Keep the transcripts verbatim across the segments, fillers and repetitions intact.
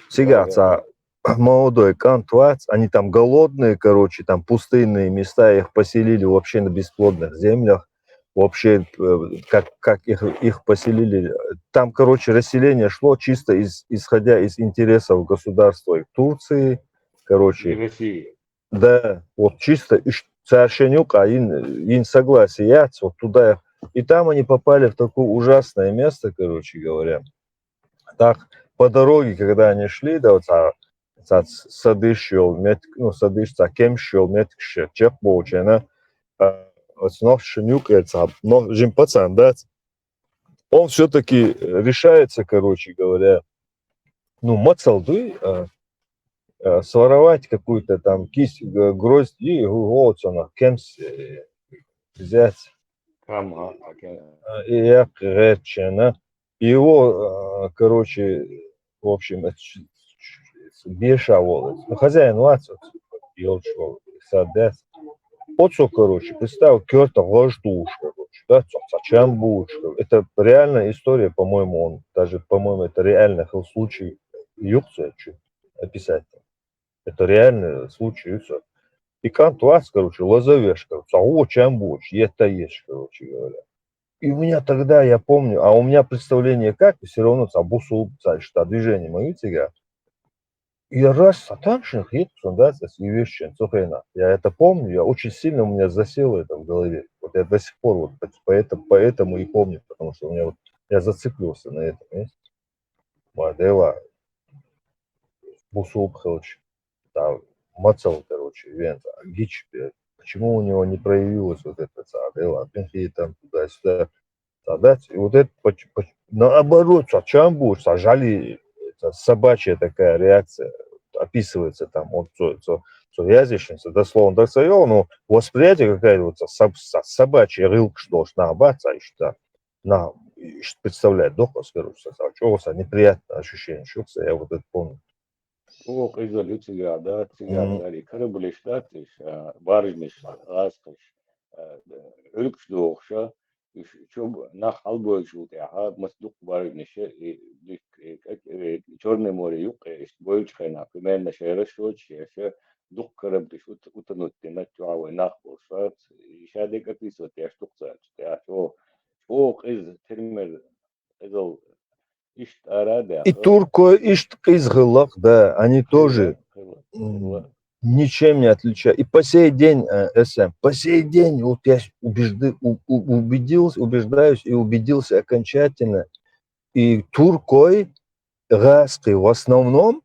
Цигара молодой кӀант вац, они там голодные, короче, там пустынные места, их поселили вообще на бесплодных землях. Вообще, э, как, как их, их поселили. Там, короче, расселение шло чисто из, исходя из интересов государства Турции, короче. России. Да, вот чисто совершенно юкъа, ин, ин согласие яц, вот туда. И там они попали в такое ужасное место, короче говоря. Так, по дороге, когда они шли, да, вот са, са, са диш йол метк, ну, са диш, са кемш йол меткше, чек болчена, а, вот снова шинюк, это, но, жим пацан, да, он все-таки решается, короче говоря, ну, мацалдуй, а, а, своровать какую-то там кисть, г-, гроздь и гу-, вот она, кемс, э, взять. Там, а, так, э, А, и я, короче, она, и его, а, короче, в общем, это ч-, ч-, беша волос. Ну, хозяин вац, вот, ёлчего, садец. Вот что, короче, представь, кёрта гож душ, короче, да, цо-, цо-, чам буш, это реальная история, по-моему, он, даже, по-моему, это реальный хыл случай, юкса, чё описать. Это реальный случай, и всё. И кӀант вац, короче, лозовеш, короче, а о чем будешь, это есть, короче говоря. И у меня тогда, я помню, а у меня представление как, все равно ца бусул, ца, что движение мои тига. И раз, а там же хит, да, и вещи, цо хрена. Я это помню, я очень сильно у меня засело это в голове. Вот я до сих пор вот по-, поэтому, поэтому и помню, потому что у меня вот, я зациклился на этом, понимаете? Ма дела бусул пхылч. Там мацал, короче, вен, гич, э, почему у него не проявилось вот это, ца, дела, пинхи там туда-сюда, ца, да, и вот это поч-, поч-, наоборот, ца, чем будешь, ца, жали, это собачья такая реакция описывается там, вот, цо, цо, цо язычница, дословно, так сказать, ну, восприятие какая-то вот ца, соб-, ца, собачья рылк, что ж, на, бац, а ещё там, на, ещё представляет, дохос, короче, ца, чё, ца, неприятное ощущение, чё, ца, я вот это помню. О, къизал ю цигара, да, цигара Мгм. Дари. Кораблиш да, тиш, а, баржниш, гӀаскхиш, а, да, гӀуркуш дохуша, иш чуб нах хьалбойчул тӀехьа, мас дукха баржниша, и, дик, и, как, э, Чёрное море юкъе, иш бойчу хенахь, примерно шайра шочу, яша, дукха кораблиш ут-, утануть дина, чуьхьа вай нах болуш вац, и ша декъа кисот яш дукха цаьрчу тӀехьа, чо, чо къиза, термер, къизал, ишт ара да. И туркой ишт къиза хилла, да, они тоже, м, ничем не отличаются. И по сей день, э, эсэм, по сей день, вот я убежды-, у-, у-, убедился, убеждаюсь и убедился окончательно. И туркой, гӀаскхи в основном,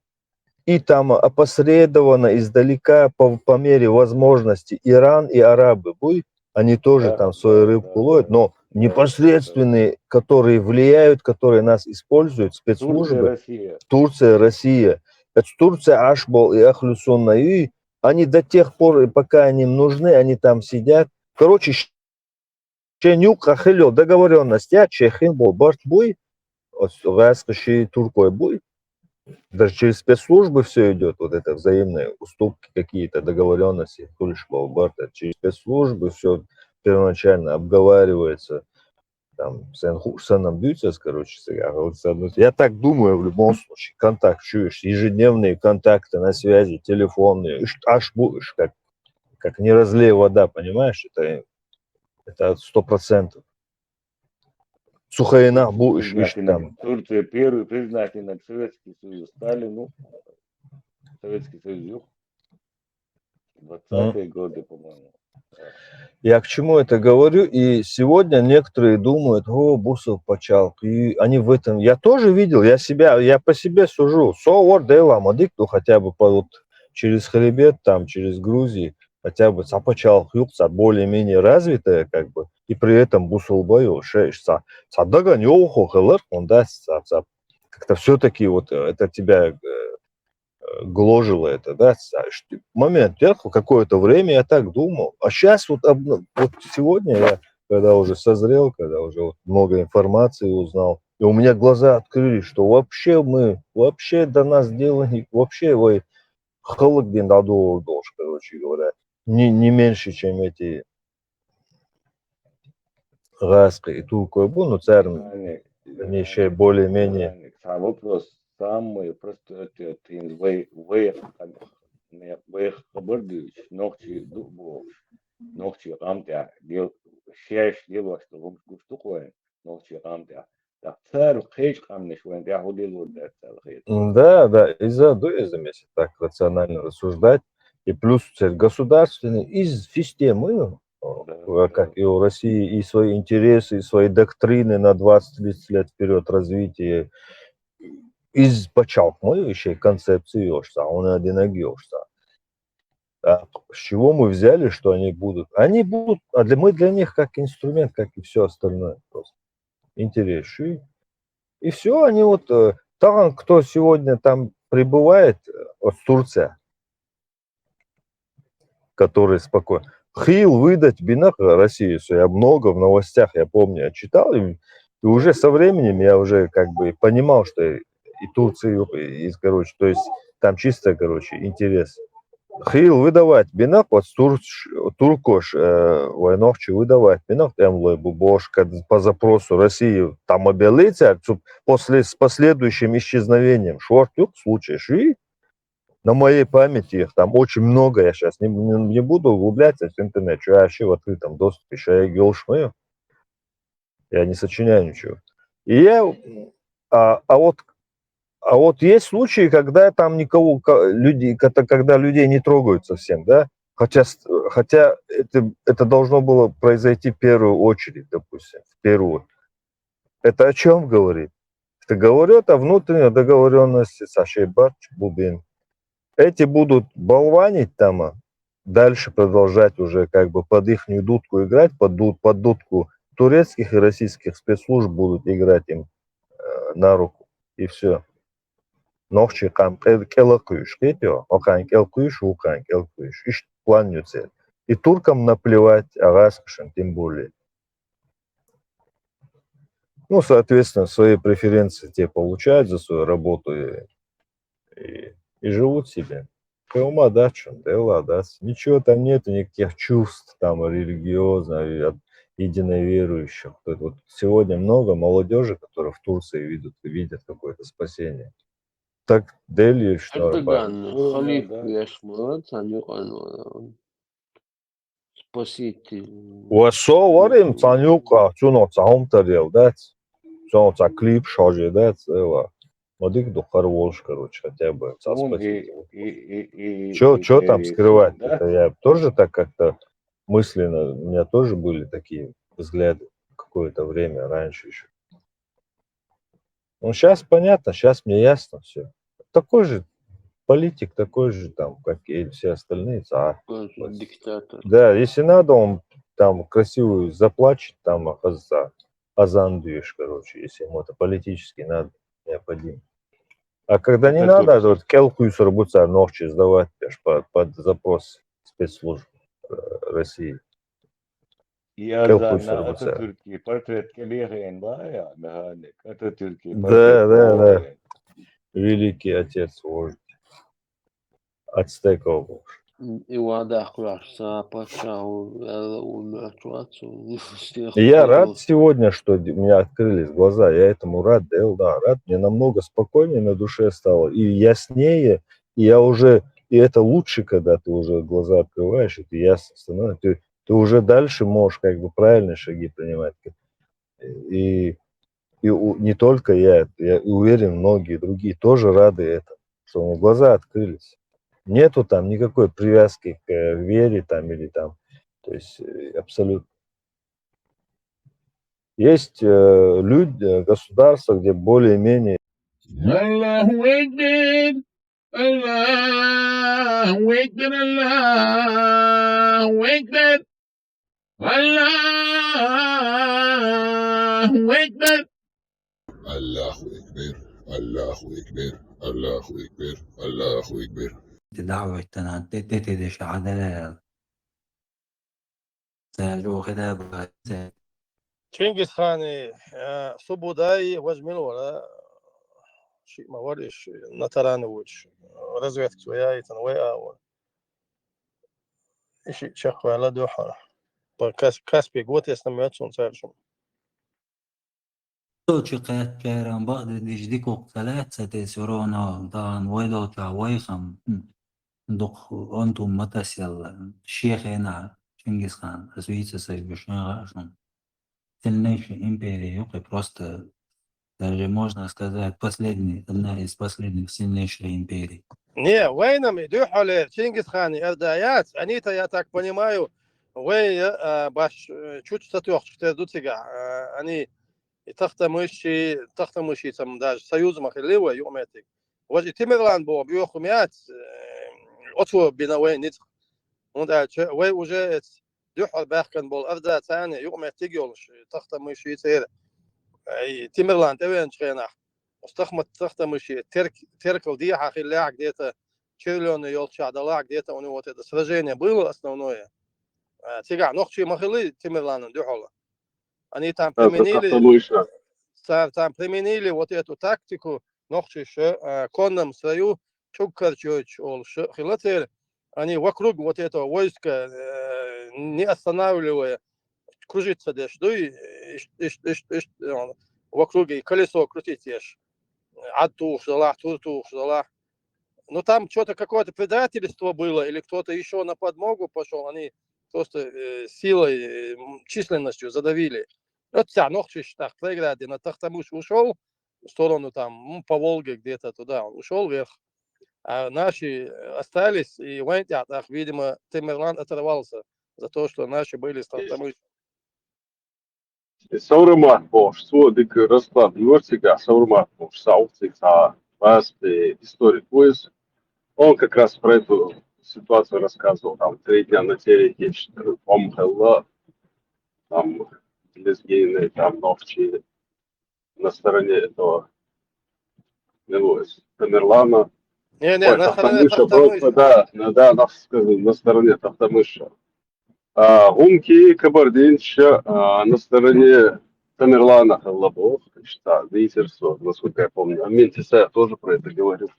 и там опосредованно издалека по, по мере возможности Иран и арабы буй, они тоже Да, там свою да, рыбку да, ловят, да, но да, непосредственные, которые влияют, которые нас используют, Турция, спецслужбы, Россия. Турция, Россия, это Турция, Ашбол и Ахлюсунна, и они до тех пор, и пока они им нужны, они там сидят. Короче, щ-, щен юкъа хилла договорённость яц, щен хин бол барт буй, оц гӀаскхи ши туркой буй. Даже через спецслужбы всё идёт, вот это взаимные уступки, какие-то договорённости, хулиш бол барт, это через спецслужбы всё первоначально обговаривается. Там, сэн ху-, сэн ам дуьйцу ас, короче, цигара, вот сэн, ну, я так думаю, в любом случае, контакт, чуешь, ежедневные контакты на связи, телефонные, иш, аш бу, иш, как, как не разлей вода, понимаешь, это, это сто процентов. Цу хенахь бу иш, иш там. Турция первый признательный Советский Союз Сталину. Советский Союз юх. Двадцатые годы, по-моему. Я к чему это говорю? И сегодня некоторые думают: «О, бусул пачалкх». И они в этом... Я тоже видел, я себя, я по себе сужу. Со вар дела мадик, ну, хотя бы по, вот, через хребет, там, через Грузии, хотя бы ца пачалкх юкъа, ца более-менее развитая, как бы, и при этом бусул бай, ше, ца, ца даган йоху хилар, он даст, ца, ца, как-то всё-таки вот, э, это тебя, э, э, гложило это, да, ца, ш-, момент, я какое-то время я так думал. А щас вот обна-, вот сегодня я, когда уже созрел, когда уже вот много информации узнал, и у меня глаза открылись, что вообще мы, вообще до нас дело не, вообще, вай, хилла дин дӀадолалуш, короче говоря, не, не меньше, чем эти гӀаскхи и туркой бу, ну, царна, они ещё более-менее. Вопрос. Амма просто это, это вай, вай, вай хабар дуьйцуш, нохчий ду бохуш, нохчий къам тӀехь дел-, шаьш лелош долу хӀумаш гуш ду-кх вайна, нохчий къам тӀехь. ТӀаккха цара кхечу къаьмнаш вайна тӀехь хӀун лелор дара цара хета? М, да, да, иза ду иза, если так рационально рассуждать. И плюс цель государственный из системы, ну, Да, э, да. как и у России, и свои интересы, и свои доктрины на двадцать-тридцать лет вперёд развития, из пачхьалкх ма ю, ещё и концепция йолуш цхьа, он один йолуш цхьа. А с чего мы взяли, что они будут? Они будут, а для, мы для них как инструмент, как и всё остальное просто. Интерес, и, и всё, они вот, э, там, кто сегодня там прибывает, э, вот Турция, который спокойно. Хил выдать бинах Россию, я много в новостях, я помню, я читал, и, и уже со временем я уже как бы понимал, что и, и Турцию, и, и, короче, то есть там чисто, короче, интерес. Хил выдавать бинах, вот турч-, туркош, э, вай нохчий выдавать бинах, тем лой бу бош, как по запросу России там обелиться, цу-, после, с последующим исчезновением. Шорт юк случай, ши? На моей памяти их там очень много, я щас не, не, не буду углубляться в интернет, что я вообще в открытом доступе, ща я ёлш мою. Я не сочиняю ничего. И я, а, а вот, а вот есть случаи, когда там никого, ка-, люди, когда, когда людей не трогают совсем, да? Хотя, с-, хотя это, это должно было произойти в первую очередь, допустим, в первую. Это о чём говорит? Это говорит о внутренней договорённости Сашей Барч Бубин. Эти будут болванить там, а дальше продолжать уже как бы под ихнюю дудку играть, под ду-, под дудку турецких и российских спецслужб будут играть им, э, на руку. И всё. Нохчий къам кӀел-, кӀела кхуьйсуш, кхетий, хӀокхарна кӀел кхуьйсуш, вукхарна кӀел кхуьйсуш. Иштта план ю церан. И туркам наплевать, а гӀазкхашна тем более. Ну, соответственно, свои преференции те получают за свою работу и, и, и живут себе. Кхин хӀума дац шуна, Дела дац. Ничего там нету, никаких чувств там религиозных, от единоверующих. Вот, вот сегодня много молодёжи, которые в Турции видят, видят какое-то спасение. Так Дели, что Эрдоган, халиф, да. Еш ма вац, цхьана юкъа вара. Спаситель. Ва со варим, цхьана юкъа, цунах цхьа хӀума тарел дац. Цунах цхьа клип шожи дац, эла. Ма дика ду хӀара волуш, короче, хотя бы цхьа спаситель. И, и, и, и, Чё, и чё там скрывать? Да? Это я тоже так как-то мысленно, у меня тоже были такие взгляды какое-то время раньше ещё. Ну, щас понятно, щас мне ясно всё. Такой же политик, такой же там, как и все остальные. А, Такой же вот, диктатор. Да, если надо, он там красивую заплачет, там, оказывается, азан дуешь, короче, если ему это политически надо, необходимо. А когда не надо, то вот кӀел кхуьйсур бу цара нохчий сдавать, аж под, под запрос спецслужб, э, России. И азан Ататюркский портрет кӀелхьийна бахьа, механик. Ататюркский портрет. Да, да, да. Великий отец вождь ацтеков. И вадахь кхоьхьуш ца паччахь ву, аьлла, ву моьттуш вац ву. Я рад сегодня, что д-, у меня открылись глаза. Я этому рад, Дела, да, рад. Мне намного спокойнее на душе стало и яснее. И я уже, и это лучше, когда ты уже глаза открываешь, и ты ясно становится. Ты, ты уже дальше можешь как бы правильные шаги принимать. И, и у-, не только я, я уверен, многие другие тоже рады этому, что у них глаза открылись. Нету там никакой привязки к, э, вере там или там, то есть, э, абсолютно. Есть, э, люди, э, государства, где более-менее Аллаху акбар! Аллаху акбар! Аллаху акбар! Аллаху акбар! Аллаху акбар! Аллаху акбар! Аллаху акбар! Аллаху акбар! Дагьватана тетедеш гӀадала. Ца жо хеда бац. Чингисхани, э, Субудай, важа мила вара, шиъ ма вара иш, Натарана вуч, разведка вай яйтана вай а вара. И шиъ чекхваьлла дуьхьал. По Кас-, Каспий готесна моьтту суна цаьршимма. Цо чу кхаьччаран бакъдердиш дика укх ца лаьццад, те всё равно, тахан вай долча вайхам, м, дукха онтум ма тасъелла. Шен хенахь Чингисхан, ас вийца сай бу шен гӀашун. Сильнейшая империя юкъе, просто даже можно сказать, последний, одна из последних сильнейших империй. Не, вайнам и дуьххьалера Чингисхана и арда яц, они-то, я так понимаю, вай, а, баш, э, чучу сатоьхчух тера ду цигахь, а, они и тахтамыш, и тахтамыш и цам даже союз ма хилли вай юкъаметтиг. Важа и Тимирлан боху, боху яц, э, оцо бина вай ницкъ. ХӀунда аьлча вай уже эц дуьххьал баьхкан болу арда царна юкъаметтиг йолуш, тахтамыш и церан. Ай, Тимирлан тӀевеанчу хенахь, оцу тахмат-, тахтамыш и терк-, теркал дехьа хиллехь, где-то червлёный йолчохь далахь, где-то у него вот это сражение было основное. А, цигахь нохчий ма хилли Тимирланан дуьхьал. Они там Да, применили, тахтамыша. Цара там применили вот эту тактику, нохчаша, а, конном строю, чугкарчойчу олуш хилла церан. Они вокруг вот этого войска, э, не останавливая, кружиться деш дуй, иш-, иш-, иш-, иш-, э, вокруг и колесо крутить еш. Ӏад тухуш далахь, тур тухуш далахь. Ну, там чё-то какое-то предательство было, или кто-то ещё на подмогу пошёл, они просто, э, силой, э, м, численностью задавили. Оццахь нохчаша тӀаккха преграде на тахтамыш ушёл в сторону там, м, по Волге где-то туда он ушёл вверх. А наши, э, остались, и вайн тӀехь тӀаккха, видимо, Тамерлан оторвался за то, что наши были с тахтамыш. И Саврамат бохуш, цо дика расклад йора цигахь, Саврамат бохуш, схьа ву цигахь, цхьа васпе историк ву иза. Он как раз про эту ситуацию рассказывал, там, три дня на телеке, что там хилла, там, лезгины, там, нохчи на стороне этого, ну, Тамерлана. Не, не, Ой, на стороне Тахтамыша, просто, Тахтамыша. Да, на, да, на, скажи, на стороне Тахтамыша. А, гунки, кабардинцы, а, на стороне Тамерлана хилла боху, что лидерство, насколько я помню. Амин Тесаев тоже про это говорил.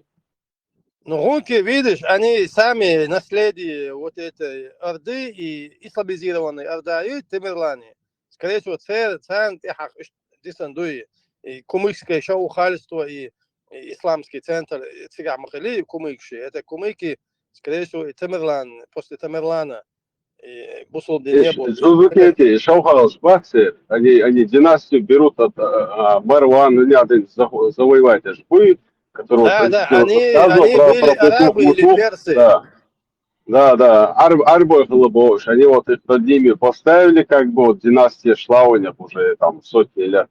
Ну, гунки, видишь, они сами наследие вот этой Орды и исламизированной Орды и Тамерлани. Скорее всего, цер-, царна тӀехьа иш-, дисан дуй, и кумыкское шаухальство, и, и исламский центр, и цигахь ма хили кумыкши. Это кумыки, скорее всего, и Тамерлан, после Тамерлана, и бусулба дин не был. Слушайте, шаухалаш бац, они, они династию берут от, а, а, Марван, не надо их заво-, завоевать, это же будет, которого Да, да, они, рассказывал они про, были про петух арабы или мутух. Персы? Да. Да, да, ар-, арабы хилла бохуш, они вот их над ними поставили, как бы вот династия шла у них уже там сотни лет.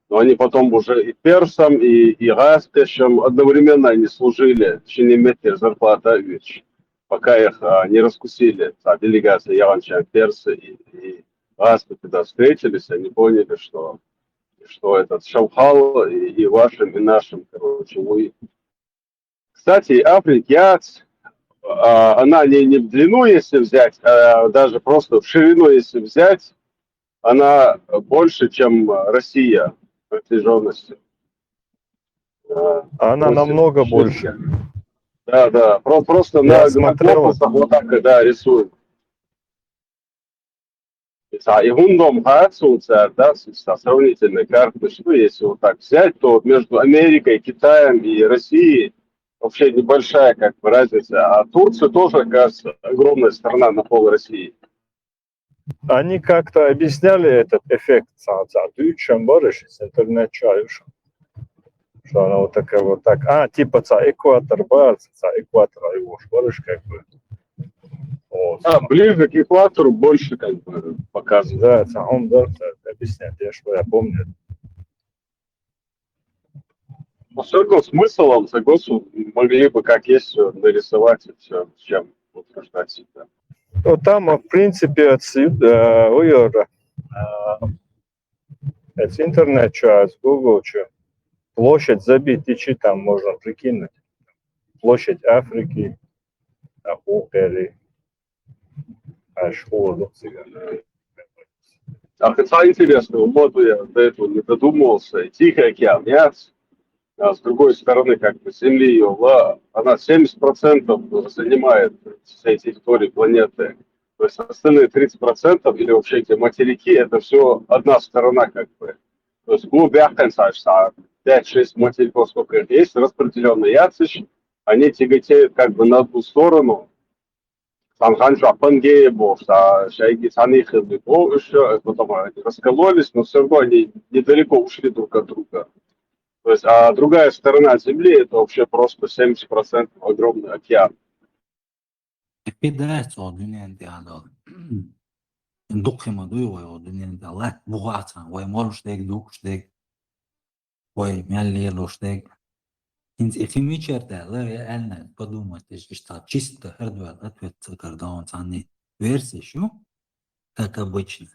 Но они потом уже и персам, и, и гаспешам одновременно они служили, шиниметтер зарплата ведь, пока их, а, не раскусили, та делегация яганчан персы и, и гаспы, когда встретились, они поняли, что, что этот шаухал и, и вашим, и нашим, короче, вы Кстати, Африка, а, она не, не в длину, если взять, а даже просто в ширину, если взять, она больше, чем Россия протяжённостью. А, Она то есть намного больше. Да, да, про-, просто Я на, на смотрел. Глобусах вот так, да, рисуют. И са-, и гундом хацу цар, да, с-, со сравнительной карты, что если вот так взять, то вот между Америкой, Китаем и Россией вообще небольшая как бы разница. А Турция тоже, кажется, огромная страна на пол России. Они как-то объясняли этот эффект, са-, са-, дуьйцуш бараш, с интернет чуьйш. Что она вот такая вот так. А, типа цхьа экватор бац, цхьа экватор айвош бараш как бы. Вот. А, ближе к экватору больше как бы показывает. Да, цхьа хӀума дар, цхьа объяснять, я что, я помню. По всяком смыслам, согласен, могли бы как есть всё нарисовать и всё, чем утверждать себя. Ну, там, в принципе, отсюда, э, ой, э, это интернет чуьйш, Google чу. Площадь забитичи там можно прикинуть. Площадь Африки, а, Ухери, а, школа, ну, циган. А хотя интересно, вот я до этого не додумывался. И Тихий океан, нет? А с другой стороны, как бы, земли её, ла-, она семьдесят процентов занимает всей территории планеты. То есть остальные тридцать процентов или вообще эти материки, это всё одна сторона, как бы. То есть гу бяхкан саш са, пять-шесть материков, сколько их есть, распределённые яцыш, они тяготеют как бы на одну сторону. Там ханчо Пангея был, а шайги Санихы был, о, ещё, потом они раскололись, но все равно они недалеко ушли друг от друга. То есть, а другая сторона Земли — это вообще просто семьдесят процентов огромный океан. Пи дац о дунен тяда. Духима дуй вай о дунен тяда. Бугаца, вай молш дег, духш дег. Вай мял лелуш дег. Инц эхи мичар да, ла реально подумать, что чисто хардвар ответ цакар да он сани. Версия шу, как обычно.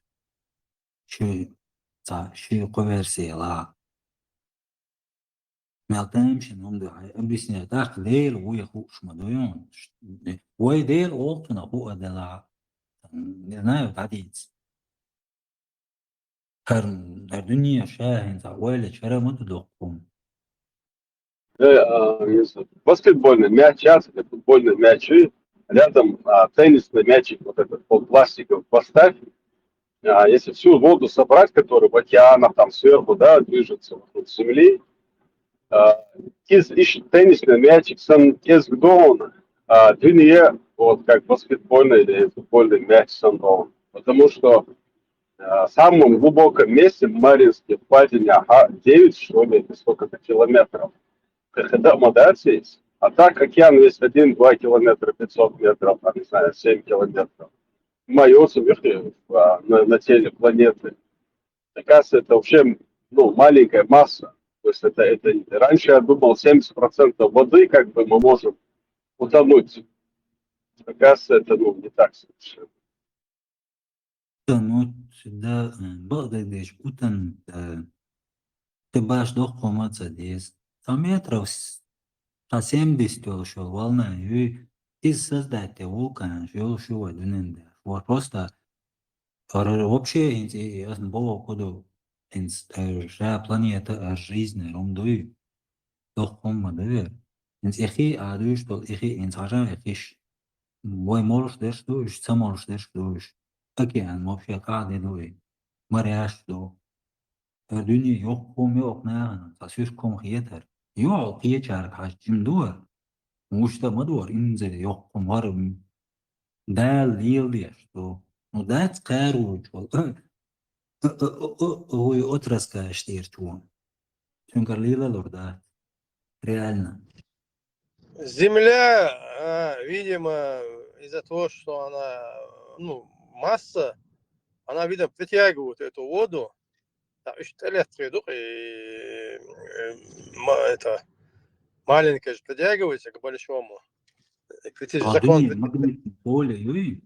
Шу, ца, шу ку версия ла. Мел тем шин ум да, объяснять, так, дел, уй, хуш, ма дуй он. Вай дел, олтуна, ху адела. Не знаю, дадиц. Хар, хар дунья шахин, ца, вай ле, чара ма ту дохкум. Э, а, если баскетбольный мяч, сейчас это футбольные мячи, рядом а, теннисный мячик, вот этот вот пластиковый поставь, а, если всю воду собрать, которая в океанах там сверху, да, движется вокруг Земли, а, из, из теннисный мячик сан эсгдон, а, дунья, вот как баскетбольный или футбольный мяч сан дон. Потому что а, в самом глубоком месте в Марианской впадине, ага, девять, что ли, или сколько-то километров. Когда мы, да, здесь? А так океан весь один-два километра, пятьсот метров, там, не знаю, семь километров. Майоцу вверху а, на, на теле планеты. Оказывается, это вообще ну, маленькая масса. То есть это, это раньше я думал, семьдесят процентов воды как бы мы можем утонуть. Оказывается, это ну, не так совершенно. Утонуть, да, э, багдагдеш, утонуть, да. Ты баш дох комаца дес. Сто метров, с- сто семьдесят ел шел волна, и из создать те вулкан, шел шува дуненда. Вот просто, ор- вообще, инц, и, и, ясно, было, куда, инц, э, ша планета, а жизнь, румдуй. Дох кома, да, вер. Инц эхи, а дуй, что эхи, инц хажа эхиш. Вай молш деш душ, ца молш деш душ. Океан вообще кади дуй. Моряш ду. Эр дунья ёх ком ёх нахана, ца сюш ком хетер. Ёх хечар хаш чим дуар. Мушта мадуар инзе ёх ком вар. Дал лил деш ду. Ну дац каруч вал. Ой, отраска штир чуон. Чункар лила лорда. Реально. Земля, а, видимо, из-за того, что она, ну, масса, она, видимо, притягивает эту воду. Да, ещё лет придут, и э, ма- это маленькое же притягивается к большому. И притяж- А закон дунья притяж- магнитное поле, юй?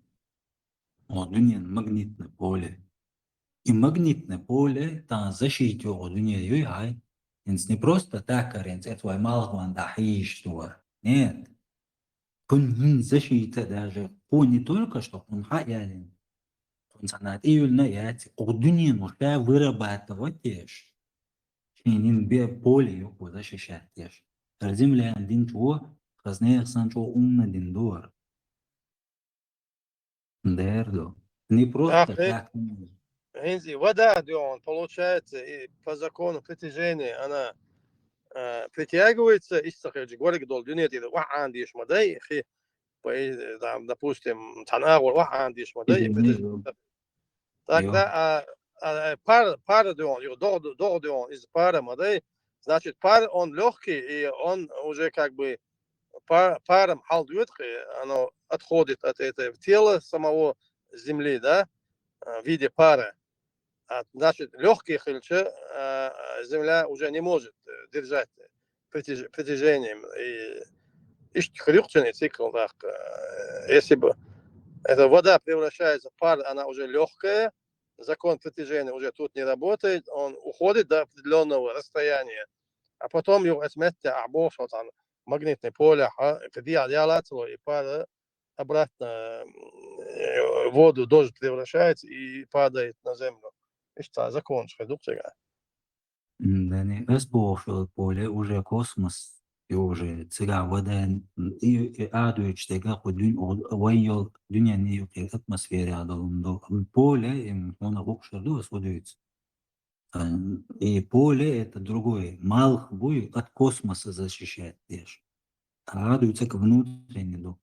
О, дунья магнитное поле. И магнитное поле, там защиту о дунья, юй, ай. Инц не просто так, а инц, это вай малгван да хиш туар. Нет. Кун хин защита даже, кун не только что, кун ха ялин. Кун санат июльна яти, о дунья ну ша вырабатывать еш. Шинин бе поле юку защищать еш. Эр земля дин чуо, хазнех сан чуо умна дин дуар. Дерду. Не просто Ах, э. Так. Инзи вода, да, он получается, и по закону притяжения она э, притягивается, истахач горик дол дунет, и вахан диш мадай, хи, по- э, там, допустим, танагур вахан диш мадай, и Или притяж- не- Тогда а, а, пар, пар, да, он, его дог, дог, да, он, из пара мадай, значит, пар, он легкий, и он уже как бы пар, паром халдует, оно отходит от этого тела самого земли, да, э, в виде пара. А, значит, легкий хильча, а, земля уже не может э, держать притяж- притяжением. И ищет хрюкченый цикл, так, э, если бы эта вода превращается в пар, она уже легкая, закон притяжения уже тут не работает, он уходит до определенного расстояния, а потом его отметьте, а бог, что там магнитное поле, а, где я лацало, и пара обратно э, воду дождь превращается и падает на землю. Ишта закон шхедук чега. М, Да не, эс бог, что поле уже космос, и уже цыга вода, и, и адует, что как дунь, вайол, дунья не юки атмосфера адалунду. Поле, им, он окшерду, эс водует. А, и поле это другое. Малх буй от космоса защищать деш. А дуй цак внутренний ду.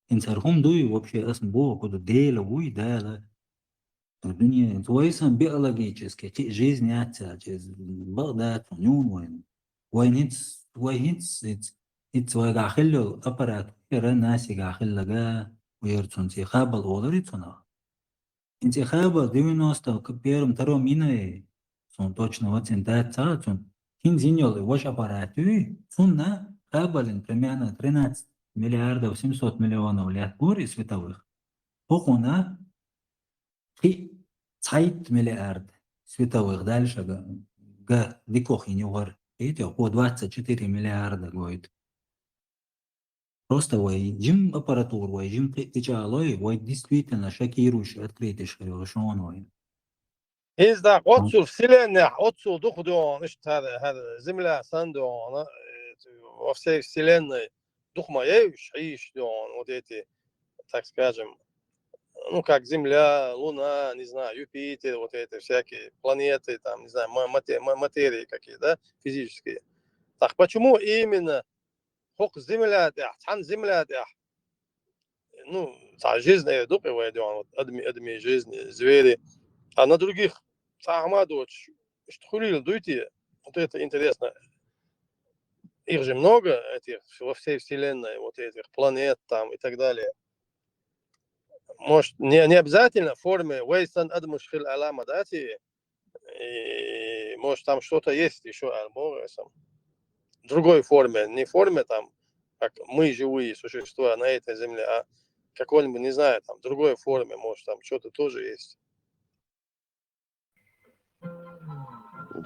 Инцар хум дуй вообще асм бо, куда дела уй, дала. Дуния, вайсан биологически, чи жизнь яца, чи багдат, нюн вайн. Вайн хинц, вайн хинц, хинц, хинц вайга хилло аппарат, ра наси га хиллага, уйр цун ци хабал олар цуна. Инци хаба девяносто первом, втором иное, сон точно оцен да ца, сон хин зиньол ваш аппарат, уй, сон на хабалин примерно тринадцать миллиардов семьсот миллионов лет гори световых. Хохона хи цайт миллиард световых дальше га, га дикохин югар. Эти по двадцать четыре миллиарда гоит. Просто вай жим аппаратур, вай жим кычалой, вай действительно шокирующий открытый шоной. Изда, оцул вселенная, оцул дух дон, ишт хар, хар земля сан дон, э, во всей вселенной дух моей иш, иш дон, вот эти, так скажем, ну, как Земля, Луна, не знаю, Юпитер, вот эти всякие планеты, там, не знаю, ма- мате- ма- материи какие, да, физические. Так почему именно хок земля, да, цан земля, да? Ну, та жизнь, э, дупе войдён, вот адми, адми жизни, звери. А на других цахма дочь, что хулил, дуйте. Вот это интересно. Их же много, этих, во всей вселенной, вот этих планет там и так далее. Может, не, не обязательно в форме вейсан адмушхил алама дати, и, может, там что-то есть еще арборесом. В другой форме, не в форме там, как мы живые существа на этой земле, а какой-нибудь, не знаю, там, в другой форме, может, там что-то тоже есть.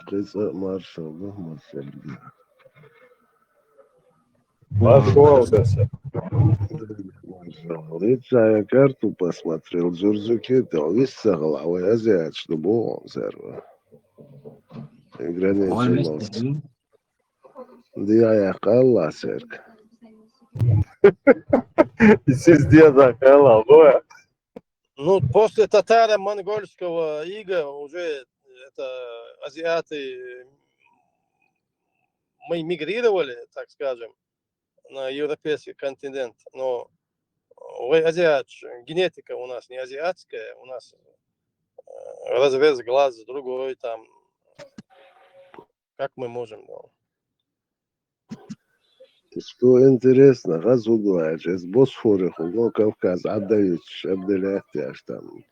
Кыса маршал, да, маршал. Маршал, да, сэр. Маршал. Лица я карту посмотрел, Дзурзуке, то виса голова, я зря, что было, сэр. Границу мал. Дия я калла, сэр. И сиз дия да калла, бо. Ну, после татаро-монгольского ига уже это азиаты, мы мигрировали, так скажем, на европейский континент, но, э, азиат, генетика у нас не азиатская, у нас, э, разрез глаз другой, там, как мы можем, ну. Что интересно, газ удваеш, из Босфоры хул, но Кавказ отдают, отделять аж там.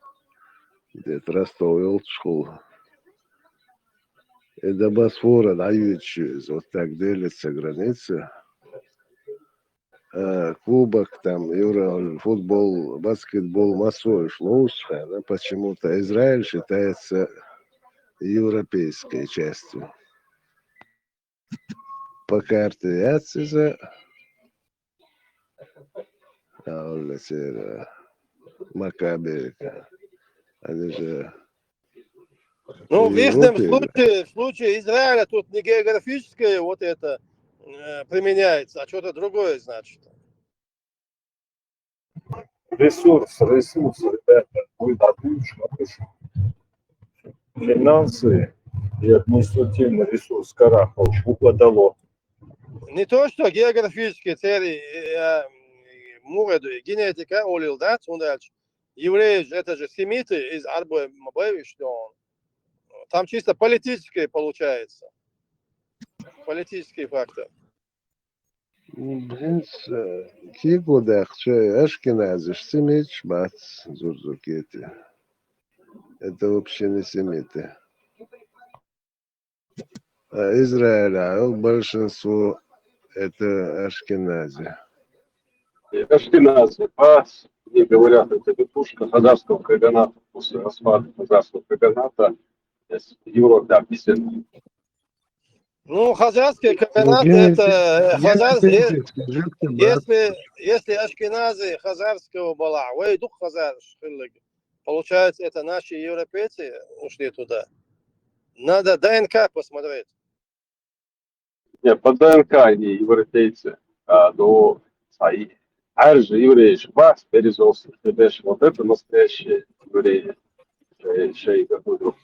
Где-то Ростов, Ёлтушкул. И до Босфора дают через, вот так делится граница. Э, кубок там, Евро, футбол, баскетбол, массой шло, да, почему-то Израиль считается европейской частью. По карте Яциса, а он на севере, Маккабейка. Они же Ну, в в их Европе. Случае, в случае Израиля тут не географическое вот это, э, применяется, а что-то другое, значит. Ресурс, ресурс, ребята, вы добычу, хорошо. Финансы и административный ресурс карахал, водолот. Не то, что географические цели, э, э, муреду, генетика, олил, да, он дальше. Евреи же, это же семиты из Арбы Мабаевич, что он. Там чисто политическое получается. Политический фактор. Бгинц, э, кигу дахча ашкеназиш семитш бац Дзурзукети. Это вообще не семиты. А Израиль, а большинство это ашкенази. И ашкеназы, бац, они говорят, это верхушка хазарского каганата после распада хазарского каганата. Здесь в Европе описаны. Ну, хазарский каганат, Евгений, это, э, Евгений хазар-, э, Алексеевич, скажите, да. Если, если ашкеназы хазарского была, вай дух хазар шхиллаг. Получается, это наши европейцы ушли туда. Надо ДНК посмотреть. Нет, по ДНК они европейцы. А, до, а, и, Аржи евреи, Шварц, Березовский, Хебеш, вот это настоящие евреи. Э, шей, какой друг,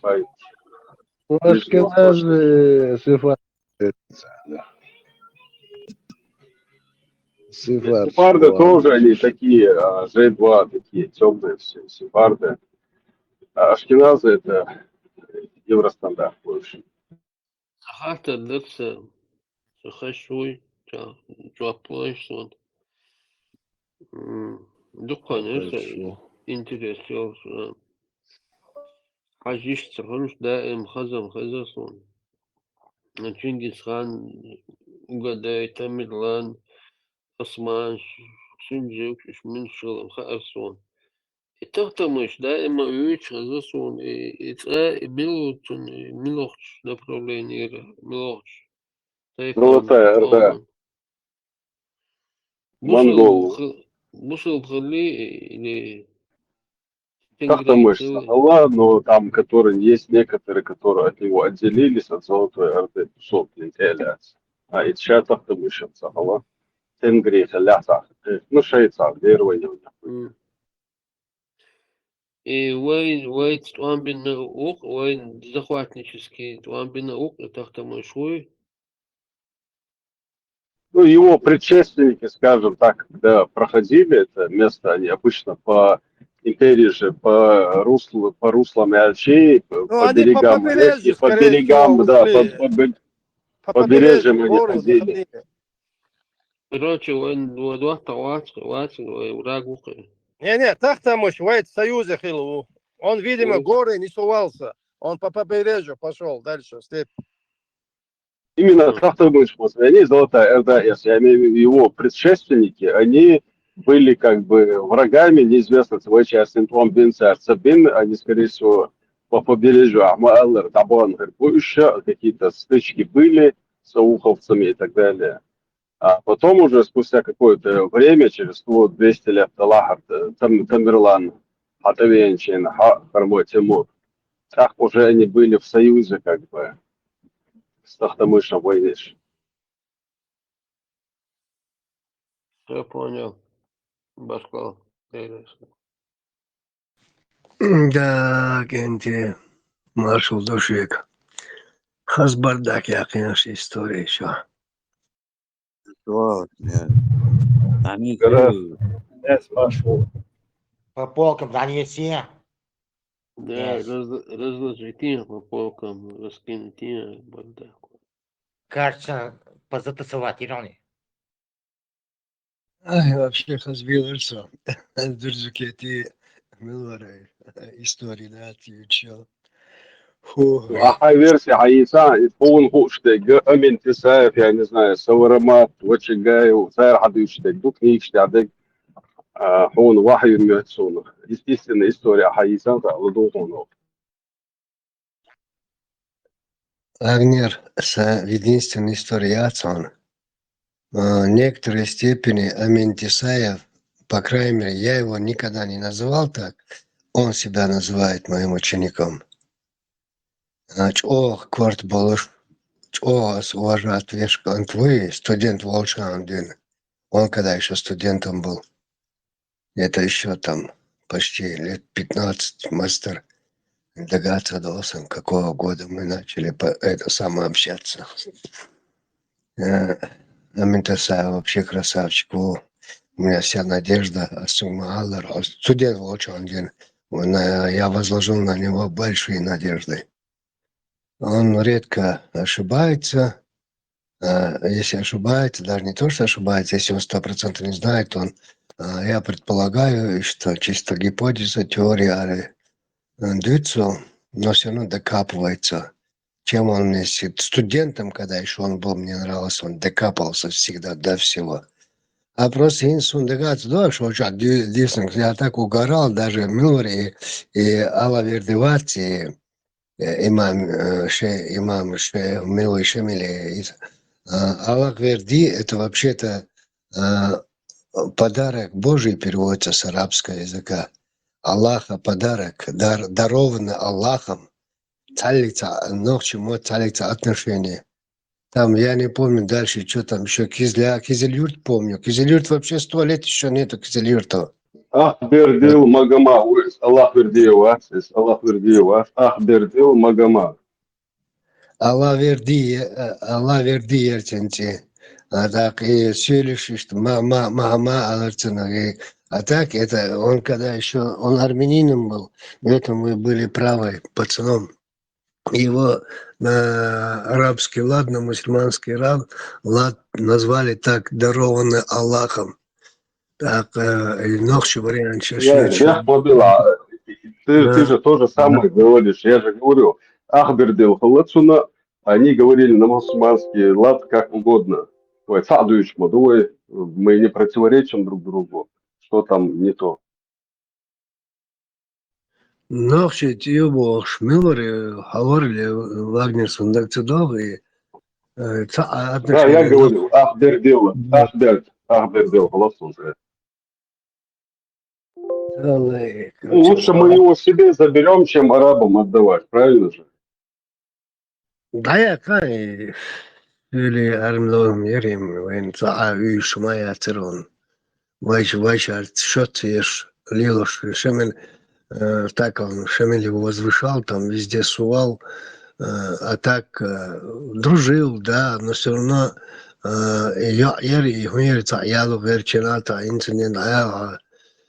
Ну, ашкеназы, сефарды. Да. Сефарды. Сефарды тоже, они такие, а, джей два, такие темные все, сефарды. А ашкеназы — это евростандарт больше. Ахарта дырса, сахашуй, чаплайш сон. Дукханерса, интересёс. Хажиш цахаруш даим хазам хазасон. Чингисхан, Угадай, Тамерлан, Осман, Сунжук, Шмин Шолом, Хаарсон. И тахтамыш даим уйч хазасон, и цӏа, и билуцун, и милохч направление, милохч. Золотая Орда. Монгол. Бусул хали или Тахтамыш, Сахала, но там, которые есть некоторые, которые от него отделились, от Золотой Орды, кусок неделя. А и чья Тахтамыш, Сахала? Тенгри, Халяса, ну, шейца, первый. И вай, вай тӏуамбина укъ, вай захватнический тӏуамбина укъ, и тахтамыш хуй. Ну, его предшественники, скажем так, когда проходили это место, они обычно по империи же, по руслу, по руслам Яльчи, по, Ну, по они по берегам побережью, реки, по скорее берегам, всего, да, ушли. По, по бер- По побережьям побережью они города ходили. Ходили. Короче, вай два, два, вай, вай, вай, враг укъ. Не, не, тахтамыш, вай союзе хилу. Он, видимо, горы не сувался. Он по побережью пошел дальше, в степь. Именно Тахтамыш, вот, они, Золотая Орда, если я имею в виду его предшественники, они были как бы врагами, неизвестно, цвеча Сентуан Бин Царцабин, они, скорее всего, по побережью Ахмааллар, Табуан, Хербуиша, какие-то стычки были с ауховцами и так далее. А потом уже спустя какое-то время, через сто двести лет, Талахар, э, Там- Тамерлан, Хатавианчин, Ха- Хармо Тимур, так уже они были в союзе, как бы, с Тахтамышем войнеш. Всё понял. Башкал. Да, Генти, маршал дошик. Хаз бардак яхъян история ещё. Что? Они Гора. ты- Я спрашивал. По полкам занеси. Да, Yes. раз- разложите по полкам, раскиньте бардак. Кажется, позатасовать, Ирони. Ай, вообще хазбиларса. Дурзукети милварай. История, да, ты чё? Фу. Ахай версия Аиса, и пун хуштег, Амин Тисаев, я не знаю, Саварамат, Вачигаев, Сайр Хадыштег, Дукникштег, а, хун вахью мёцуна. Естественно, история Аиса, да, ладу хунов. Агнер, са единственная история яцун. А, в некоторой степени Амин Тисаев, по крайней мере, я его никогда не называл так, он себя называет моим учеником. А, чӏо корт болуш, чӏо ас уважать вешка антлуи, студент волчан дин. Он когда ещё студентом был, это ещё там почти лет пятнадцать, мастер, делегация Досом, какого года мы начали по, это самое общаться. Э, Амин Тасаев вообще красавчик. О, у меня вся надежда, Асума Аллар, студент волчан дин. Он, э, я возложил на него большие надежды. Он редко ошибается. А, если ошибается, даже не то, что ошибается, если он сто процентов не знает, он, а, я предполагаю, что чисто гипотеза, теория, а, э, дыцу, но всё равно докапывается. Чем он мне с студентом, когда ещё он был, мне нравился, он докапывался всегда до всего. А просто инсун догадаться, да, что я так угорал, даже Милвар и, и Алла Вердиват, и э, имам, э, ше, имам, ше, милый шемиле, из- а, Аллах Верди, это вообще-то, а, подарок Божий переводится с арабского языка. Аллаха подарок, дар, дарованный Аллахом. Цалица, ног чему цалица отношение. Там, я не помню дальше, что там еще, Кизля, Кизельюрт помню. Кизельюрт вообще сто лет еще нету Кизельюрта. Ах, Бердил, Магама, Аллах Вердиева, Аллах Вердиева, Ах, Бердил, Магама. Аллагьверди, э, Аллагьверди яр цӀи. А так и сёйлаш ишта ма, ма, ма, ма алар цӀи. А так это он когда ещё, он армянином был, в этом вы были правы, пацаном. Его на арабский лад, на мусульманский лад, лад назвали так: «Дарованный Аллахом». Так, э, и нохчий вариант щас. Я, я ещё. Ты, ты же то же самое говоришь. Я же говорю, ахбердел халацуна, они говорили на мусульманский лад как угодно. Ой, цадуюч, мадуй, мы не противоречим друг другу. Что там не то? Нохчий тӀе ю бохуш, мила вара, э, хьавар ле, Вагнер сундак ца догӀу, и, э, ца а Да, я отношение говорю, ахбердел, Да. Ахберд, ахбердел, халацун же. Ца лай, Ну, короче, лучше мы его себе заберём, чем арабам отдавать, правильно же? Да, я, кай, или армлом ерим, вен ца а уьш ма яцар он. Вайш-, вайшар шоц еш, лелош, шемел, э, так он, шемел его возвышал, там везде сувал, э, а так, э, дружил, да, но всё равно, э, и я, ер, и хунер ца ялу верчената, инцидент, а, а,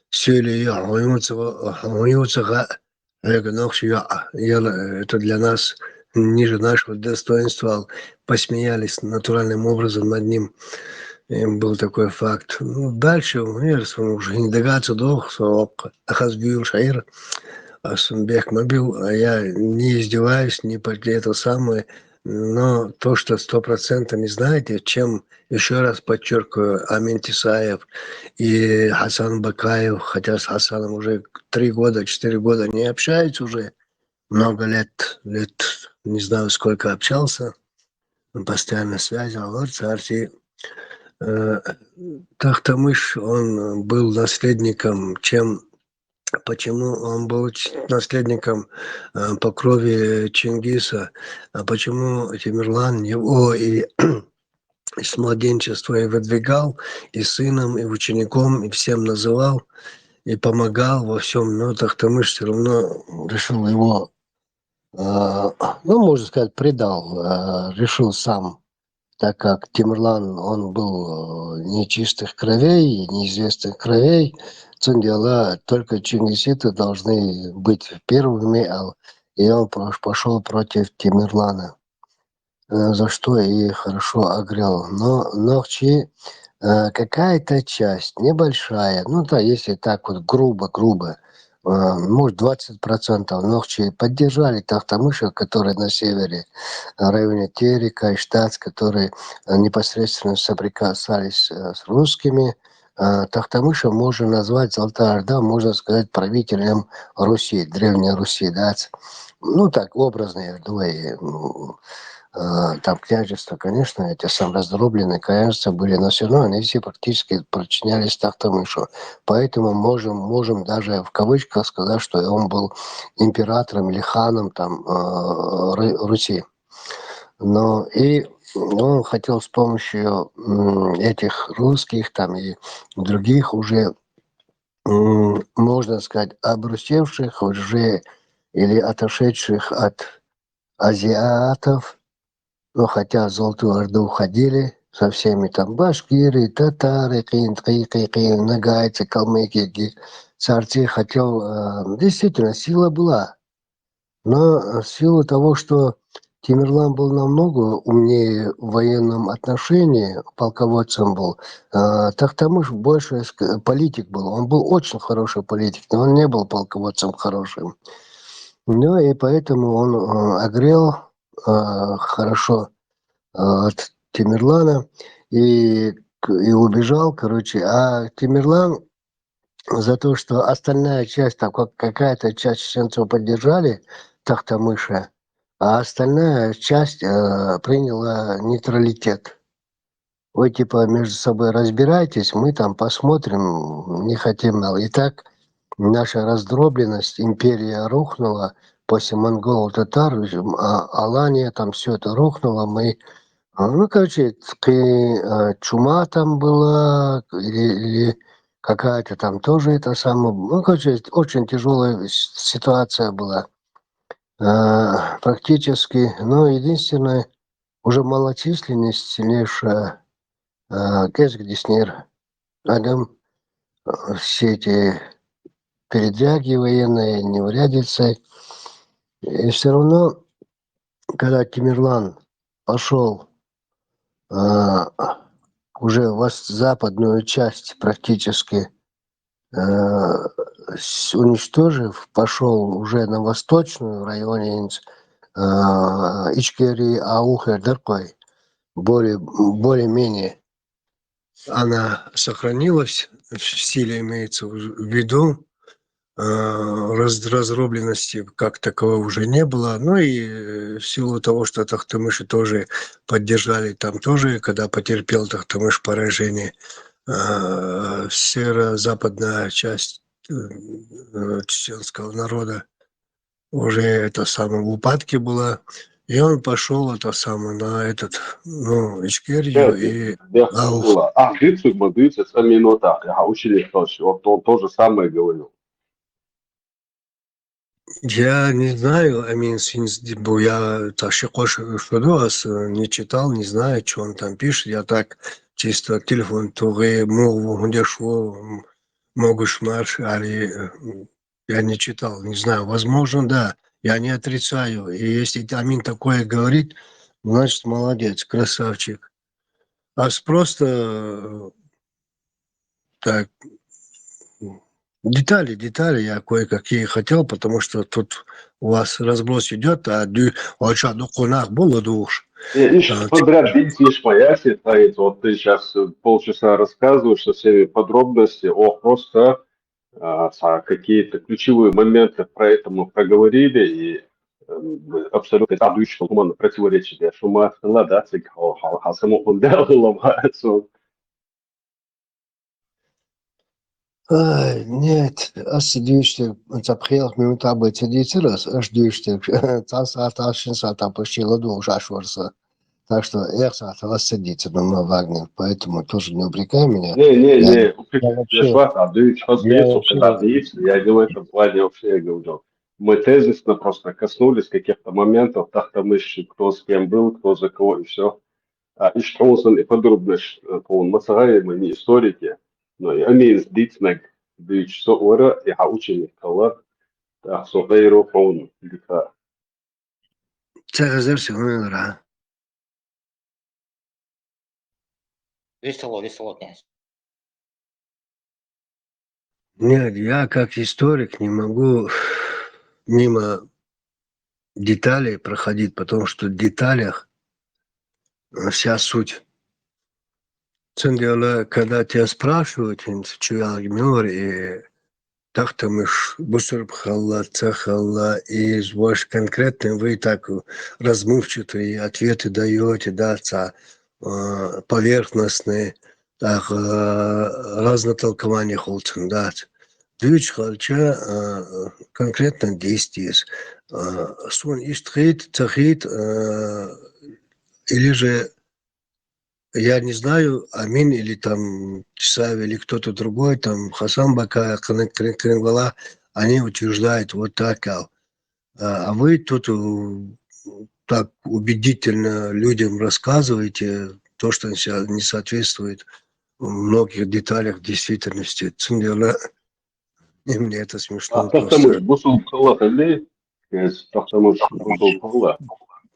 сюли я, хуюца, хуюца га, Эго нохчий йоӀ, ел, э, это для нас ниже нашего достоинства, посмеялись натуральным образом над ним. Э, был такой факт. Ну, дальше, ну, я говорю, он уже не догадаться дох, сок, ахаз бил шаир, а сумбех мобил, а я не издеваюсь, не по-, это самое, но то, что сто процентов не знаете, чем Ещё раз подчеркиваю, Амин Тесаев и Хасан Бакаев, хотя с Хасаном уже три года, четыре года не общаюсь уже, много лет, лет, не знаю, сколько общался, он постоянно связь, а вот Сарти, э, Тахтамыш, он был наследником, чем, почему он был ч-, наследником, э, по крови Чингиса, а почему Тимирлан его и с младенчества и выдвигал, и сыном, и учеником, и всем называл, и помогал во всём, но Тахтамыш всё равно решил его, э, ну, можно сказать, предал, э, решил сам, так как Тимирлан, он был, э, нечистых кровей, неизвестных кровей. Цундела только чингиситы должны быть первыми, а, и он прош-, пошёл против Тимирлана. Э, за что и хорошо огрел. Но нохчи, э, какая-то часть, небольшая, ну да, если так вот грубо, грубо, э, может, двадцать процентов нохчи поддержали Тахтамыша, который на севере, э, районе Терека и Штатс, которые, э, непосредственно соприкасались, э, с русскими. Э, Тахтамыша можно назвать, Золотая Орда, можно сказать, правителем Руси, Древней Руси, да, ц-, ну, так, образно, я думаю, м, э, там княжества, конечно, эти самые раздробленные княжества были, но всё равно они все практически подчинялись Тахтамышу. Поэтому можем, можем даже в кавычках сказать, что он был императором или ханом там, э, Ру-, Руси. Но и он хотел с помощью, м, этих русских там и других уже, м, можно сказать, обрусевших уже или отошедших от азиатов, ну, хотя в Золотую Орду входили со всеми там башкиры, татары, кин, кин, кин, кин, ногайцы, калмыки, ги-, царцы, хотел, э, действительно, сила была. Но, э, в силу того, что Тимирлан был намного умнее в военном отношении, полководцем был, э, Тахтамыш больше ск-, политик был. Он был очень хороший политик, но он не был полководцем хорошим. Ну и поэтому он, э, огрел, э, хорошо, э, от Тимирлана и к-, и убежал, короче. А Тимирлан за то, что остальная часть, там как-, какая-то часть чеченцев поддержали Тахтамыша, а остальная часть, э, приняла нейтралитет. Вы, типа, между собой разбирайтесь, мы там посмотрим, не хотим, мол. И так наша раздробленность, империя рухнула после монголо-татар, а, Алания, там всё это рухнуло, мы, а, ну, короче, ц-, кы-, а, чума там была, или, или какая-то там тоже это самое, ну, короче, очень тяжёлая с-, ситуация была. А, практически, ну, единственное, уже малочисленность сильнейшая, а, кӀезигдиснера адам, а, все эти передряги военные, неурядицы. И все равно, когда Тамерлан пошел, а, уже в западную часть практически, э, с-, уничтожив, пошел уже на восточную районе, э, Ичкерии, Аух, Эрдеркой, более, более-менее она сохранилась в силе, имеется в виду, э, раз-, раздробленности как таковой уже не было. Ну и, э, в силу того, что тахтамыши тоже поддержали, там тоже, когда потерпел Тахтамыш поражение, э, северо-западная часть, э, э, чеченского народа уже это самое в упадке была. И он пошел это самое на этот, ну, Ичкерию и Аух. Ахрицу мадуица саминотах, я учили тоже. Вот он то же самое говорил. Я не знаю, I mean, since, бо я таши къош шуду аз, э, не читал, не знаю, что он там пишет. Я так чисто телефон тугы, мугу, гунде шуо, м, могуш марш, али, э, м, я не читал, не знаю. Возможно, да. Я не отрицаю. И если Амин такое говорит, значит, молодец, красавчик. А с-, просто, э, так, детали, детали я кое-какие хотел, потому что тут у вас разброс идёт, а дю-, а чё, ну, кунах было душ. Э, иш, а, подряд день слишком, я себе, вот ты сейчас, э, полчаса рассказываешь со всеми подробностями, о, просто, а, са-, какие-то ключевые моменты про это мы проговорили, и, эм, абсолютно, да, душ, что, туман, противоречит, я шума, ладно, цик, о, ха-, ха-, само, он, да, улова, Ай, нет, аз дюйштег, цапхелх минута бы цедицерас, аз дюйштег, цас саат, аз шин саат, а почти ладу уж аш варса. Так что эх саат, аз цедицер, но Вагнер, поэтому тоже не упрекай меня. Не, не, я, не, я вообще, я, вообще, я не в этом плане вообще, я говорю. Мы тезисно просто коснулись каких-то моментов, так там еще кто с кем был, кто за кого и все. А, иш тхьун сан и подробно ш-, э, тхьун ма ца гӀайи, мы не историки, но и амин дицнаг дуьйцу со вара, и хьан ученик хала, тӀаккха со гӀайру хьуна дика. Ца хазар се хьуна ра. Весело, весело, князь. Нет, я как историк не могу мимо деталей проходить, потому что в деталях, э, вся суть. Цундела, когда тебя спрашивают, инца чуял милвар, и так там иш бусурб халла, ца халла, и ваш конкретный вы так размывчатые ответы даёте, да, ца, э, поверхностные, так, э, разнотолкование холцун, да. Дуьйцуш хилча, э, конкретно действиес, э, суна иштта хийта, ца хийта, э, или же, я не знаю, Амин или там Чисаев или кто-то другой, там Хасан Бакаев, кхы-, кхы-, кхы-, вала, они утверждают вот так, а, а вы тут, э, так убедительно людям рассказываете то, что не со-, не соответствует в многих деталях действительности. Цундела, и мне это смешно просто. Тахтамыш бусурб хала хилли, князь, тахтамыш бусурб хала.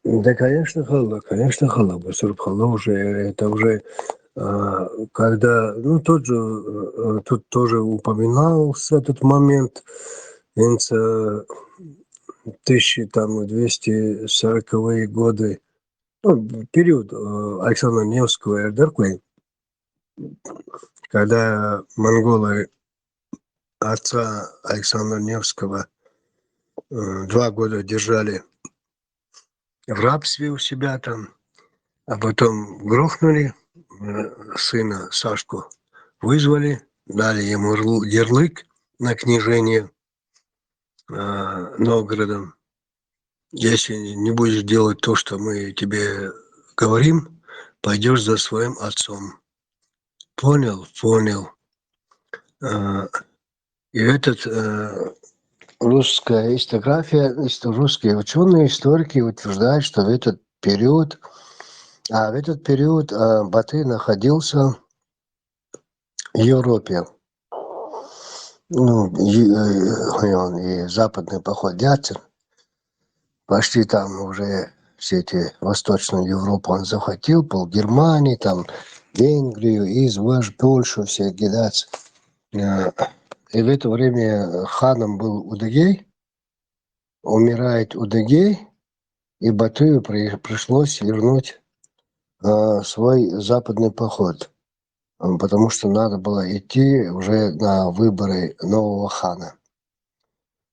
Да, конечно, хала, конечно, хала, бусурб хала уже, это уже, а, когда, ну, тот же, э, тут тоже упоминался этот момент, инца, э, тысяча там двести сороковые годы, ну, период, э, Александра Невского и Эрдеркой, когда монголы отца Александра Невского, э, два года держали в рабстве у себя там, а потом грохнули, э, сына Сашку вызвали, дали ему ярлы-, ярлык на княжение, э, Новгородом. Если не будешь делать то, что мы тебе говорим, пойдёшь за своим отцом. Понял? Понял. Э, и этот, э, русская историография, исто- русские ученые, историки утверждают, что в этот период, а в этот период а, Батый находился в Европе. Ну, и, э, и он и западный поход Дятел, почти там уже все эти Восточную Европу он захватил, пол Германии, там Венгрию, из Вож- Польшу, все Гидац. Э, И в это время ханом был Удыгей, умирает Удыгей, и Батыю при- пришлось вернуть э, свой западный поход, м, потому что надо было идти уже на выборы нового хана.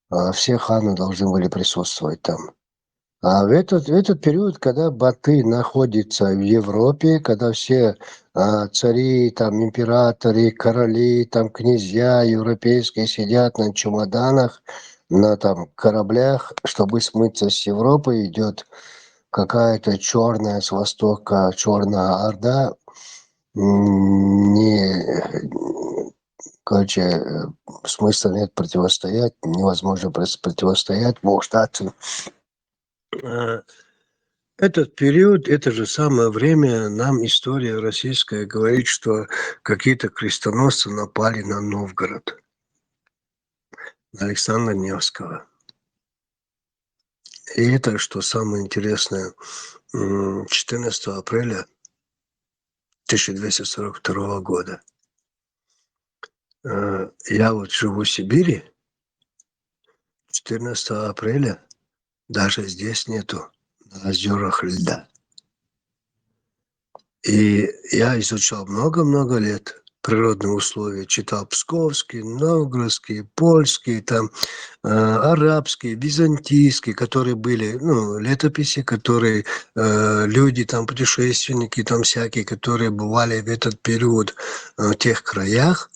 А Все ханы должны были присутствовать там. А в этот, в этот период, когда Батый находится в Европе, когда все а, цари, там, императоры, короли, там, князья европейские сидят на чемоданах, на там кораблях, чтобы смыться с Европы, идет какая-то черная с востока, черная орда, м, не, короче, э, смысла нет противостоять, невозможно прос- противостоять, может, э, этот период, это же самое время, нам история российская говорит, что какие-то крестоносцы напали на Новгород, на Александра Невского. И это, что самое интересное, м, четырнадцатого апреля тысяча двести сорок второго года. Э, Я вот живу в Сибири, четырнадцатого апреля даже здесь нету на озерах льда. И я изучал много-много лет природные условия, читал псковские, новгородские, польские, там, э, арабские, византийские, которые были, ну, летописи, которые э, люди, там, путешественники, там, всякие, которые бывали в этот период э, в тех краях,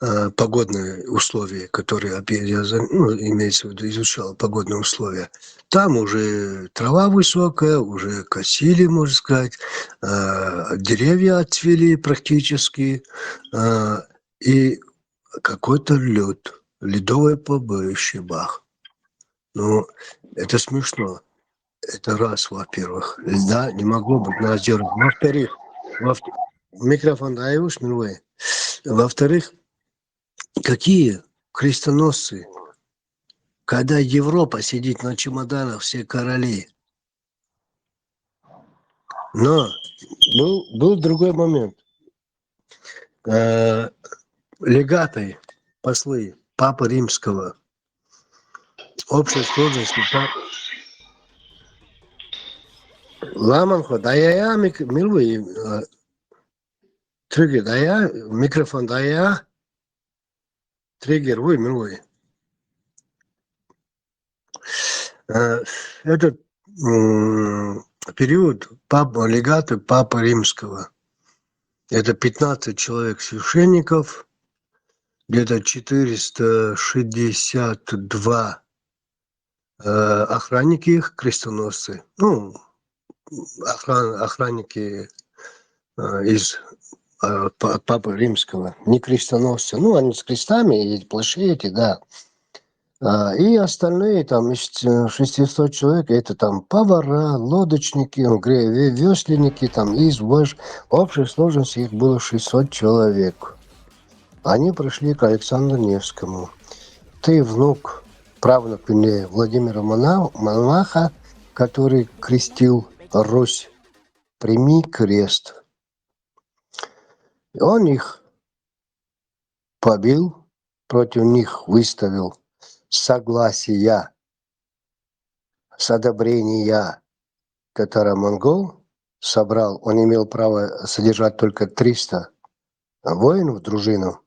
э, погодные условия, которые, опять же, ну, имеется в виду, изучал погодные условия. Там уже трава высокая, уже косили, можно сказать, э, деревья отцвели практически, э, и какой-то лед, ледовое побоище, бах. Ну, это смешно. Это раз, во-первых. Да, не могло быть на озерах. Во-вторых, во микрофон даешь, Мирвей? Во-вторых, какие крестоносцы, когда Европа сидит на чемоданах, все короли? Но был, был другой момент. Э, Легаты, послы Папы Римского, общей сложности. Ламанхо, да я, я, мик- Мирвей, э, триггер, да я, микрофон, да я, триггер, вы, Мирвей. Э, Этот м, период пап, легаты Папы Римского. Это пятнадцать человек священников, где-то четыреста шестьдесят два э, охранники их, крестоносцы. Ну, охран, охранники э, из э, па- Папы Римского, не крестоносцы. Ну, они с крестами и плащи эти, да. А, И остальные там из э, шестисот человек, это там повара, лодочники, ну, гре- ве- весленники, там из Вож- общей сложности их было шестьсот человек. Они пришли к Александру Невскому. Ты внук, правнук, вернее, Владимира Мона- Мономаха, который крестил Русь. Прими крест. И он их побил, против них выставил согласия с одобрения татаро-монгол, собрал, он имел право содержать только триста воинов, дружину,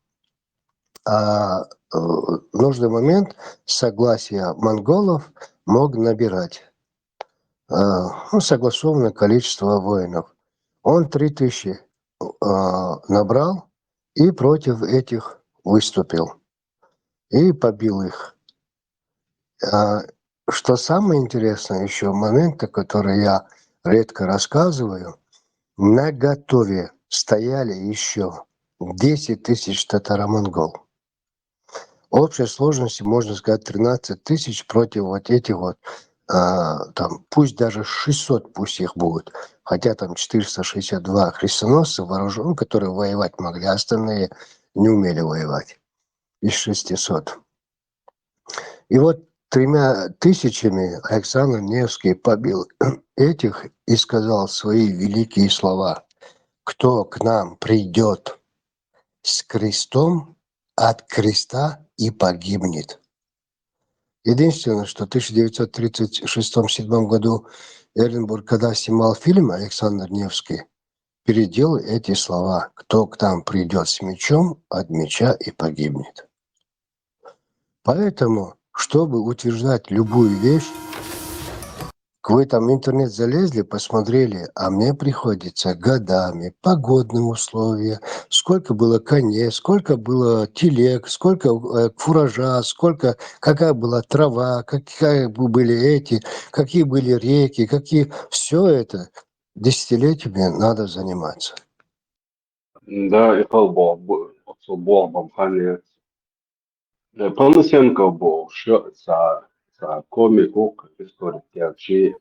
а э, в нужный момент согласия монголов мог набирать э, ну, согласованное количество воинов. Он три тысячи э, набрал и против этих выступил. И побил их. А, Что самое интересное еще, моменты, которые я редко рассказываю, на готове стояли еще десять тысяч татаро-монгол. Общей сложности, можно сказать, тринадцать тысяч против вот этих вот, а, там, пусть даже шестьсот, пусть их будет, хотя там четыреста шестьдесят два крестоносца вооружён, которые воевать могли, а остальные не умели воевать. Из шестисот. И вот тремя тысячами Александр Невский побил этих и сказал свои великие слова: «Кто к нам придёт с крестом, от креста и погибнет». Единственное, что в тысяча девятьсот тридцать шестом-седьмом году Эренбург, когда снимал фильм Александр Невский, переделал эти слова: «Кто к нам придёт с мечом, от меча и погибнет». Поэтому, чтобы утверждать любую вещь, вы там в интернет залезли, посмотрели, а мне приходится годами, погодные условия, сколько было коней, сколько было телег, сколько э, фуража, сколько, какая была трава, какие были эти, какие были реки, какие... Все это десятилетиями надо заниматься. Да, и хал бо, бо, со бо, бо, хане. Э, Панасенков бо, шо, са, са комик, ук, историк, я чи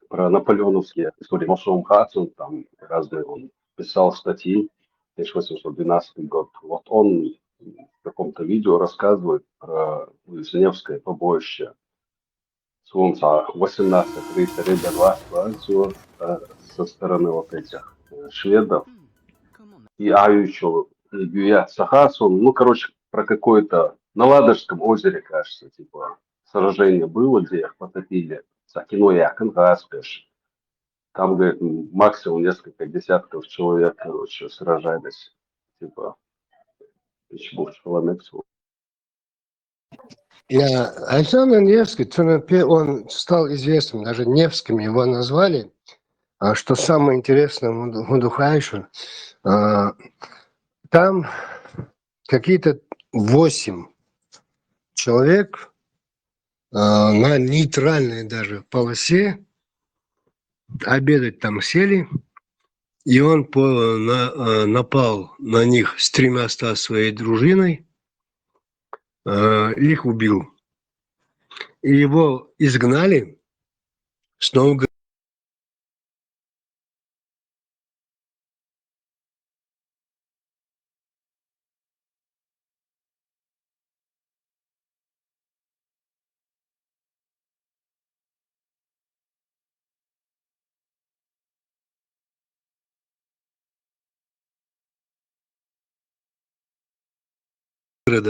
про наполеоновские истории. Мошом Хадсон, там разные он писал статьи, тысяча восемьсот двенадцатый год. Вот он в каком-то видео рассказывает про Невское побоище. Солнца восемнадцать тридцать рейдер ласт, э, со стороны вот этих э, шведов. И Аю еще, и Гюя Сахасон, ну, короче, про какое-то на Ладожском озере, кажется, типа, сражение было, где их потопили. Сакино Якин Гаспеш. Там, говорит, максимум несколько десятков человек, короче, сражались. Типа, пичбур человек. Я, Александр Невский, то он стал известным, даже Невским его назвали. А что самое интересное, Гудухайшу, а, там какие-то восемь человек а, на нейтральной даже полосе обедать там сели, и он по, на, а, напал на них с тремяста своей дружиной, а, их убил. И его изгнали с Новгорода.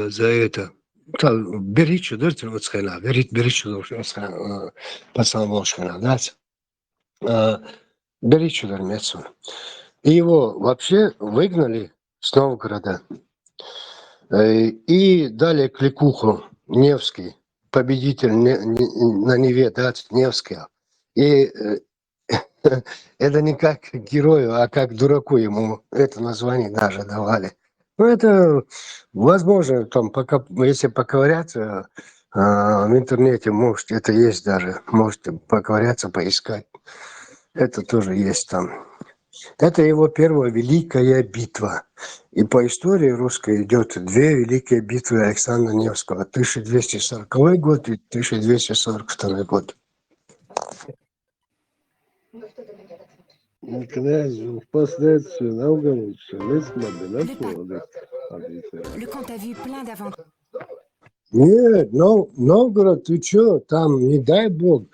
За это. Беричу, да, вот сказала, берит, беричу, вот сказала, пацан волшкана, да? Беричу, да, и его вообще выгнали с Новгорода. И далее кликуху Невский, победитель на Неве, да, Невская. И это не как герою, а как дураку ему это название даже давали. Ну, это возможно, там, пока, если поковыряться а, в интернете, может, это есть даже, можете поковыряться, поискать. Это тоже есть там. Это его первая великая битва. И по истории русской идет две великие битвы Александра Невского. Тысяча двести сороковой год и тысяча двести сорок второй год. Князь впоследствии Новгородцы лиц мобиляту. Le comte a vu plein d'avantages. Нет, но Новгород, ты чё, там, не дай бог.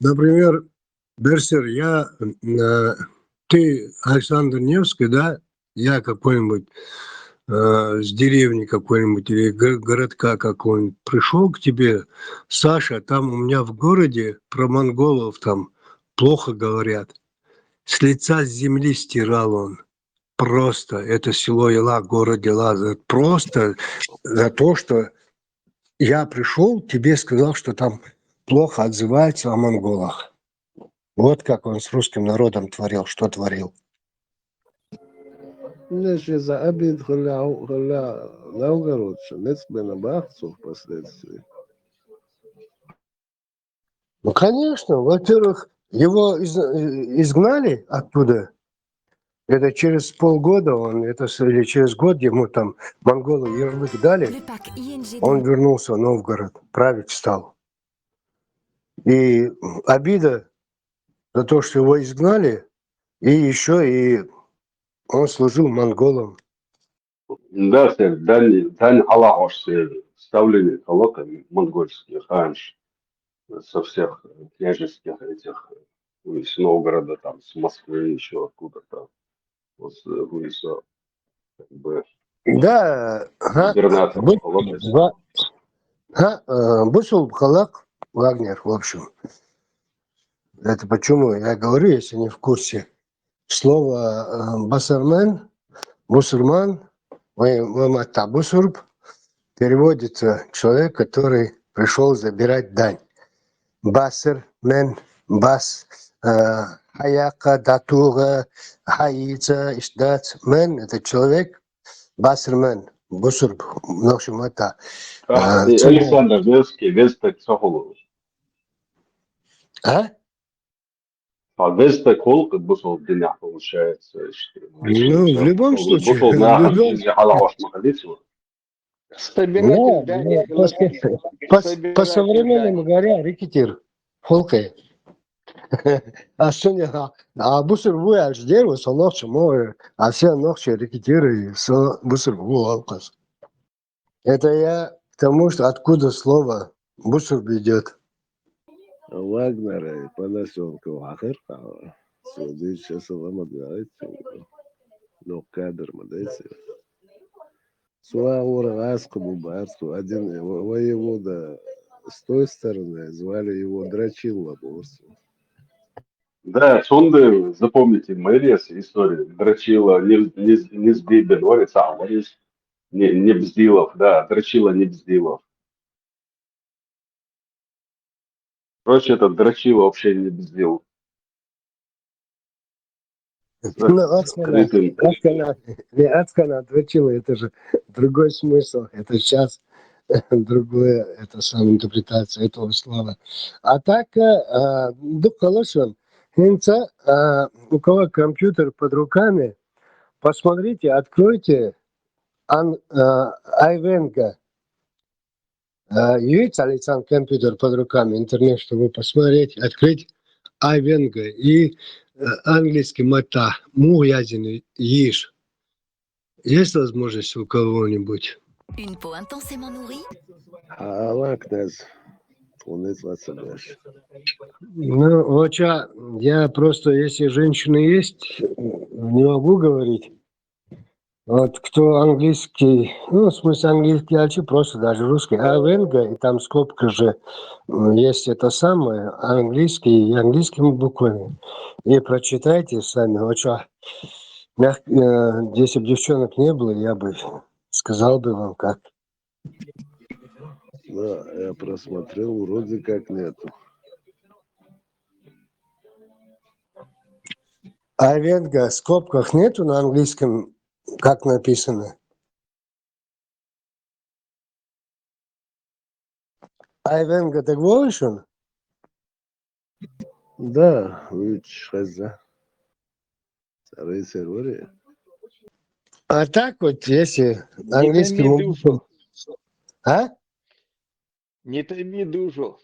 Например, Берсер, я, э, ты Александр Невский, да? Я какой-нибудь э, с деревни какой-нибудь или городка какого-нибудь, пришел к тебе, Саша, там у меня в городе про монголов там плохо говорят. С лица земли стирал он. Просто это село Ила, город Ила, просто за то, что я пришел, тебе сказал, что там плохо отзывается о монголах. Вот как он с русским народом творил, что творил. Нече за обид хля, хля Новгородцы, нецмена бахцу впоследствии. Ну, конечно, во-первых, его из, изгнали оттуда, Это через полгода он, это с- или через год ему там монголы ярлык дали, Le pack I N G D. Он вернулся в Новгород, править стал. И обида за то, что его изгнали, и еще и он служил монголам. Да, сэр, дань, дань ала ош, сэр, ставленник, колока монгольских, ханш, со всех княжеских этих, ну, из Новгорода, там, с Москвы, еще откуда-то. Вот, э, Гуисо, как бы, Да, ага. губернатор Вы- колока. Ва- Ха, э, бусурб халкъ Вагнер, в общем. Это почему я говорю, если не в курсе. Слово э, басармен, бусурман, вы, вы мата бусурб, переводится человек, который пришел забирать дань. Басармен, бас, э, хаяка, датуга, хаица, иштдац, мен, это человек, басармен, бусурб, в общем, это. А, А, и цена- Александр Невский, весь так сохулу. А? А весь так холк, бусул дня получается, что... Ну, в любом случае, Бусул в на любом- ала ош махалицу. Стабилизатор, Ну, да, ну, не по, по- по- стабилизатор, по современному говоря, рекетир. Холкай. А сегодня, а, а бусурбу альждер, вот солнохча, а все нохча рекетиры, со бусурбу алкас. Это я к тому, что откуда слово бусурб идет. Вагнер, э, по населку Ахыр, а, Судыч, Салама, да, это, ну, кадр, ма, да, это. Суагура Аска Бубарсу, один, э, во- воевода с той стороны, звали его Драчилла Бурсу. Да, сонды, запомните, мэрияс история. Драчила, не, не, не сбибен, варис, а, варис, не, не бздилов, да, Драчила не бздилов. Короче, этот Драчила вообще не бздил. Ну, адскана, Скрытым. адскана, не адскана, Драчила, это же другой смысл. Это сейчас другое, это самая интерпретация этого слова. А так, э, а, дукалошон, хинца, а, у кого компьютер под руками, посмотрите, откройте ан, а, Айвенга. А, есть, Александр, компьютер под руками, интернет, чтобы посмотреть, открыть Айвенга и э, английский мата, му язык иш. Есть возможность у кого-нибудь? Une peau intensément nourrie. А, Алан, князь, он из вас, Сабаш. Ну, вот я, я просто, если женщины есть, не могу говорить. Вот кто английский, ну, в смысле английский, а что, просто даже русский, Айвенга, и там скобка же м, есть это самое, английский, и английскими буквами. И прочитайте сами. Вот что, мягк- э, если бы девчонок не было, я бы сказал бы вам как. Да, я просмотрел, вроде как нету. Айвенга в скобках нету на английском, как написано. Айвенга так волшен? Да, лучше хаза. Старый сервер. А так вот, если английским Метамидушу. языком... А? Не томи душу.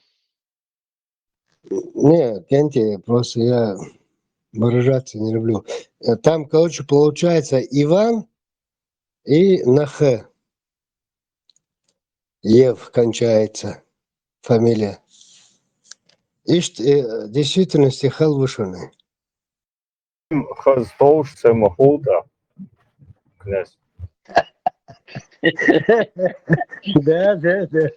Не, Кенти, просто я выражаться не люблю. Э, Там, короче, получается Иван и на Х. Ев кончается фамилия. Ишт, э, действительности халвышины. Хаз толш це махулда, князь. Да, да, да.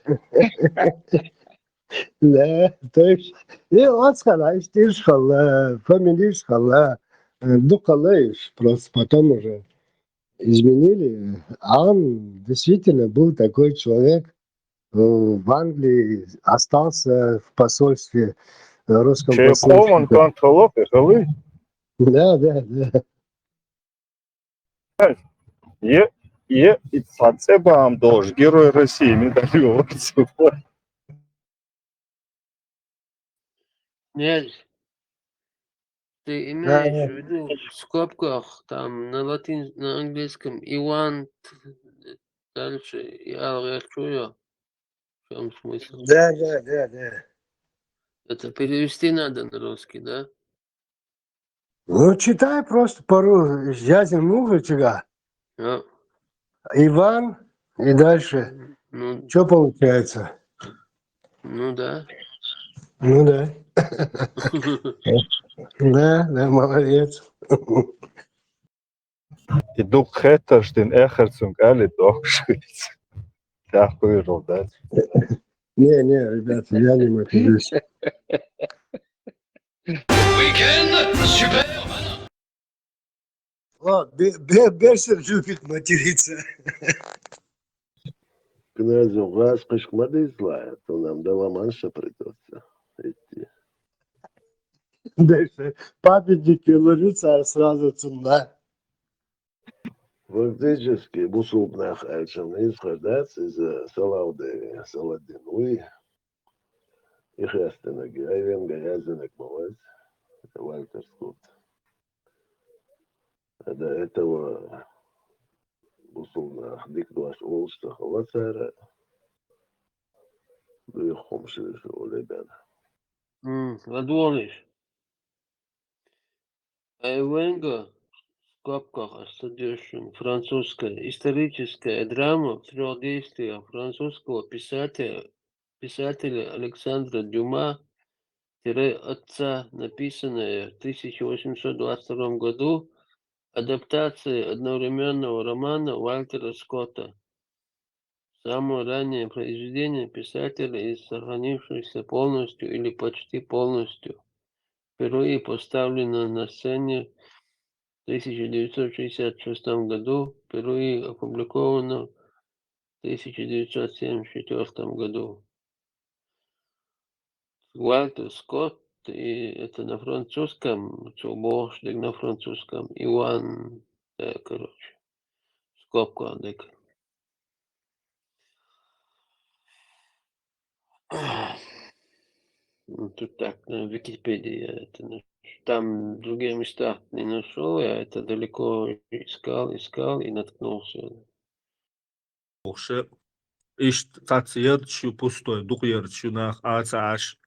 Да, то есть, и отскала, и стишкала, фамилишкала, дукалыш, просто потом уже изменили. А он действительно был такой человек, э, в Англии, остался в посольстве э, русском Чайкован посольстве. Канталов и Халы. Да, да, да. Е, е, и цацеба ам долж Герой России медаль. Князь, Ты имеешь в виду в скобках, там на латин, на английском Иван, дальше я говорю, в чем смысл? Да, да, да, да. Это перевести надо на русский, да? Ну, читай просто по-русски. Я же муха тебя. А, Иван и дальше. Ну, Что получается? Ну да. Ну да. Да, да, молодец. И дукха хетташ дин эхарцунг али дохшиц. Тахуй ролдат. Не, не, ребята, я не матерюсь. Week-end super. О, Бе- Бе- Берсер любит материться. Князь, у вас кышкма дизлая, то нам дала манша придется идти. Дальше. Памятник Белорусса сразу цунна. Фактически, бусулбнах альчамниз хардаци из Салавдеви, Саладинуи. Их ястенаги, айвенга язенек маваз, Вальтер Скотт. А до этого бусулбнах дикдуаш олшта халасара. Дуй хомши шо лебян. М, Ладуолиш. Айвенга, в скобках, остаётся французская историческая драма в трех действиях французского писателя, писателя Александра Дюма, тире отца, написанная в тысяча восемьсот двадцать втором году, адаптация одновременного романа Вальтера Скотта. Самое раннее произведение писателя из сохранившихся полностью или почти полностью. Впервые поставлено на сцене в тысяча девятьсот шестьдесят шестом году, впервые опубликовано в тысяча девятьсот семьдесят четвёртом году. Вальтер Скотт, и это на французском, цо бохш дег на французском, Иван, да, короче, скобка дег. Ну, тут так, на Википедии я это наш-, там в других местах не нашёл, я это далеко искал, искал и наткнулся. Укх ше ишта цхьацца ярташ ю пустой, дукха ярташ ю, нах Ӏа ца Ӏаш,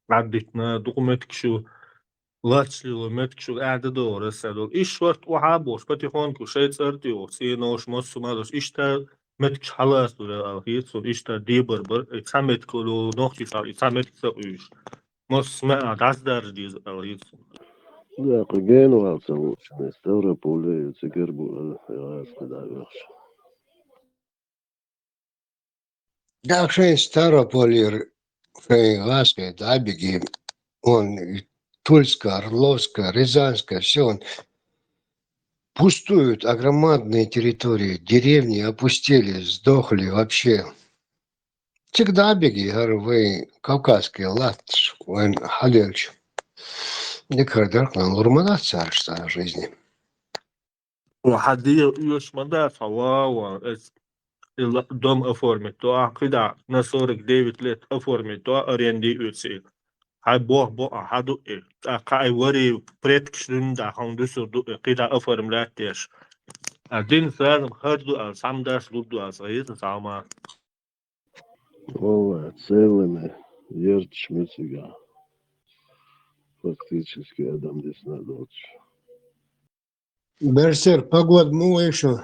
Ӏаддитна, дукха меттигаш ю, лач лело меттигаш ю, аьда догӀу расса долу. Иш шорта охьа а бохуш, потихоньку шайн цӀар тӀе йоху цӀенош, массо а малош, иштта меттигаш хьалаца лур ала хета суна, иштта дебар бар, и цхьа меттиг ло нохчий чохь, и цхьа меттиг ца къуьйсуш. Массо а маьӀна дӀасадаржа деза ала хета суна. Да, кху гена ваьлла ца луучун, Ставрополе ю, цигара бу ала, гӀазкхи дӀавехаш. Да, шайн Ставрополь, шайн гӀазкхи дӀабиги, он и Тульская, Орловская, Рязанская, все он пустуют, а громадные территории, деревни опустели, сдохли вообще. Цига дӀабиги, хӀара вайн кавказский латташ, вайн хьалелча. Дика хӀара дара, лур ма дац цара цара жизни. Хьан дегӀ оьшуш ма дац, хьан ван, ван, эс и ла-, дом оформить до, ахь кхидӀа на сорок девять лет оформить до, аренди оьций. Хьайн бох бо а, хьан ду и? ТӀаккха хьайн вари предкаш дуьнна да, хьуна дуьсур ду и, кхидӀа оформлять деш. А дин сразу хӀара ду ала, цхьамдас лур ду ала, ца хӀета, цхьа ма. Валла, целыми ярташ муьцигахь. Фактически адам дисна доцуш. Берсер, погода муха ю шу?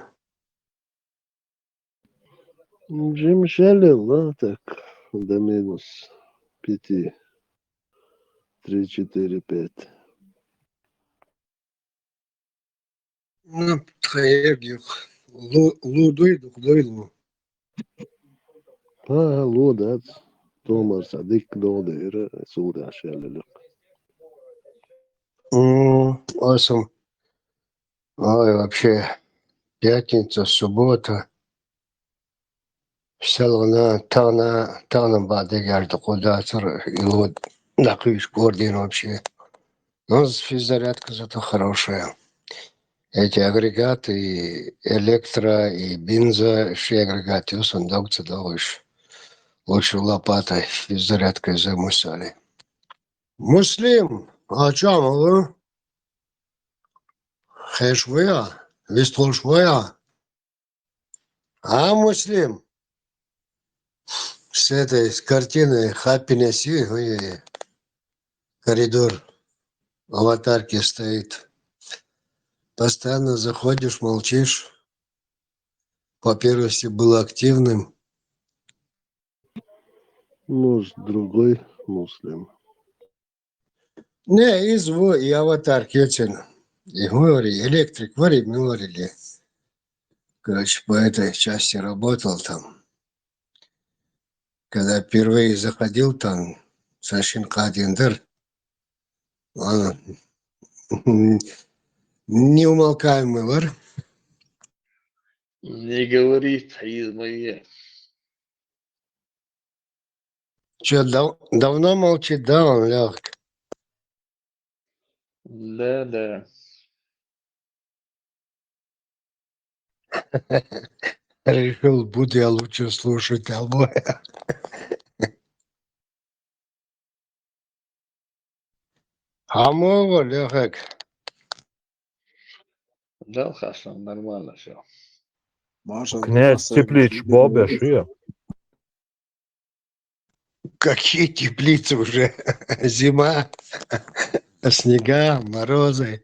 Жимма шел елла, так, до минус пяти. Три, четыре, пять. Ну, тхаьерг юха. Лу, лу дуй, дукха дуй лу. ХӀа, хӀа, ло дац. Томар сан дикка догӀу дера, сулдаш яьлла. М, асум. Ой, вообще, пятница, суббота. Селгана, тахана, тахана баъ дегар дукха дацар, и ло дакхуьйсу гордин вообще. Ну, физзарядка зато хорошая. Эти агрегаты, и электро, и бензо, ши агрегат ю сан дог ца догӀуш. Лучше лопатой, физзарядкой займусь али. Муслим, а чо ма лу? Хеш вуя, вист хулш вуя. А, Муслим? С этой, с картиной Happiness, и, ой, коридор аватарки стоит. Постоянно заходишь, молчишь. По первости был активным. Может, другой Муслим. Не, из ву и аватар кецин. И говори, электрик, говори, мы говорили. Короче, по этой части работал там. Когда впервые заходил там, Сашин Кадиндер, он неумолкаемый вар. Не говори, из моей. Чё, дав- давно молчит, да, он, Лёх? Да, да. Решил, буду я лучше слушать, албо. Хамово, Лёхак. Да, Хасан, нормально всё. Маша, Князь Хасан, Теплич, тебе бобе привет. Шуя? Какие теплицы уже? Зима, снега, морозы.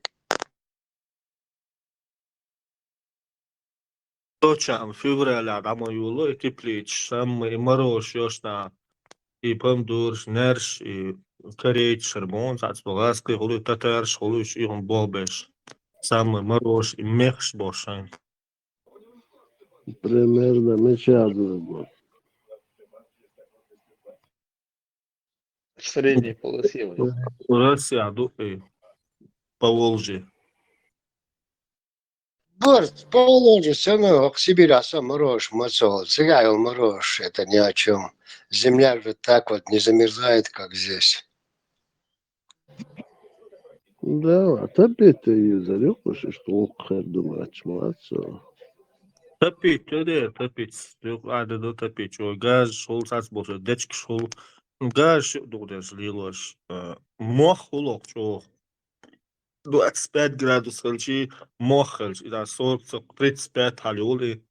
Точно, февраля дӀа ма йолу и тепличаш, самма и морозаш йолуш нах, и помидораш, нерш, и корейцаш, хӀара боху, цхьацца боху, гӀазкхий хуьлу, татараш хуьлу, уьш и хӀума болх беш. Самма морозаш, и мехаш боху шайна. Примерно мича ду? В средней полосе вай. Россия ду и Поволжье. Борс, Поволжье, всё равно, Сибирь, а сам морозь, мацо, цигай морозь, это ни о чём. Земля же так вот не замерзает, как здесь. Да, а тапит и зарёкъуш, что охъер думать, мацо. Тапит, да, тапит. Юкъа ада ду тапит, чо газ шул сац болчу, дечкаш шул. Газ шу дугдеш лилош, э, мох хулох чо. Двадцать пять градус хилчи, мох хилчи, и да сорок, тридцать пять хьал йолу и.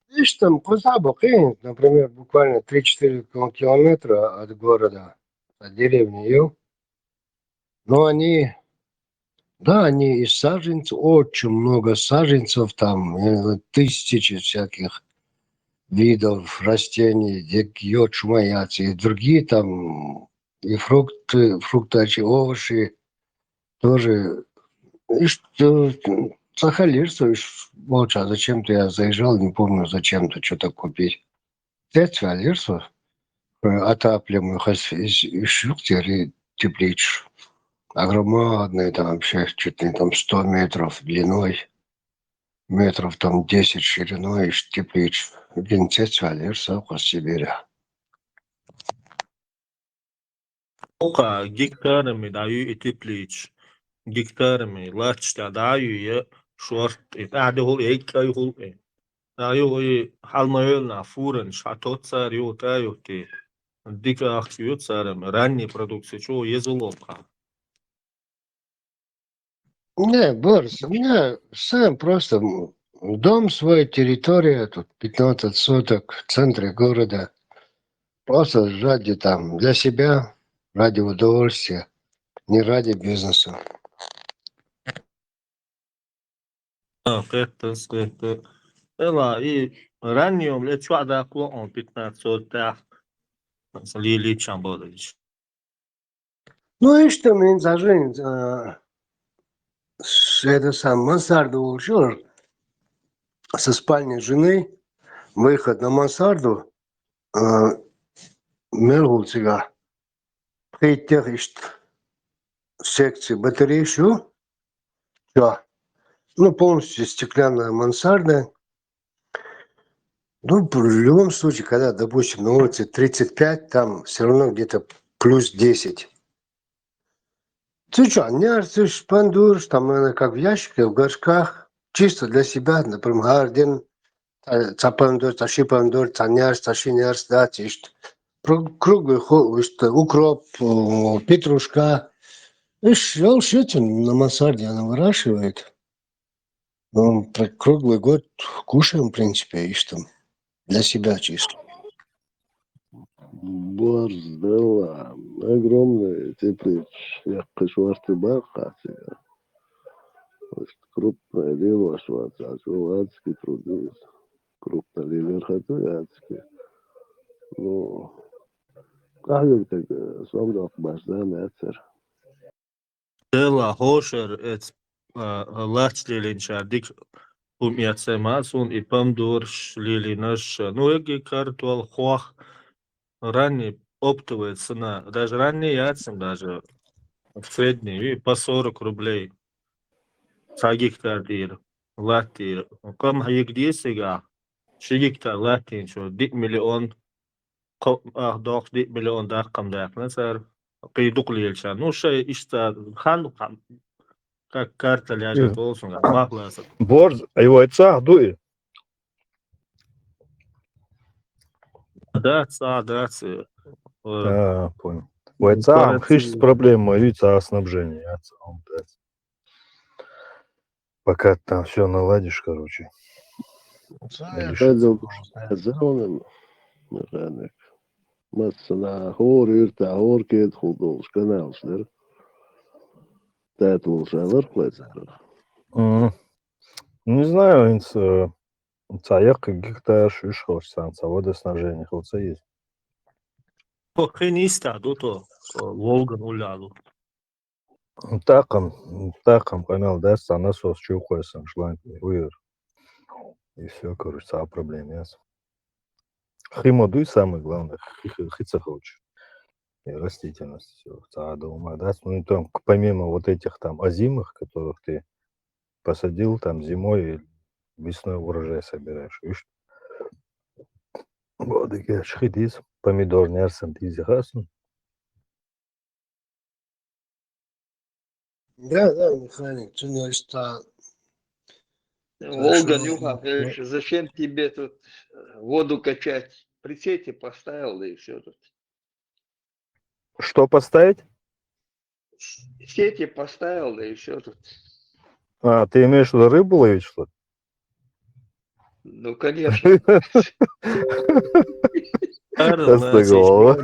Иштта кхузахь бу кхин, например, буквально три-четыре километра от города, от деревни ю. Но они, да, они и саженцы, очень много саженцев там, э, тысячи всяких видов растений, дек-, йочу ма яц, и другие там, и фрукты, фрукты, овощи тоже. Иштта, э, цхьа хилира со, иштта волча, зачем-то я заезжал, не помню, зачем-то чё-то купить. Цецваьллира со, э, отапливаемый хас из, из шух тери тепличаш. Огромадные там вообще, чуть ли там сто метров длиной, метров там десять шириной, и тепличаш. Гин цецваьллира со кху Сибиря. Оха гектарами дӀаю и тепличаш, гектарами латташ тӀехь дӀаю я шорт, и тӀаьхьа де хӀул, и кӀай хӀул, и дӀаю и хьалма йолу нах фуранаш, хьан тоццара ю, тӀа ю те. Дика ахча ю царам, ранний продукция чӀогӀа еза ло кхаъ. Не, Борис, у меня сын просто, м, дом свой, территория, тут пятнадцать соток в центре города. Просто ради там, для себя, ради удовольствия, не ради бизнеса. А, кхетта, кхетта. Эла, и ранний йома ле чохь даккхало он пятнадцать соток тӀехь. Аса лелийча бохуш. Ну, иштта мин зажин, э, с-, это сам, мансарда волчу, со спальни жены, выход на мансарду, э, мел хӀул цигахь. Пхийтта иштта секция батареи ю, чохь. Ну, полностью стеклянная мансарда. Ну, в любом случае, когда, допустим, на улице тридцать пять, там всё равно где-то плюс десять. Цу чохь нерсаш, пандурш, там, наверное, как в ящике, в горшках, чисто для себя, например, гарден, цхьа, цхьа пандур, цхьа ши пандур, цхьа нерс, цхьа ши нерс, да, иштта. Круг-, круглый ху-, иштта, укроп, м, петрушка, Ишта йолуш ю цуьнан, на мансарде она выращивает. Ну, пр-, круглый год кушаем, в принципе, иштта. Для себя чисто. Борз делла, огромный теплица, яккхий шорта баккхац. Крупный лелош вац, адски труд иза. Крупный лелор хаза адски. Ну, къахьегна стаг, сом доккху башха зама яцара. Делла хӀошара эца, а, лац лелийначара дика хӀума эцна ма суна и помидораш лелийнарш. Ну, эгги картол, хох, ранний оптовая цена. Даже ранний яц, даже в среднем, и по сорок рублей. Цхьа гектар тӀера латта. Къам хьега деза цигахь, ши гектар латтийначо диъ миллион, кхо-, ах, дохуш диъ миллион даккхам даьккхина цара, кхин дукха лелачарна. Ну, шайн иштта хан, хан, как карта лежит, Мгм. Олсунга, мах ласа. Борз, и вай цӀахь ду и? Да, цӀа, да, ц-, э, А, понял. Вай ну, цӀа короче, хиш проблема ю, цӀа снабжение, а, цӀа, да. Пока ты там всё наладишь, короче. Цхьа Или я ш- хезал долуш, цхьа я зелнан механик. Массанхьа хӀора юьртахь, хӀора кеда хӀума долуш каналаш дара. Тата волуш а лархлай цара. Мгм. Не знаю, хӀинца, э, цхьа яккхий гектараш уьш хилча, царна цхьа водоснабжение хила ца еза. Хо, хин йиста ду то, э, Волган уллехь ду. ТӀаккха, тӀаккха къамел дац, цхьа насос чу кхойсан шланг уьйр. И всё, короче, цхьа проблема яц. Хи ма дуй, самое главное, хи, хи, хи ца хилча. И растительность, всё, цхьа а ду ма дац. Ну, и там, к-, помимо вот этих там озимых, которых ты посадил там зимой и весной урожай собираешь, видишь? Вот, так я ж хи диза, помидор, нерсан диза хасун. Да, да, механик, цуьнан иштта. Волган юха, конечно, зачем тебе тут, э, воду качать? Прицепе поставил, да и всё тут. Что поставить? С-, сети поставил, да и всё тут. А, ты имеешь в виду рыбу ловить, что ли? Ну, конечно. Ара, Астагфирулла.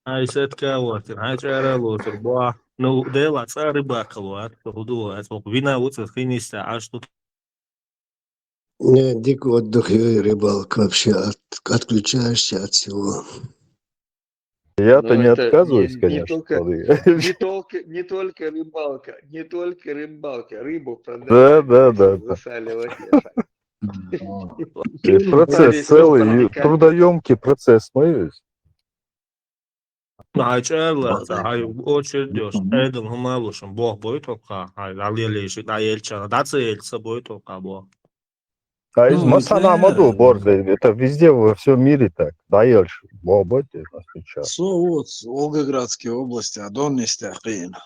Хьайн сатка а вахтина, хьайн чӀара а лоцур, бохь. Ну, дела, цӀа рыбакал вац, хӀу ду вац, хӀокху вина ву цӀа хин йиста Ӏаш ду. Не, дика отдых ю, рыбалка вообще от-, отключаешься от всего. Я-то Ну, не это отказываюсь, не, не конечно, только, что ты не только, не только рыбалка, не только рыбалка, рыбу продавать, Да, да, да, да. Засаливать. И процесс Парень целый, просто и трудоёмкий процесс, мы ведь. Ну, хьайн чӀара лаца, хьайн очередь йолуш, Мгм. Ӏедал хӀума лушан, боху бойту хьо кхаъ, хьайн дӀалелийша, дӀаелча, дӀа ца елча, ца бойту хьо кхаъ боху. А из Ну, массанхьа ма ду, Борз, это везде, во всём мире так. ДӀаелча, боху бойту, отвечаю. Со ву Волгоградской области, а донна йистехь кхиъна.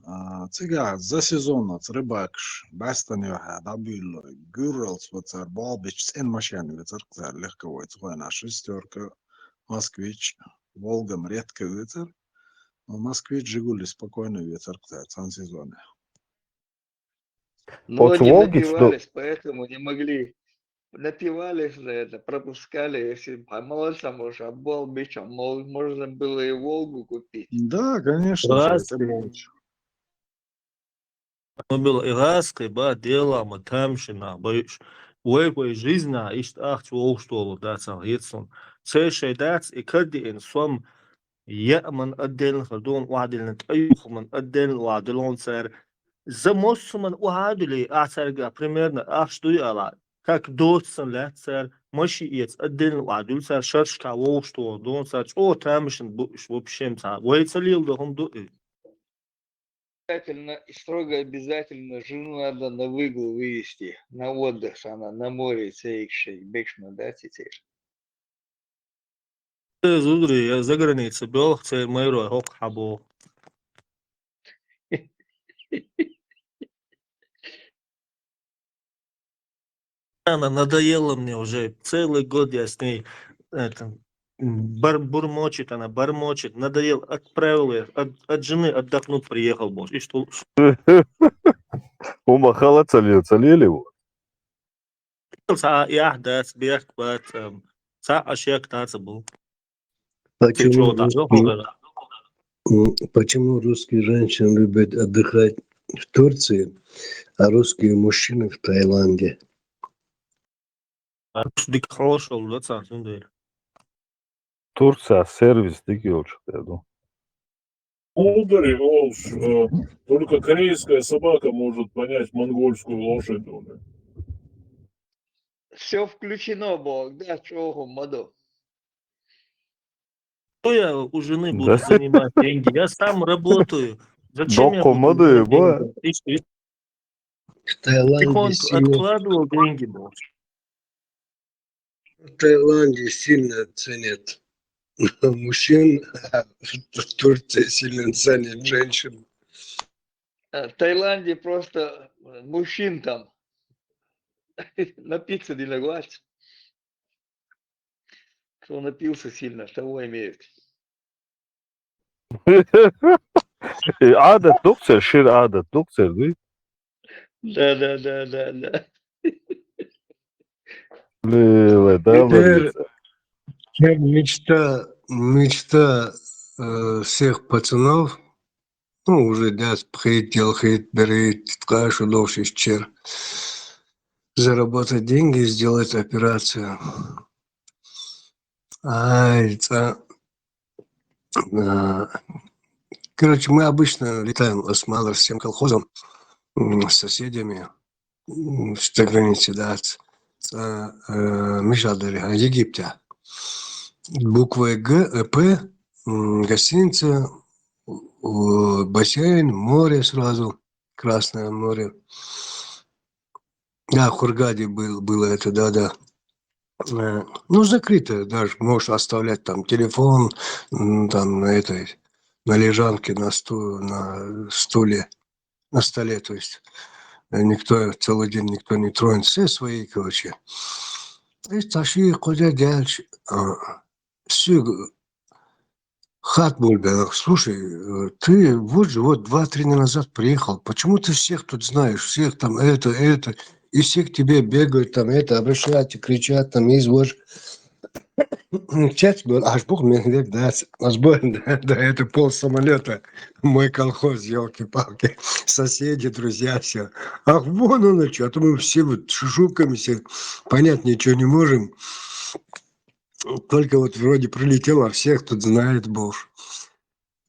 А, цигахь за сезон оцу рыбакаш бӀаьстан юьхьа дӀабуьйлура, гуьрралц вацара, болх бича цӀена машен вецара цара легковой, цу хенахь шестёрка, Москвич, Волга-м редко вецара, но Москвич, Жигули спокойно вецара цара цхьана сезоне. Многие Оцу Волгич ду- напивались, поэтому не могли. Напивались за это, пропускали, если по молодцам уж, а болх бича, мол, можно было и Волгу купить. Да, конечно, Раз. Шайтан Иванович. Ну, била и гӀазкхи бан, дела ма тамашийна бан уьш. Вай, вай жизна иштта ахча вовшах долу дац, хан хета суна. Церан шайн дац и кардиъна сом, яа ман отдельно хир ду хьуна охьадиллина, тӀеюху ман отдельно охьадиллина цара. За массо а ман охьадиллий, ахь цаьрга примерно ахча дуй ала, как доцу санна лаьтта цара, машин эца отдельно охьадуьллу цара, шаршкахь вовшах долу ду хьуна цара, чӀогӀа тамашийна бу уьш вообще цхьа. Вай ца леладо хӀума ду и? Обязательно, и строго обязательно жену надо на выгул вывести, на отдых, она на море цаьрга шайга бекшна дац и церан. Э, зударий, я за граница бел, церан майрой хӀокху хьан боху. Она надоела мне уже. Целый год я с ней, это, Бор-, бормочет она, бормочет. Надоел, отправил её. От, от жены отдохнуть приехал, боже. И что? Ума халаца ле, цалели у. Ца, я, да, сберт, вот, эм, ца, а щек, да, забыл. Почему, Чего там? русские, м, почему русские женщины любят отдыхать в Турции, а русские мужчины в Таиланде? А что, дик хорошо, да, ца, сюда. Турция сервис дик йолча, я думаю. Сударь, Олш, э, только корейская собака может понять монгольскую лошадь. Все включено, Бог, да, чого мадо. Что я у жены буду занимать деньги? Я сам работаю. Зачем я Доку буду мадо, занимать ба? деньги? Ты что, В Таиланде тихонько сильно, откладывал деньги, боже. в Таиланде сильно ценят мужчин, а в Турции сильно ценят женщин. А в Таиланде просто э, мужчин там напиться не нагладь. Кто напился сильно, того имеют. Э, адат дукцер, шир адат дукцер, да? Да, да, да, да, да. Ле, ле, да, Теперь, ле. теперь мечта, мечта э, всех пацанов, ну, уже дяс пхит, делхит, берит, кашу дошишь чер. Заработать деньги и сделать операцию. Ай, ца-, а, короче, мы обычно летаем с Малорским колхозом, м, с соседями, м, с той границы, да, с, с, э, Мишадери, а, Египта. Буквой Г, э, П, м, гостиница, у-, бассейн, море сразу, Красное море. Да, в Хургаде был, было это, да, да. Э, ну, закрыто даже, можешь оставлять там телефон, м, там на этой, на лежанке, на, сту, на стуле, на столе, то есть. Э, никто, целый день никто не тронет, все свои, короче. И таши куда дальше. А, всё, г-, хат был, да, слушай, э, ты вот же вот два-три дня назад приехал, почему ты всех тут знаешь, всех там это, это, и все к тебе бегают, там это, обращаются, кричат, там, извозь. Чат был, аж бог мне, да, аж бог, да, да, это пол самолета, мой колхоз, елки-палки, соседи, друзья, все. Ах, вон оно что, а то мы все вот шушукаемся, понять ничего не можем. Только вот вроде прилетел, а всех тут знает бог.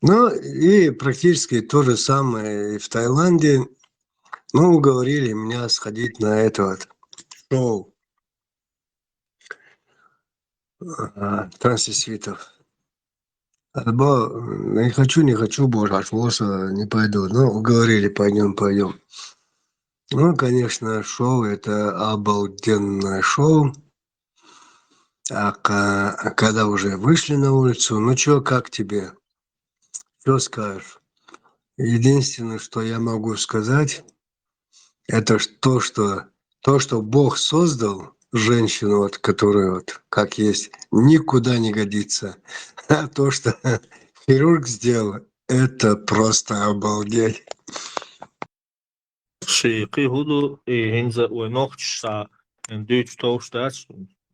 Ну, и практически то же самое и в Таиланде. Ну, уговорили меня сходить на это вот шоу, а, трансвеститов. Або, м, не хочу, не хочу, боже, аж лоса не пойду. Ну, уговорили, пойдем, пойдем. Ну, конечно, шоу, это обалденное шоу. А ка-, когда уже вышли на улицу, ну чё, как тебе? Что скажешь? Единственное, что я могу сказать, это ж то, что, то, что Бог создал женщину, вот, которая вот как есть, никуда не годится. А то, что хирург сделал, это просто обалдеть. Ши кхы хӀу ду, и хӀинца вай нохчаша, ин дуьйцу товш дац,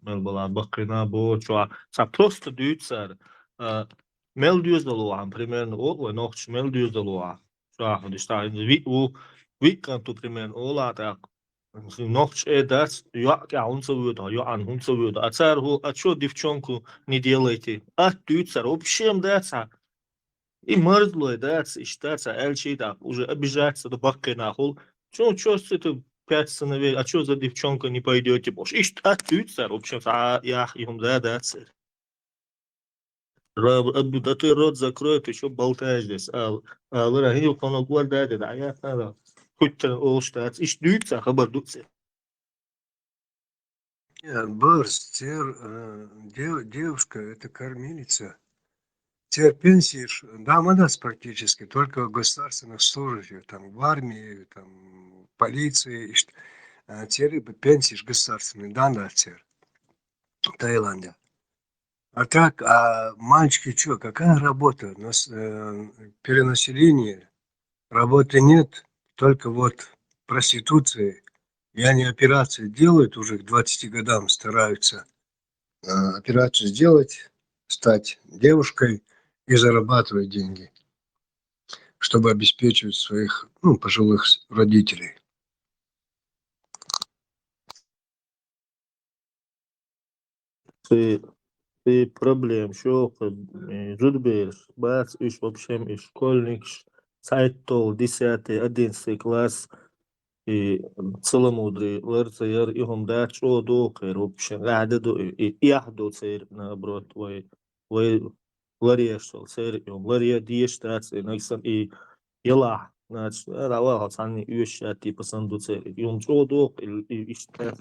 мел бала баккхина бо, чуа, ца просто дуьйцу цара, а, мел доьзал ву ахьа, примерно, о, вай нохчаша мел доьзал ву ахьа. Чуа, хӀу диш та, хӀинца виъ ву, виъ кӀант ву, примерно, ола тӀаккха. Нохча э дац, йоӀ тӀехь хӀунда ца воьду, йоӀан хӀунда ца воьду. А цара хӀу, а чё девчонку не делайте? Атта дуьйцу цара, вообще дац хьа. И марзлой дац, иштта ца аьлчий тӀаккха, уже обижаться до баккхий нахула. Чё, чё с этой пять сыновей, а чё за девчонка не пойдёте больше? Иштта атта дуьйцу цара, вообще, а, ях, и хӀума да, дац. Ра-, ра-, да ты рот закрой, ты чё болтаешь здесь? А, а, лара, хил, хонок гор да, да, да, я, да, да. Хоть ты олуш дац, иштта дуьйцу цара, хабар ду цара. Нет, Барс, цер, э, дев-, девушка, это кормилица. Цер пенсии, ш-, да, ма дац практически, только государственных служащих, там, в армии, там, полиции, ишт-, э, цер пенсии ж государственные, да, да, цер. Таиланде. А так, а мальчики чё, какая работа? Нас, э, перенаселение, работы нет, только вот проституция. И они операции делают, уже к двадцати годам стараются, э, операцию сделать, стать девушкой и зарабатывать деньги, чтобы обеспечивать своих, ну, пожилых с-, родителей. Ци, ци проблема шо, э, зудбераш бац, уж вообще, и школьникаш, цхьайттал, десятый, одиннадцатый класс, и целомудрие лар ца яр, и хӀума дац, чӀогӀа доху кхера, вообще, гӀада ду, и, и эхь ду церан, наоборот, вай, вай ларъеш цо церан, и хӀума ларъе дезаш дац, и нагсан, и елахь, значит, а, дӀавахал цхьанна оьшуш а, типа, санна ду церан, и хӀума чӀогӀа доху, и, и иштта.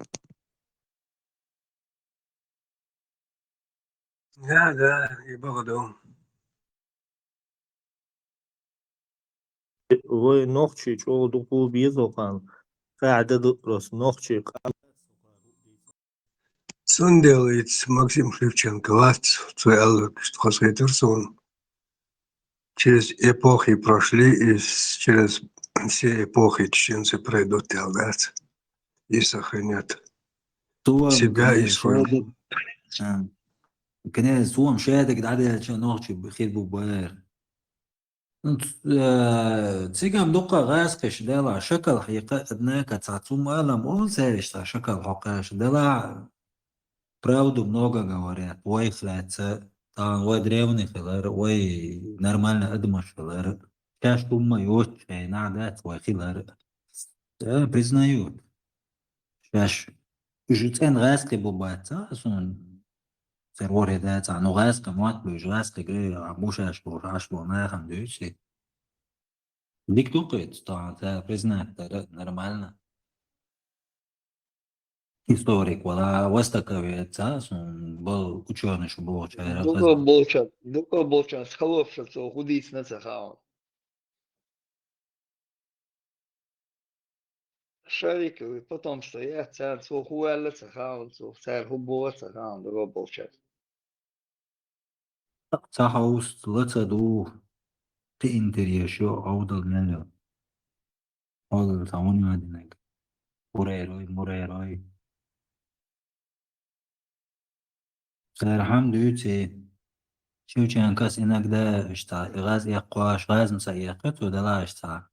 Да, да, и богадом. Вай нохчий чӀогӀа дукха беза хӀокхарна. Кхаьда ду просто нохчий къам. Цундела иц Максим Шевченко вац, цо аьлларг иштта хазахетар суна. Через эпохи прошли, и с-, через все эпохи чеченцы пройдут, аьлла дац, и сохранят Суом себя и князь свой. Шадик, а, князь Суом Шадик дӀадаьлча нохчий хир бу бара. Ну, ц-, э, цигам дукха гӀазкхаша дела, шакал хьекха, однако, цхьа цу малам ол цаьриш цхьа шакал хьокхаша дела, правду много говорят, вайх лаьца, тахана вай древний хилар, вай нормальный адамаш хилар, шаьш хӀумма йоццу шайна дац вай хилар. Да, признают. Шаьш уж цӀена гӀазкхи бу бац, а, суна церан ворхӀе дац, а, ну, гӀазкхи мотт бу уж, гӀазкхи грей, а, бу шаьш бу, аш бу нахана дуьйцу. Дика ду кхуьца, тахана цара признать дара нормально. Историк вала, востоковец, а, суна бал учёныш бохучара Дукха болчан, дукха болчан, халофша цо хӀу дийцина ца хаьа. Шариковый потомство яц цара, цо хӀу аьлла ца хаьа, цо цара хӀу боху ца хаьа, дукха болчан. Ца хьовса ла ца ду, кхин интерес йо, Ӏовдал мел йо. Ӏовдал цхьа хӀун ю динарг? Хурерой, мурерой. Цара хӀама дуьйцу, Шевченкос иногда иштта гӀаз эккхош, гӀазна ца эккха, цо дала иштта.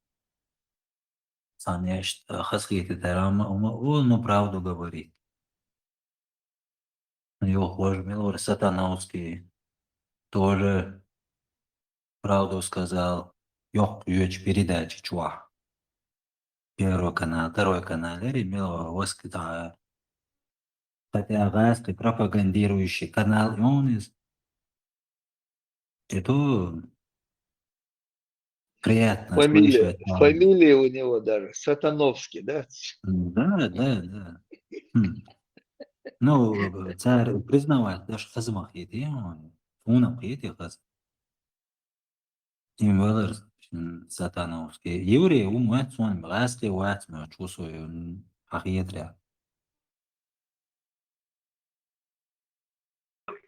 Цхьана иштта хазахетар, амма, амма, он, ну, правду говорит. Йохож мел вара Сатановский, тоже правду сказал, йоккха йоьчу передача чохь. Первый канал, второй канал, яри мел вара васкита. Хотя гӀазкхи пропагандирующий канал, и он из. Это приятно Фамилия, слышать. фамилия у него даже Сатановский, да? Да, да, да. Хм. Ну, цара признавать даже хазмах ети, он. Унах ети хаз. Им валар, м, Сатановский. Еврей, у, моет сон, гӀазкхи вац, ма, чувствую, м, хахетря.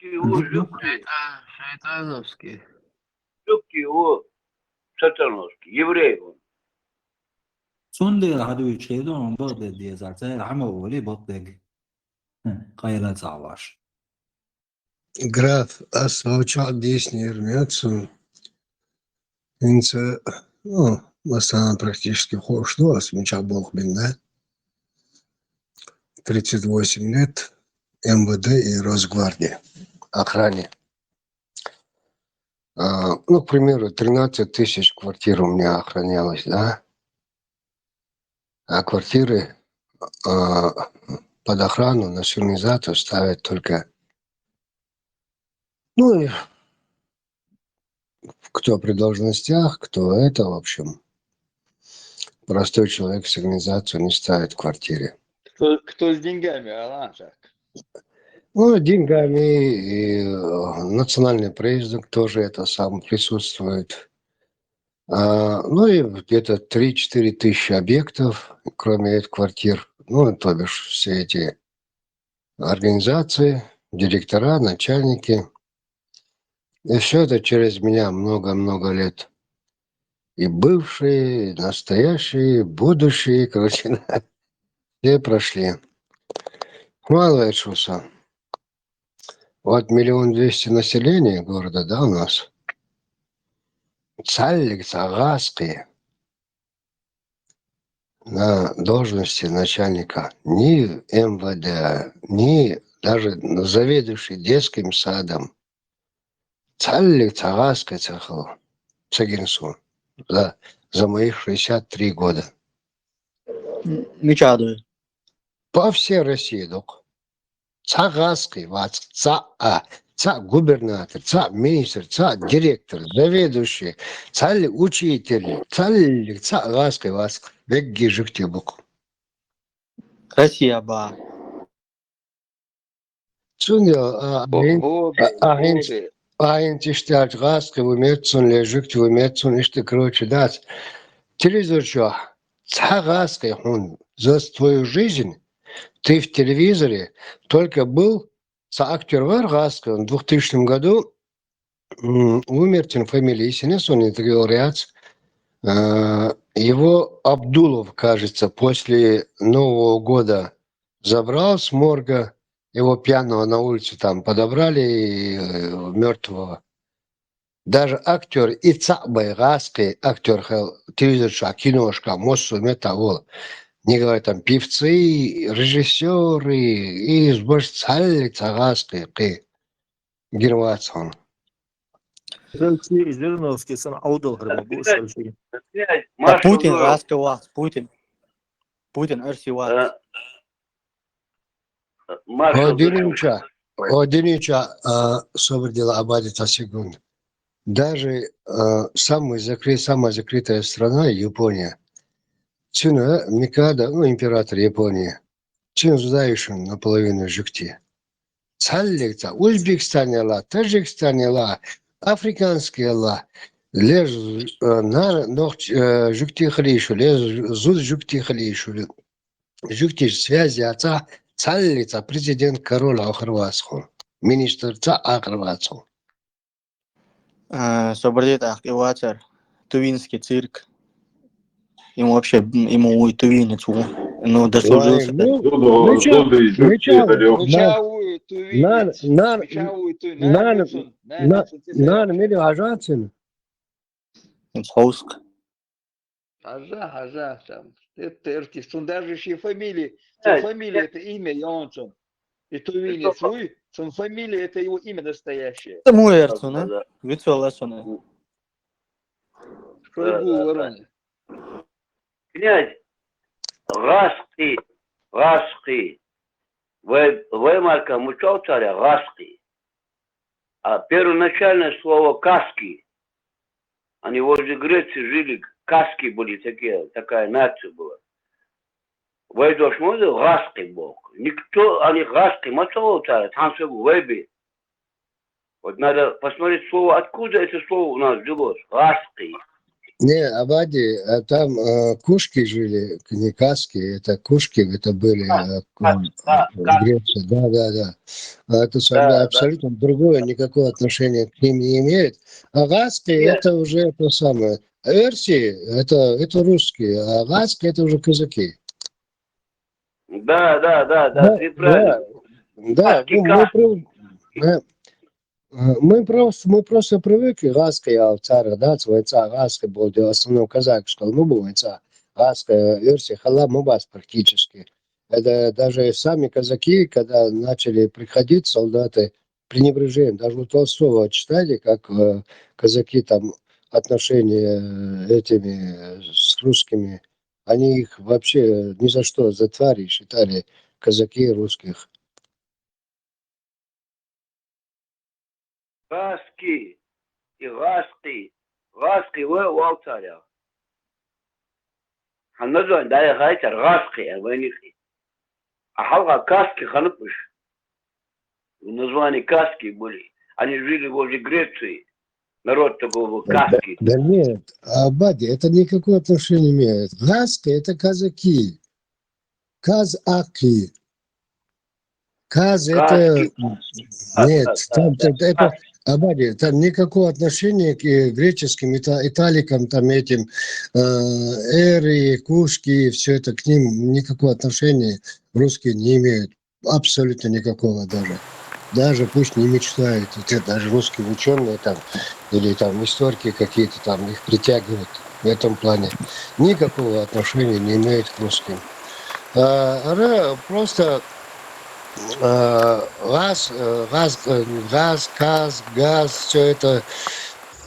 Шайтан-, Шайтановский. Шутки у Сатановский, еврей он. Цундела хьадуьйчу хир ду, хьуна бакъдерг деза, цара хьан ма олий бакъдерг. Хм, къайла ца хьош. Граф, ас вовчах дийснера меца. ХӀинца, ну, массарна практически хууш ду ас мичахь болх бина, да? Тридцать восемь лет, МВД и Росгвардия, охране. А, ну, к примеру, тринадцать тысяч квартир у меня охранялось, да? А квартиры, а, под охрану на сигнализацию ставят только, ну, и кто при должностях, кто это, в общем. Простой человек сигнализацию не ставит в квартире. Кто, кто с деньгами, а, так? Ну, деньгами и, э, национальный признак тоже это сам присутствует. А, ну и где-то три-четыре тысячи объектов, кроме этих квартир. Ну, то бишь все эти организации, директора, начальники. И все это через меня много-много лет. И бывшие, и настоящие, и будущие, короче, да. Все прошли. Мало это что. Вот миллион двести населения города, да, у нас. Цаллик ца гӀаскхи на должности начальника ни МВД, ни даже заведующий детским садом. Цаллик ца гӀаскхи ца хала. Ца гина сона за, за моих шестьдесят три года. М, мича ду? По всей России дукха. Ца гӀаскхи вац, ца а, ца губернатор, ца министр, ца директор, заведующий, цалли учитель, цалли ца гӀаскхи вац, вегги жугти букха. Россия ба. Цунга а, а, а, а, хӀинца, а, хӀинца иштта гӀаскхи ву меццун, ле жугти ву меццун, иштта, короче, дац. Телевизор чохь цхьа гӀаскхи хьуна за твою жизнь, ты в телевизоре только был, ца актер вар гӀаскхи, он в двухтысячном году м, умер, цун фамилия йисина сона, такой лауреат. А, его Абдулов, кажется, после Нового года забрал с морга, его пьяного на улице там подобрали, мертвого. Даже актер и цаӀ бай гӀаскхи актер хел телевизор чохь, киношка, массо мета волу. Не говоря там певцы, режиссёры, и баш цалли ца гӀаскхи кхи. Гина вац хьуна. Сальчи и Жириновский сан Ӏовдал хир ма бу Сальчи. Ткъа Путин гӀаскхи вац, Путин. Путин Оьрси вац. О, динича, о, динича, а, собар дела, Абади, цхьа секунда. Даже, а, самый закры-, самая закрытая страна, Япония, цуьнан Микада, ну, император Японии, цуьнан зудаешна наполовину жугти. Цхьаллиг ца Узбекистане ла, Таджикистане ла, африканские ла, леш, э, нана нохч, э, жугти хилийшу, леш зуд жугти хилийшу. Жугти связь яца, цхьаллиг ца президент, король ахар вац хьуна. Министр ца ахар вац хьуна. А, собар де тӀаккха и вацар. Тувинский цирк. Им вообще, м, ему и тувинец ву. Ну, дослужился. Ну, ну чё, ну чё, Мича вуй тувинец? Мича вуй тувинец? Нана, нана, нана, мили хьажацин? Хьовск. Хьажа, хьажа, там. Это артист. Он даже ещё фамилия. Цун фамилия — это имя, я он цун. И тувинец вуй, цун фамилия — это его имя настоящее. Это мой арцуна. Вицвелла сона. Шойгу варон. Князь, гӀаскхи, гӀаскхи. Вай, вай марка мучал царя гӀаскхи. А первоначальное слово каски. Они возле Греции жили, каски были такие, такая нация была. Вай дош можно гӀаскхи бог. Никто, они гӀаскхи ма цо царя, там все вай би. Вот надо посмотреть слово, откуда это слово у нас взялось. ГӀаскхи. Не, Абади, а там, э, кушки жили, не каски, это кушки, это были, э, к-, э, в Греции, да, да, да. А это самое, Да, да. Абсолютно другое, никакого отношения к ним не имеет. А гӀаскхи — Нет. Это уже это самое. Оьрси — это, это русские, а гӀаскхи — это уже казаки. Да, да, да, да, Да, ты правильно. да, да, Каски, ну, мы каски. про-, э, э, мы просто, мы просто привыкли гӀаскхи яла царах, да, вай ца гӀаскхи болу, в основном казак, что мы будем ца гӀаскхи, Оьрси хала ма бац практически. Это даже сами казаки, когда начали приходить солдаты, пренебрежение. Даже у Толстого читали, как, э, казаки там отношения, э, этими, э, с русскими. Они их вообще ни за что за твари считали, казаки русских. Каски и гӀаскхи. ГӀаскхи вай вал царя. Хьан название дай хай цар гӀаскхи, а вай нихи. А хьалха каски ханапуш. Название каски были. Они жили возле Греции. Народ такой был, каски. Да нет, Абади, это никакого отношения не имеет. ГӀаскхи — это казаки. Казаки. Каз — это... Каски. Нет, там, там, это, Абади, там никакого отношения к э, греческим ита- италикам, там этим э, эры, кушки, все это к ним никакого отношения русские не имеют. Абсолютно никакого даже. Даже пусть не мечтают, это даже русские ученые там или там историки какие-то там их притягивают в этом плане. Никакого отношения не имеют к русским. А, она просто а, газ, э, газ, э, газ, каз, газ, все это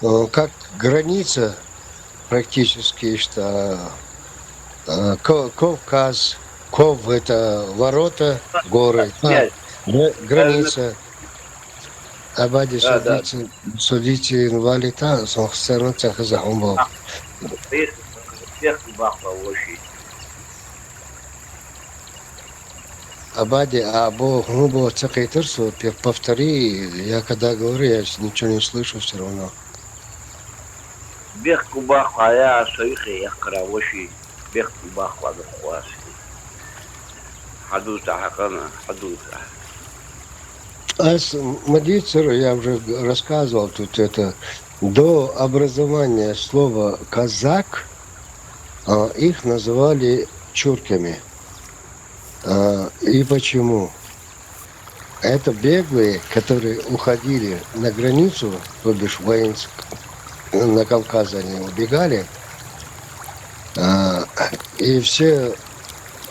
э, как граница практически, что э, Ка- Кавказ, Ков это ворота, горы, а, Нет, гра- граница. Абади Да, да. Судите, судите инвалида, сохсерно цехзахумбо. Всех бахла очень. Абади, а бо хумбо цехитер, повтори, я когда говорю, я ничего не слышу все равно. Бех кубахла я союхе я каравоши. Бех кубахла да хуаси. Хадута хакана, хадута. А с- Мадицер, я уже рассказывал тут это, до образования слова казак а, их называли чурками. А, и почему? Это беглые, которые уходили на границу, то бишь воинск, на Кавказ они убегали. А, и все,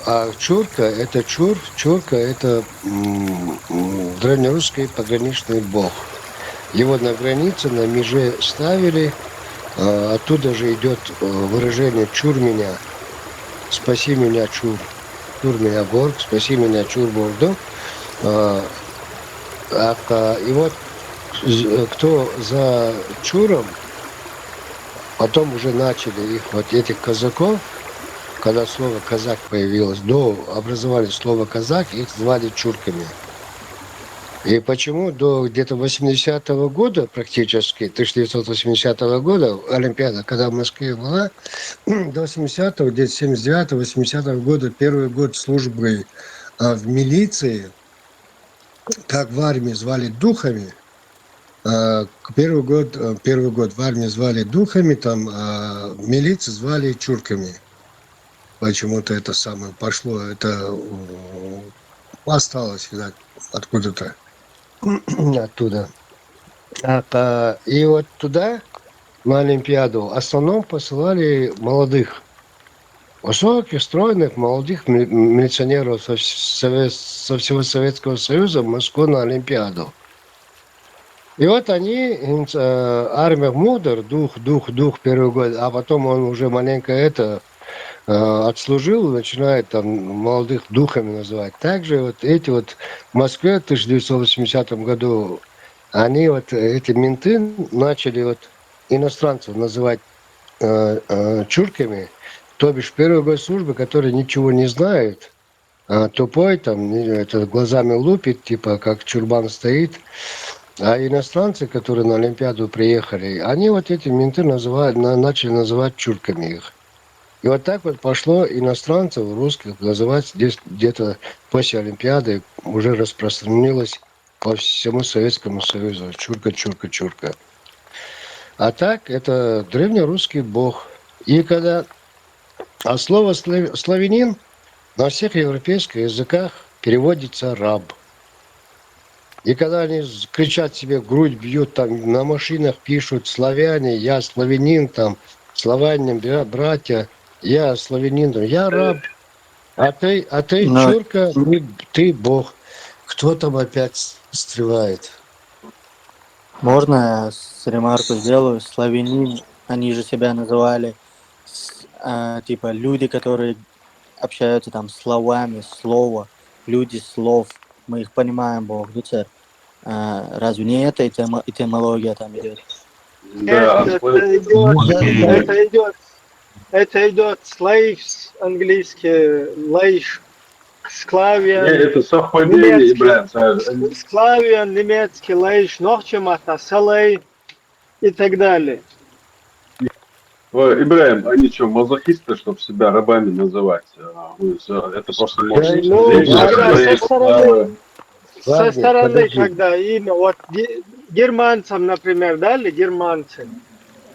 а чурка, это чур, чурка это м, м, древнерусский пограничный бог. Его на границе, на меже ставили. А, оттуда же идет э, выражение «чур меня», «спаси меня, чур», «чур меня, борг», «спаси меня, чур борду». А, а, и вот з- кто за чуром, потом уже начали их, вот этих казаков, когда слово «казак» появилось, до образования слова «казак», их звали чурками. И почему до где-то восьмидесятого года, практически, тысяча девятьсот восьмидесятого года, Олимпиада, когда в Москве была, до восьмидесятого, где-то семьдесят девятого, восьмидесятого года, первый год службы а, в милиции, как в армии звали духами, а, к- первый год, а, первый год в армии звали духами, там а, в милиции звали чурками. Почему-то это самое пошло, это м, осталось, видать, откуда-то оттуда. А, а, и вот туда, на Олимпиаду, в основном посылали молодых, высоких, стройных, молодых ми- милиционеров со, вс- сове- со всего Советского Союза в Москву на Олимпиаду. И вот они, ин- э, армия мудр, дух, дух, дух первый год, а потом он уже маленько это э, отслужил, начинает там молодых духами называть. Также вот эти вот в Москве в тысяча девятьсот восьмидесятом году, они вот, э, эти менты начали вот иностранцев называть э, э, чурками, то бишь первый год службы, которые ничего не знают, а, тупой, там, не- это, глазами лупит, типа как чурбан стоит. А иностранцы, которые на Олимпиаду приехали, они вот эти менты называют, на- начали называть чурками их. И вот так вот пошло иностранцев, русских, называть здесь где-то после Олимпиады уже распространилось по всему Советскому Союзу. Чурка, чурка, чурка. А так, это древнерусский бог. И когда... А слово слав- славянин на всех европейских языках переводится раб. И когда они з- кричат себе в грудь, бьют, там на машинах пишут «славяне», «я славянин», там «славяне, бра- братья», «я славянин», там, «я раб», а ты, а ты Но- чурка, ты, ты бог. Кто там опять встревает? Можно я с- ремарку сделаю? Славянин, они же себя называли, с- а, типа, люди, которые общаются там словами, слово, люди слов. Мы их понимаем, бо дуцер. А, разве не это этимо- этимология там идет? Да, Нет, это идет, это идет, это идет slaves, английский, лейш, склавиан, это совпадение, немецкий. Ибрагим. Склавиан, немецкий, лейш, нохчемата, салей и так далее. Ой, Ибрагим, они что, мазохисты, чтобы себя рабами называть? А, вы за- Это просто может... Ну, Здесь когда же со есть, стороны, а, со Ладно, стороны, подожди. Когда имя, вот де- германцам, например, да, или германцы.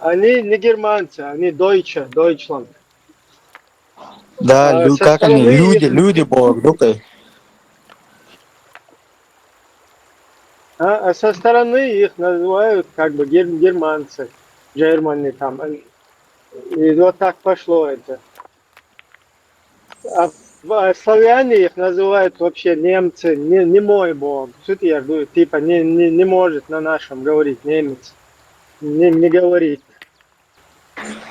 Они не германцы, они Deutsche, Deutschland. Да, А лю- со как они? стороны Люди, их- люди Бог, дукы. А, а со стороны их называют как бы гер- германцы, Germany там. И вот так пошло это. А, в- а славяне их называют вообще немцы, не, не мой Бог. Что ты, я говорю, типа, не, не, не может на нашем говорить немец. Не, не говорит.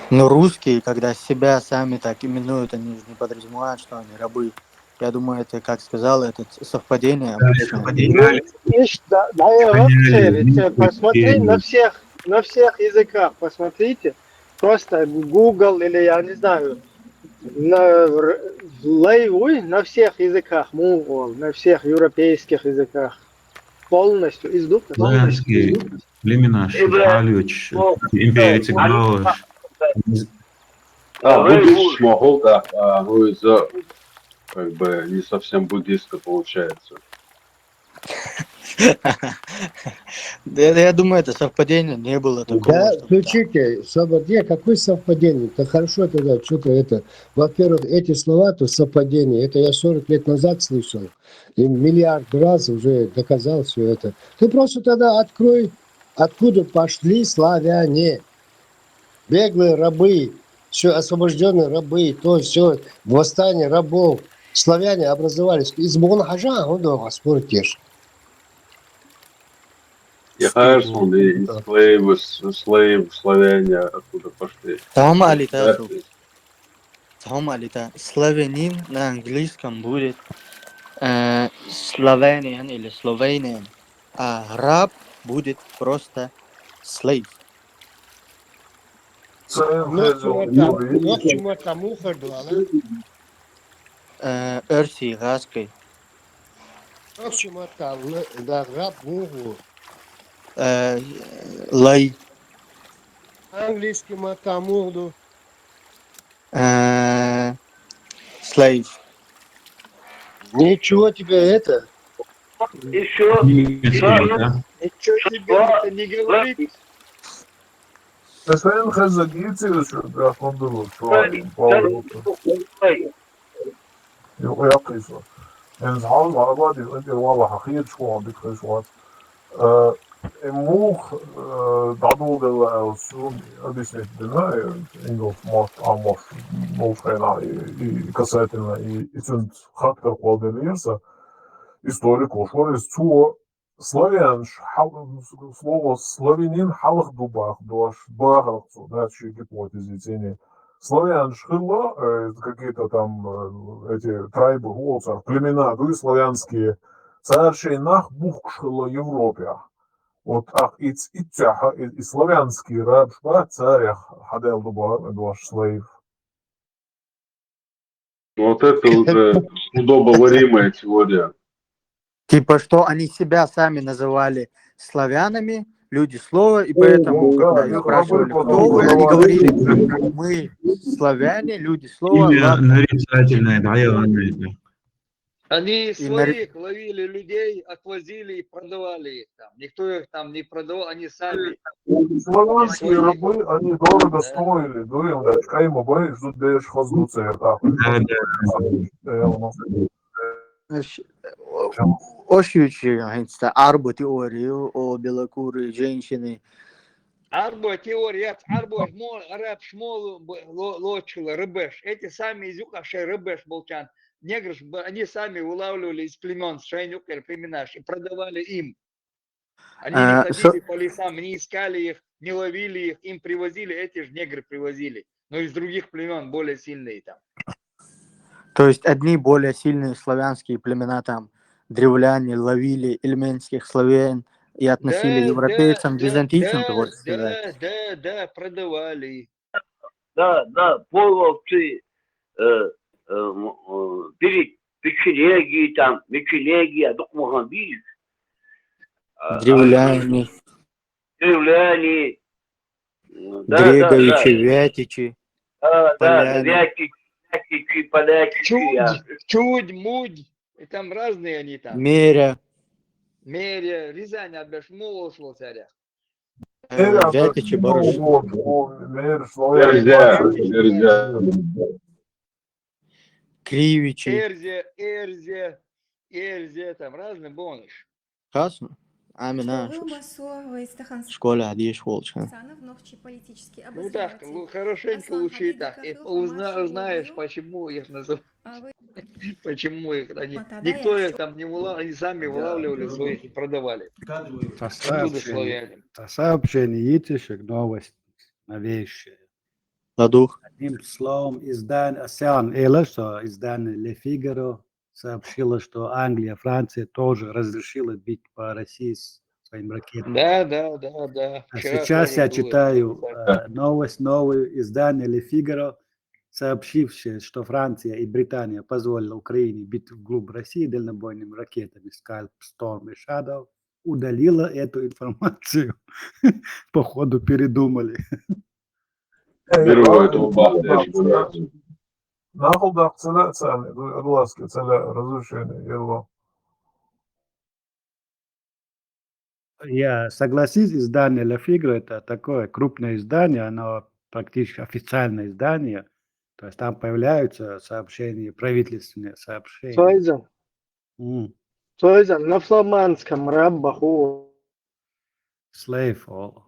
Но русские, когда себя сами так именуют, они же не подразумевают, что они рабы. Я думаю, это, как сказал, это совпадение обычное. Ну, видишь, да, да, я вам говорю, посмотри на всех, на всех языках, посмотрите. Просто Google или, я не знаю, на, р- лай-, ой, на всех языках, монгол, на всех европейских языках. Полностью, из духа. Славянские племена, Шифалевич, империя Тигралыш. А, будешь могу, да, а, ну, из-за, как бы, не совсем буддистско получается. Да, я думаю, это совпадение не было такого. Да, Чтобы там- включите, Слободе, какое совпадение? Это хорошо тогда, что-то это. Во-первых, эти слова, то совпадение, это я сорок лет назад слышал. И миллиард раз уже доказал все это. Ты просто тогда открой, откуда пошли славяне. Беглые рабы, все освобожденные рабы, то все восстание рабов. Славяне образовались. Из Мугун Хажа, он долго спорит. Я, конечно, и, и слейвы, с- слейв, славяне, откуда пошли. Тамам алита Да, су. Тамам алита. Славянин на английском будет э, Slovenian или Slovenian, а раб будет просто slave. Нохчи мата, нохчи мата муухар ду ала. Э, Эрси Гаской. Нохчи мата, л- да, раб мууху. Э, Лай. Английский мата мууху ду. Э, slave. Ничего тебе это. Еще Немецкий, да? Ничего себе это не говорит. Efendim, hızlı geçiyoruz şu lafında bu. Şu an bağlı. Yok, yapıyorsun. En sağ ol, araba diyor, diyor, valla hakir şu an bir kız var. Ee, e, muh, e, dadıl gala olsun, ödesek deme, Engels, Mart, Amos, Wolfgang, и, и касательно, и, и цент хактор квалдерьерса, историк, ошор из цуо, славянш, хал-, слово славянин халах дубах, дуаш, бахах цу, да, чьи гипотезы цени. Славянш хыло, э, какие-то там, э, эти трайбы, уолцар, племена, дуи славянские, царшей нах бухкш хыло Европе. Вот ах иц, ицяха, и, и славянский раб, шба, царях, хадел дуба, дуаш слейв. Вот это уже удобоваримая теория. Типа, что они себя сами называли славянами, люди слова, и поэтому, да, когда их их спрашивали, рабы кто вы, они потом говорили, мы славяне, люди слова, Имя ладно. нарицательное, да, Иван, это. Они И на- своих ловили людей, отвозили и продавали их там. Никто их там не продавал, они сами. Славянские рабы, они дорого стоили, дуем, да, чкайма бай, ждут беш хазгуца, я так. Да, да. Ош ючи, хинста, арбу теорию, о белокурые женщины. Арбо теория, арбо шмол, араб шмол, б- ло- лочила, рыбеш. Эти сами из юкашей рыбеш болчан. Негры, ж б- они сами вылавливали из племен, шейнюкер племенаш, и продавали им. Они А, не со- ходили по лесам, не искали их, не ловили их, им привозили, эти же негры привозили. Но из других племен более сильные там. То есть одни более сильные славянские племена, там, древляне ловили эльменских славян и относили Да, европейцам, да, византийцам, да, ты хочешь да, сказать. Да, да, продавали. Да, да, половцы, э, э, м- э, пере- печенеги там, меченеги, а докмагамбиль. Древляне, Древляне. Да, да, грегаичи, да. вятичи, Да, да, поляне. Вятичи, Вятичи, полячичи, Чудь, а. чудь, мудь. И там разные они там. Меря. Мэрия, Рязань, а беш мугъуш лоцаря. Э, Вятичи барыш. Эрзя, эрзя. Кривичи. Эрзе, Эрзе, Эрзе, там разный бонуш. Хасну? Амина. Школе адиш волча. Ну так, хорошенько учи так. И узна- узнаешь, почему их называют. Почему их они... Никто их там не вылавливал, они сами вылавливали своих и продавали. Оттуда славяне. Сообщение, сообщение, новость новейшая. Ладух. Одним словом, издание, Асан, Эла, что издание Le Figaro сообщило, что Англия, Франция тоже разрешила бить по России с своим ракетам. Да, да, да, да. А сейчас я читаю э, новость, новую издание Le Figaro, сообщившее, что Франция и Британия позволила Украине бить вглубь России дальнобойными ракетами Scalp, Storm и Shadow, удалила эту информацию. Походу передумали. Беру эту бахту. Нахуй да целя цены, глазки целя разрушения, ерво. Я согласен, издание Le Figaro это такое крупное издание, оно практически официальное издание. То есть там появляются сообщения, правительственные сообщения. Союзом. М, Союзом на фламандском раб баху. Slave ол.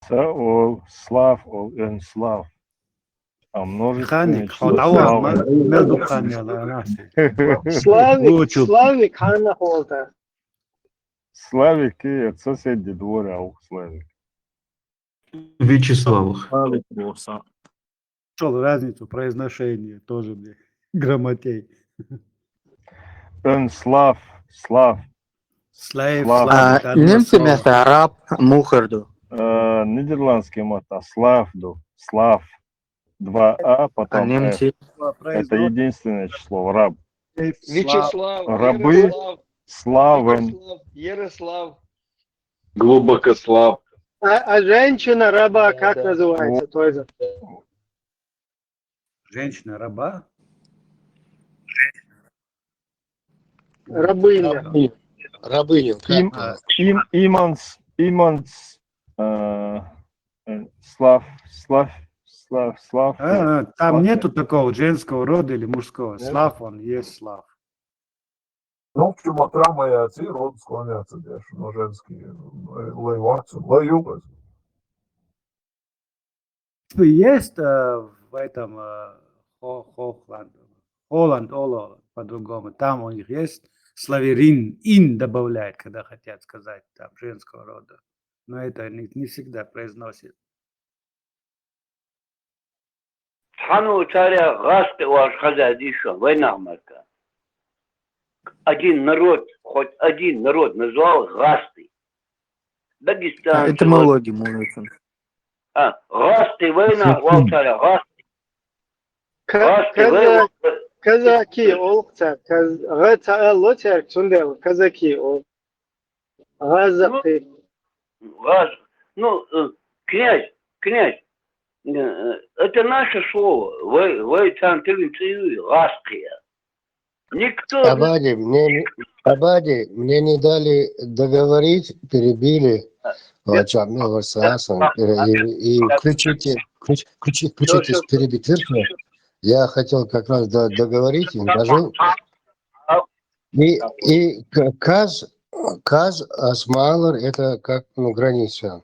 Са ол, слав ол, эн слав. А множественное Механик, число ход ава, славы. мел духани ала. Славик, Лучше. Славик хана холта. Славик и от соседей двора, а у Славик. Вячеславых. Нашел разницу произношения тоже мне грамотей. Эн слав, слав. Slave, Слав. slave, А, это одно немцы слово. Места раб мухарду. Э, нидерландский мат, а слав ду, слав. Два а, А потом F. немцы. Это единственное число, раб. Вячеслав, Рабы. Ярослав, Славен. Ярослав, Ярослав. Глубокослав. А, а женщина раба Да, как да. называется? То есть Женщина раба? рабыня. Рабыню. Как? Им, им, иманс, иманс, э, э, слав, слав, слав, слав. А, а, там Слав. Нету такого женского рода или мужского. Нет. Слав он, есть слав. Ну, в общем, от рама и отцы род склоняться дальше, но женский, э, лей варцу, лей югас. Есть э, в этом э, Хо- Хохланд, Холланд, Оло, по-другому. Там у них есть словерин, ин добавляют, когда хотят сказать там женского рода. Но это не, не всегда произносит. Цхьанна царя гъасти ваш хаза дийшо, вайнах марка. Один народ, хоть один народ назвал гъасти. Дагестан, Этимология муницин. А, гъасти вайнах вал царя, гъасти. Ка- Гъасти Каза- вай. Казаки олхца, каз- гъаца лоцер цундел казаки ол. Гъазакъи. Гъаз. Ну, э, князь, князь, э, это наше слово. Вай, вай там ты гъасти. Никто... Абади, мне, не- Абади, мне не дали договорить, перебили. Вот, чё, мне вот с Асом, э, и, и включите, включ- включи- включите перебить. Я хотел как раз до- договорить, и даже и, и к- каз, каз, асмалар, это как, ну, граница.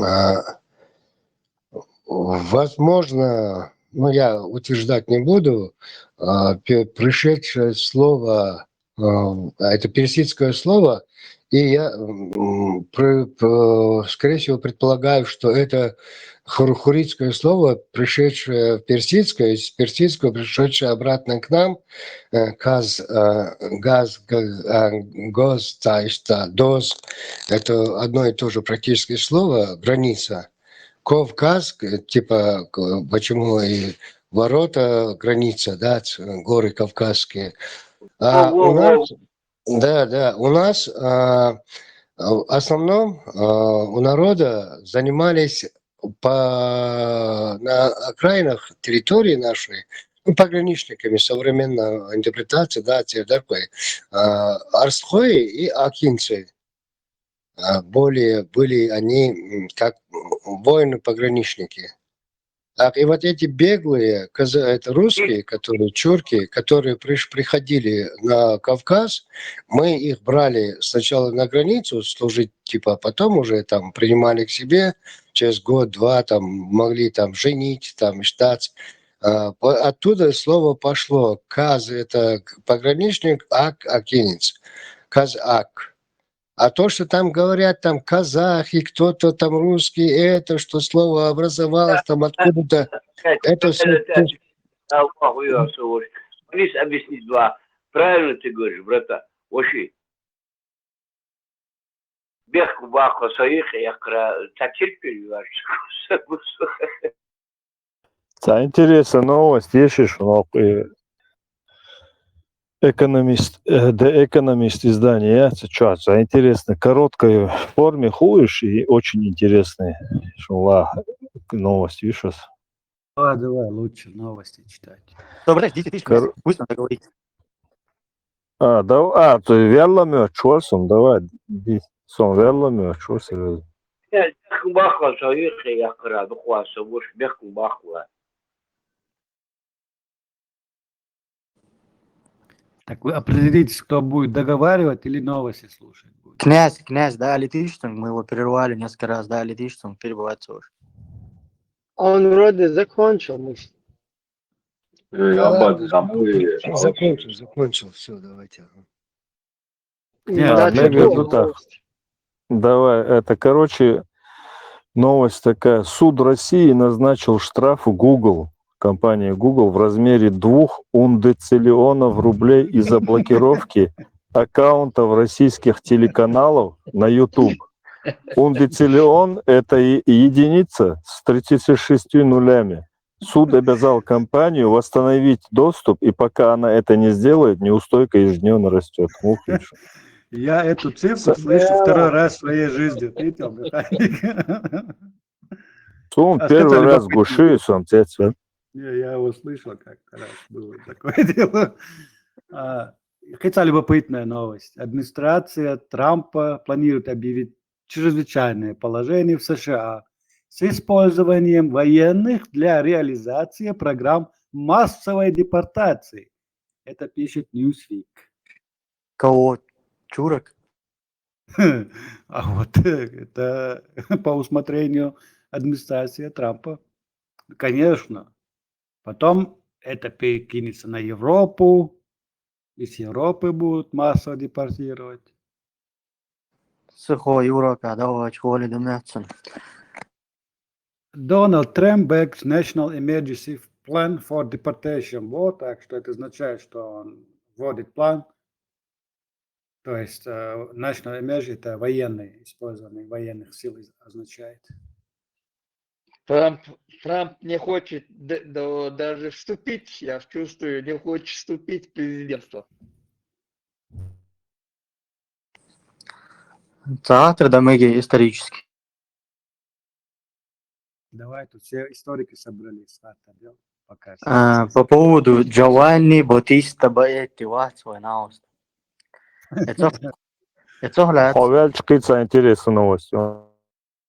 А, возможно, ну, я утверждать не буду, а, пе- пришедшее слово, а, это персидское слово, и я, м, пр- п- скорее всего, предполагаю, что это хур- хурритское слово, пришедшее в персидское, из персидского, пришедшее обратно к нам, э, каз, э, газ, г- а, гоз, та, ишта, доз, это одно и то же практически слово, граница. Кавказ, к- типа, к- почему и ворота, граница, да, ц- горы Кавказские. А Во, во, у во. нас, да, да, у нас а, в основном а, у народа занимались по, на окраинах территории нашей, Ну, пограничниками, современная интерпретация, да, цӀердаргвай, а, арстхой и акинцы. А, более были они, м, как, м, воины-пограничники. Так, и вот эти беглые, каза-, это русские, которые, чурки, которые приш-, приходили на Кавказ, мы их брали сначала на границу служить, типа, а потом уже там принимали к себе, через год-два там могли там женить, там ждать. А, по-, оттуда слово пошло. Каз — это к-, пограничник, ак — акинец. Казак. А то, что там говорят, там казахи, кто-то там русский, это, что слово образовалось там откуда-то, это всё. Аллаху Иисус. Please объяснить два. Правильно ты говоришь, брата. Вообще. Бехк бахо соих якра такир переваш. Цхьа интересная новость ешиш, но, э, экономист, э, The Economist издание, я, цхьа чо, цхьа интересная, короткой форме хуеш и очень интересная, шула новость, ешиш. Давай, давай, лучше новости читать. Добре, дійте, дійте, Кор- пусть надо говорить. А, да, а, то верла мё чорсом, давай, ди, сом верла мё чорсом. Бехк бахо соих якра, духваса, уж бехк бахо. Так вы определитесь, кто будет договаривать или новости слушать будет. Князь, князь, да, Алитишцинг, мы его прервали несколько раз, да, Алитишцинг, перебивать слушай. Он вроде закончил мысль. Э, Аббат, замы, Закончил, закончил, все, давайте. Ага. Князь, Да, А, чё между было? так. Давай, это, короче, новость такая. Суд России назначил штраф Google, компании Google в размере двух ундециллионов рублей из-за блокировки аккаунтов российских телеканалов на YouTube. Ундециллион — это е- единица с тридцатью шестью нулями. Суд обязал компанию восстановить доступ, и пока она это не сделает, неустойка ежедневно растет. Ух, ишь. Я эту цифру слышу второй раз в своей жизни. Видел, механик? Сом А первый это раз любопытно. Гуши, сом цецве. Не, я его слышал как-то раз, было такое дело. А, хотя любопытная новость. Администрация Трампа планирует объявить чрезвычайное положение в США с использованием военных для реализации программ массовой депортации. Это пишет Newsweek. Кого? Чурок? А вот это по усмотрению администрации Трампа. Конечно. Потом это перекинется на Европу, и с Европы будут массово депортировать. Сыхо Европа, давай, чего ли дымятся. Donald Trump backs National Emergency Plan for Deportation. Вот, так что это означает, что он вводит план. То есть э, National Emergency — это военный, использование военных сил из- означает. Трамп, Трамп не хочет д- до- даже вступить, я чувствую, не хочет вступить в президентство. Цаатыр дамеги исторически. Давай, тут все историки собрались. Ладно, да, пока. А, по поводу Джованни Батиста Баэтти, вот свой наус. Это, это, блядь, Ховел чкица интересная новость.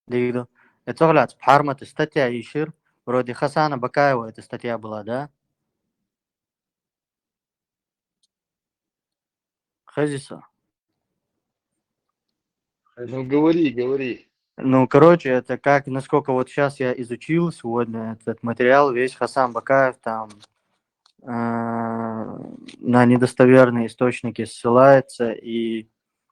Дигду. Это, блядь, пхьармата статья ишир. Вроде Хасана Бакаева эта статья была, да? Хазиса. Ну, говори, говори. Ну, короче, это как, насколько вот сейчас я изучил сегодня этот материал, весь Хасан Бакаев там э, на недостоверные источники ссылается, и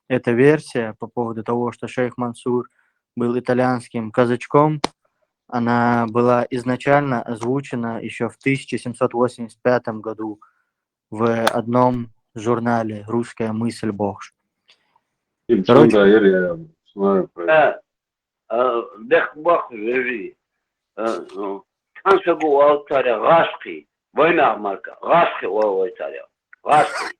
эта версия по поводу того, что шейх Мансур был итальянским казачком, она была изначально озвучена еще в тысяча семьсот восемьдесят пятом году в одном журнале «Русская мысль», бохш. Короче, я знаю про это. Бехк бахо, вежи. Тансагу алтаря гъашкъи, война марка, гъашкъи ва вайтаря. Гъашкъи.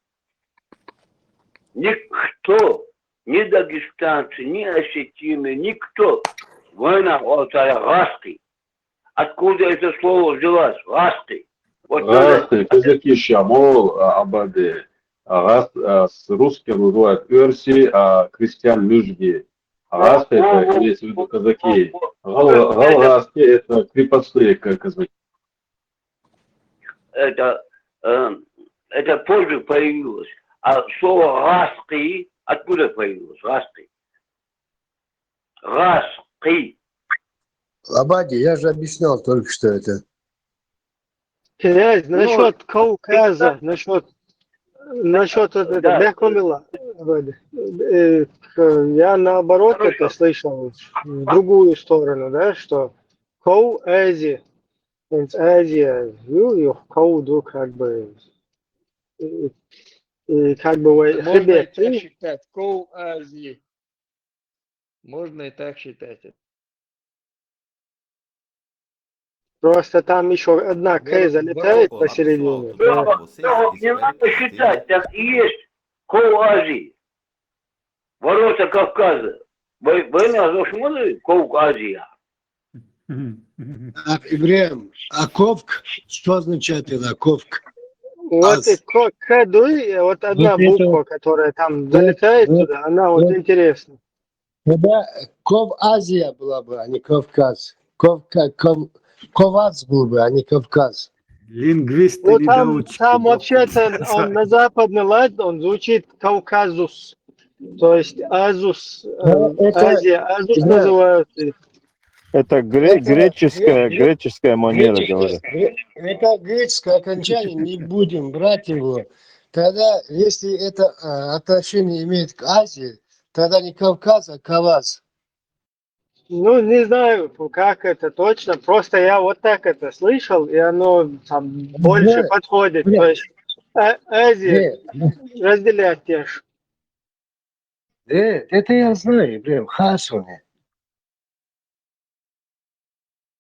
Никто, ни дагестанцы, ни осетины, никто. Война ва вайтаря гъашкъи. Откуда это слово взялось? Гъашкъи. Вот тоже. Гъазкъы, казаки, Шамол, а, Абади. А гъаз, а, с-, русские называют Эрси, а крестьян Мюжги. А гъазкъы — это имеется в виду казаки. Гъал-, гъал-, гъазкъы — это крепостные ка-, казаки. Это, э, это позже появилось. А слово гъазкъы откуда появилось? Гъазкъы. Гъазкъы. Абади, я же объяснял только что это. Князь, насчет Кавказа, насчет, насчет вот этого, да, Бехомила, Абади. Э, к-, я наоборот это слышал, в другую сторону, да, что Ков Ази, Азия, ю, ю, Ков, ну, как бы, э, э, как бы, вы, можно и так считать, Ков Ази. Можно и так считать. Просто там еще одна К залетает посередине. Да. Не надо считать, так и есть. Ков Азии. Ворота Кавказа. Вы, вы нас смотрите, Ков Азия. Так, Ибрем, а ковк, что означает это ковк? Вот и ко-, к, дуй, вот одна буква, которая там залетает туда, она вот интересна. Тогда Ков Азия была бы, а не Кавказ. Ков-, Ка-, Ков-, Коваз был бы, а не Кавказ. Лингвисты. Ну, там, там вообще-то он на западный лад, он звучит Кавказус. То есть Азус, э, Азия, Азус называют. Это гре-, это греческая, гре-, греческая манера говорить. Это греческое окончание, не будем брать его. Тогда, если это, а, отношение имеет к Азии, тогда не Кавказ, а Каваз. Ну, не знаю, как это точно, просто я вот так это слышал, и оно там больше подходит. То есть, э, Азия разделять те ж. Э, это я знаю, блин, хасуни.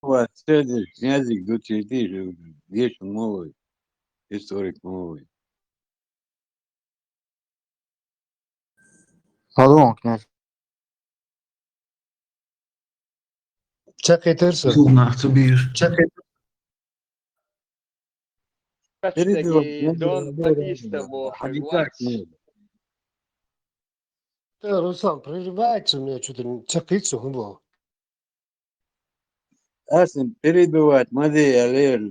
Вот, следующий князик, до четыре, вещь новый, историк новый. Алло, князь. Чакъ этирсиз. Чакъ этир. Передавай, Дон Батиста, во, Руслан, прерывается у меня что-то, чакъ этсин, во. Асим, перебивать, мади, алер.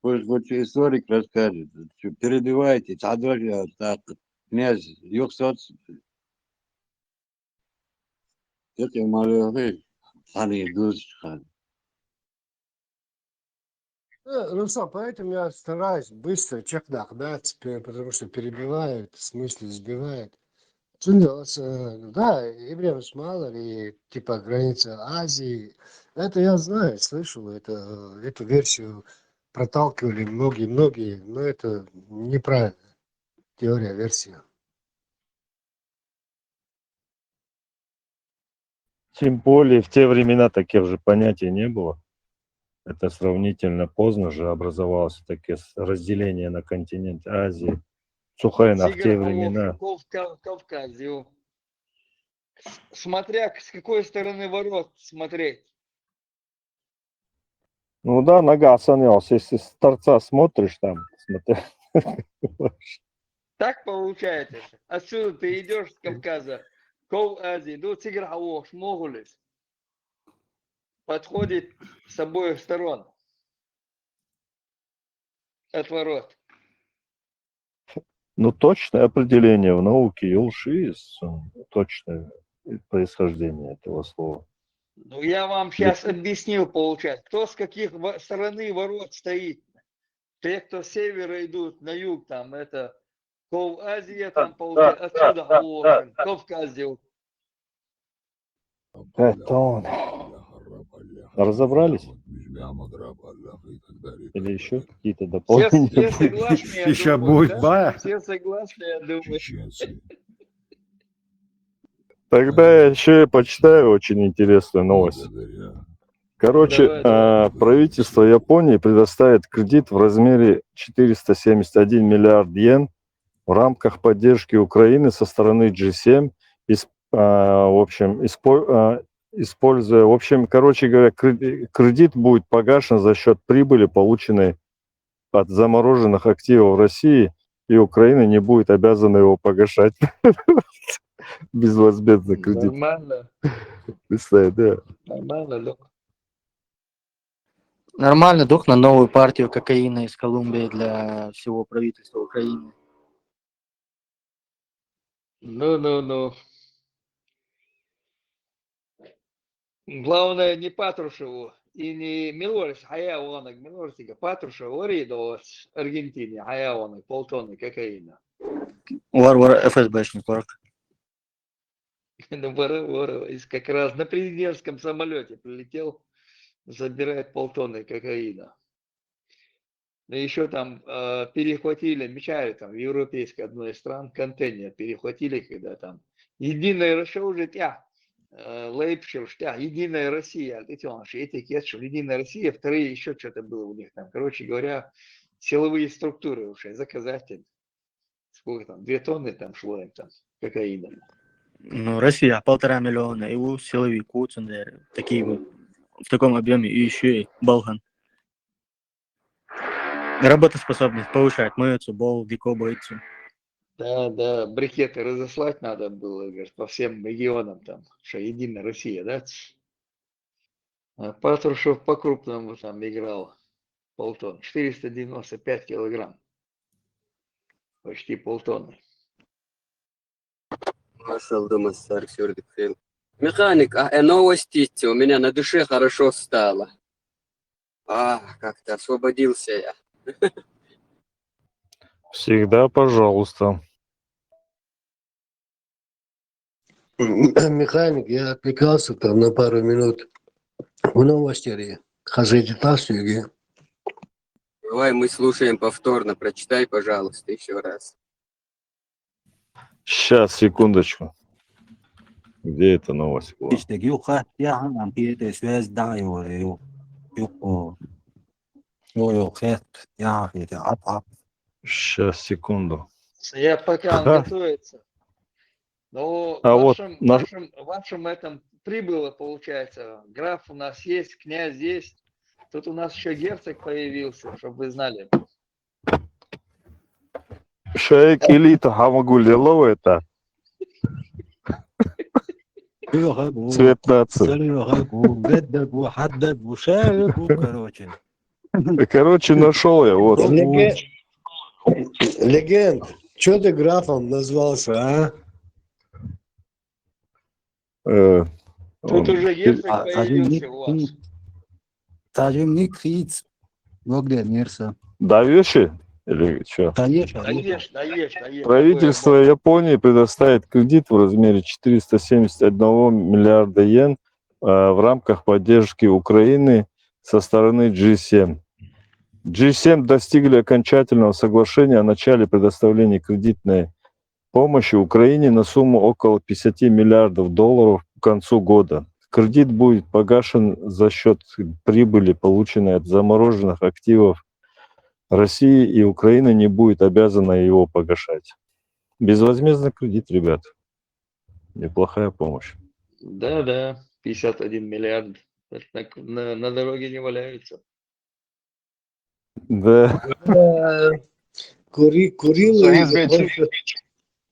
Пусть лучше историк расскажет. Чё, перебивайте, цхьа дош я, так, князь, юхсоц. Текъе малехи, хани дуз хани. Э, Руслан, поэтому я стараюсь быстро чекнах дать, пе-, потому что перебивают, в смысле сбивают. Чё делать, э, да, Ибрем Смалер и, типа, граница Азии. Это я знаю, слышал, это, э, эту версию проталкивали многие-многие, но это неправильно. Теория, версия. Тем более, в те времена таких же понятий не было. Это сравнительно поздно же образовалось такие с-, разделение на континент Азии. Цухайнах, в те времена. Ков-, Кав-, Кавказ, ё. С-, смотря к-, с какой стороны ворот смотреть. Ну да, нагасан, если с торца смотришь там, смотри. Так получается. Отсюда ты идешь с Кавказа, Ков Азии, ну, цигра хавош, могулис. Подходит с обоих сторон. От ворот. Ну, точное определение в науке юлуш ийиз, точное происхождение этого слова. Ну, я вам сейчас объяснил, получается, кто с каких во-, стороны ворот стоит. Те, кто с севера идут на юг, там, это Ков Азия, там, получается, отсюда, Кавказ, Кавказ. Это он. Разобрались? Или ещё какие-то дополнения? Все, все согласны, я думаю, да? Все согласны, я думаю. Тогда я ещё и почитаю очень интересную новость. Короче, давай, давай. А, правительство Японии предоставит кредит в размере четыреста семьдесят один миллиард йен в рамках поддержки Украины со стороны джи семь из, а, в общем, испо-, а, используя, в общем, короче говоря, кредит будет погашен за счет прибыли, полученной от замороженных активов России, и Украина не будет обязана его погашать. Безвозмездный кредит. Нормально. Представь, да. Нормально, док. Нормально, док, на новую партию кокаина из Колумбии для всего правительства Украины. Ну, ну, ну. Главное, не Патрушеву и не Милорис, хьаяа ванаг Милорис, Патрушев вари до Аргентины, хьаяа ванаг полтонны кокаина. Вар, вар, ФСБшник, вар. Ну, вара, вара, из как раз на президентском самолете прилетел, забирает полтонны кокаина. Ну, еще там э, перехватили, мечали там в европейской одной из стран контейнер перехватили, когда там единая Россия уже тя, э, лейпшер, тя, единая Россия, эти он же этикет, что единая Россия, вторые еще что-то было у них там. Короче говоря, силовые структуры уже заказатель. Сколько там, две тонны там шло им там кокаина. Ну, Россия полтора миллиона, и у силовику цендер, такие вот, в таком объеме, и еще и балган. Работоспособность повышать, мышцу, бол, дико бойцу. Да, да, брикеты разослать надо было, говорит, по всем регионам там, что единая Россия, да? А Патрушев по-крупному там играл полтон, четыреста девяносто пять килограмм, почти полтонны. Машалла, Массар, сюрдик хел. Механик, а э, новости идти, у меня на душе хорошо стало. А, как-то освободился я. Всегда, пожалуйста. Механик, я отвлекался там на пару минут. В новости ли? Хазайте тас юги. Давай мы слушаем повторно, прочитай, пожалуйста, еще раз. Сейчас, секундочку. Где эта новость была? Иштеги юха, я ханам пиете связь да его, его, его, его, его, хет, я хет, ап, ап. Сейчас, секунду. Я пока он Ага. готовится. Ну, А в вот вашем, на- вашем, в вашем этом прибыло, получается. Граф у нас есть, князь есть. Тут у нас еще герцог появился, чтобы вы знали. Шейк элита хамагу лело это. Юха гу, Цвет нации. сали юха гу, гедда гу, хадда гу, шая гу, короче. Короче, нашел я, вот. Леге- Легенд, что ты графом назвался, а? Э, Тут он- уже герцог А, появился у вас. Тажим ник хиц, логде нерса. Даешь или что? Конечно, Даешь, даешь, даешь. Правительство Японии предоставит кредит в размере четыреста семьдесят одного миллиарда йен э, в рамках поддержки Украины со стороны G семь. G семь достигли окончательного соглашения о начале предоставления кредитной помощи Украине на сумму около пятьдесят миллиардов долларов к концу года. Кредит будет погашен за счет прибыли, полученной от замороженных активов России, и Украина не будет обязана его погашать. Безвозмездный кредит, ребят. Неплохая помощь. Да, да, пятьдесят один миллиард. Это так на, на дороге не валяются. Да. Э, Кури, Курилы Советская японцы,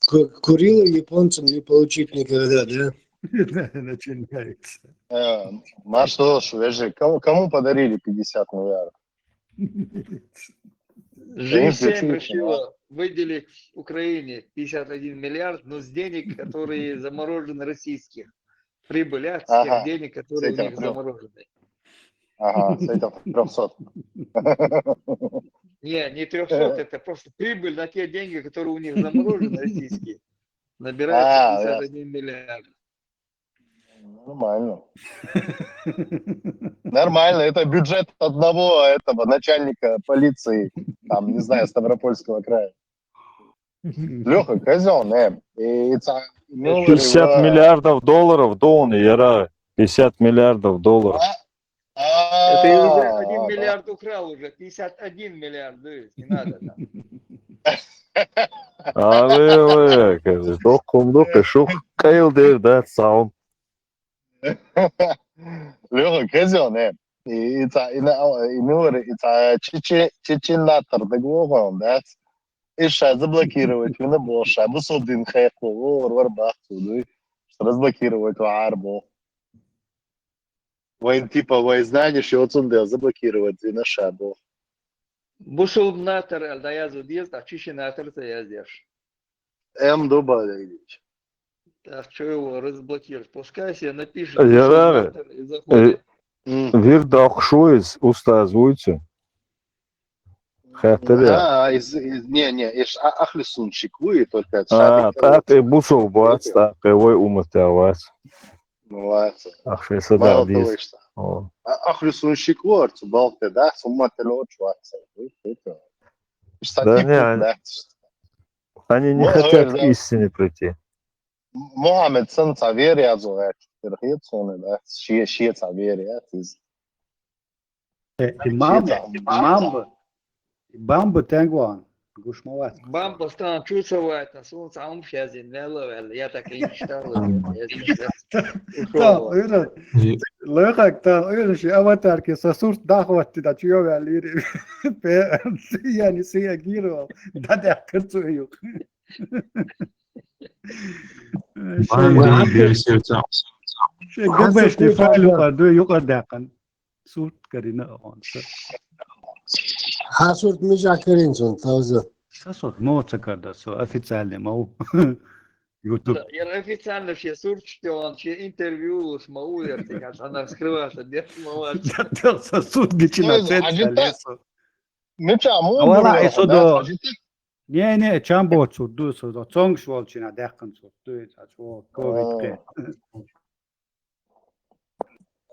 Ку- Курилы японцам не получить никогда, да? Начинается. Э, Маш, слушай, подожди, кому, кому подарили пятьдесят миллиардов? G семь Конечно, решила выделить Украине пятьдесят один миллиард, но с денег, которые заморожены российских. Прибыли от тех Ага, денег, с которые у этим них трёх. Заморожены. Ага, с этих трёхсот. Не, не трёхсот, это просто прибыль на те деньги, которые у них заморожены российские. Набирается А, пятьдесят один миллиард. Нормально. Нормально, это бюджет одного этого начальника полиции, там, не знаю, Ставропольского края. Леха, козел, э. И это, ну, Пятьдесят да. Миллиардов долларов, да он, яра. Пятьдесят миллиардов долларов. Это уже А, один да. Миллиард украл уже, пятьдесят один миллиард, то есть не надо там. А вы, вы, как бы, докум, докум, шух, кайл дер, да, саун. Лёха, кхезён, э? И, и ца, и на, и милори, и ца, чи, чи, чи, чи натар дагвохон, да? И ша заблокировать вина бо, ша бусулба дин хайхло, вор, вор бахту, дуй. Ша разблокировать вар бо. Вайн типа, вай знаешь, и отсюда заблокировать вина ша бо. Бусулба натар ал да язу диз, а чиши натар ца яздеш. М дуба дайдич. Так, что его разблокировать? Пускай себе напишет. Я бусулба рада. Натар и заходит. Э, М. Вир дахшуиз, устаз вуйцу. Хаттар я. А, из, из, не, не, иш, а, ахлисун шиквуи, только А, шабик так и бусулба вац, так и вай уммат вац. Ну, вац. Ахши сада Мало того, дис. Что О. А, ахлисун шиквуи, цу балте, да, сумма тело чвац. Да не, они, да. Они не Мо-, хотят э, к да. Истине прийти. М-, Мухаммед сан ца вер язу, э, переход соны, да, ши, ши ца вер, я, тиз. Э, и мам-, Ши ца. Мамба, Бамба тенгуан, гуш ма вац. Бамба стан чуца вайта, сун ца ум шазин, вела, вела, я так и не читал, я, я, я, Та, ушёл. Ира, Лёха, та, Ира, ши аватарки, са сурт дахватти, да, чё вели, Ира. Пе, я не среагировал. Да, да, кырцу юк. Бамба, Бамба, Берсерца. Ши губешни файлу, а, ду юк, а, да, кан. Сурт карина он. Ха сурт мижа карин сон, тавза. Са сурт моца карда со, официальный мау. YouTube. Да, я официально все сурт, что он, все интервью с мау, я так, она скрывается, нет, мау. Да, да, са сурт гичина. Ну, цвет агита-, колесо. Мича, му, а вала, мур, и со да, до. Агита-. Не, не, чам бо сурт, ду, со до. Цонг швол чина, дехкан сурт, ду, это, швол, ковид, а, пе.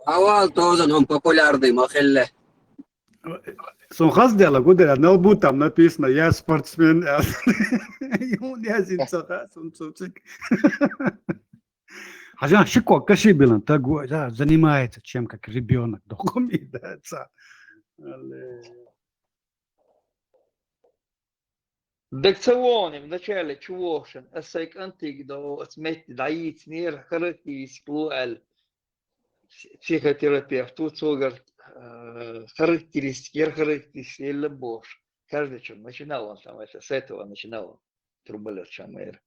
Авал тоже он популярный, махелле. Сон хаз дела, гудера, но будь там написано, я спортсмен. Ему не один цаха, сон цуцик. Хажан шико каши билан, так, да, занимается чем, как ребёнок. Докуми, да, ца. Але. Дак ца вони, вначале чувошин, а сайк антик до, а сметти да яйц нер, характиз клу ал. Психотерапевт, вот цогар, э, характеристики, ер характеристики, или бош. Каждый чем начинал он там, это, с этого начинал он. Трубалер чем, ер.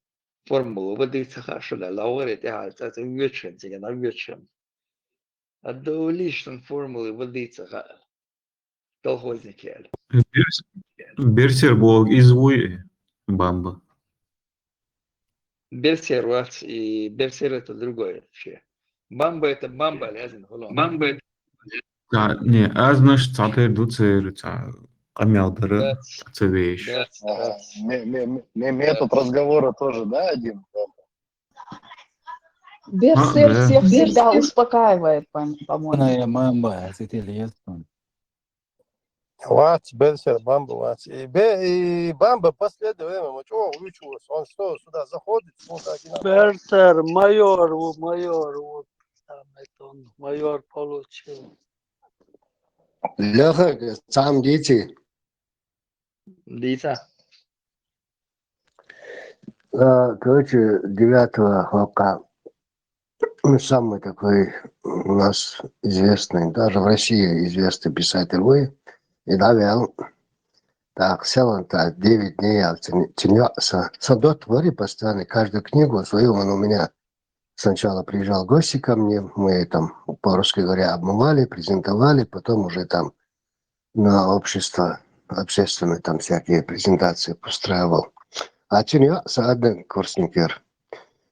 Формула, вот и ца хаша, да, лауэр, это, а, это, вечен, тебе на вечен. А до лишней формулы, вот и ца ха-, колхозник, я. Берс-, Берсер болг из вуй, Бамба. Берсер вац, и Берсер это другое вообще. Бамба это Бамба, лязин, холо. Бамба это Ца, не, аз наш цатер дуцер, ца, къамиал дара, да, ца веш. Да, да. Ага. Ме-, ме-, ме-, ме-, метод разговора тоже, да, один? Берсер, а, да, всех всегда успокаивает, по-, по-моему. Она, я мама, а ты лес, он. Вац, Берсер, Бамба, вац. И Бе-, и Бамба последнее время, мы чего, вы чего, он что, сюда заходит, он так и надо. Берсер, майор, у-, майор, вот, там это он, майор получил. Лёха, сам дети. Дица. А, короче, девятого Хока, ну, самый такой у нас известный, даже в России известный писатель вы, и давил. Так, сел он так, девять дней, а в тени-, тенё-, са-, садот вари постоянно, каждую книгу свою он у меня Сначала приезжал в гости ко мне, мы там, по-русски говоря, обмывали, презентовали, потом уже там на общество, общественные там всякие презентации устраивал. А чинья са однокурсникер.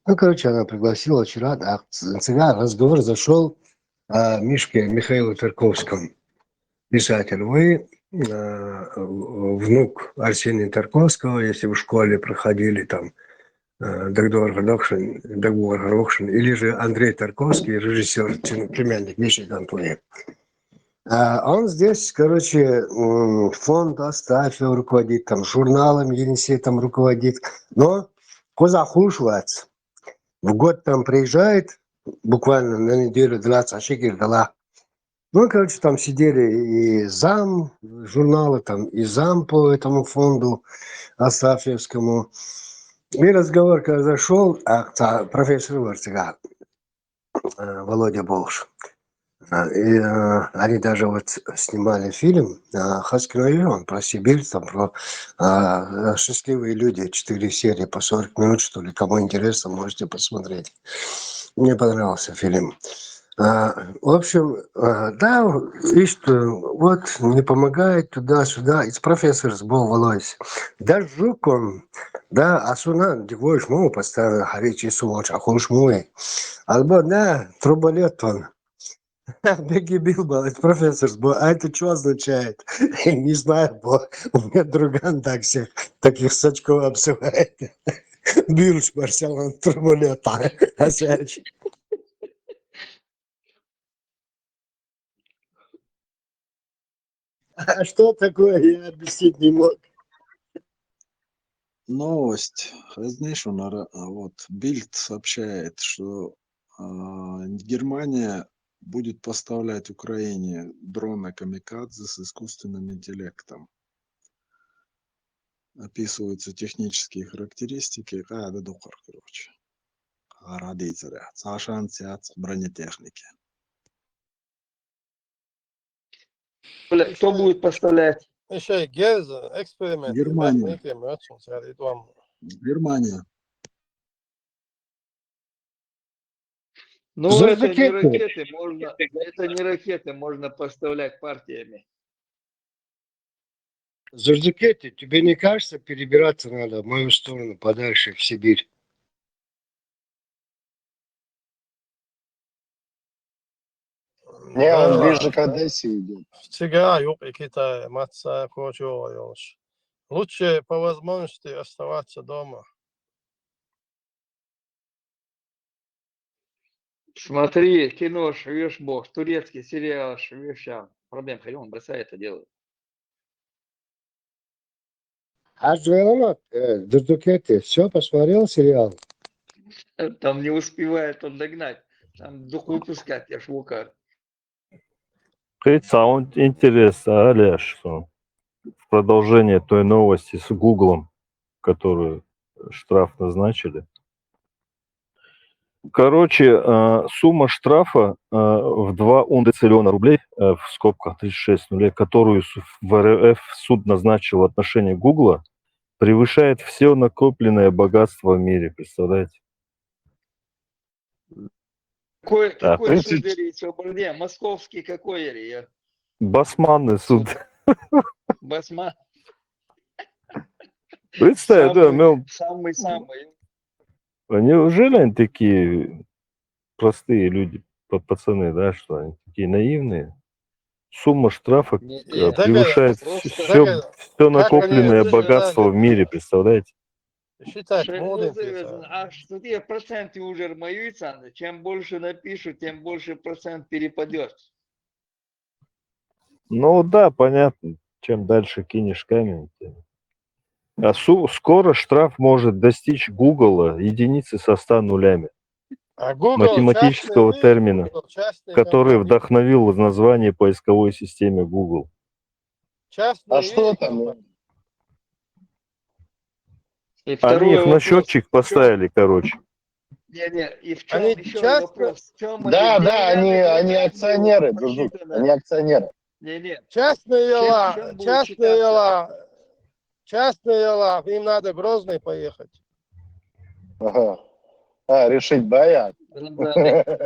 Ну, короче, она пригласила вчера, а, ц-, цыган, разговор зашёл о Мишке Михаиле Тарковском. Писатель. Вы, э, внук Арсения Тарковского, если вы в школе проходили там, э, Дагдор Гордокшин, Дагдор Гордокшин, или же Андрей Тарковский, режиссёр, чин-, племянник Миши Гантуи. А он здесь, короче, м, фонд Астафьев руководит, там, журналом Енисей там руководит. Но коза хушвац. В год там приезжает, буквально на неделю, двадцать шекер дала. Ну, короче, там сидели и зам журнала, там, и зам по этому фонду Астафьевскому. И разговор, когда зашёл, а, та-, профессор Варцыга. э, Володя Болш. А, и, э, они даже вот с- снимали фильм, а, Хаскин район, про Сибирь, там про, а, э, счастливые люди, четыре серии по сорок минут, что ли, кому интересно, можете посмотреть. Мне понравился фильм. А, в общем, а, да, видишь, вот не помогает туда-сюда. Из профессор сбол волойс. Да жуком, да, асуна дивош му постоянно харичи сулоч ахуш муи. Альбо да, труболет он. Беги Билбо, это профессор сбол. А это что означает? Не знаю, бо у меня друган так всех таких сачков обзывает. Билш Барселон труболет. А А что такое, я объяснить не мог. Новость. Знаешь, он ора- а вот Бильд сообщает, что а, Германия будет поставлять Украине дроны камикадзе с искусственным интеллектом. Описываются технические характеристики. А, да, докор, короче. Радейцера. Сашан сяц бронетехники. Бля, кто будет поставлять? Еще гез, эксперимент. Германия. Эксперимент, очень сгорит вам. Германия. Ну, За это не ракеты. Ракеты, можно, это не ракеты, можно поставлять партиями. Зурзукети, тебе не кажется, перебираться надо в мою сторону, подальше, в Сибирь? Не, он Да. Ближе к Одессе идет. Всегда юг и Китай, маца, кочо, ёлш. Лучше по возможности оставаться дома. Смотри, кино швеш бог, турецкий сериал швеш, а, проблем, хай он бросай это дело. А Джуэлама, э, Зурзукети, все, посмотрел сериал? Там не успевает он догнать. Там духу пускать, я швука. Кыца, он интерес, а, Леш, что в продолжение той новости с Гуглом, которую штраф назначили. Короче, э, сумма штрафа э, в два ундециллиона рублей, э, в скобках тридцать шесть нулей, которую с- в РФ суд назначил в отношении Гугла, превышает все накопленное богатство в мире, представляете? Какой, Да, какой суд тридцать. Ири, ещё, блин, московский какой Ири, я? Басманный суд. Басма. Представь, да, Самый, мел- самый, самый. А неужели они такие простые люди, па- пацаны, да, что они такие наивные? Сумма штрафа Не, э, не, Так, превышает просто- все, так, все как они накопленное это богатство считали? В мире, представляете? Считать Шеф молодым Владимир, писал. А что тебе проценты уже моются? Чем больше напишут, тем больше процент перепадет. Ну да, понятно. Чем дальше кинешь камень, тем. А су- скоро штраф может достичь Гугла единицы со ста нулями А Google математического частный термина, мир, частный который компания. Вдохновил название поисковой системе Google. Частный А что мир. Там? И Они второй их на вопрос. счетчик поставили, короче. Не, не, и в чем Они еще часто- вопрос? В чем Да, они да, они, деревянных они рублях акционеры, будут Дружок, посчитаны? Они акционеры. Не, не. Частные Чем- дела, чем будет частные считаться? дела, частные дела. Им надо Грозный поехать. Ага. А, решить боя. Рамзан,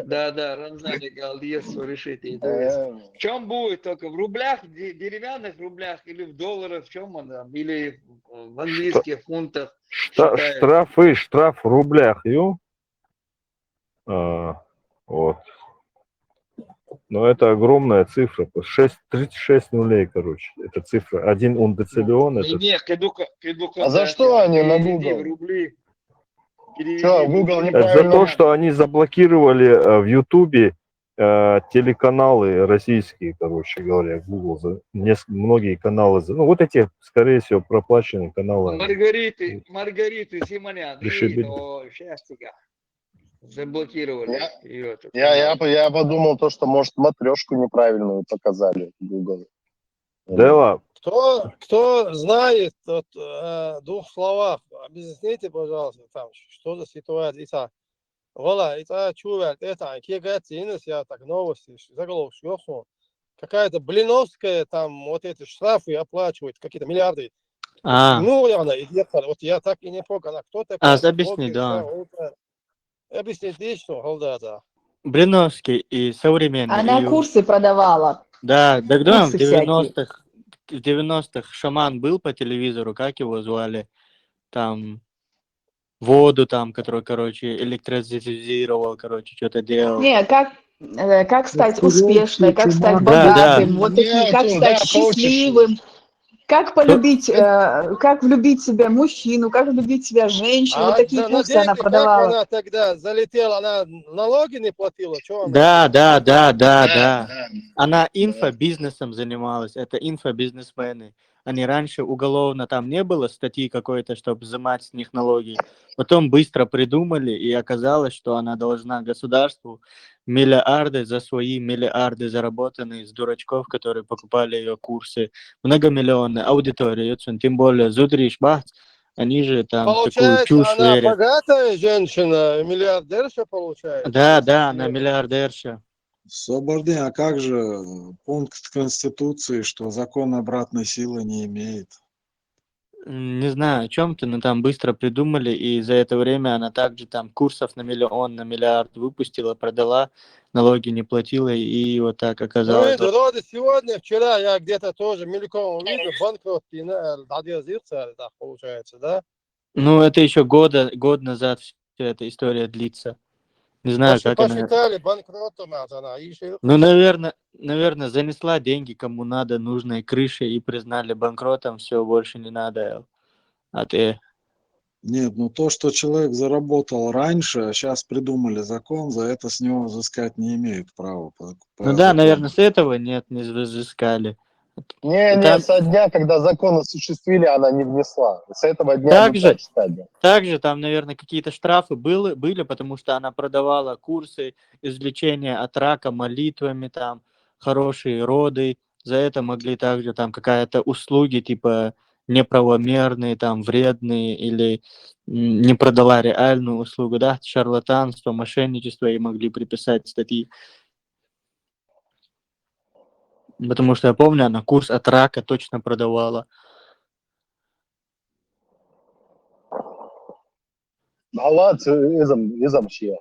да, да, Рамзан Галдиев решите. То есть, Э, в чем будет только в рублях, де- деревянных рублях или в долларах, в чем он там, или в английских фунтах Шта- считают? Штрафы, штраф в рублях, ю. А, вот. Но это огромная цифра. Шесть, тридцать шесть нулей, короче. Это цифра. Один ундециллион. Не, Это не, кидука, кидука, А за да, что они на переведи Google? В рубли. Чё, Переведи в Google рубли. не- Это за то, правильно. Что они заблокировали э, в Ютубе э, телеканалы российские, короче говоря, Google. За, неск- многие каналы. за- Ну, вот эти, скорее всего, проплаченные каналы. Маргариты, Маргариты Симонян. Пришибили. И, о, счастье. Заблокировали. Я- её этот Я, я, канал. я подумал то, что, может, матрешку неправильную показали Google. Дела, Кто, кто знает, тот, э, в двух словах, объясните, пожалуйста, там, что за ситуация? Иса, гӀолла, и цӀа чу ваьлла, тӀетаӀийна, кегацци йинас, я так новости, заголовок йоху. Какая-то Блиновская, там вот эти штрафы оплачивает, какие-то миллиарды. А, Ну, я она, и я, вот я так и не понял, она кто такая? А, объясни, Блогер, да. Что, вот, э, объясни, что, да, да. Блиновский и современный. Она и- курсы продавала. Да, тогда в Курсы всякие. девяностых, в девяностых шаман был по телевизору, как его звали? Там воду там, который, короче, электризировал, короче, что-то делал. Не, как, э, как стать Курсы, успешной, как стать чумак. Да, да. богатым, вот такие, Нет, как ну стать да, получишь. Счастливым, как полюбить, э, как влюбить в себя мужчину, как влюбить в себя женщину, А вот такие да, на курсы она деньги как продавала. Она тогда залетела, она налоги не платила, что она? Да, да, да, да, да. Она инфобизнесом занималась. Это инфобизнесмены. Они раньше уголовно там не было статьи какой-то, чтобы взимать с них налоги. Потом быстро придумали, и оказалось, что она должна государству миллиарды за свои миллиарды, заработанные с дурачков, которые покупали ее курсы. Многомиллионная аудитория, тем более зудриш бахт, они же там такую Получается, чушь она верят. Богатая женщина, миллиардерша получается. Да, да, она миллиардерша. Собардин, а как же пункт Конституции, что закон обратной силы не имеет? М, Не знаю, о чем ты, но там быстро придумали, и за это время она также там курсов на миллион, на миллиард выпустила, продала, налоги не платила, и вот так Ну, оказалось. видишь, вроде сегодня, вчера я где-то тоже мельком увидел, банкрот, да, получается, да? Ну, это еще года, год назад вся эта история длится. Не знаю, Вообще как она. Посчитали банкротом, а она ещё. Ну, наверное, наверное, занесла деньги кому надо, нужной крыше, и признали банкротом, все, больше не надо. А ты? Нет, ну то, что человек заработал раньше, а сейчас придумали закон, за это с него взыскать не имеют права. По- Ну по да, наверное, закону. С этого нет, не взыскали. Не, И не, там- со дня, когда закон осуществили, она не внесла. С этого дня Так мы же. так стали. Также там, наверное, какие-то штрафы были, были, потому что она продавала курсы излечения от рака молитвами, там хорошие роды. За это могли также там какая-то услуги, типа неправомерные, там вредные, или м, не продала реальную услугу, да, шарлатанство, мошенничество, и могли приписать статьи. Потому что я помню, она курс от рака точно продавала. Гьалац изам, изам ши.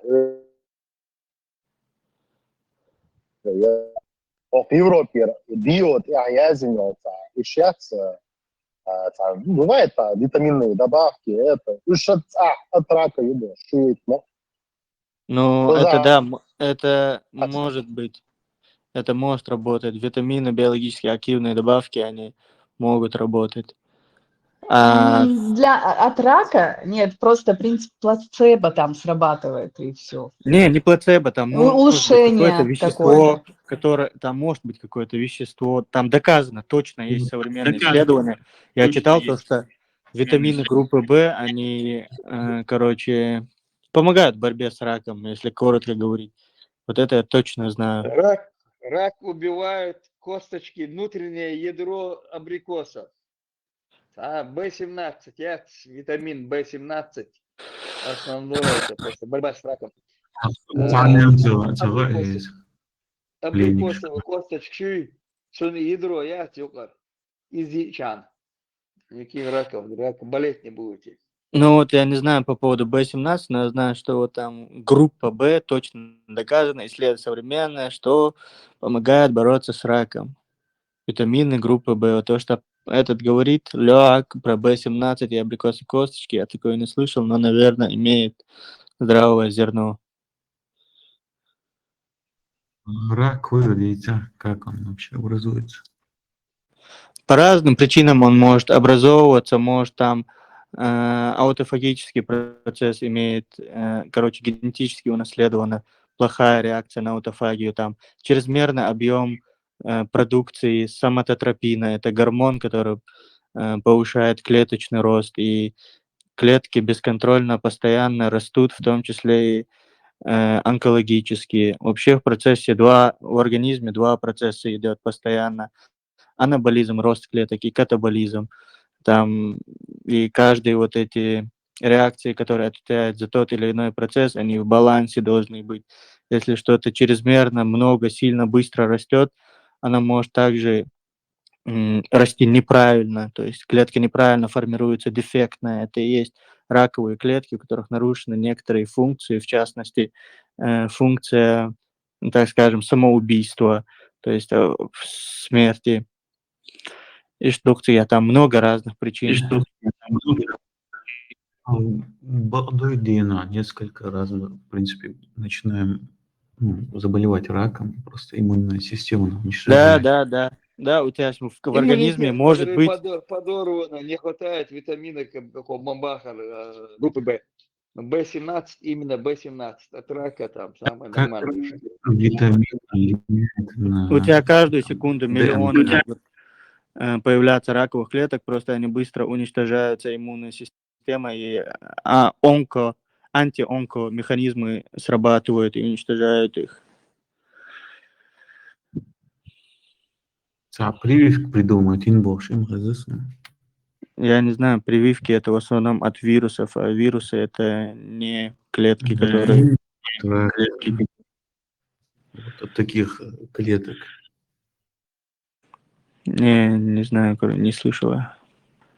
Ох, Европе диод, я язин, ишяц, бывает, а, витаминные добавки, это, уж от, а, от рака, юбо, шует, но. Ну, Ну это да. Да, м- это От- может быть. Это может работать. Витамины, биологически активные добавки, они могут работать. А, М, Для, от рака нет, просто принцип плацебо там срабатывает, и все. Не, не плацебо, там может быть какое-то Улучшение вещество, какое-то. Которое, там может быть какое-то вещество, там доказано, точно есть современные исследования. Я читал то, что витамины группы В, они, э, короче, помогают в борьбе с раком, если коротко говорить. Вот это я точно знаю. Рак, рак убивает косточки, внутреннее ядро абрикосов. А, Б семнадцать, я, витамин Б семнадцать. Основное это просто борьба с раком. Италиям цӀа, цӀа Абрикосы. есть. Абрикосовый косточки, шуны ядро, я, цукар. Из чан. Никаких раков, рак болеть не будете. Ну вот я не знаю по поводу Б семнадцать, но я знаю, что вот там группа Б точно доказано, исследование современное, что помогает бороться с раком. Витамины группы Б. Вот то, что этот говорит, Лёак, про Б семнадцать и абрикосы косточки, я такое не слышал, но, наверное, имеет здравое зерно. Рак выводится, как он вообще образуется? По разным причинам он может образовываться, может там э, аутофагический процесс имеет, э, короче, генетически унаследована плохая реакция на аутофагию, там чрезмерный объем э, продукции соматотропина, это гормон, который э, повышает клеточный рост, и клетки бесконтрольно постоянно растут, в том числе и э, онкологические. Вообще в процессе два, в организме два процесса идет постоянно. Анаболизм, рост клеток, и катаболизм. Там и каждый вот эти реакции, которые отвечают за тот или иной процесс, они в балансе должны быть. Если что-то чрезмерно много, сильно быстро растет, она может также м, расти неправильно, то есть клетка неправильно формируется, дефектная. Это и есть раковые клетки, у которых нарушены некоторые функции, в частности, э, функция, ну, так скажем, самоубийства, то есть э, в смерти. И штук я там много разных причин. Бадуйдина несколько раз, в принципе, начинаем ну, заболевать раком, просто иммунная система нам Да, уничтожает. да, да. Да, у тебя в, в организме Иммунитет, может который быть... подор- подорван, не хватает витамина к- к- бамбахар, э, группы Б. Б семнадцать, именно Б семнадцать. От рака там самое Как нормальное. витамин влияет на... У тебя каждую секунду Да. миллионы могут э, появляться раковых клеток, просто они быстро уничтожаются иммунной системой, и а, онко, антионко механизмы срабатывают и уничтожают их. А прививку придумать, им больше, им разыскивать. Я не знаю, прививки это в основном от вирусов, а вирусы это не клетки, которые... Да. Вот от таких э, клеток. Не, не знаю, кор- не слышала.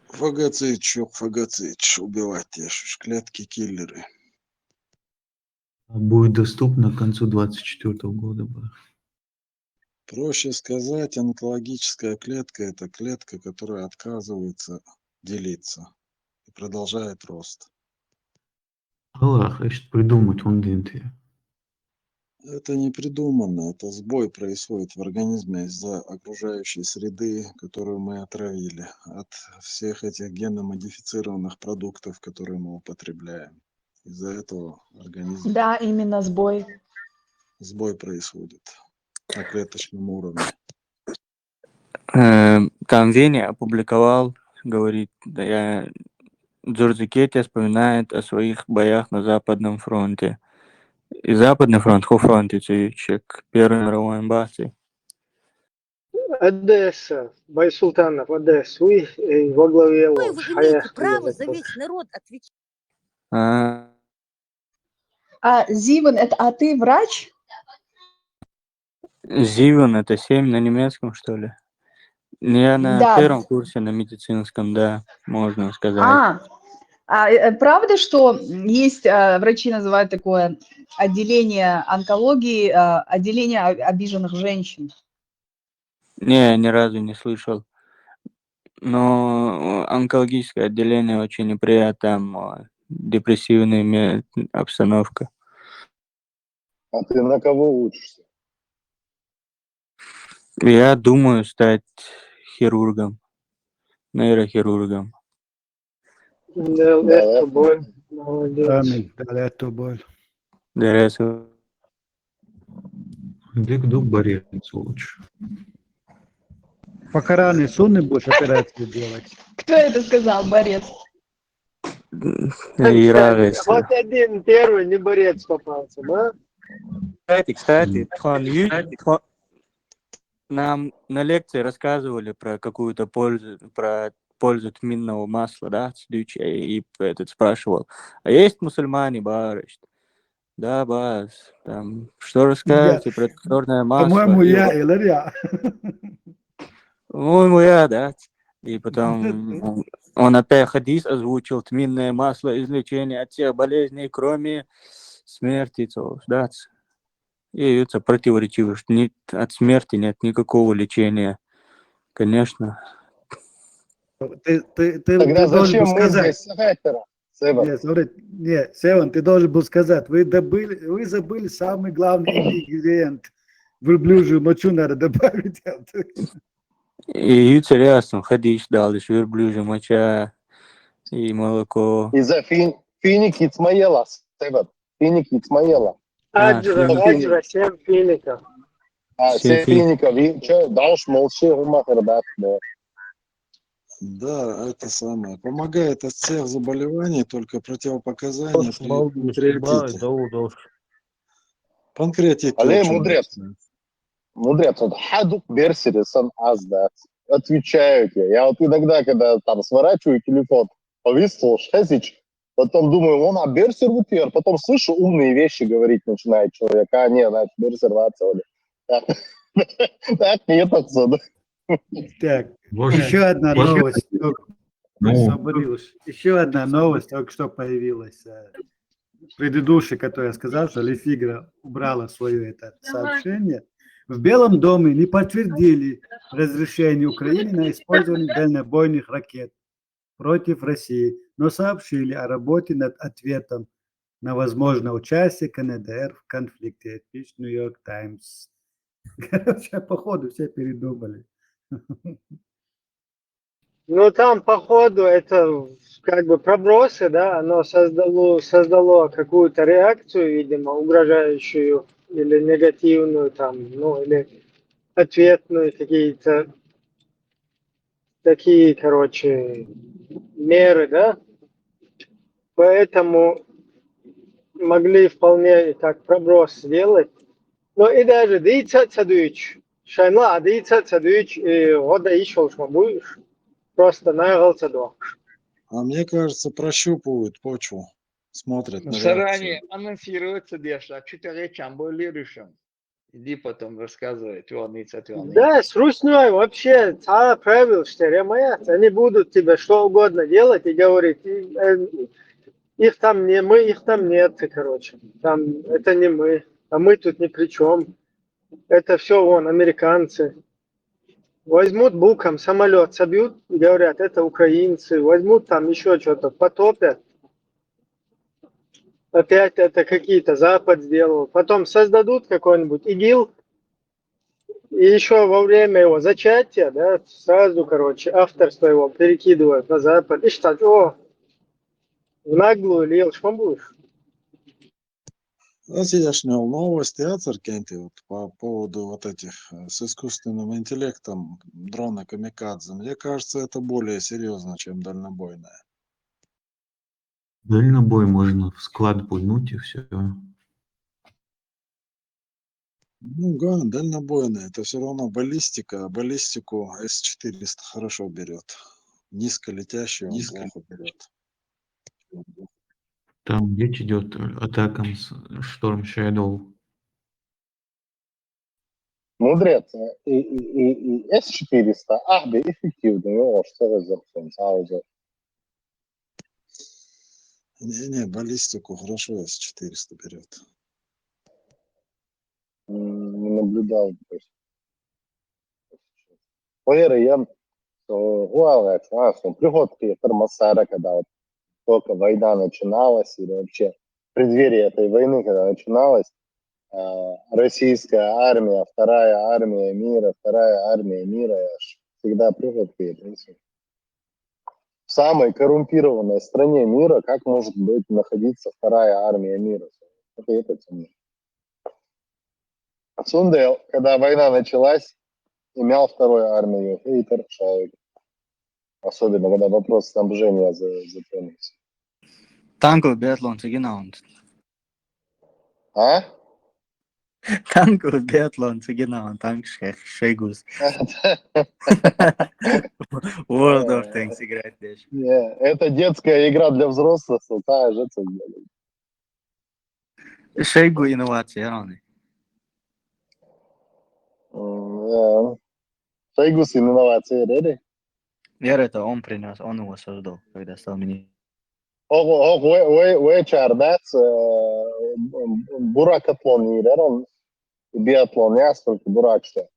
Фагоцит, чё, фагоцит, убивать те ж клетки-киллеры. Будет доступно к концу двадцать четвёртого года. Будет. Проще сказать, онкологическая клетка — это клетка, которая отказывается делиться и продолжает рост. Аллах, значит, придумать он динти. Это не придумано, это сбой происходит в организме из-за окружающей среды, которую мы отравили, от всех этих генно-модифицированных продуктов, которые мы употребляем. Из-за этого организм Да, именно сбой. Сбой происходит на клеточном уровне. Э, Там Веня опубликовал, говорит, да, я Дзурдзикетия вспоминает о своих боях на Западном фронте. И Западный фронт, ху фронт, эти чек Первой мировой эмбасси. Одесса, Байсултанов, Одесса, oui, et во главе Какое Лондон. вы имеете право за весь народ отвечать? А, А, Зиван, это, а ты врач? Зиван, это семь на немецком, что ли? Я на Да. первом курсе на медицинском, да, можно сказать. А, а э, правда, что есть, а, врачи называют такое отделение онкологии, а, отделение о- обиженных женщин? Не, ни разу не слышал. Но онкологическое отделение очень неприятно, там а, депрессивная ме- обстановка. А ты на кого учишься? Я думаю стать хирургом, нейрохирургом. Да, Да, это боль. Молодец. Аминь. Далее то боль. Дерес. Биг Дуг борец лучше. Покараны сонный будешь операцию делать. Кто это сказал, борец? И радость. Вот один первый не борец попался, а? Кстати, кстати, Тхон Ю, Тхон- нам на лекции рассказывали про какую-то пользу, про пользу тминного масла, да, Сдючий, и этот спрашивал, а есть мусульмане, барышт? Да, бас, там, что расскажете про черное масло? По-моему, И я он- или я. По-моему, я, да. И потом он, он опять хадис озвучил, тминное масло излечение от всех болезней, кроме смерти, то, да. И это противоречиво, что нет, от смерти нет никакого лечения. Конечно. Ты, ты, ты, Тогда ты должен зачем был мы сказать. Здесь с Хэттером? Север. Нет, смотри, нет, Севан, ты должен был сказать, вы добыли, вы забыли самый главный ингредиент. Верблюжью мочу надо добавить. И юцериастым хадис дальше, верблюжья моча и молоко. И за фин, финики цмаела, Север. Финики цмаела. А, Аджва, финики. Аджва, семь фиников. А, Семь семь фиников. И что, дальше молчи, ума хербат, да. Да, это самое. Помогает от всех заболеваний, только противопоказания при Молодец, панкреатите. да, удобно. Панкреатит Але очень мудрец. мощный. Мудрец, вот хадук берсерис ан аз, да. Отвечаю тебе. Я вот иногда, когда там сворачиваю телефон, повисло, шесть, Потом думаю, вон, а берсер вот я. Потом слышу, умные вещи говорить начинает человек. А, не, значит, берсер вацали. Так, так, нет отсюда. Так, Боже, еще одна боже. Новость. Только, Ну. освободилась. Еще одна новость только что появилась. э, Предыдущая, которую я сказал, что Лефигра убрала свое это сообщение. В Белом доме не подтвердили разрешение Украины на использование дальнобойных ракет против России, но сообщили о работе над ответом на возможное участие КНДР в конфликте, пишет Нью-Йорк Таймс. Короче, походу все передумали. Ну, там, походу, это как бы пробросы, да, оно создало, создало какую-то реакцию, видимо, угрожающую или негативную, там, ну, или ответную какие-то такие, короче, меры, да. Поэтому могли вполне и так проброс сделать. Но и даже дыйца цадуич, шайнла, а дыйца цадуич, и года ишёл шма будешь. Просто наигъал цадуакш. А мне кажется, прощупывают почву, смотрят на Заранее реакцию. Анонсироваться дешла, что-то речам были решим. Иди потом рассказывай, ты волнуется, ты волнуется. Да, срочно вообще, ца правил, что ремаят, они будут тебе что угодно делать и говорить, и, э, их там не мы, их там нет, короче. Там это не мы, а мы тут ни при чем. Это все вон американцы. Возьмут буком самолет, собьют, говорят, это украинцы. Возьмут там еще что-то, потопят. Опять это какие-то Запад сделал. Потом создадут какой-нибудь ИГИЛ, и еще во время его зачатия, да, сразу, короче, авторство его перекидывают на Запад. И считать, о, в наглую лел, что будешь? Ну, сегодняшняя новость, я церкенти, вот по поводу вот этих э, с искусственным интеллектом, дроны камикадзе. Мне кажется, это более серьезно, чем дальнобойная. Дальнобой можно в склад пульнуть и все. Ну, да, дальнобойная, это все равно баллистика, а баллистику С четыреста хорошо берет. Низколетящую он Низко- плохо берет. Там речь идет о Attackams Storm Shadow. Мудрец, и, и, и, и С четыреста, ах, да, эффективный, о, что за закон, сразу. Не-не, баллистику хорошо С четыреста берет. М, не наблюдал. То есть. Поверь, я, что, гуавец, а, что, приходки, тормозара, когда вот только война начиналась, или вообще в преддверии этой войны, когда начиналась, а, российская армия, вторая армия мира, вторая армия мира, я ж всегда приходки, это всё. В самой коррумпированной стране мира как может быть находиться вторая армия мира? Это, это тема. Отсюда, когда война началась, имел вторую армию, и Тершаевич. Особенно, когда вопрос снабжения за- затронулся. Танков биатлон цигинаунт. А? Танков биатлон цигинаунт, танк ше- шейгус. World of Tanks играть деш. Не, это детская игра для взрослых, но та же цель. Шейгу инновация, ярони. М, э, Шойгу сын инновации, реди? Яр это он принес, он его создал, когда стал министром. Ох, ох, уэ, уэ, уэ чардац, э, буракатлон ирер, он биатлон яс, только бурак что.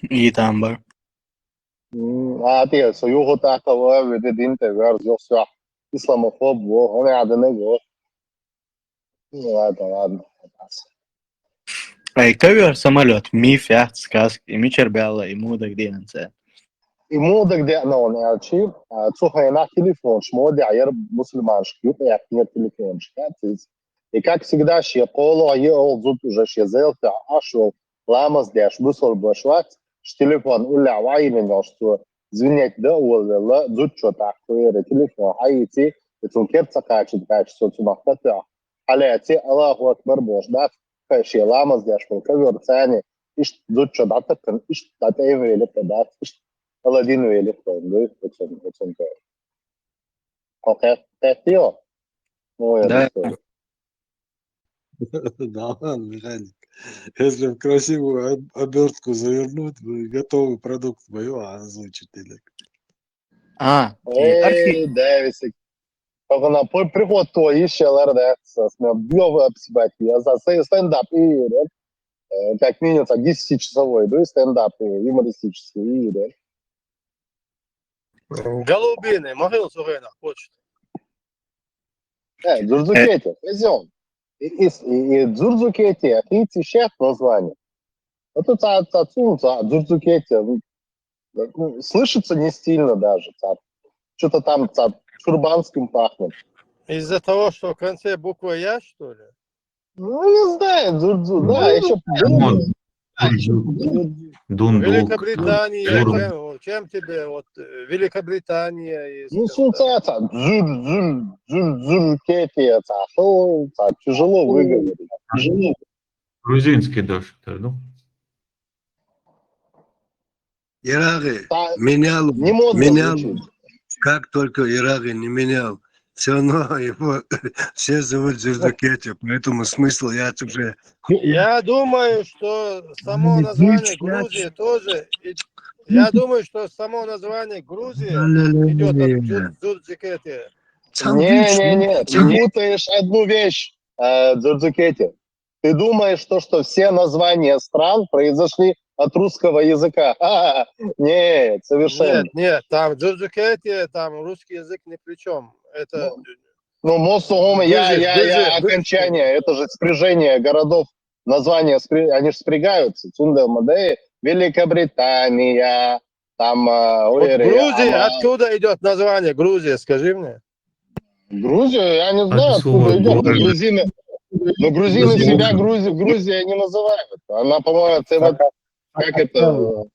И там бар. М, А, ты, со юго так, а, вот, ведь дин ты, верз, ёх, всё. Исламофоб, во, он и адыны, во. Ну, ладно, ладно. Ай, ковер самолет, миф, яхт, сказка, и мичер бяла, и мудак денце. И мудак де, но он, а, чи, а, цухай на телефон, шмоди, а яр мусульманский, я нет телефон, шкатиц. И как всегда, ши коло, а я ол зут уже ши зелфя, а шо, ламаз деш, бусол башлац, ш телефон уля вайрен, что звенеть да, ол вела, зут чё так, хуере телефон, а идти, и цун керца качет, качет, со цун ахтатя. Аляти, Аллаху Акбар, бош, да, каши ламаз деш, пол ковер цани, иш зут чё датакан, иш дат эвели, да, иш Аладдин вели, да, это он, это он, да. Касио. Ну, я Да. Такой. Да ладно, Михаил. Если в красивую об- обертку завернуть, вы готовый продукт мою озвучить или? А, э, архи- Эй, Дэвис. Только на пр- приход твой ещё ларда. Меня бьёв обсебать. Я за сей- стендап и э, как минимум так десятичасовой, да, стендап и юмористический и да. Голубины, могил Сугенах, почта. Э, Дзурдзукети, хозяин. И, и, и, и Дзурдзукети, ахи ти шеф название. Вот это от отсюда, Дзурдзукети. Ну, слышится не стильно даже. Что-то там так, чурбанским пахнет. Из-за того, что в конце буква Я, что ли? Ну, не знаю, Дзурдзу, да, Ну, еще Камон. Дундук. В Дундук. Великобритании, Дзурдзу. чем, чем тебе, вот, э, Великобритания есть. Ну, слушай, дзур, дзур, дзур, дзуркети, это, а что, так, тяжело выговорить. Тяжело. Грузинский даже, да, ну. Ирагы Та- менял, Не модно менял, звучит. Как только Ирагы не менял, все равно его все зовут Дзурдзукети, поэтому смысл я уже... Я думаю, что само Ну, название отлично. Грузия тоже... и- Я думаю, что само название Грузия идет от Дзур- Дзурдзикети. Не-не-не, ты путаешь одну вещь, э, Дзурдзукети. Ты думаешь, то, что все названия стран произошли от русского языка? Нет, совершенно. Нет, нет, там Дзурдзикети, там русский язык ни при чем. Это... Ну, Мосугума, я, Грузия, я, Грузия, я, Грузия. Окончание, это же спряжение городов, названия, спря- они же спрягаются. Цунда Мадей, Великобритания, там... э, Вот Уэре, Грузия, Ама- откуда идет название Грузия, скажи мне? Грузия, я не знаю, От откуда слова идет. Но город. грузины, но грузины Грузия. Себя Грузи, Грузия не называют. Она, по-моему, это вот, как это, сак- Ну,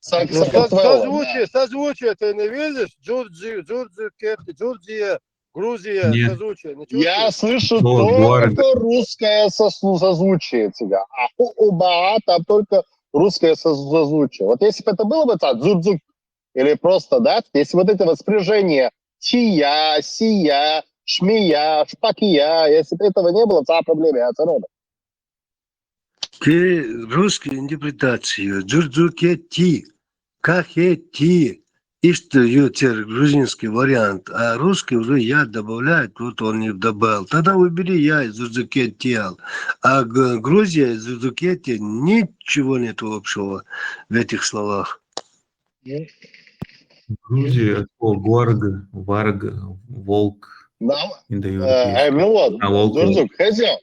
со- сакатвелла, да. созвучие, созвучие, ты не видишь? Джурджи, Джурджи, Кет- Джурджия, Грузия, Нет. созвучие. Не Я чувствуешь? слышу Слово только город. Русское сос- созвучие тебя. А у, у Баа там только русское со- созвучие. Вот если бы это было бы так, дзудзук, или просто, да, если вот это вот спряжение тия, сия, шмия, шпакия, если бы этого не было, то проблема, я все равно. Те русские интерпретации, Дзурдзукети, Кахети, и что ю те грузинский вариант, а русский уже я добавляет, вот он не добавил. Тогда убери я из Дзурдзукетиал. А Г- Грузия и Дзурдзукети ничего нет общего в этих словах. Грузия, о, гуарга, варга, волк, Да, э, индоевропейский. э, ну вот, А волк. Дзурдзук, хотел.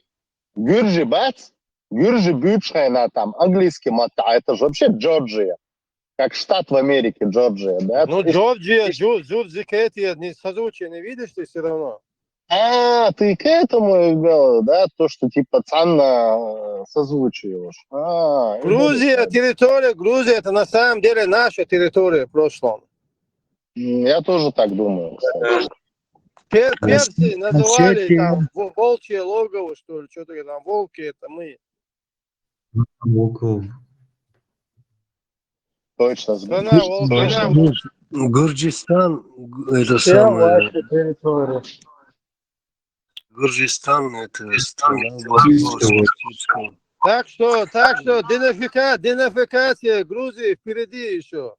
Гюржи бац, Гюржи бывшая на там, английский мата, а это же вообще Джорджия. Как штат в Америке, Джорджия, да? Ну, То есть- Джорджия, Джу- Джурджикетия, не созвучие, не видишь ты все равно? А, ты к этому вел, да, то, что типа цанна э, созвучие уж. А, Грузия, это- территория Грузии, это на самом деле наша территория в прошлом. М, Я тоже так думаю, кстати. Пер- Персы называли Осетия. Там во- волчье логово, что ли, что-то там, волки это мы. Волков. Точно. Страна волков. Гурджистан, г- это самое, Ваша территория. Гурджистан, это страна Российского. Волков. Так что, так что денацифика- денацификация Грузии впереди еще.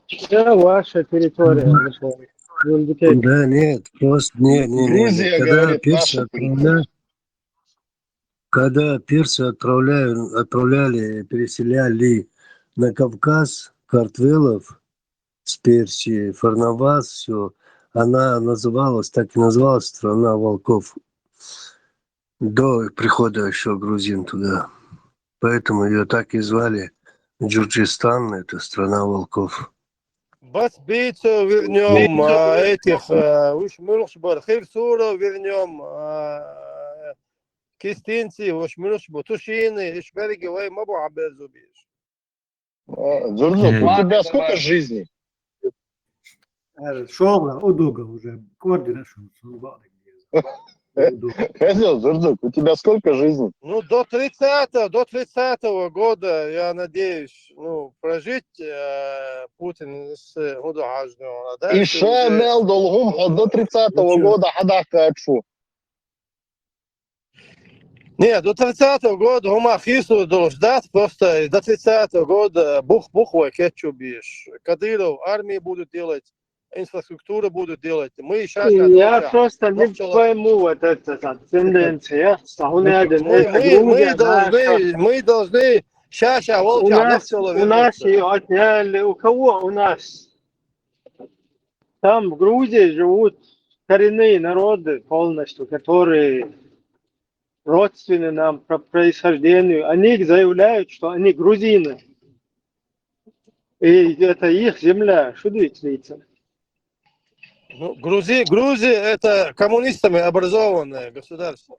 Все ваша территория. Михаил. Юлдикей. Да, нет, просто нет, нет, нет. Грузия Когда говорит, персы наша отправляли, когда персы отправляли, отправляли, переселяли на Кавказ картвелов с Персии, Фарнаваз, все, она называлась, так и называлась страна волков до прихода еще грузин туда. Поэтому ее так и звали Джурджистан, это страна волков. Басбийцу вернем, а, этих, а, уж муршбар, Хирсуру вернем, а, Кистинци, уж муршбу, Тушины, уж береги, вай, мабу абезубиш. Э, Дзурдзук, у тебя сколько жизней? Шобра, удуга уже, координашн. буду. Эзил, Зурзук, у тебя сколько жизней? Ну, до тридцатого, до тридцатого года, я надеюсь, ну, прожить э, Путин с Гудухажным. А дальше Иша уже... мел долгум до тридцатого года хадах качу. Нет, до тридцатого года ума хису должен ждать просто до тридцатого года бух бух кетчу бишь. Кадыров армии будут делать, инфраструктуру будут делать. Мы сейчас... Я просто не пойму вот эта тенденция. Мы, мы, мы должны, мы должны сейчас, сейчас у нас, у нас и отняли, у кого у нас? Там в Грузии живут коренные народы полностью, которые родственны нам по происхождению. Они заявляют, что они грузины. И это их земля. Что думаете? Ну, Грузия, Грузия это коммунистами образованное государство.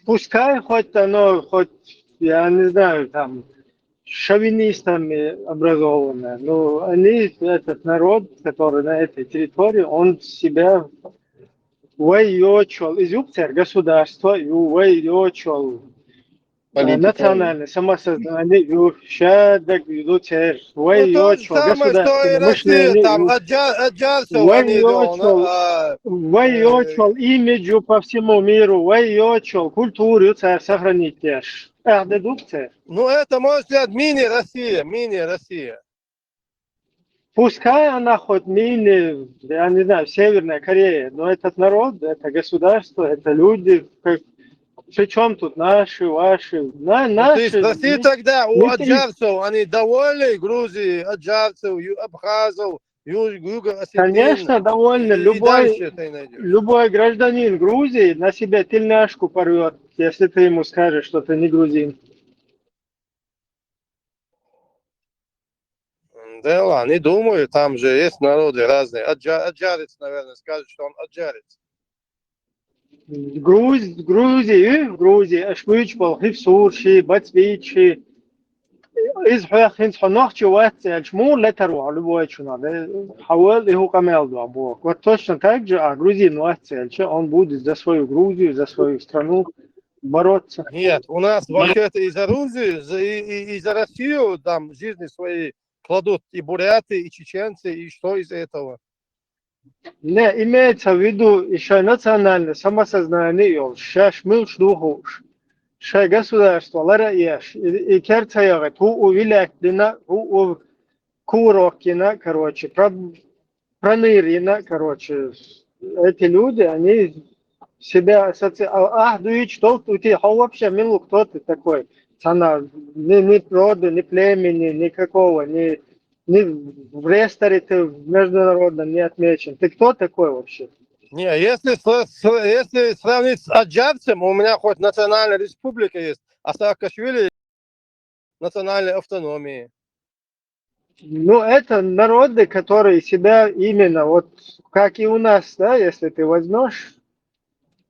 Пускай хоть оно, хоть, я не знаю, там, шовинистами образованное, но они, этот народ, который на этой территории, он себя вай йочол, изюбцер государство, ю вай йочол национальное самосознание, ю шадак, ю цер, вай йочол государственное мышление, там, аджарцев, вай йочол, вай йочол имиджу по всему миру, вай йочол культуру цер сохранить теш. Эх, дедукция. Ну, это, может, сказать, мини-Россия, мини-Россия. Пускай она хоть мини, я не знаю, Северная Корея, но этот народ, это государство, это люди, как, причем тут наши, ваши, на, Ну, наши. то есть Россия тогда у Ну, ты- аджарцев, они довольны Грузии, аджарцев, ю- абхазов, ю- юго Конечно, довольны. И Любой, дальше ты найдешь. любой гражданин Грузии на себе тельняшку порвет, если ты ему скажешь, что ты не грузин. Да ладно, не думаю, там же есть народы разные. Аджа- Аджарец, наверное, скажет, что он аджарец. Груз, Грузии, Грузии, ашмуч бол, хифсурши, бацвичи. Из хахин хонохчи ватцелч, мур летару, любой чуна, да, хавал и хукамел два бо. Вот точно так же, а грузин ватцелч, он будет за свою Грузию, за свою страну бороться. Нет, у нас вообще-то и за Грузию, за- и, и- и за Россию там жизни свои кладут и буряты, и чеченцы, и что из этого? Не, имеется в виду и шай национальное самосознание, йол, шаш милш духуш, шай государство, лара еш, и, и керцаягы, ту у вилять дина, ту у курок кина, короче, про, пронырина, короче, эти люди, они себя асоци... а, а, дуич, что ты, а вообще, милу, кто ты такой? Цана, ни, ни рода, ни племени, никакого, ни, ни в реестре ты в международном не отмечен. Ты кто такой вообще? Не, если, сра- сра- если сравнить с аджарцем, у меня хоть национальная республика есть, а Саакашвили национальной автономии. Ну, это народы, которые себя именно, вот как и у нас, да, если ты возьмешь,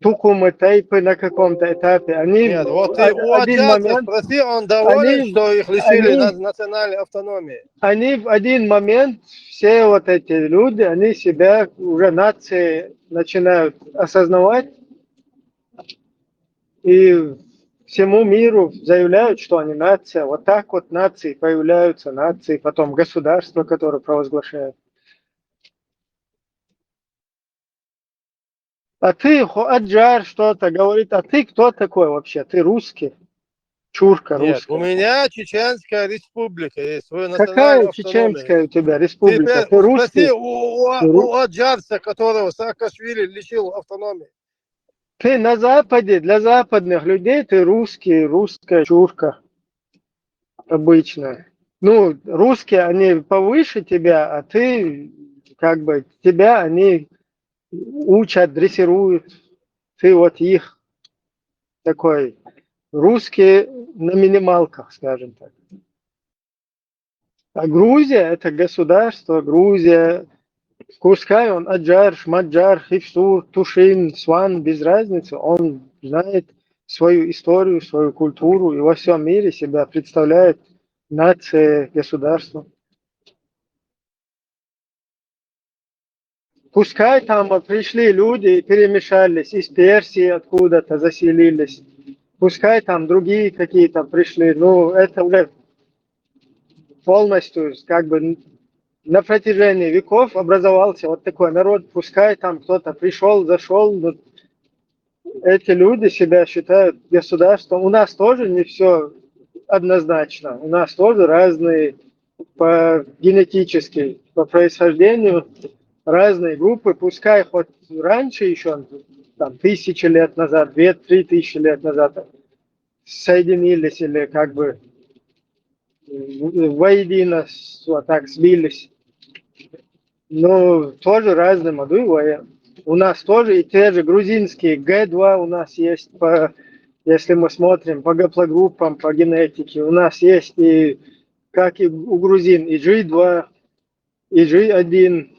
тукумы, тайпы на каком-то этапе, они Нет, вот в ты од- у один аджарцев момент, спроси, он доволен, они- что их лишили они- на- национальной автономии. они в один момент, все вот эти люди, они себя уже нации начинают осознавать и всему миру заявляют, что они нация. Вот так вот нации появляются, нации, потом государства, которые провозглашают. А ты, хо- аджар что-то говорит, а ты кто такой вообще? Ты русский? Чурка Нет, русская. У меня Чеченская республика есть, свою Какая национальную автономию. Чеченская у тебя республика? Теперь Ты русский? спроси у, у, Ты ру- у аджарца, которого Саакашвили лишил автономии. Ты на Западе, для западных людей ты русский, русская чурка. Обычная. Ну, русские, они повыше тебя, а ты, как бы, тебя они учат, дрессируют. Ты вот их такой русский на минималках, скажем так. А Грузия — это государство, Грузия, пускай он аджар, шмаджар, хипсур, тушин, сван, без разницы, он знает свою историю, свою культуру и во всем мире себя представляет нация, государство. Пускай там пришли люди, перемешались, из Персии откуда-то заселились. Пускай там другие какие-то пришли. Ну, это уже полностью, как бы, на протяжении веков образовался вот такой народ. Пускай там кто-то пришел, зашел, но эти люди себя считают государством. У нас тоже не все однозначно. У нас тоже разные по генетически, по происхождению разные группы, пускай хоть раньше еще, там, тысячи лет назад, две-три тысячи лет назад соединились или как бы воедино вот так сбились. Ну, тоже разные модуи. У нас тоже и те же грузинские Г два у нас есть, по, если мы смотрим по гаплогруппам, по генетике. У нас есть и, как и у грузин, и G два, и G один,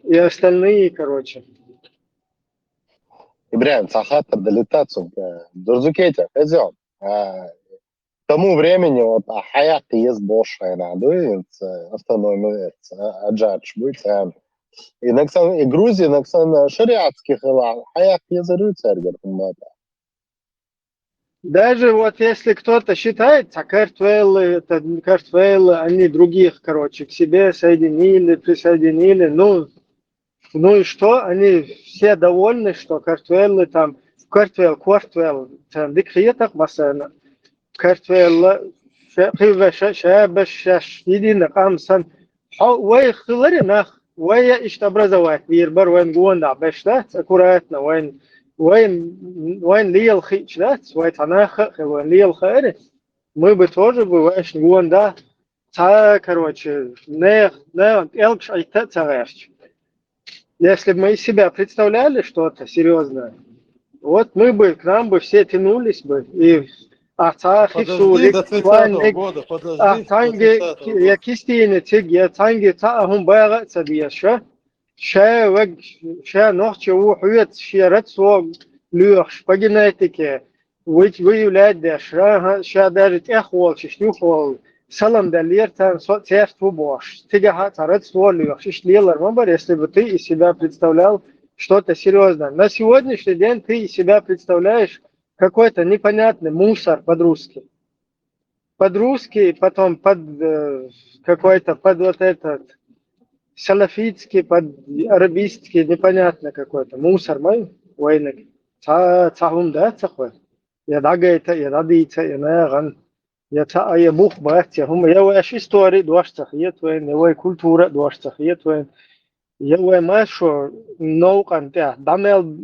и остальные, короче. Ибрагьим, ца хаттар дале дац, э, дурзукетя, хезел. Э, К тому времени вот а хьаяккха еза бош хьайна, дуй, э, автономия, э, аджач буй, э. И наксан, и Грузия, наксан, э, шариатский хила, хьаяккха еза ру цергер, умбата. Даже вот если кто-то считает, а картвеллы, это картвеллы, они других, короче, к себе соединили, присоединили, ну, ну и что? Они все довольны, что картвеллы там, картвел, квартвел, там, дикхиетах, масана, картвелла, шабаш, шаш, едино, камсан, Хьо вай хилари нах, вай я иштта образовать вийр бар, вайн гонда беш дац, аккуратно, вайн, вайн, вайн лел хич дац, вай цанаха хил, вайн лел хари. Мы бы тоже бы вайш гонда, ца, короче, не, не, он пелкш айта ца вайш. Если бы мы из себя представляли что-то серьезное, вот мы бы, к нам бы все тянулись бы, и а ца хицу, Подожди до тридцатого года, подожди. А цанги, я кистине циг, я цанги ца ахум бага ца диеша. Ша вег, ша нохча у хует, ша рацо лёхш, по генетике. Ведь выявлять деш, ага, ша даже тех волчиш, нюх вол, салам да лертан, со церт фу бош. Тига ха ца рацо лёхш, иш лелар ма бар, если бы ты из себя представлял что-то серьезное. На сегодняшний день ты из себя представляешь какой-то непонятный мусор под русский. Под русский, потом под э, какой-то, под вот этот салафитский, под арабистский, непонятно какой-то. Мусор май, войнак. Ца, ца хум да, ца хой. Я дагайта, я дадица, я наган. Я ца, я бух бац, я хум. Я ваш история дуаш ца хиет вайн, я вай культура дуаш ца хиет вайн. Я вай машо наукъан тя, дамел,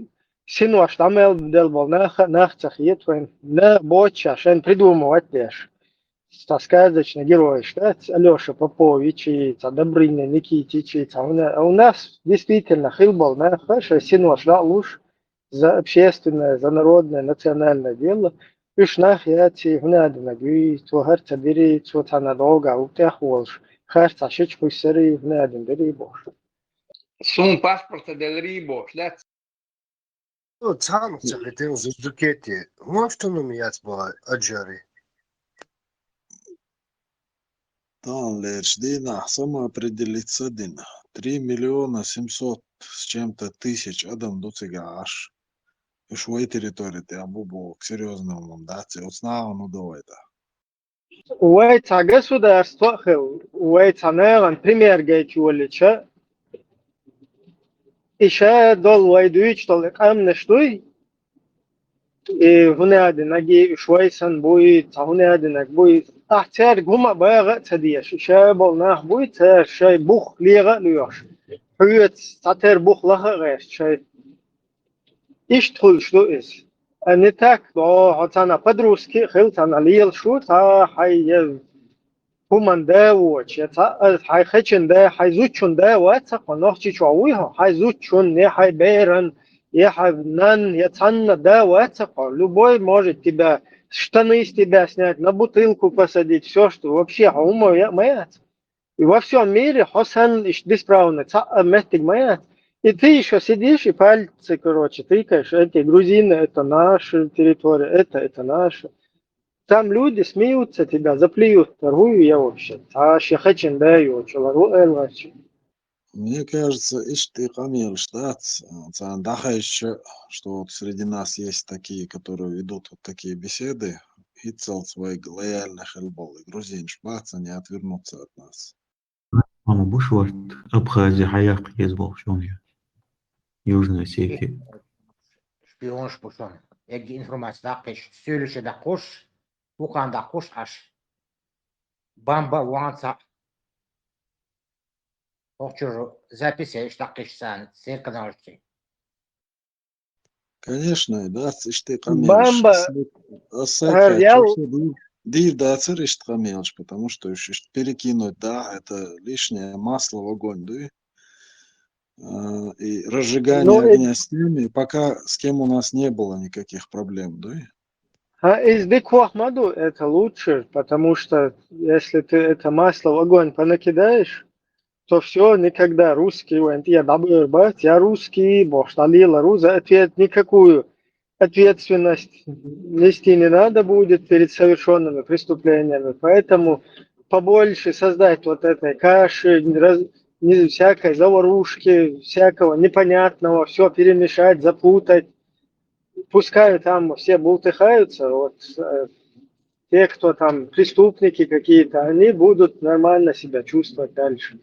синош дамел дел бол, нах, нах ца хиет вайн, на боча, шен придумывать деш. Ца сказочный герой, да, ца Алёша Попович, и ца Добрыня Никитич, и ца у нас, а у нас действительно хил бол, нах, ша синош да луш за общественное, за народное, национальное дело. Уж нах я ци хунадина гуй, цо хар ца дири, цо ца на долга, у тех волш, хар ца шич хуй сари, хунадин дири бош. Сум паспорта делри бош, да? Ну, цану ца хитин зузукети. Хун автономия яц была аджари. Тан лерч дина, самоопределиться дина. Три миллиона семьсот с чем-то тысяч адам дуцига аш. Уж вай территория, абу бок, серьезно, мам, да, ци уцнава, ну, давай, да. Вай ца государство хил, вай ца наган пример гайчи валича. Иша дол вай дуйч дол икъам наш дуй. И хунадин аги швайсан буй, ца хунадин аг буй. Ахцер гума бага ца диеш. Иша бол нах буй, ца шай бух лега луеш. Хуец, ца тер бух лаха геш, шай. Ишт хулш ду из. А не так, о, цана по-дружски, хил цана лил шу, ца хай е хуман да воч, я ца, э, хай хачен да, хай зучун да, ва ца, хо нохчи чо уй хо, хай зучун, не хай беран, я хай нан, я цанна да, ва ца, хо. Любой может тебя, штаны с тебя снять, на бутылку посадить, все, что вообще, хо, умо, я, моя. И во всем мире, хо сан, иш бесправный, ца, э, меттик моя. И ты еще сидишь и пальцы, короче, тыкаешь, эти грузины, это наша территория, это, это наша. Там люди смеются тебя, заплюют, торгую я вообще. Ца шехачен да ё, чолару элвачи. Мне кажется, иштта къамелаш дац, а, царна дӀахезча, что вот среди нас есть такие, которые ведут вот такие беседы, хӀинццалц вайга лояльный хила болу и грузинаш бац, они отвернутся от нас. Амма бу шорта Абхази хьаяккха еза болуш ву я Южная Осетия. Шпионаш бу шуна. Эгги информация даккхиш, суьйлуьше даккхуш, вукхана даккхуш Ӏаш. Бамба а ванца хӀокху чуьра записеш даккхиш царна, церканалшций. Конечно, и дац иштта къамелаш. Бамба, ас сай-, ас сай хӀара кхаьчча, ял- вообще дийр, дийр дацара иштта къамелаш, потому что уж иштта перекинуть, да, это лишнее масло в огонь, да? А, и разжигание огня с теми, пока с кем у нас не было никаких проблем, да? А из дикох ма ду, это лучше, потому что если ты это масло в огонь понакидаешь, то всё, никогда русский вайн тӀе дӀабевр бац, я русский, бохуш дӀалелар ву, за ответ никакую ответственность нести не надо будет перед совершёнными преступлениями. Поэтому побольше создать вот этой каши, раз-, не, всякой заварушки, всякого непонятного, всё перемешать, запутать. Пускай там все бултыхаются, вот, э, те, кто там преступники какие-то, они будут нормально себя чувствовать дальше.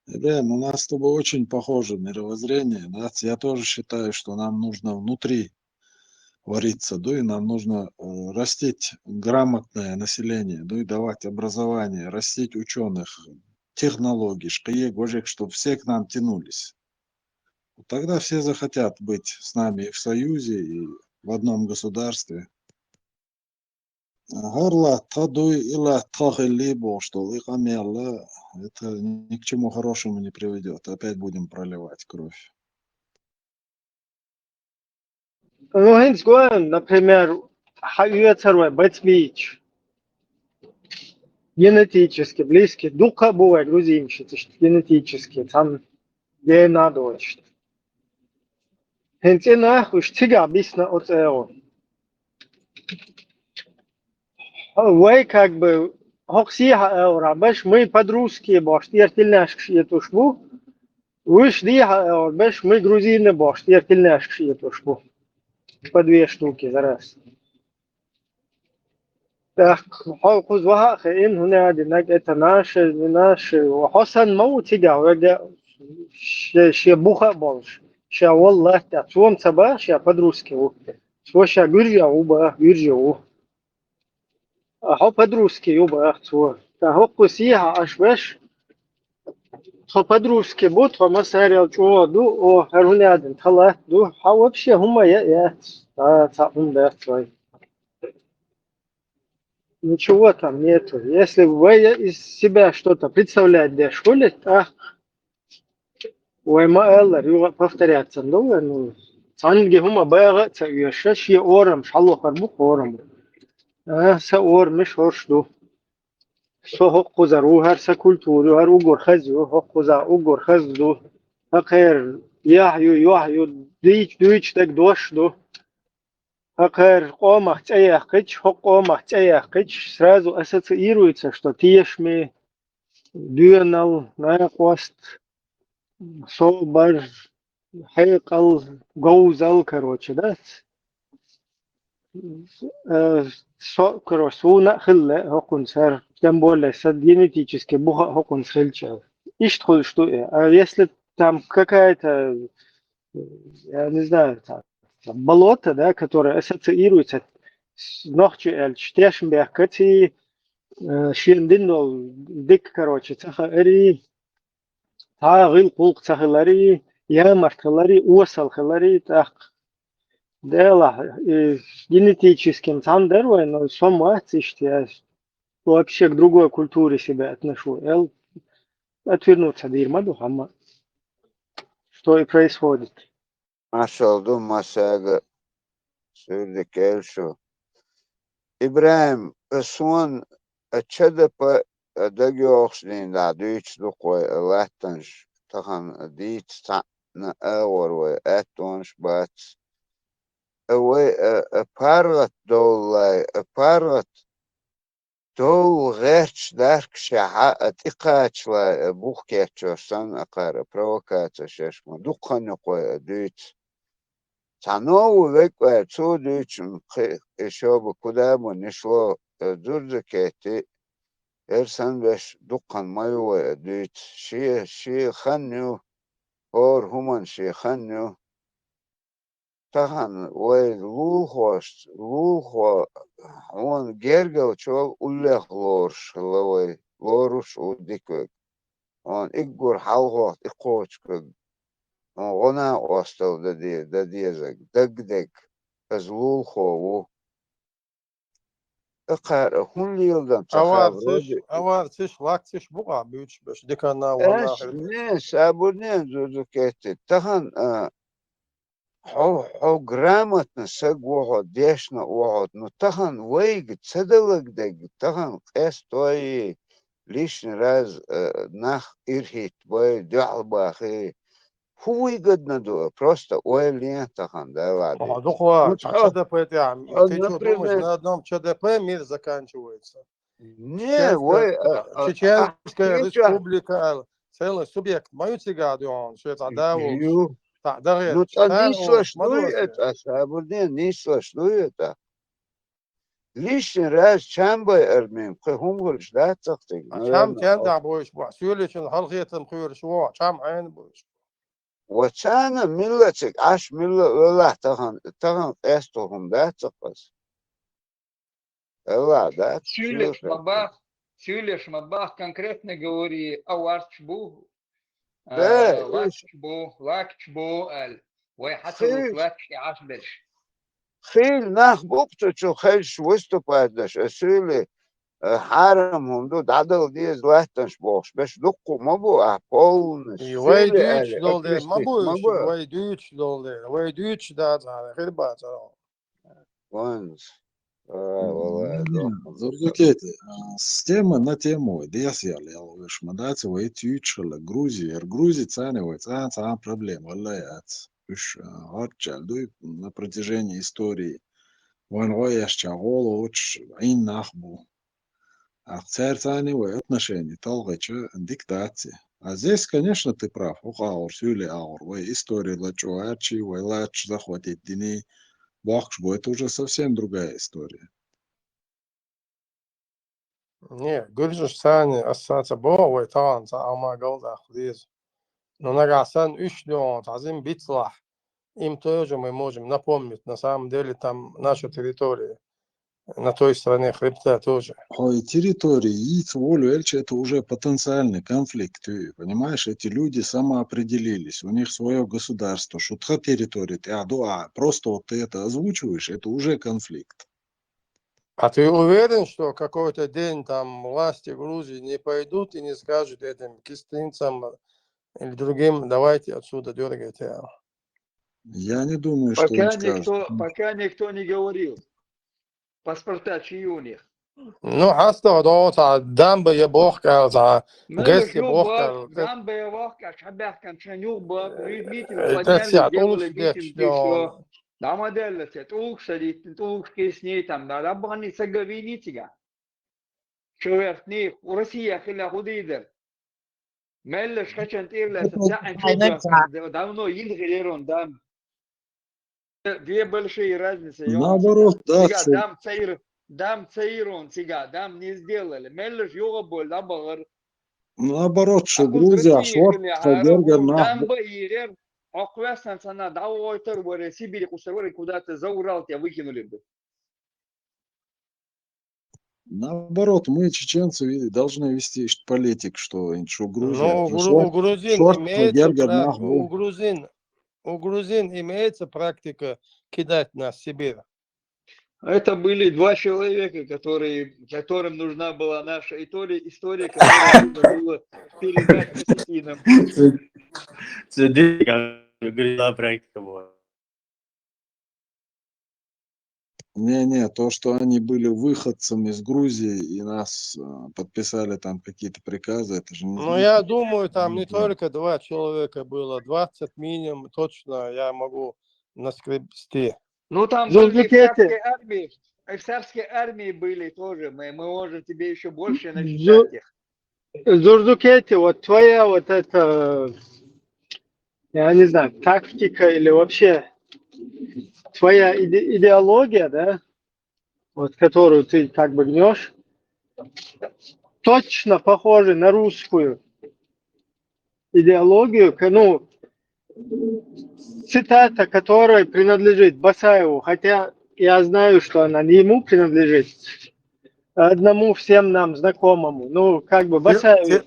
Ребят, у нас с тобой очень похоже мировоззрение, да? Я тоже считаю, что нам нужно внутри вариться, да, и нам нужно, э, растить грамотное население, да, и давать образование, растить учёных, технологий, шкаек, вожек, чтоб все к нам тянулись. Вот тогда все захотят быть с нами и в союзе, и в одном государстве. ХӀара латта тхан дуй, и латта тхан хилли бохуш долу и къамел, это ни к чему хорошему не приведёт. Опять будем проливать кровь. Ну, хӀинца гоьн, например, хьан оьцур вай бац бийча. Генетически близкий, дукха а бу вай грузинаш, иштта генетически, цхьана гена а доцуш. ХӀинца и нах уьш цигахь бисна оцу агӀор. Вай как бы хӀокху сехьа агӀор беш, мы по-дружески бохуш, тӀера тельняшкаш этуш бу. Уьш дехьа агӀор беш, мы грузины бохуш, тӀера тельняшкаш этуш бу. По две штуки за раз. ТӀаккха хьо кхуза ваха а хиъна, хӀунда аьлла, наг это наши, не наши. Хьо санна ма ву цигахь верг а, шен, шен буха а болуш, ша волу латта тӀехь. Цо-м ца баха, ша по-дружески ву. Цо ша гуьржехь ву баха, гуьржехь ву. А хьо по-дружески ю баха цо. Ткъа хӀокху сехьа Ӏаш беш, тхо по-дружески бу, тхо массарел чӀогӀа ду, о, хӀара хӀунда аьлла, тхан латта ду, хьан вообще хӀума яа яц, а, цхьа хӀума дац вай. Ничего там нету. Если вай из себя что-то представлять деш хуьлий, тӀаккха вай ма-аллара, юха а повторяться ду вай, ну, цхьаьнгге хӀума баха а ца оьшу, шен орамаш хьалохур бу кхораммо. А, сан орамаш хӀорш ду. Со хӀокхузара ву, хӀара сан культура ю, хӀара уггар хаза ю, хӀокхузахь уггар хаза ду. ХӀокхеран яхь ю, йохь ю, дийча, дуьйцуш дерг дош ду. ХӀокхеран къомах цӀе яьккхича, хӀокху къомах цӀе яьккхича, сразу ассоциируется, что тешаме, доьналла, накъост, собар, хьекъал, говзал, короче, да? Э, со, короче, суна а хилла хӀокхунца, тем более сан генетически буха а хӀокхунца хилча. Иштта хуьлуш ду и. А если там какая-то, я не знаю, там, там болото, да, которое ассоциируется с нохчи аьлча, тешам бехкаций, э, шена дина долу дика, короче, ца хаарий, цхьа а гӀиллакх-гӀуллакх ца хиларий, ямарт хиларий, осал хиларий, тӀаккха. Делахь, и генетически цхьаьна дара вай, но со ма вац иштта, я вообще к другой культуре себя отношу. Эл отвернуться дийр ма ду хӀамма. Что и происходит. Машалла ду, масех суьрдиг кхел шу. ИбрахӀим, суна а ЧДП а дагайогӀуш дийна дӀа дуьйцуш ду-кх вай латтанаш, тахана дийца цхьаъ а агӀор вай аьттонаш бац. А вай а, а паргӀат довлале, а паргӀат Дов гӀерташ дарк шехьа а тӀекхачалай а бух кеччош санна акхар а провокацеш еш ма дукха ханна юкъой а дуьйцу. Цхьанна а ву векӀваьр цо дуьйцу кхы и шоба куда ма нишло, э, Дзурдзакети, эр санна веш дукха ма ю вай а дуьйцу. Шен, шен хан ю, хӀора хӀуман шен хан ю. Тахана вай лулахошца, лулахо хьуна гергалчул уллех лоруш хила вай, лоруш ву дика вег. Хьуна иггур хьалхох тӀекхочуш вег. Хьуна гӀо-накъостал дан де-, дан дезаг, дагадег, аз лулахо ву. Акхар а хӀун леладан ца хаа Аварциш, вроде. Аварциш, лакциш бу къа буьйцуш беш, диканна ванна Аш, хир. Не, сабурне, Дзурдзакети. Тахан, а, хьо, хьо грамотно саг ву хьо, дешна ву хьо. Ну, тахан вайга ца далаг дег, тахан къестой, лишний раз, а, нах ирхӀитта бай, дуьхьал бахи. ХӀу вуй гадна ду, просто ойла лен тахан, да, ладно. Ага, дукха, Ну, ЧДП тӀехь, а, ты чё думаешь, например, на одном ЧДП мир заканчивается? Не, Чеченская, вай, а, а, Чеченская а, республика, а, целый субъект, ма ю цига дуьхьал, шуьца дӀа волуш, Ю. тӀа дагӀе, Ну, тӀа цара нислаш ма ду доза. Это, а сабурне, нислаш ду это. Лишний раз чамбай армем, кхы хӀума хулаш дац цахтиг, А чам наверное, тен о. тӀехь бойуш бу, суьйличун халахетам кхоьруш ву, чам хьайна бойуш. Ва царна милла цига, Ӏаш милла велахь тахан, тахан къестал хӀума дац цахаз. Элла, да? Суьйлеш ма бах, суьйлеш ма бах, конкретно говори, аварцаш бу, Да, а, лакчаш бу, лакчаш бу, аьлла. Вай хьацалуш Хиш. лакчаш тӀе Ӏаш берш. Хил нах бу-кх цу чу хезаш выступать деш, э, суьйле, э, хьарам хӀума ду, дӀадала деза латтанаш бохуш, беш дуккха ма бу, а полностью И вай суьйле дуьйцуш аьлла, долу дела, ма бу эквестик ма уьш, бу. вай дуьйцуш долу дела, вай дуьйцуш дац, хир бац, а. Ванз. А, валлай, Не, дохма. Зурзукети, а, с темы на тему дес ял, ял веш ма дац, вай тюйчхала Грузия, Грузия цани вай, цан, цан проблема, валлай, ац. Уж, а, гӀорччал дуй на протяжении истории. Вайн гӀо яшча гӀолочу Ӏин нах бу. Ахь цаьрца а вай отношения талгӀича дика дац и. А здесь, конечно, ты прав, хӀокху агӀор, суьйле агӀор, вай история лачкъо гӀаьрчий, вай лач захватить диний, бохкуш бу, это уже совсем другая история. Не, гуьржаш царни аса ца боху, вай тахана ца Ӏама галдаккха деза. Но нагахь санна уьш дуьхьал цхьа зим бицлахь, им тоже мы можем напомнить, на самом деле там наша территория, на той стороне хребта тоже. Хьо и территория йийца волавелча, это уже потенциальный конфликт, ты понимаешь, эти люди самоопределились, у них своё государство, шу тхан территория тӀехь ду, а просто вот ты это озвучиваешь, это уже конфликт. А ты уверен, что какой-то день там власти Грузии не пойдут и не скажут этим кистинцам или другим: «Давайте отсюда, дёргайте»? Я не думаю, что Пока им скажут. никто, пока никто не говорил. Паспорта чьи у них? Ну, хьастагӀа догӀу цхьа дамба я бохка, цхьа Меллаш гесте юха бохка. бах, дамба я бохка, шабаьхкан шан юха бах, Э, митинг э, подняли, это всё, делали полностью митинг, деш, всё. Дама делла те, тӀулгаш ца диттина, тӀулгаш кисний там, да, да, бахни ца гавини цига. Шо вертни, у Россия хила худийдер. Меллаш хачан тӀерлаьца, Это цаӀан чу хайнак бахкан, да, давно йин хилерон дам. Две большие разницы, я вам Наоборот, скажу. да, Цига ца- дам цаир, дам цаирон, цига дам не сделали. Меллаш юха боль, да, багар. Наоборот, шу А у Грузия, Россия шорт, хила ца хара, гергар у нах дам бу- ба ирер, хьо кхоьссан цана дӀавойтар варе, Сибири кхуссар варе, куда-то за Урал тебя выкинули бы. Наоборот, мы, чеченцы, ви-, должны вести ш-, политику, что, что Грузия, Ну, у это гру-, шорт, у грузин шорт, имеется гергар прак-, нах у бу. грузин, у грузин имеется практика кидать нас в Сибирь. Это были два человека, которые, которым нужна была наша история, история, которую нужно было передать осетинам. Це, це дика, говорила, практика була. Не-не, то, что они были выходцами из Грузии и нас, э, подписали там какие-то приказы, это же не Ну, я значит, думаю, там не не так. только два человека было, двадцать минимум, точно я могу наскрести. Ну, там были Зулгикете. Сербской армии, в царской армии были тоже. Мы, мы можем тебе еще больше Зу- насчитать их. Зурзукети, вот твоя вот эта, я не знаю, тактика или вообще твоя иде- идеология, да, вот которую ты как бы гнешь, точно похожа на русскую идеологию, к- ну, цитата которой принадлежит Басаеву, хотя я знаю, что она не ему принадлежит, а одному всем нам знакомому. Ну, как бы Басаеву, Те-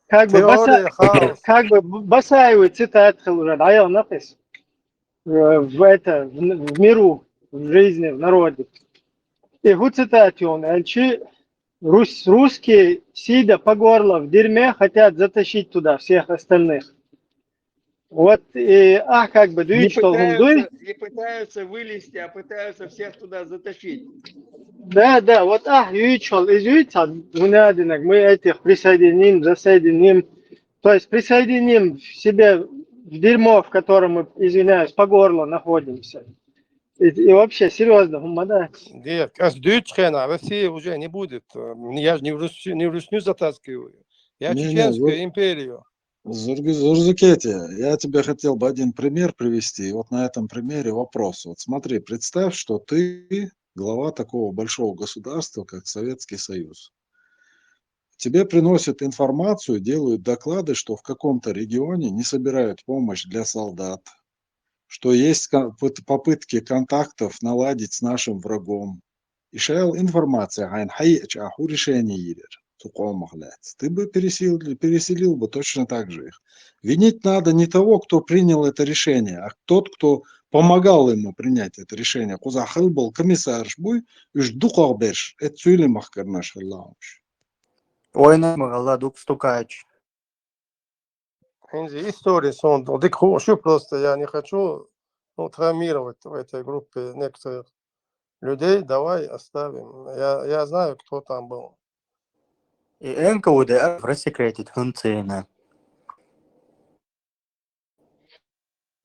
как бы Баса- Теория хаоса. как бы Басаеву цитат уже, да, я напис. Э, в это, в, в миру, в жизни, в народе. И вот цитат он, а чи рус- русские, сидя по горло в дерьме, хотят затащить туда всех остальных. Вот и, а, как бы, Не дуй, что гундуй. пытаются, не пытаются вылезти, а пытаются всех туда затащить. Да, да, вот, а, юичол, из юица, мы этих присоединим, засоединим. То есть присоединим себе в дерьмо, в котором мы, извиняюсь, по горло находимся. И, и вообще, серьезно, хумма, да. Дерт, а с Дюйчхена Россия уже не будет. Э, Я же не в Русню, не в Русню затаскиваю. Я Не, не, Чеченскую вы- империю. Зурги- Зурзукети, я тебе хотел бы один пример привести. И вот на этом примере вопрос. Вот смотри, представь, что ты глава такого большого государства, как Советский Союз. Тебе приносят информацию, делают доклады, что в каком-то регионе не собирают помощь для солдат, что есть ка- пыт- попытки контактов наладить с нашим врагом. И шел информация, айн хай а ху решение йирер, цу къомах лаьц. Ты бы переселил, переселил бы точно так же их. Винить надо не того, кто принял это решение, а тот, кто помогал ему принять это решение. Куза хылбол комиссарш буй, уж дукъах берш, это цули махкарнаш хыллаумш. Ойна магала дук стукач. Инзи история сон, дик ху, шу просто я не хочу, ну, травмировать в этой группе некоторых людей. Давай оставим. Я, я знаю, кто там был. И Н К В Д рассекретит хунцина.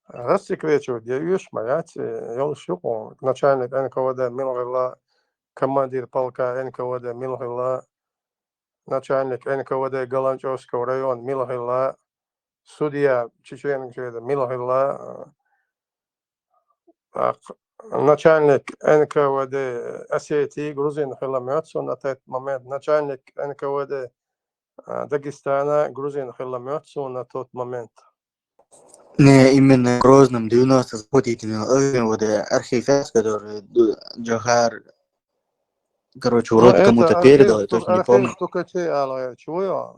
Рассекречивать я юш маяти, я шуку, начальник Н К В Д Милгила, командир полка Н К В Д Милгила, начальник Н К В Д Галанчевского района Милгила, судья Чеченского Милгила, а, начальник Н К В Д Осетии, грузин хила мёцу на тот момент, начальник Н К В Д а, Дагестана, грузин хила мёцу на тот момент. Не, именно в Грозном девяносто заходите на Н К В Д архив, который ду- Джохар, короче, Ну, вроде это кому-то архив передал, я стук-, точно не архив помню. Стукачей, алло, чего я?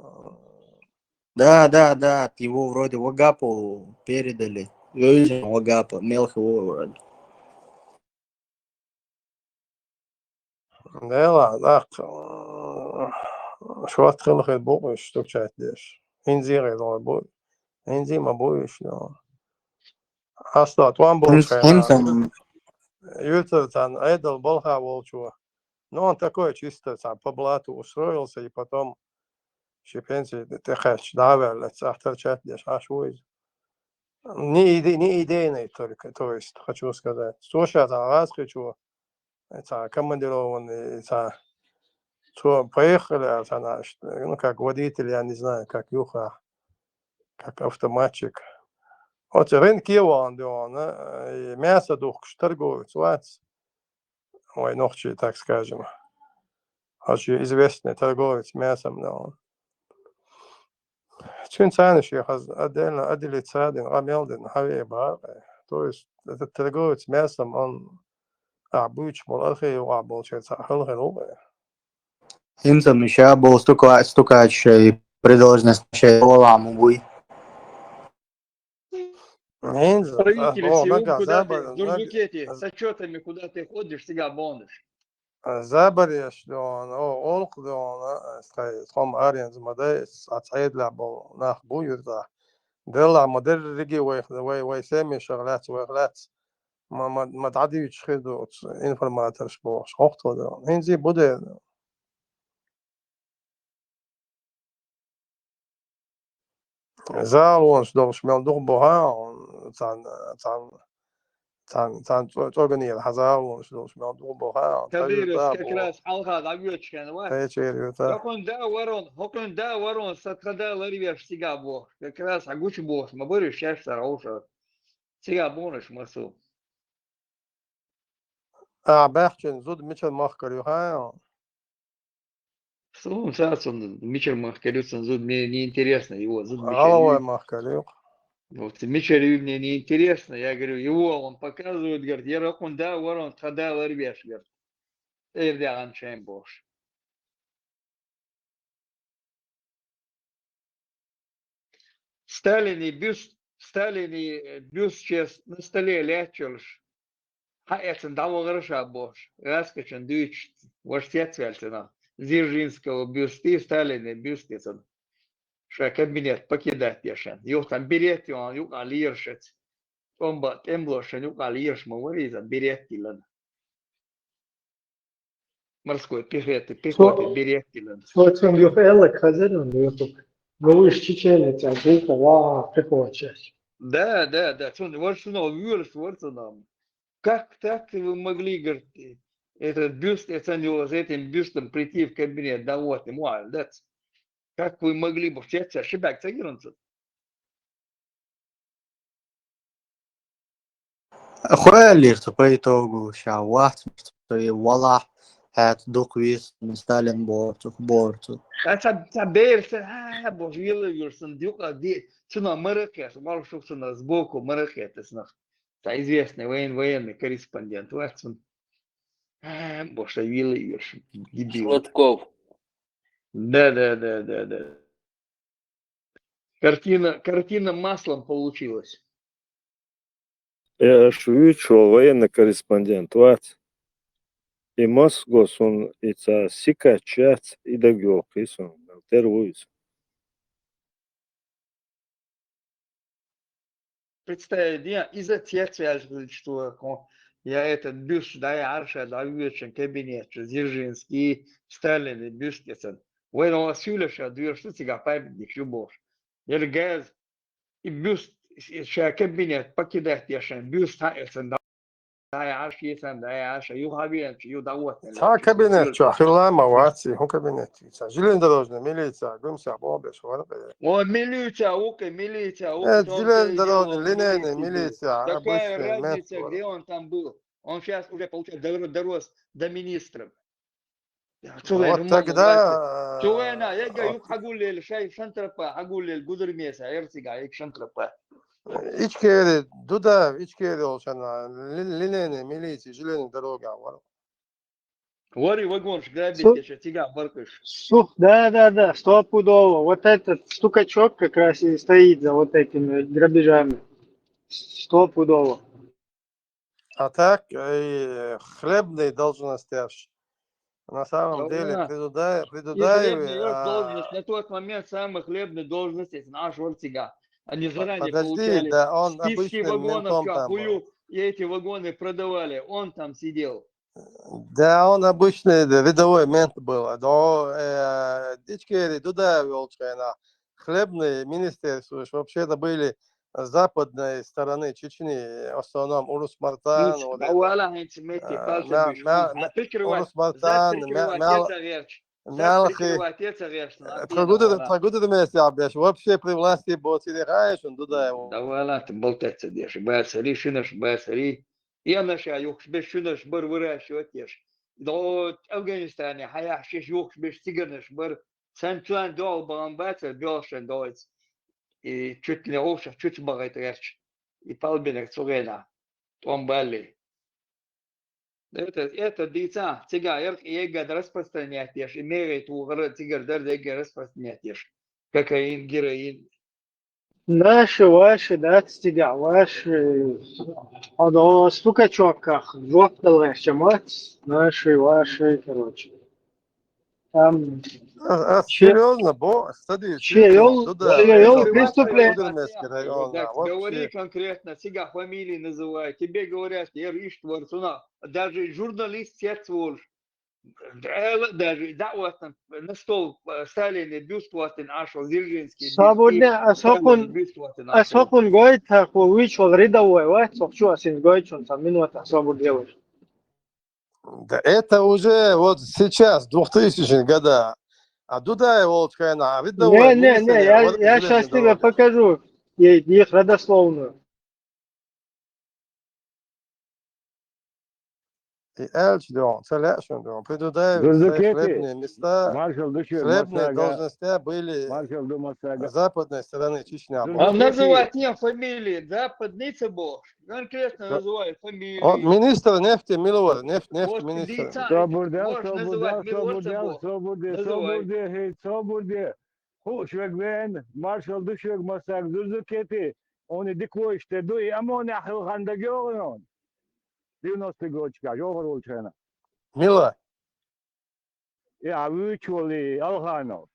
Да, да, да, его вроде Вагапу передали. Юзин Вагапу, мелкий вроде. Дела, так, шват хила хил бу, стукчать деш. Инзи хила бу. Инзи ма бу, что. Аста, туан бу, Хинсам. Ютер тан, айдал болха волчу. Но он такой чисто там по блату устроился, и потом ши пенсии текач, да, вел, это торчать деш, аш вуиз. Не иде-, не идейный только, то есть, хочу сказать. Слушай, там раз хочу, это командированный, это, что поехали, а, это наш, ну, как водитель, я не знаю, как юха, как автоматчик. Вот рынке он, да, он, э, и мясо дух, торговец, вац. Ой, нохчи, так скажем. Очень известный торговец мясом, да, он. Цуьнан царна шех аз отдельно отделить цадин, амелдин, хаве бар. То есть этот торговец мясом, он, а, буч бол, архи, а, бол, чай, ца, хал, хал, хал. Хинсам, ещё был стука-, стукач, и при должности, шей, оламу буй. Инза, Правитель о, Сион, нага, куда ты, заба-, Зурзукети, с отчетами, куда ты ходишь, всегда бонуш. забареш дон, о, олк дон, а, схай, схом арен змадай, а, цайд ла бол, нах буй, за. Дела, ма дерриги вай, вай, вай, семи шаглац, вай глац. Ма, ма, ма дадивич хиду, информаторш бол, шохто дон. Инзи буде. Зал вон, что долш мел дух бога, он, цан, цан, Цхьан, цхьан цӀо-, цӀоганера хьаза а волуш долуш мел дукха боху, а, ца Кадыров вуьйта а как боху. Раз хьалха дӀавоьдуш хенна вац. Кхечера вуьйта. ХӀокхуьнан да варон, хӀокхуьнан да варон сан тхан да ларвеш цигахь боху. Как раз хьан гучу бохуш ма бара уьш шаьш цара хьовшар. Цигахь бохуш ма су. А, баьхчина зуда мичара махкара ю хаьа? Суна ца цунна мичара махкара ю цунна зуда, мне не интересно его, зуда мичара Алавай ю. Махкара ю. Вот, мичара ю, мне не интересно, я говорю, его он показывает, говорит, я ракун да, ворон, тха да ларвеш, говорит. Эр дагӀан шайн бохуш. Сталины бюст, Сталины, э, бюст сейчас на столе лаьтташ йолуш. Хьан эцна дӀавахара ша бохуш, гӀаскачун дуьйцуш, ваша цецваьлла цунах, Дзержинского бюст и Сталины бюст эцна. Ша кабинет покидать дешан. Юха там берет йон, юкъа лерашац. ТӀомба, тӀемлошан юкъа лераш ма вара иза, берет дилан. Морской пехоты, пехоты, берет дилан. Со цунга юха аьлларг хезира, ну, юха. Ну, уж чеченец, а гулка, ва, пехотчасть. Да, да, да, цунга, вот цунга, вуьйлуш, вот цунга. Как так вы могли, говорит, этот бюст, это не с этим бюстом прийти в кабинет, да вот, ему, а, да. Как вы могли бы, все, все, шибак, ца гиран цу? Хьо аьллера цу по итогу ша вац, цу и валахь, хӀаьта дукха вийца, Сталин боху цу, боху цу. А ца, ца бераш, а, бо, вила вирсан, дюкъа, ди, цуна мара кхетта, вала шух цуна сбоку мара кхетта, цуна. Ца известный воен-, военный корреспондент вац цуна. А, бо, ша вила вирш, дебил. Сладков. Да, да, да, да, да. Картина, картина маслом получилась. Э, аш вуьйцу военный корреспондент вац. И Москва сун и ца сикач яц, и дагайоккхий сун, тера вуй иза. Представить, я иза цецваьлла хилча, я этот бюст, да, я Арша, да, вечен кабинет, Дзержинский, Сталин, и бюст, эцан. Вайн у вас Юля ша дуьйш, цигахь памятник ю бохуш. Яра газ, и бюст, и ша кабинет покидать дешан, бюст хьан эцан, да, я Арша, эцан, да, я Арша, ю хьан венча, ю да вот. Цхьа кабинет чохь хилла ма вац, хӀун кабинет? Цхьа железнодорожная милиция, гуьмсехь боху беш вара. О, милиция, ука, милиция, ука. Э, железнодорожная, линейная милиция, обычная, разница, где он там был? Он сейчас уже, получается, дор-, дорос до министра. Цу вайн, вот тогда, цу вайна, я гаю, хьагуллел, шай шантропа, хьагуллел, гудурмеса, эрцига, ик шантропа. Ичкери, Дудаев, Ичкери олшана, ли-, линейная милиция, железная дорога, вара. Вари вагонш грабить, цу-, ещё цига баркыш. Су-, да, да, да, стопудово. Вот этот стукачок как раз и стоит за вот этими грабежами. Стопудово. А так, и хлебные должности аж. На самом деле, при Дудаеве, при Дудаеве, а, должность, на тот момент самая хлебная должность, это наш вар цига. Они заранее получали списки вагонов, чё, хую, и эти вагоны продавали. Он там сидел. Да, он обычный, да, рядовой мент был. Да, э, Ичкери, Дудаев йолчу хенахь. Хлебные министерства уж вообще-то были с западной стороны Чечни, в основном Урус-Мартан, вот это. Урус-Мартан, Мялхи, тхагудер, тхагудер месте а беш, вообще при власти боцийла хаьа шуна Дудаев. Давай ла, ты болтать ца деш, бацари, шинаш бацари. Энаша юхаш беш шинаш бар выращивать еш. До Афганистане хьаяхьаш еш юхаш беш цигарнаш бар. Сан чуан дол бан бацар, бёлшен доиц. И чуть ли овшах чуть багайт герч. И палбинек цугена. Томбали. Это, это дийца, цига ярх егад распространять еш, и мегай тугъара цигар дар дега распространять еш. Кокаин, героин. Наши, ваши, да, цига, ваши. Одо стукачоках, жоп дал герча мат, наши, ваши, короче. Там а, а, че-, серьёзно, бо, стади, че серьёзно, йол, да, че йол преступление. Кудермесский район, да, вообще. Говори конкретно, цига фамилии называй. Тебе говорят, я ищ творцуна. Даже журналист сец волш. Ӏела даже дӀа а ваттана, на стол, э, Сталина бюст ваттана Ӏаш вол, Дзержинский бюст, Свободный, а Сталина сокун, бюст ваттана а Ӏаш вол. Сокун гойтар хьо вуй чул рядовой, ва, сох чу асин гойтар, цхьа минута, свободный делаешь. Да это уже вот сейчас, двухтысячных годах. А Дудаев волчкайна, а рядовой Не, не, не, я, я сейчас тебе покажу е- их родословную. И Эльч дон, Целяшин дон, при Дудаеве Зузукети, хлебные места, маршал души, хлебные Массага, должности были маршал ду с Массага. западной стороны Чечня. Зузу- А Зузукети. называть не фамилии, западный цабош. Конкретно Да. называю фамилии. Он министр нефти, милвар, нефть, нефть Вот министр. лица. Собурде, Можешь называть собурде, милвар собурде, цабош. собурде, Называй. собурде, хей, собурде. Ху, швегвен, маршал души, Массаг, Зузукети. Он и диквойште, ду и амон ахил ханда гёгнон. Девяностый годчка, жогор волчена. Мила. Я вуй чул и Алханов.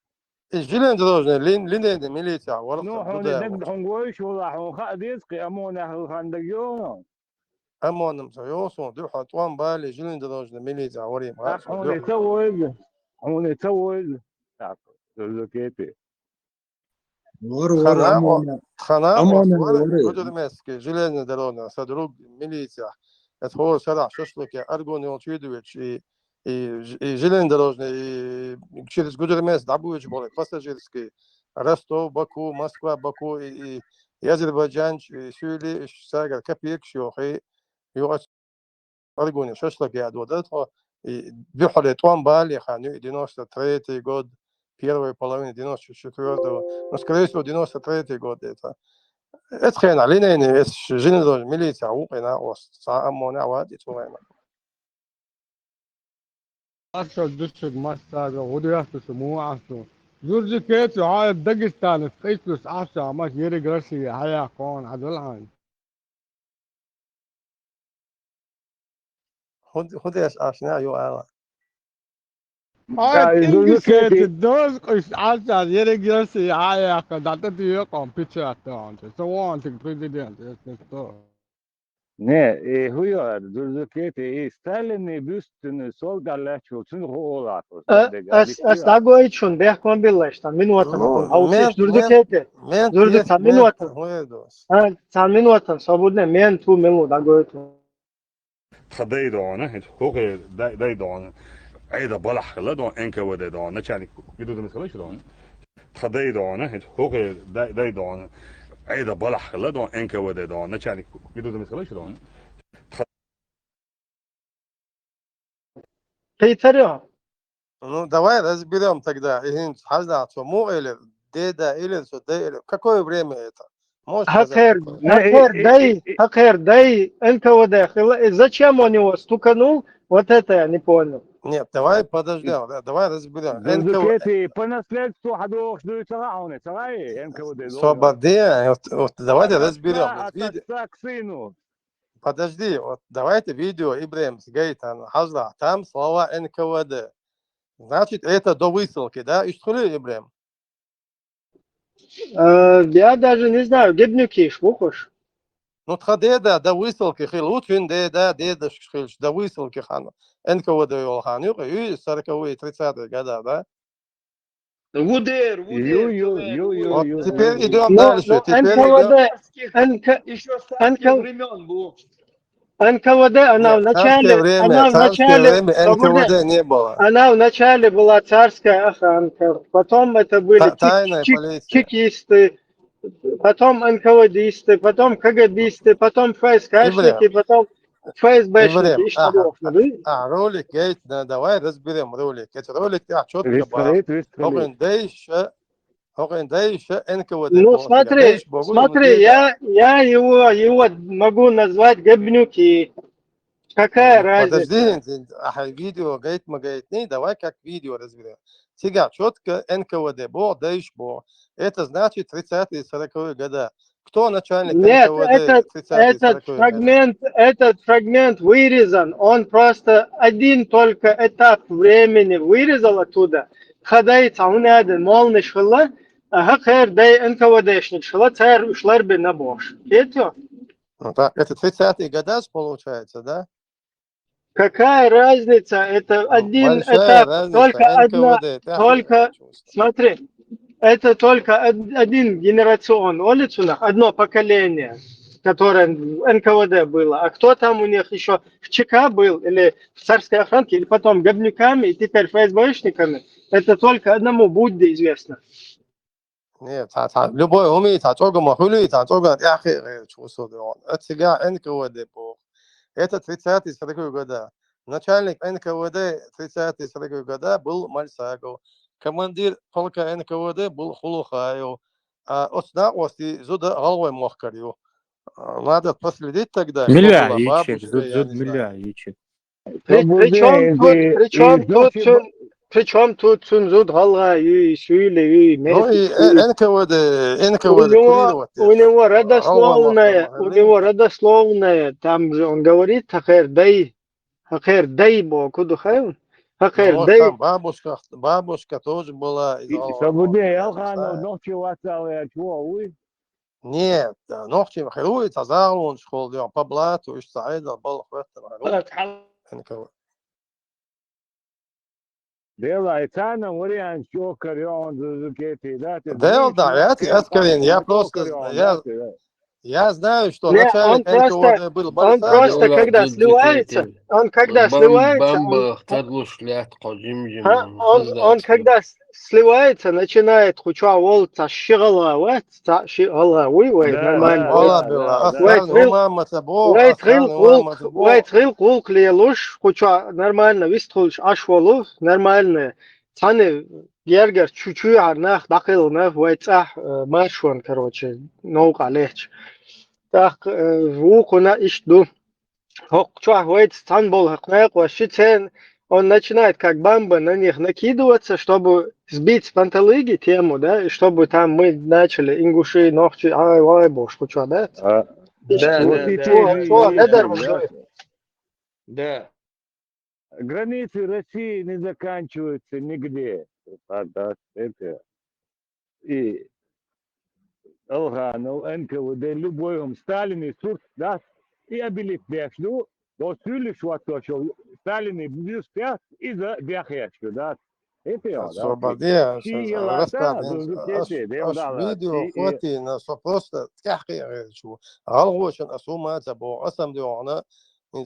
И железнодорожный лин, линейный милиция, Ну, вархта хьуна Дудаев даг волчка. хьуна гойш вала хьуна хаа деза кхы амона хьуна хандаг йону. Амонам са йосун, духьа тӀом бали, железнодорожный милиция, варим, Так, хьуна ца войла, хьуна ца войла. Так, Зузукети. Вар, вар, Хана, амона. Хана, Амона вар, вар. Гудермесский, железнодорожный, са друг милиция. Это хор сарах шашлыке, аргон йол чуйдувич, и, и, и железнодорожный, и через Гудермес дабуевич были, пассажирский. Ростов, Баку, Москва, Баку, и, и, и Азербайджан, и Сюли, и Сагар, копейк, шо, и, и вот аргон йол шашлык я додат, хо, и духьале тӀом бали, хана, и девяносто третий год, первой половины девяносто четвёртого, ну, скорее всего, девяносто третий год это. Это хена, линейный, это железнодорожный милиция, укъена, ос, са амона, авади, цулайна. Маршал души, Массага, гӀудуяхтуш, мугӀахту. Зузукети, хьай Дагестанас къийсус Ӏаша, маш ериг Россия, хьая кхоан хьадалхьан. Худ-, худеш ашна, ю ала. Хьай Да, и Зузукети. Ингушети, доз къуш Ӏаша, ериг Россия, хьая кха, датат юкъон печатон. Со вон тик президент, если что. Не, и хӀу яр, Зузукети, и Сталинный бюстни сол даллачул цун ху олатус. Э, ас, ас дагой чун, бехкон биллаш, там минута. Ну, а у мен, Зузукети, мен, Зузу, там минута. А, там минута, свободно, мен ту минут дагой чун. Тха дай дона, хӀу хе дай, дай дона. Айда балах хила дон, Н К В Д дона, начальник, виду дон хила дон. Тха дай дона, хӀу хе дай, дай дона. Айда балах хила дон, Н К В Д дона, начальник, виду дон хила дон. Хейтарё. Ну, давай разберём тогда. Ихин хазна, что му или деда, или что да, или в какое время это? Можешь сказать? Хакер, хакер дай, хакер дай, Н К В Д. Хила-, э, зачем он его стуканул? Вот это я не понял. Нет, давай подождём, да, давай разберём. Н К В Д. Зузукети, по наследству хадох ждуй цагаоне, цагаи, Н К В Д. Свободе, вот, вот давайте разберём. Вот види-, к сыну. Подожди, вот давайте видео Ибрем с Гейтан, хазна, там слова Н К В Д. Значит, это до высылки, да? Ишхули, Ибрем? Э, я даже не знаю, гибнюки, швухуш. Ну, тха деда до высылки хил, вот хин деда, деда хил, до высылки хана. Н К В Д йол хан, ю, ю, сороковые, тридцатые года, да? Вудер, вудер, ю, ю, ю, ю. Вот теперь идём дальше. Теперь Н К В Д, идём. Н К-, ещё с царских времён был. Н К В Д, она в начале, время, она в начале, время Н К В Д не было. Она в начале была царская охранка, потом это были та-, тайная полиция, чекисты, потом Н К В Д-исты, потом К Г Б-исты, потом Ф С К-шники, потом Ф С Б-шники. А, ролик есть, да, давай разберём ролик. Это ролик, я чётко. Выстроить, выстроить. Хогын дальше. Хогын дальше Н К В Д. Ну, смотри, смотри, я, я его, его могу назвать гибнюки. Какая разница? Подожди, а видео, говорит, мы, говорит, не, давай как видео разберём. Сега чётко Н К В Д, бо, дальше бо. Это значит тридцатые, сороковые года. Кто начальник Н К В Д? Нет, этот, этот фрагмент, этот фрагмент вырезан. Он просто один только этап времени вырезал оттуда. Хадай цаунаден молниш хила, а хакер дай Н К В Д-шник шила, цар ушлар бе на бош. Кетё? Ну да, это тридцатые года получается, да? Какая разница? Это один этап, только одна, только, смотри, это только од- один генерацион, улицунах, одно поколение, которое в Н К В Д было. А кто там у них еще в Ч К был, или в царской охранке, или потом говнюками, и теперь Ф С Бшниками? Это только одному Будде известно. Не, цхьа, цхьа, любой хӀума, цхьа чӀоргама хуьлий, цхьа чӀоргана тӀаьхьа хиъ гӀерачу усу де вон. Цига Н К В Д боху. Это тридцатый, сороковый года. Начальник Н К В Д тридцатый, сороковый года был Мальсагов. Командир полка Н К В Д был Хулухаев. А оцу накъостий зуда гӀалгӀай мохкар ю. А, надо проследить тогда, кто Мила была йичиг, бабушка, зуд, я зуд не знаю. мила йичиг. При, причем тут, причем тут цун, причем тут цун зуд гӀалгӀай ю, и суьйле ю, и Ну и месяц ю. Н К В Д, Н К В Д У него, курировать у него делать. родословная, Гьалла у него родословная, там же он говорит, хакер дай, хакер дай бо, куду хай, Ну, хакер может, дай. Там бабушка, бабушка тоже была из Алгъа. Сабуде Алханов нохчи вацал я чего, уй? Нет, да, нохчи хилуй, цхьа загӀалонаш хилла, по блату, уьш цхьа Ӏедал балла хӀоьттина хилла. Н К В Д. Дела, и царна вариант чего карён зузукети, да? Да, да, я тебе откровенно, я просто, я, я знаю, что Не, начальник он просто, Н К В Д был он просто, Бальсагов. когда сливается, он когда сливается, он, Бамба, тарлуш лят, кхо жим-жим. А, он, он когда с- сливается, начинает куча волца шигала, вот, та шигала, уй, уй, Да, нормально. да, Алла да, билла, да, да. Аслан, Вай, Умамата бо, Вай Аслан, тхил къулк, Умамата бо. вай тхил къулк лелуш, куча нормально, вистхулш аш волу, нормально. Цхьана гергар чу-чуьхьар нах дӀакхелхина, вай цӀахь, э, маршон, короче, новкъа лехча. ТӀаккха, э, вукхуна иштта ду. ХӀокху чохь вайца цхьаьна болу хӀокху некъо, ши церан, он начинает как бамба на них накидываться, чтобы сбить с панталыги тему, да, и чтобы там мы начали ингуши, нохчи, ай, вай, бошку чо, да? А, И Да, что, да, да, чё, да, чё, да, надар да. уже? Да. Границы России не заканчиваются нигде. А, да, это. И Алханов, Н К В Д, любой хӀума, Сталин и сурт, да, и обелить беш ду, до сюлиш вот то, что Сталин и бюст, и за бяхешку, да. Это я, да. Освободи, Ши ас ела, распад, да, ас зузукети, ас дем дала, видео ши, хватина, со просто тӀаьхьа хиъ гӀерачу. ГӀалгӀошна ас хӀума ца боху, ас ам дуьхьа,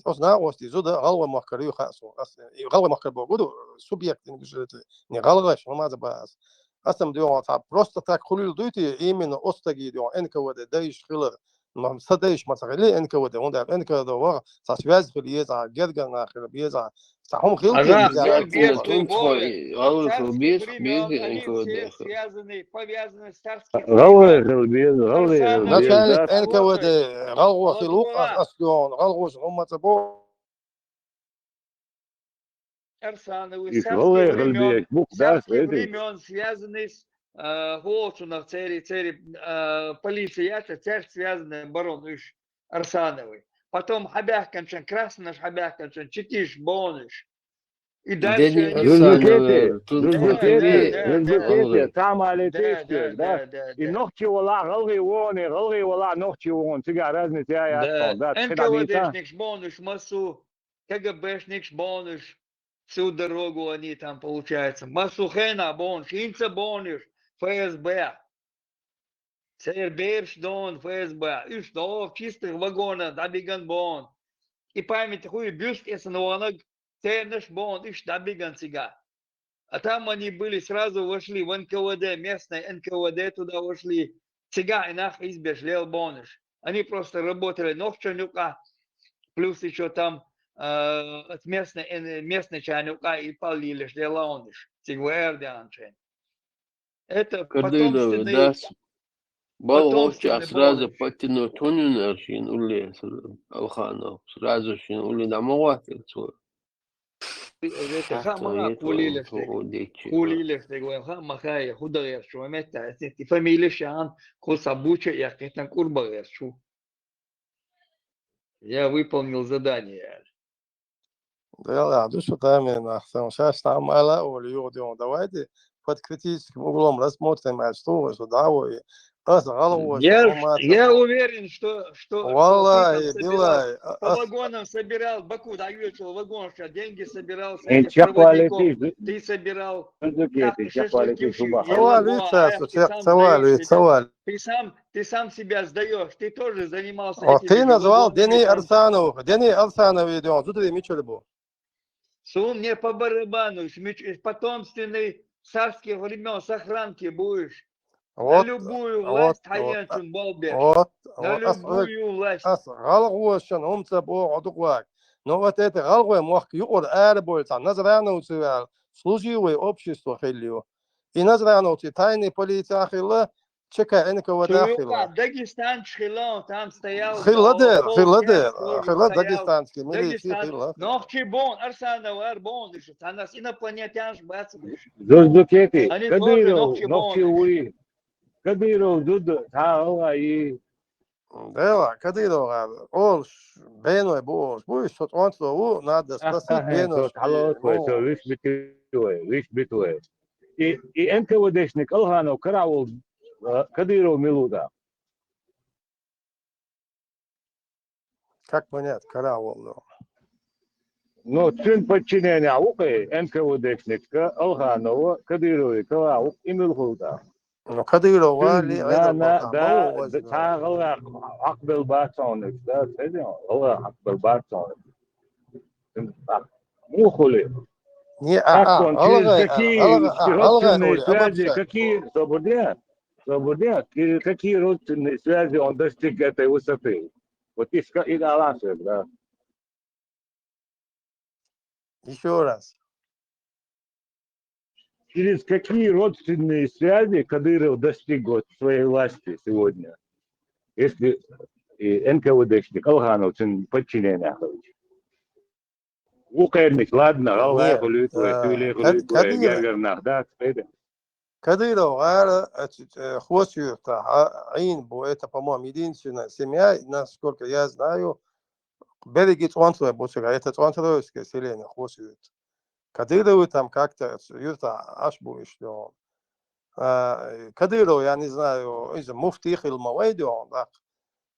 ас накъостий зуда гӀалгӀай махкара ю хаьа суна. Ас и гӀалгӀай махкара боху, гуду субъект ингушетли, не гӀалгӀаш хӀума ца баха ас. Ас ам дуьхьа цхьа просто так хуьлийла дуй те, именно оцу стаге дуьхьа Н К В Д дайш хилар. Ма сан дайш ма ца хили Н К В Д, хӀунда аьлча Н К В Д ваха цхьа связь хила еза, гергар нах хила беза. Цхьа хӀума хила Ага, те, гергар я тун тхой, гӀалгӀай хила беза, беза Н К В Д. ГӀалгӀай хила беза, гӀалгӀай хила беза, Начальник да. Н К В Д гӀалгӀо хила ву, ас дуьхьа гӀалгӀоша хӀума ца боху. Арсановы И царских гӀалгӀай хила времен, беза, бух, да, царских это. Времен связанный с э, Голцунах церий, церий, э, полиция яц, церш связанный барон уьш Арсановый. Потом хьабаьхканчун, Краснаш хьабаьхканчун, читиш бонуш. И дальше Дени они Арсановы, Зузукети, тут зузукети, Да, да, да, зузукети, да. тамали Да, тешкер, да, да. да, да, И да. нохчи вала гӀалгӀай воне, гӀалгӀай вала нохчи вон, цига разница я, я, Да. да, Н К В Д-шникаш бонуш массу, К Г Б-шникаш бонуш, всю дорогу они там, получается. Массу хена бонуш, хӀинца бонуш, Ф С Б. Церан бераш дона Ф С Б. Уьш догӀу чистых вагонах дӀабиган бона. И память хуй бюст эсан ванаг, цернаш бона уьш дӀабиган цига. А там они были, сразу вошли в Н К В Д, местное Н К В Д туда вошли. Цига и нах избеш лел бонуш. Они просто работали нохчан юкъа, плюс ещё там э, от местной, э, местной чайна юкъа и паллилеш лелаунаш. Цига ваэр деанчен. Это Кадырова, потомственный, да, с- Бал потомственный гӀовча сразу бонуш. подтянуть хӀунин ар шин улле, с- Алханов. Сразу шин улле да ма гӀаттел цо. Это Хьатта хама ето кулилеш фу дег. о дечи. Кулилеш дег вайн ха махай худа герчу, метта, эти фамилия шан, куса буча якитан курба герчу. Я выполнил задание. Да, да, ду шу тайме нах, сан шаш там ала оли югдион. Давайте под критическим углом рассмотрим, а что вы сюда, вы Ас гӀалгӀоша Я, хӀама ца я бо. уверен, что, что, что ты Валлахи, там собирал, биллахи, по ас вагонам собирал, Баку дӀайоьлча вагонаш, деньги собирал с Эн этих проводников. чакхвалийтий, Ты собирал. зузукети, Нахуй шашлыки чакхвалийтий уши шуба. ела, Цавал ну, вица, а ты сам цавал сдаёшь вица, себя. цавал. Ты сам, ты сам себя сдаешь, ты тоже занимался О, этими ты же назвал вагонами, Дени там. Арсанов. Дени Арсанов идёт, зудри мичурбу. Сун мне по барабану, с меч-, из потомственной царских времен с охранки будешь. Вот, На любую вот, власть вот, хьаенчун болбеш. вот, На вот, ас, любую власть. ас гӀалгӀошан хӀама ца бо, гӀодукъвак. Но вот это гӀалгӀой мохк юкъур ара боль, ца Назрановцы вал, служивое общество хилио. И Назрановцы тайный полиция хила, ЧК НКВД Чуюкъа хила. Дагестанч хила, там стоял. Хила да, дер, пол хила часть дер, тоже хила стоял. дагестанский милиция Дагестан. хила. Нохчи бон, Арсанов ар бон, иши, танас инопланетянш бацмиш. Зузукети, Они Кадыров, тоже нохчи нохчи бон. уи. Кадыров зуд, та гӀалгӀа и. Дела, Кадыров гӀар, олш, беной бу олш, бу иш соцонцло у, надо спросить беной. Со тхьалоцвай, со виш битвай, виш битвай. И, и НКВДшник Алханов каравул, а, Кадыров милуда. Как понять, каравул? Ну, цун подчинение вукъе, НКВДшник, Алханова, Кадыровый каравул, и милхуда. Ну, Кадыров вали, На, на, да, да, гӀалгӀа хьакъ бел бацонаш, да, цеден, гӀалгӀа хьакъ бел бацонаш. Мухули. Не, а, Как а, он, через гӀалгӀа, какие гӀалгӀа, а, гӀалгӀа родственные говорю, связи, обобщать. Какие, свободен, свободен, через какие родственные связи он достиг этой высоты? Вот и ска-, и Аласов, да. Еще раз. Через какие родственные связи Кадыров достиг вот своей власти сегодня? Если и НКВДшник Алханов цун подчинение. Вукъернаш, ладно, гӀалгӀай Нет, хулуй, а, туйле хулуй, Кад-, Кадыров, гергар нах, да, цпейда. Кадыров гӀара, а, Хос-Юрта, а, Ӏийна бу, это, по-моему, единственная семья, насколько я знаю, береги цӀонцлой бу цигара, это цӀонцлойское селение, Хос-Юрт. Кадыровы там как-то с-, юрта Ӏаш бу ишдо. А, Кадыров, я не знаю, из муфти хила ма вайдо, так.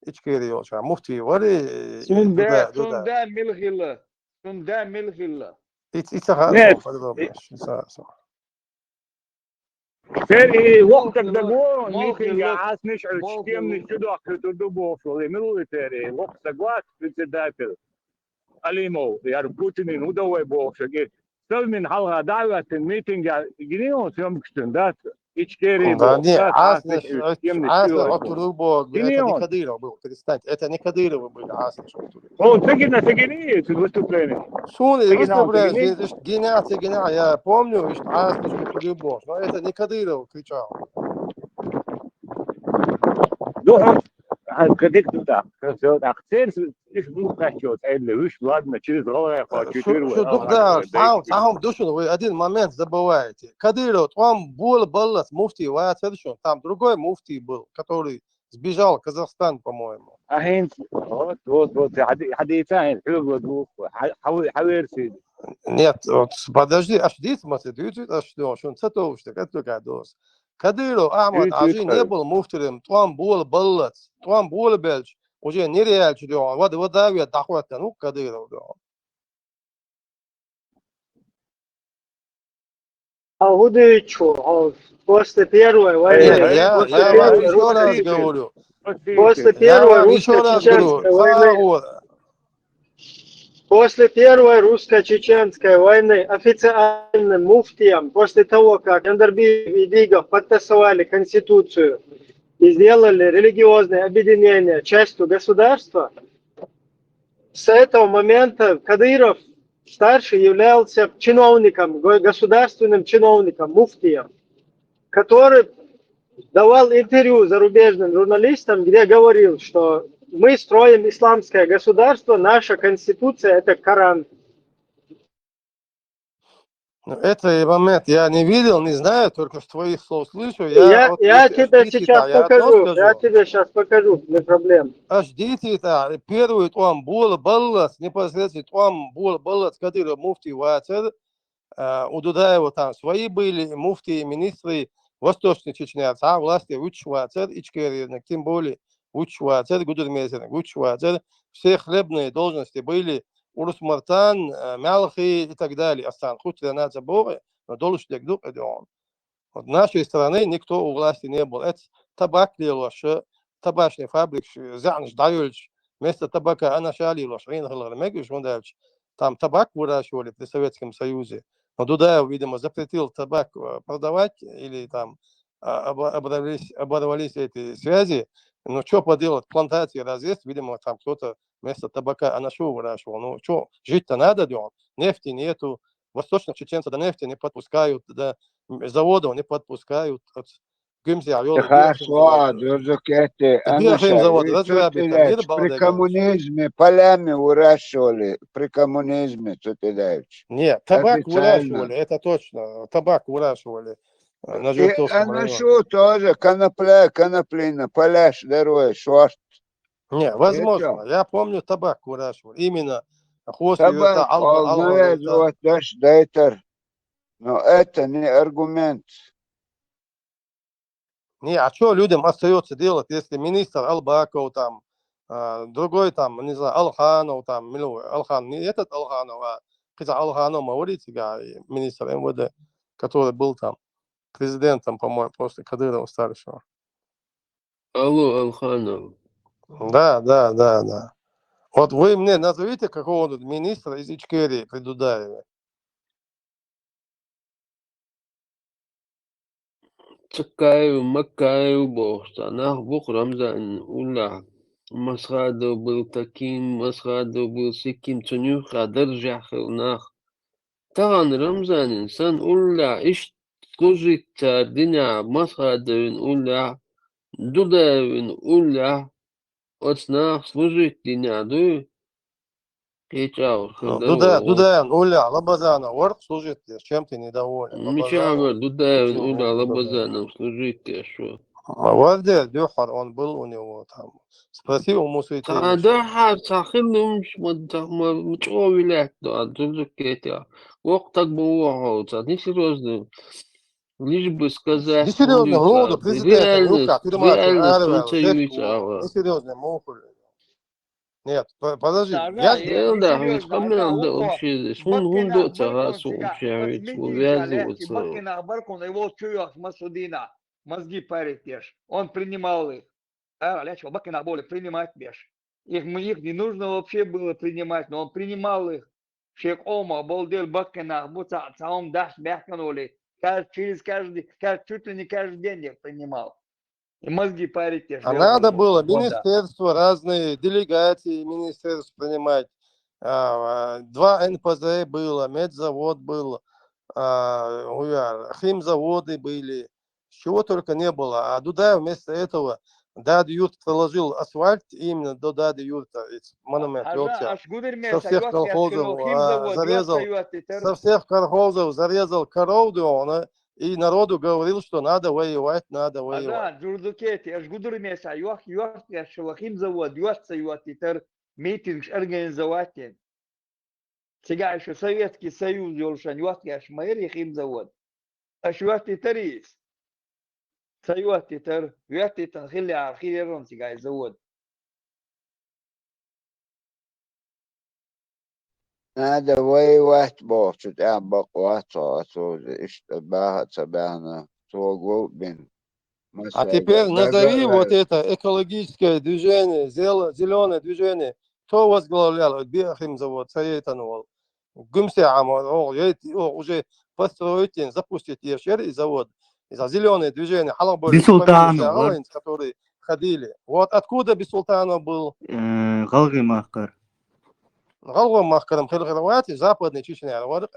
Ичкери йолча муфти вари, Сунда, дуда, дуда. Сунда мил хила. Сунда мил хила. Ит, ит саха Нет. подробнее, ит саха. Тер и вахтак Мохила, даго, мохила, митинг Ӏасаш, мохила. Чкемни чудах, ку турду бохули, милули тер и вахтак вац, председатель Алимов, яр Путинин удовой бохшаги. Савмин хьалха дӀаветтин митинг я гинион съемкаштин дац, Ичкери Да, бо, не, дац, Ӏасаш, Чкемни Ӏасаш чудах. оттуру бо, это не Гинион. Кадыров был, перестаньте, это не Кадыровы были Ӏасаш оттуру. Он цигина, цигини, цу выступление. Суни Цигина, выступление, цигини. здесь гиня, цигина, я помню, что Ӏасаш оттуру бо, но это не Кадыров кричал. Духан, а, кадик туда, всё так. Церс, иш мухачо, цайле, виш, ладно, через голову я хочу, Шу, шу дух да, сам, сам душун, вы один момент забываете. Кадыров, там был, был муфти, ва, там другой муфти был, который сбежал в Казахстан, по-моему. Ахин, вот, вот, вот, хадица, хин, хьюго, хавер сиди. Нет, вот подожди, аж дит, смотри, дит, аж что, что он цатовушта, как только дос. Кадыров Ахмад Дит, Ажи дит, не Кадыров. Был муфтирим, там был, был, там был бельч, уже нереаль чудо, вот, вот, да, вот, да, вот, ну, Кадыров, да. А Гудовичу, а, после первой войны, Нет, я, после я вам первой еще раз русско- говорю. после Я первой вам еще раз говорю. русско-чеченской войны, Саул, после первой русско-чеченской войны официальным муфтием, после того, как Жандарбиев и Дигов подтасовали конституцию и сделали религиозные объединения частью государства, с этого момента Кадыров старший являлся чиновником, го- государственным чиновником, муфтием, который давал интервью зарубежным журналистам, где говорил, что мы строим исламское государство, наша конституция — это Коран. Ну, этот момент я не видел, не знаю, только с твоих слов слышу. Я, Вот я аж тебе дит, сейчас я одно покажу, скажу. Я тебе сейчас покажу, не проблема. Аж дит, первый там был, был, непосредственно там был, был, Кадыров муфти вацер, э, у Дудаева там свои были, и муфти, и министры, Восточный Чечня цхьа власти вуьтуш вацара, Ичкеринаг тем более вуьтуш вацара, Гудермесеринаг вуьтуш вацара. Все хлебные должности были, урус мартан, э, мелкие и так далее. Асан хуттера наца богы, но долуш дег ду кьедон. Вот нашей страны никто у власти не был. Это табак лелош, табачный фабрик, зянаш даёльш, вместо табака анаша лелош, рин хылгар мегуш, вон дальше. Там табак выращивали при Советском Союзе. Но Дудаев, видимо, запретил табак, э, продавать или там, а, обо-, оборвались, оборвались эти связи. Ну, что поделать, плантации раз есть, видимо, там кто-то вместо табака анашу выращивал. Ну, что, жить-то надо, да? Нефти нету, восточных чеченцев до нефти не подпускают, до заводов не подпускают. Вот Гюмсе, а Вёла Тихо, Ибрахим завод. Дурдукети, Ибрахим Ануша, завод и чё ты разграбили, там, даешь? При коммунизме полями выращивали, при коммунизме, что ты даешь? Нет, табак выращивали, это точно, табак выращивали, э, на И Жёртовском районе. Анашу тоже, конопля, коноплина, поляш, здоровье, шорт. Не, возможно. Я помню, табак выращивали. Именно хвост. Табак, это алга-, ол, алга-, наверное, это вот дальше дайтер. Но это не аргумент. Не, а чё людям остаётся делать, если министр Албаков там, а, другой там, не знаю, Алханов там, ну, Алхан, не этот Алханов, а Кыза Алханов, ма варить, министр М В Д, который был там президентом, по-моему, после Кадырова старшего. Алло, Алханов. Да, да, да, да. Вот вы мне назовите какого-нибудь министра из Ичкерии при Дудаеве. Цакаев, Макаев бохуш цхьа нах бу-кх Рамзанан уллехь, Масхадов был таким, Масхадов был сяким, цунна юххехь даржехь хилла нах. Тахана Рамзанан санна уллехь иштта служить цара динехь, Масхадовн уллехь, Дудаевн уллехь, оцу наха служить динехь дуй? Кхечахь хир. Ну, дара Дуда-, вон. Дудаевн уллехь Лабазанов вара служить деш, чем ты недоволен? Мичахь вара Дудаевн уллехь Лабазанов служить деш ву? Вара де, дуьххьара он был у него там. Спроси у Мусы. Цхьа дуьххьара цхьа хилла хӀумнаш ма, ма, ма чӀогӀа вилаьтта ду, а дузуккетехь. Воккха стаг бу вохьо, цхьа несерьёзно. Лишь бы сказать, несерьёзно, хӀунда президент, реально, реально, сон ца юьйцу ахьа. Несерьёзно, мохур. Нет, по-, подожди. Я ж... Эл даха, вис къамел да вообще здесь. ХӀун, хӀун до ца хасу вообще, ведь, вязываться. Баккхинах баркун, и вот чё я, Масудина, мозги парить ешь. Он принимал их. Ара, лечо, баккхинах боли принимать беш. Их, м-, их не нужно вообще было принимать, но он принимал их. Шен къомах болу дела баккхинах бу, цхьа, цхьа хӀума даш баьхкина волий. Кажд-, через каждый, кажд-, чуть ли не каждый день их принимал. И мозги парить ешь. А надо было министерства разные, делегации министерств принимать. А, а, два Н П З было, медзавод был, а, уяр, химзаводы были. Чего только не было. А Дудаев вместо этого Дада-Юрт проложил асфальт именно до Дада-Юрта, и монумент. Со всех колхозов, а, зарезал, со всех колхозов зарезал коров, да, он, и народу говорил, что надо воевать, надо воевать. Ага, Джурдукети, аш гудур меса, юах, юах, аш химзавод, юах, ца юах, и тар митингш организовать. Цигахь шу Советский Союз йолушан йоттаеш ма яра и химзавод. Аша йоттийтарий иза? Ца йоттийтара, йоттийтан хиллехьара хир яра цигахь и завод. Надо воевать бохучу тӀехь бакъ вац хьо, оцо иштта баха а ца баьхна, цо гул а бина. А теперь назови вот это экологическое движение, зелё-, зелёное движение. Кто возглавлял? Биохимзавод, Саетан вол. Гумсе Амор, о, я, о, уже построить, запустить еш яра и завод. И за зелёное движение, хьалха были Бисултанов, которые ходили. Вот откуда Бисултанов был? Э, ГӀалгӀай махкара. ГӀалгӀай махкара-м хир-хир вац, Западный Чечня вара.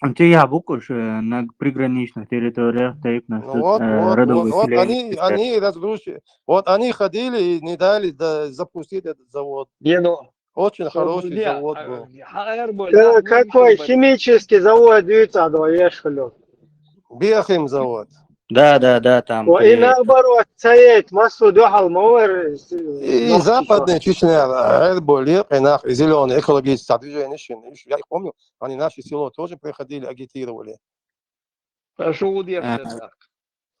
Цигахь бу-кх уьш, э, на приграничных территориях тайпа наш, ну вот, э, вот, родовой вот, вот они, они разрушили. Вот они ходили и не дали, да, запустить этот завод. Не, ну, очень хороший завод был. Э, какой химический завод, дуьйцу, а, давай, ешхалё. Биохим завод. Да, да, да, там. И наоборот, цаэт, массо дуьхьал ма вара. И Западная Чечня, э, были, и нах, и зелёные, экологические движения, я их помню, они наше село тоже приходили, агитировали. А что удерживает так?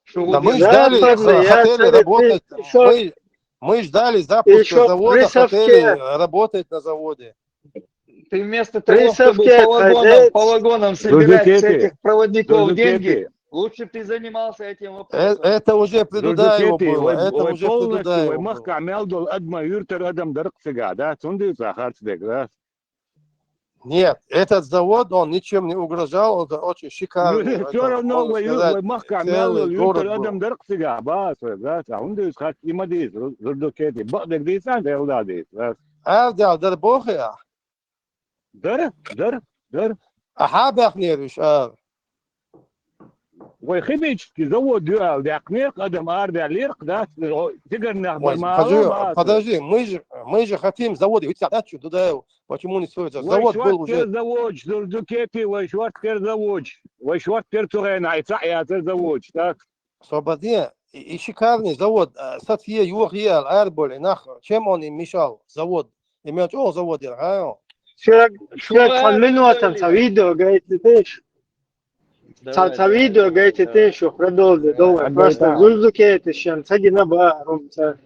Что Да мы удерживает? ждали, Западный, х- я хотели целый работать. ещё- Мы, мы ждали запуска ещё завода, при Совке. Хотели работать на заводе. Ты вместо При того, чтобы Совке по вагонам, хозяйств- по вагонам собирать с Друзья, этих проводников деньги, Друзья, лучше бы ты занимался этим Э, вопросом. Это уже предудаемо Друзья, было. ой, Это ой, уже полностью, ой, предудаемо было. махка мялдул адма юртар адам дарксига, да? Цундуй ца харцдек, да? Нет, этот завод, он ничем не угрожал, он очень шикарный. Ну, Это, все равно, можно ой, сказать, ой, махка целый мялдул юртар город адам был. Дарксига, ба, да? А он дает хат, има дис, Зурдукети, бак дек дис, а дек дис, да? Ардал Дарбохия. Дар, дар, дар. Аха бахнериш, а. Ой, химический завод юал, дякнек, адам ардал лирк, да? Тигр нах Ой, бармала, подожди, ба, подожди, мы же, мы же хотим завод, ведь отсюда, Дудаев, почему не строится? Вай Завод был шварцкер уже. Заводж, Зурдукети, вай шварцкер заводж. Вай шварцкер цугена, и ца ятер заводж, так? Свободнее. И, и шикарный завод. А, Сатье, Юхье, Арболь, нах. Чем он им мешал? Завод. Имел он завод, я, а? Шура, шура, цхьан минута, цхьа видео гайтитеш. Цхьа, цхьа видео гайтитеш, продолжи, давай. Просто Зурдукети шен, ца гина ба, рум, ца.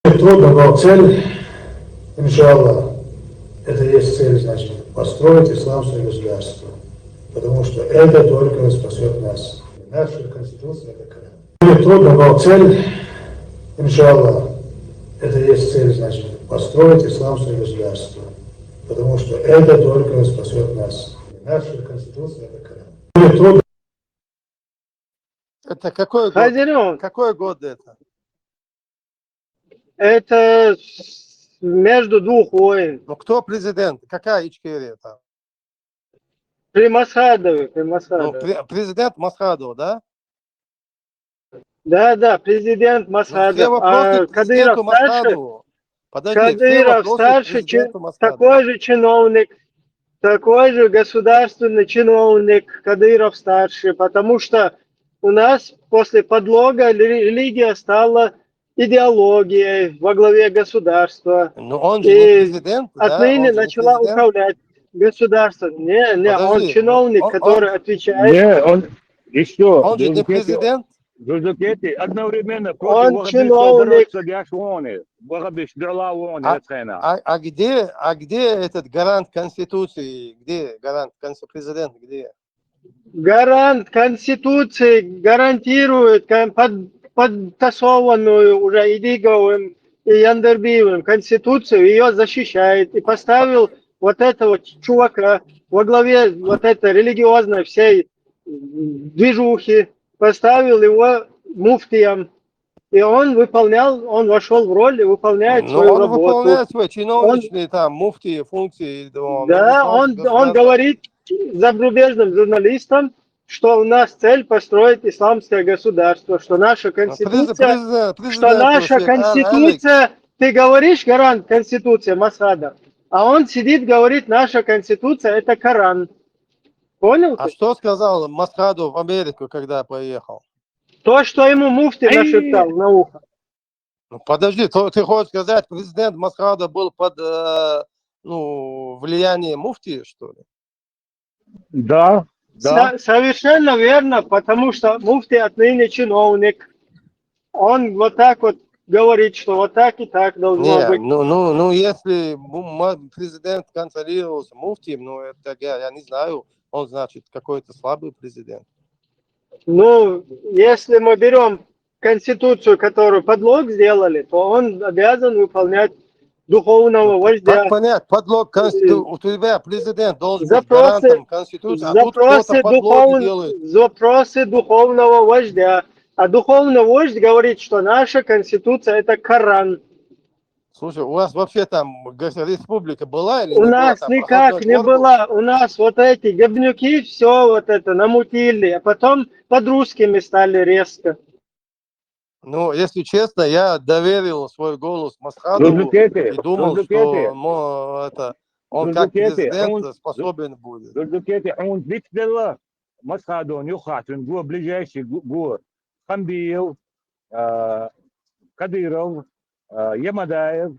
Трудно, но цель, иншаллах, это есть цель, значит, построить исламское государство. Потому что это только спасет нас. Наша конституция это Коран. Будет трудно, но цель, иншаллах, это есть цель, значит, построить исламское государство. Потому что это только спасет нас. Наша конституция это Коран. Будет трудно. Это какой год? Хозяин, Какой год это? это с- между двух войн. Ну, кто президент? Какая Ичкерия там? При Масхадове, при Ну, Масхадове. пре- президент Масхадов, да? Да, да, президент Ну, Масхадов. все вопросы А к президенту Кадыров старше, Масхадову. Подожди, все Кадыров вопросы к старше, президенту чи- Масхадову. такой же чиновник, такой же государственный чиновник Кадыров старше, потому что у нас после подлога рели- религия стала идеологией во главе государства. Ну, он же И не президент, да? Отныне Он же не начала президент. Управлять государством. Не, не, он Подожди, чиновник, он- он- который отвечает. Не, он, и что? Он же не президент. Зурдукети одновременно Он против чиновник. Садяшвоны. Вахабиш Дралавоны, А- Эцхена. А, а где, а где этот гарант Конституции? Где гарант Конституции? Президент где? Гарант Конституции гарантирует кон- под- подтасованную уже Идиговым и Яндербиевым Конституцию, ее защищает и поставил вот этого чувака во главе вот этой религиозной всей движухи, поставил его муфтием. И он выполнял, он вошел в роль и выполняет Ну, свою он работу. Выполняет свои чиновничные там муфтии функции. Он, Да, он он, он говорит зарубежным журналистам, что у нас цель построить исламское государство, что наша конституция, президент, что наша конституция, ты говоришь, гарант Конституции Масхадов, а он сидит, говорит, наша конституция это Коран. Понял? А что сказал Масхадов в Америку, когда поехал? То, что ему муфти нашептал на ухо. Ну, подожди, то, ты хочешь сказать, президент Масхадов был под э, ну, влиянием муфти, что ли? Да, да. Со- совершенно верно, потому что муфти отныне чиновник. Он вот так вот говорит, что вот так и так должно Не, быть. Ну, ну, ну, если му- ма- президент контролировался муфтием, ну, это я, я не знаю, он, значит, какой-то слабый президент. Ну, если мы берем конституцию, которую подлог сделали, то он обязан выполнять духовного вождя. Как понять, подлог конститу... у тебя президент должен быть Запросы, гарантом конституции, а тут кто-то запросы, подлоги духовн- делает. запросы духовного вождя. А духовный вождь говорит, что наша конституция это Коран. Слушай, у вас вообще там г- республика была или У не была? нас Там никак проходной не двор был? Была. У нас вот эти говнюки все вот это намутили, а потом под русскими стали резко. Ну, если честно, я доверил свой голос Масхадову Зурдукети, и думал, Зурдукети. Что мо- это, он как Зурдукети, президент он- способен будет. Зурдукети, он дичделла Масхадовн юхатун гуа ближайший гу- гуа. Хамбиев, а, Кадыров, а, Ямадаев,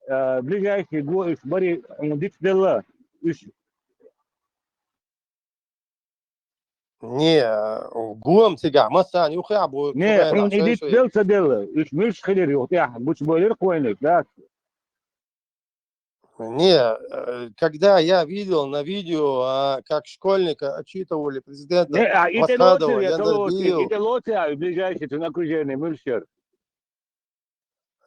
а, ближайший гуа уж бари он дичделла. Уж Не, гом цигахь массарна юххехь бу. Не, хьуна и диц делла ца делла, уьш муьлш хилира юха тӀехь, гучубойлира кхойниг, да? Не, э, когда я видел на видео, а, как школьника отчитывали президента Масхадова, Яндарбиев. Не, а и тӀе лоций, и тӀе лоций, а, ближайший цуьнан окружение муьлш яра?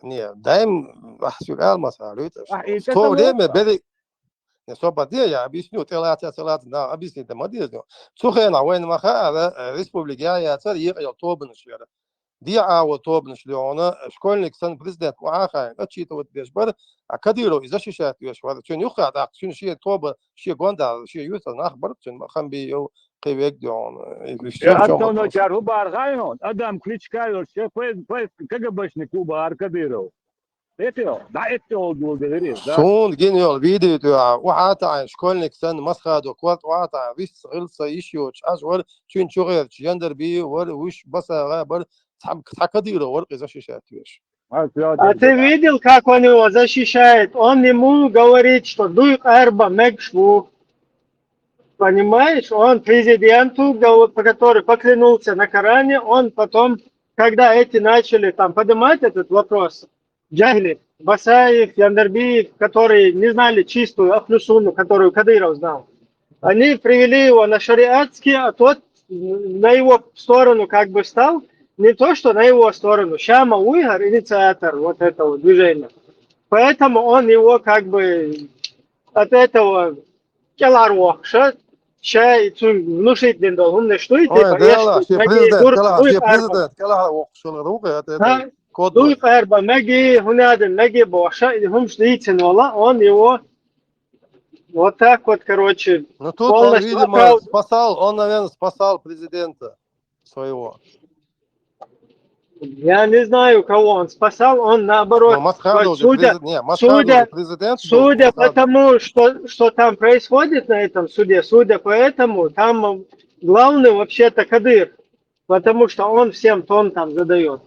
Не, дай им, ах, сюрал масхьа луьйташ. Ах, и в то время бери-, не, со баде, я объясню, тӀе лаца, ца лаца, да, объяснить ма деза. Цу хенахь вайна ма хаара, э, республика яцара, екъаел тобанаш яра. ДӀа а ву тобанаш леона, школьник санна президент ву ахьа хаийна, отчитывать деш бара, а Кадыров и защищать веш вара. Цуьнан юххехь тӀаккха, цуьнан шен тоба, шен гондахь, шен юьртара нах бара, цуьнан Хамбиев, кхин верг дехьа, и всё, в чём вопрос. Чар хӀун бара хаьий хьуна? Адам Кличка йолуш, шен фейс-, фейс-, КГБшник ву бара Кадыров. Эти, да, эти олдул делирий, да? Суна гина йолу видео тӀехь, охьа а таьӀна, школьник санна, Масхадов корта охьа а таьӀна, вист гӀилла ца йиш йоцуш, аш вара, цуьнан чугӀерташ, Яндарбиев вара, вуьш Басагов бара, цхьа, цхьа Кадыров вара, кхин защищать веш. А ты видел, как он его защищает? Он ему говорит, что дуй къарба мегаш ву. Понимаешь, он президенту, гов-, по который поклянился на Коране, он потом, когда эти начали там поднимать этот вопрос, Джахли, Басаев, Яндарбиев, которые не знали чистую ахлю сунну, которую Кадыров знал, они привели его на шариатский, а тот на его сторону как бы встал, не то что на его сторону, Шама Уйгар, инициатор вот этого движения. Поэтому он его как бы от этого кӀелхьарвоккхуш, ша и цуьнга внушить дина долу хӀуманаш дуй, типа, Делла, шен президент, кӀелхьар, шен президент кӀелхьарвоккхуш хилла ву-кх, это, это, код. Дуй къарба меги, хӀунадин меги бохуш, и хӀумаш дийцина вала, он его вот так вот, короче, ну, тут он, видимо, спасал, он, наверное, спасал президента своего. Я не знаю, кого он спасал, он наоборот, ну, Масхадов же судя, президент, не, Масхадов же президент был, судя по тому, что, что там происходит на этом суде, судя по этому, там главный вообще-то Кадыр, потому что он всем тон там задает.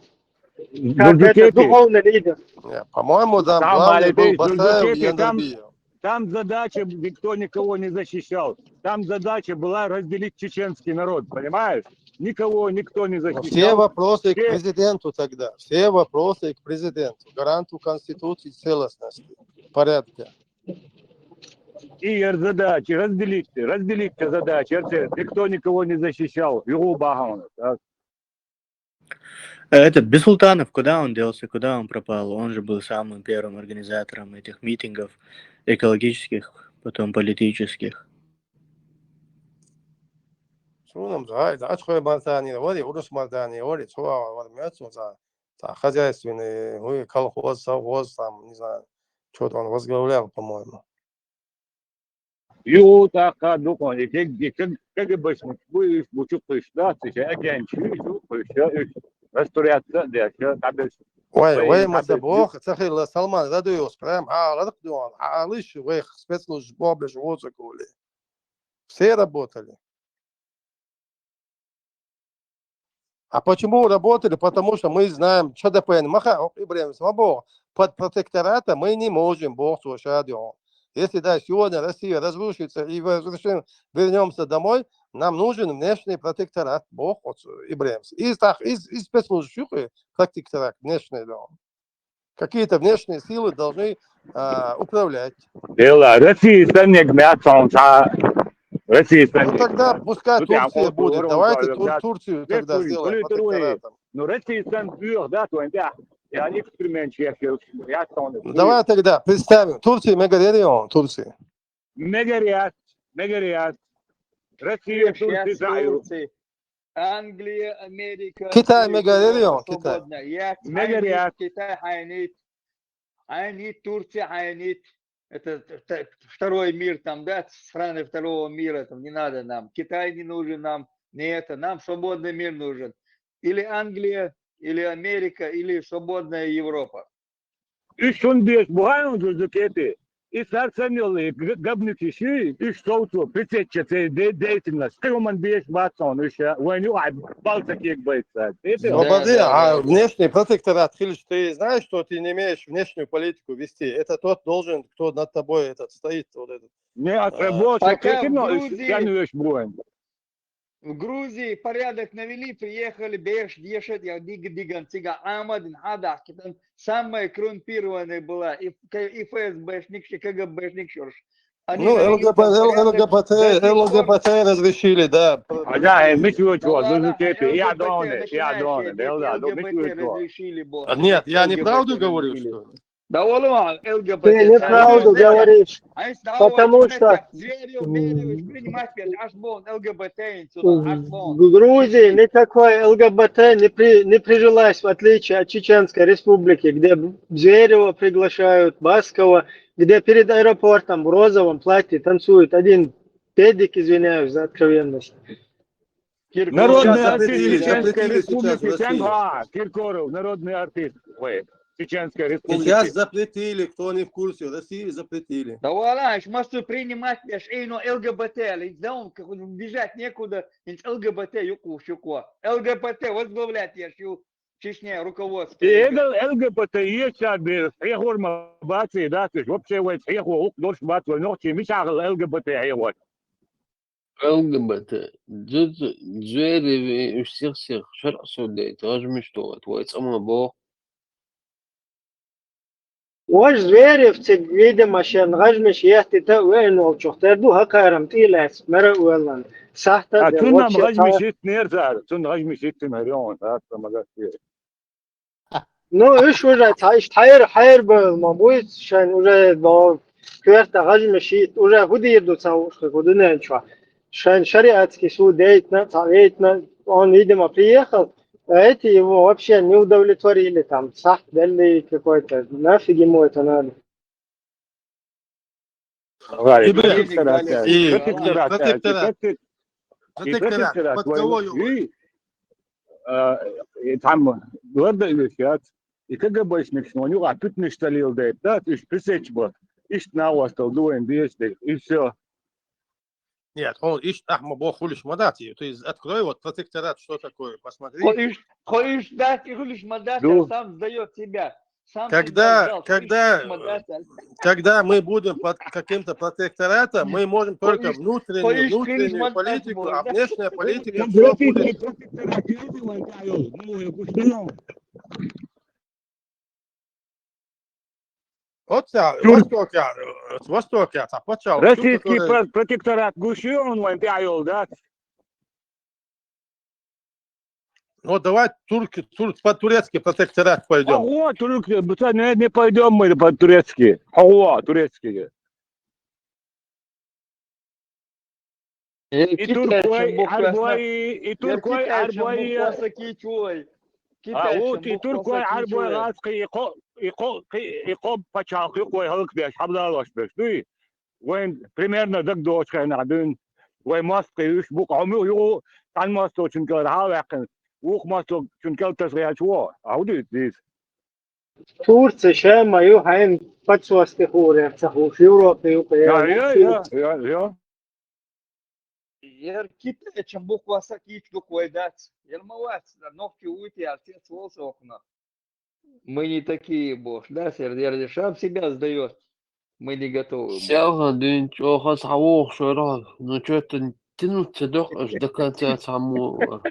Как это духовный лидер. Не, по-моему, там главный был Басаев и Яндарбиев. Там задача, никто никого не защищал. Там задача была разделить чеченский народ, понимаешь? Никого никто не защищал. Все вопросы к президенту тогда. Все вопросы к президенту, гаранту Конституции, целостности, порядка. И задачи разделить, разделить задачи. Никто никого не защищал. Югу бахана, так. Этот Бисултанов, куда он делся, куда он пропал? Он же был самым первым организатором этих митингов экологических, потом политических. Цунам за, за ачхой мартани вари, урус мартани вари, цо вар мёцу за, за хозяйственный, ой, колхоз, совхоз, там, не знаю, что-то он возглавлял, по-моему. Ю, тӀаккха дукха, и кег-, и кег-, КГБшник бу, уьш бу чу кхуьйсуш дац, уьш агенташ ю, уьш бу кхуьйсуш, уьш растворяться а деш, дӀабеш. Вай, вай, ма ца боху, ца хилла, Салман Радуевс прям хьаларх дуьхьал, хьалиш вайх спецслужбаш бохбеш воцург олий. Все работали. А почему работали? Потому что мы знаем, ЧДП-н ма хаьа, Ибрахимс ма боху, под протекторатом мы не можем, боху цо ша дуьхьал. Если, да, сегодня Россия разрушится и возвращаем, вернёмся домой, нам нужен внешний протекторат, боху оцу Ибрахимс. Из, так, из, из спецслужб ю кху протекторат внешний, да. Какие-то внешние силы должны, а, управлять. Дело, Россия саннег мятцон ца, Россия саннег. Ну, тогда пускай Турция будет. Давайте Тур-, Турцию тогда сделаем протекторатом. Ну, Россия сан буьйха, да, твой, да. Я не эксперимент, я, я, я, я, Ну, давай тогда представим. Турция, мегар яри он, Турция. Мегар яц, мегар яц. Россия, Турция, Турция. Англия, Америка, Китай, мегар яри он, Китай. Мегар яц. Китай хьайнит. Хьайнит, Турция хьайнит. Это т-, т-, второй мир там, да, страны второго мира, там не надо нам. Китай не нужен нам, не это. Нам свободный мир нужен. Или Англия, или Америка, или свободная Европа. Уьш шун деш бу хьайна зузукети? И сар санна йолу г-, габники ши, уьш совцо, пресеча церан де-, деятельность. Кхин хӀуманна беш бац хьуна уьш, а? Вайн юкъахь балсакег байца. Эти? Ну, да, подожди, да, а да, внешний протекторат хилча, ты знаешь, что ты не имеешь внешнюю политику вести? Это тот должен, кто над тобой этот стоит, вот этот. Не, а, э, бо, пока в Грузии, я не вижу, бо. В Грузии порядок навели, приехали, беш, дешет, я диг, диган, цига, Амадин, Хадах, китан, самая коррумпированная была, и, К- и ФСБшник, и КГБшник, шорш. Они Ну, навели ЛГБ, там порядок, ЛГБТ, до сих пор ЛГБТ разрешили, да. А, да, э, мы чего, чего, Ладно, ну, теперь, я ЛГБТ дома, я начинаешь дома, эти да, да, да, мы ЛГБТ чего, чего. Разрешили, бо. А, нет, я ЛГБТ неправду говорю, разрешили. что ли? Да, Олег, ЛГБТ. Ты неправду говоришь, Знаешь, да, потому вот, что Зверев, Бериевич, принимать, аж вон ЛГБТ отсюда, аж вон. в Грузии никакой ЛГБТ не, при, не прижилась, в отличие от Чеченской Республики, где Зверева приглашают, Баскова, где перед аэропортом в розовом платье танцует один педик, извиняюсь за откровенность. Киркоров. Народный Сейчас артист запретили, Чеченской запретили сейчас в Республики России. Тяньга, Киркоров, народный артист, ой, Чеченской Республики. Сейчас запретили, кто не в курсе, в России запретили. Да валаш, массу принимать, аж, эй, но ЛГБТ, или да, он как бы бежать некуда, инч ЛГБТ юку, юку. ЛГБТ возглавлять, я шу, Чечне руководство. И это ЛГБТ есть, а, без хехор ма баци, да, то есть вообще, вот, хехор, ук, дорш, бац, вот, нохчи, мичахал ЛГБТ, хехор. ЛГБТ. Дзу-, дзу-, Звереви уж сих-сих шаръ судейт, гъажмиш тулат, вай цӀама бо. Вож Зверев цига, видимо, шен гъажмиш еттита вен волчух. Тер ду хакарам тӀилац, мера уэллан. Сахта А де, цунам вообще гъажмиш та- итт нерзар, цун гъажмиш итт миллион, да, цамагас. Ну, уж уже цайш хайр, хайр был, ма буйт, шен уже до кверта гъажмиш ит, уже худир ду цау, что худинен чуа. Шен шариатский суд дейтна, цаветна, он, видимо, приехал, а эти его вообще не удовлетворили, там, сахт дали какой-то, нафиг ему это надо. Гай, И, блин, протекторат, и протекторат, протекторат. протек-, и Протекторат, протекторат, под вай, кого его? и, а, и там, гордо вещат, и КГБшник, но у него опытный, что ли, да, да, то есть пресечь бы, ишт на вас, то дуэн, да, и все. Нет, он ищет, ах, ма бо хулиш ма дати. Ты открой вот протекторат, что такое, посмотри. Хоиш, хоиш дати, хулиш ма дати, Ну. Сам сдаёт себя. Сам Когда, себя сдал, когда, хоиш ма дати. Когда мы будем под каким-то протекторатом, мы можем только Хоиш, внутреннюю, хоиш внутреннюю хулиш ма дати, политику, а да? внешняя политика Там все российский будет. протекторат, я это вон, ну, я кушаю. Вот, а, Чур- Восток, а, э, Восток, а, та пачал, Российский который- про-, протекторат гуши он вон, да, да. Ну, давай турки, тур-, по-турецки протекторат пойдем. Ого, турк, не, не пойдем мы по-турецки. Ого, турецкий. Э, И туркой, арбой, и туркой, арбой. А вот и туркой, арбой, ласки, и ко-, и ко-, и, и коб пачалхи кой халк беш, хабдалаш беш, дуй. Вайн примерно даг доч хай на дын. Вай маст кай уш бук, а мы ю, тан маст доч ин кал, ха вакын. Ух маст доч ин кал тас гай чуо. А уди дис. Турция, шема, ю, хайн, пачуасты хуре, цаху, Европе, ю, Я, я, я, я, я. Ер китайчам букваса кич буквой дать. Ер молодец, да, ногти уйти, а все сволсы окна. Мы не такие, бо, да, сэр, ер сам себя сдаёт. Мы не готовы, бо. Сяга дын чоха савох шора. Ну чё ты тянуться дох аж до конца самого.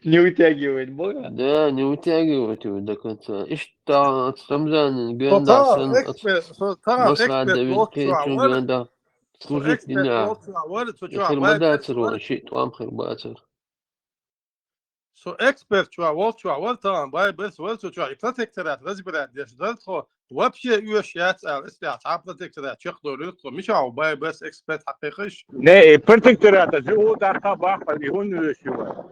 Не утягивает, бо. Да, не утягивать его до конца. Ишта, Рамзан, Со гэнда, та сэн, эксперт, со та масла эксперт давил, лох кен чуа, чуган вар, да. со Служить эксперт меня. лох чуа, вар, со чуа, Ихир вар, мадацыр вар, он, шит вам хыр бацыр. Со эксперт чуа, вол чуа, вар, талан, бай, бес, вар, со чуа, и протекторат, разбирать, деш, дал, хо, вообще юэш яц, а, если а, та протекторат, чех доры, хо, мича, бай, бес, эксперт, хакыйкыш. Не, и протекторат, а живут арха баха, и он юэш юа.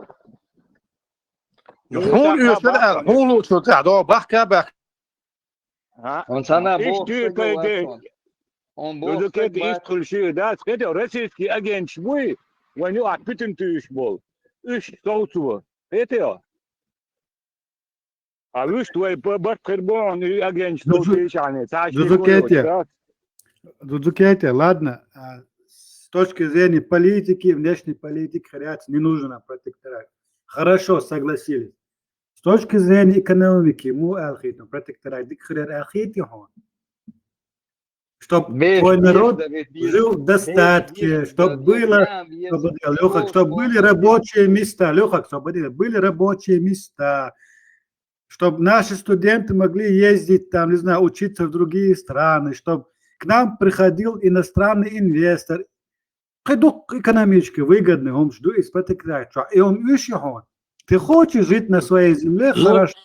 Ну, хун юэш, а, хун лучше, да, до бахка бах. А? Он сана Иш бог ты, согласен. кайде, Он ну, бог да, кайде, иш согласен. тульши, да, кайде, российский агент шмуй, ваню аппетин тыш бол. Иш соусу. Это я. А вы что, вы б-, б-, хырбон, и агент, что Джуджу-, ты шаны, та Джуджу школа, Кетти. Да? Джуджу Кетти, ладно. А, с точки зрения политики, внешней политики, хряц, не нужен нам протекторат. Хорошо, согласились. С точки зрения экономики, му алхит, ну, протекторат, дик хряр алхит, ё хо. Чтоб твой народ жил в достатке, чтоб было, чтобы, Лёха, чтобы были рабочие места, Лёха, чтобы были рабочие места, чтобы наши студенты могли ездить там, не знаю, учиться в другие страны, чтобы к нам приходил иностранный инвестор. Кхы дукха экономически выгодный хӀумаш ду из протекторат чу. И он уж хьона. Ты хочешь жить на своей земле? Ну, хорошо.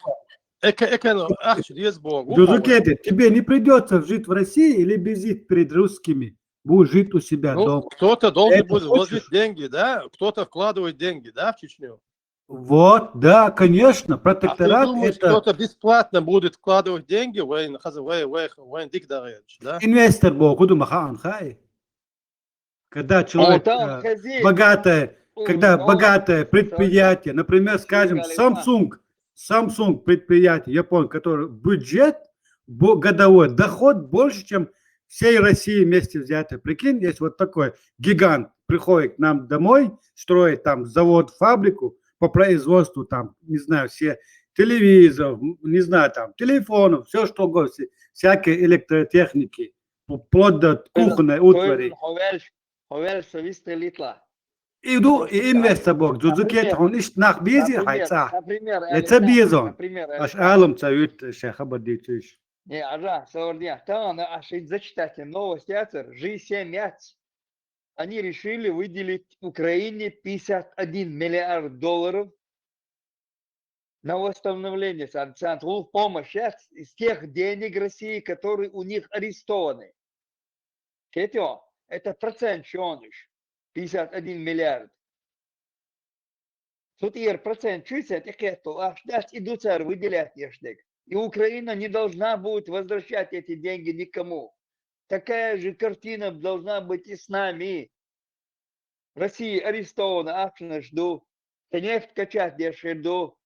Эка, эка, ну, ахча деза боху. Джузукети, тебе не придется жить в России и лебезить перед русскими. Будешь жить у себя дома. Ну, кто-то должен будет вложить деньги, да? Кто-то вкладывает деньги, да, в Чечню? Вот, да, конечно, протекторат это... Кто-то бесплатно будет вкладывать деньги в воен-, хаз-, в воен-, в воен-, в воен-, дик дарьяч, да? Инвестор боху, ду махан хай. Когда человек, э, богатое, когда богатое предприятие, например, скажем, Samsung, Samsung предприятие, япон, который бюджет, бо-, годовой доход больше, чем всей России вместе взятые. Прикинь, есть вот такой гигант, приходит к нам домой, строит там завод, фабрику по производству, там, не знаю, все телевизоров, м, не знаю, там, телефонов, все что угодно, все- всякой электротехники, вплоть до кухонной утвари. Хьо ваьлча, хьо ваьлча со вистхилийтла. И ду, и инвестор боху, Джузукети, хьона иштта нах безий хьай цӀа? Ле ца безон? Аш алам ца вуьтта, ша хабар дийцуш. Не, ажа, сордия, тана аш и зачитайте новость яцар, G семь яц. Они решили выделить Украине пятьдесят один миллиард долларов на восстановление, царна, царна гӀуллакх, помощь яц из тех денег России, которые у них арестованы. Кхетий хьо, это процент шоныш, пятьдесят один миллиард. Цу тӀера процент чуьйца тӀекхетта ахча дац, и ду цара выделять деш дерг. И Украина не должна будет возвращать эти деньги никому. Такая же картина должна быть и с нами. Россия арестована, ахчанаш ду, цхьа нефть качать деш хир ду,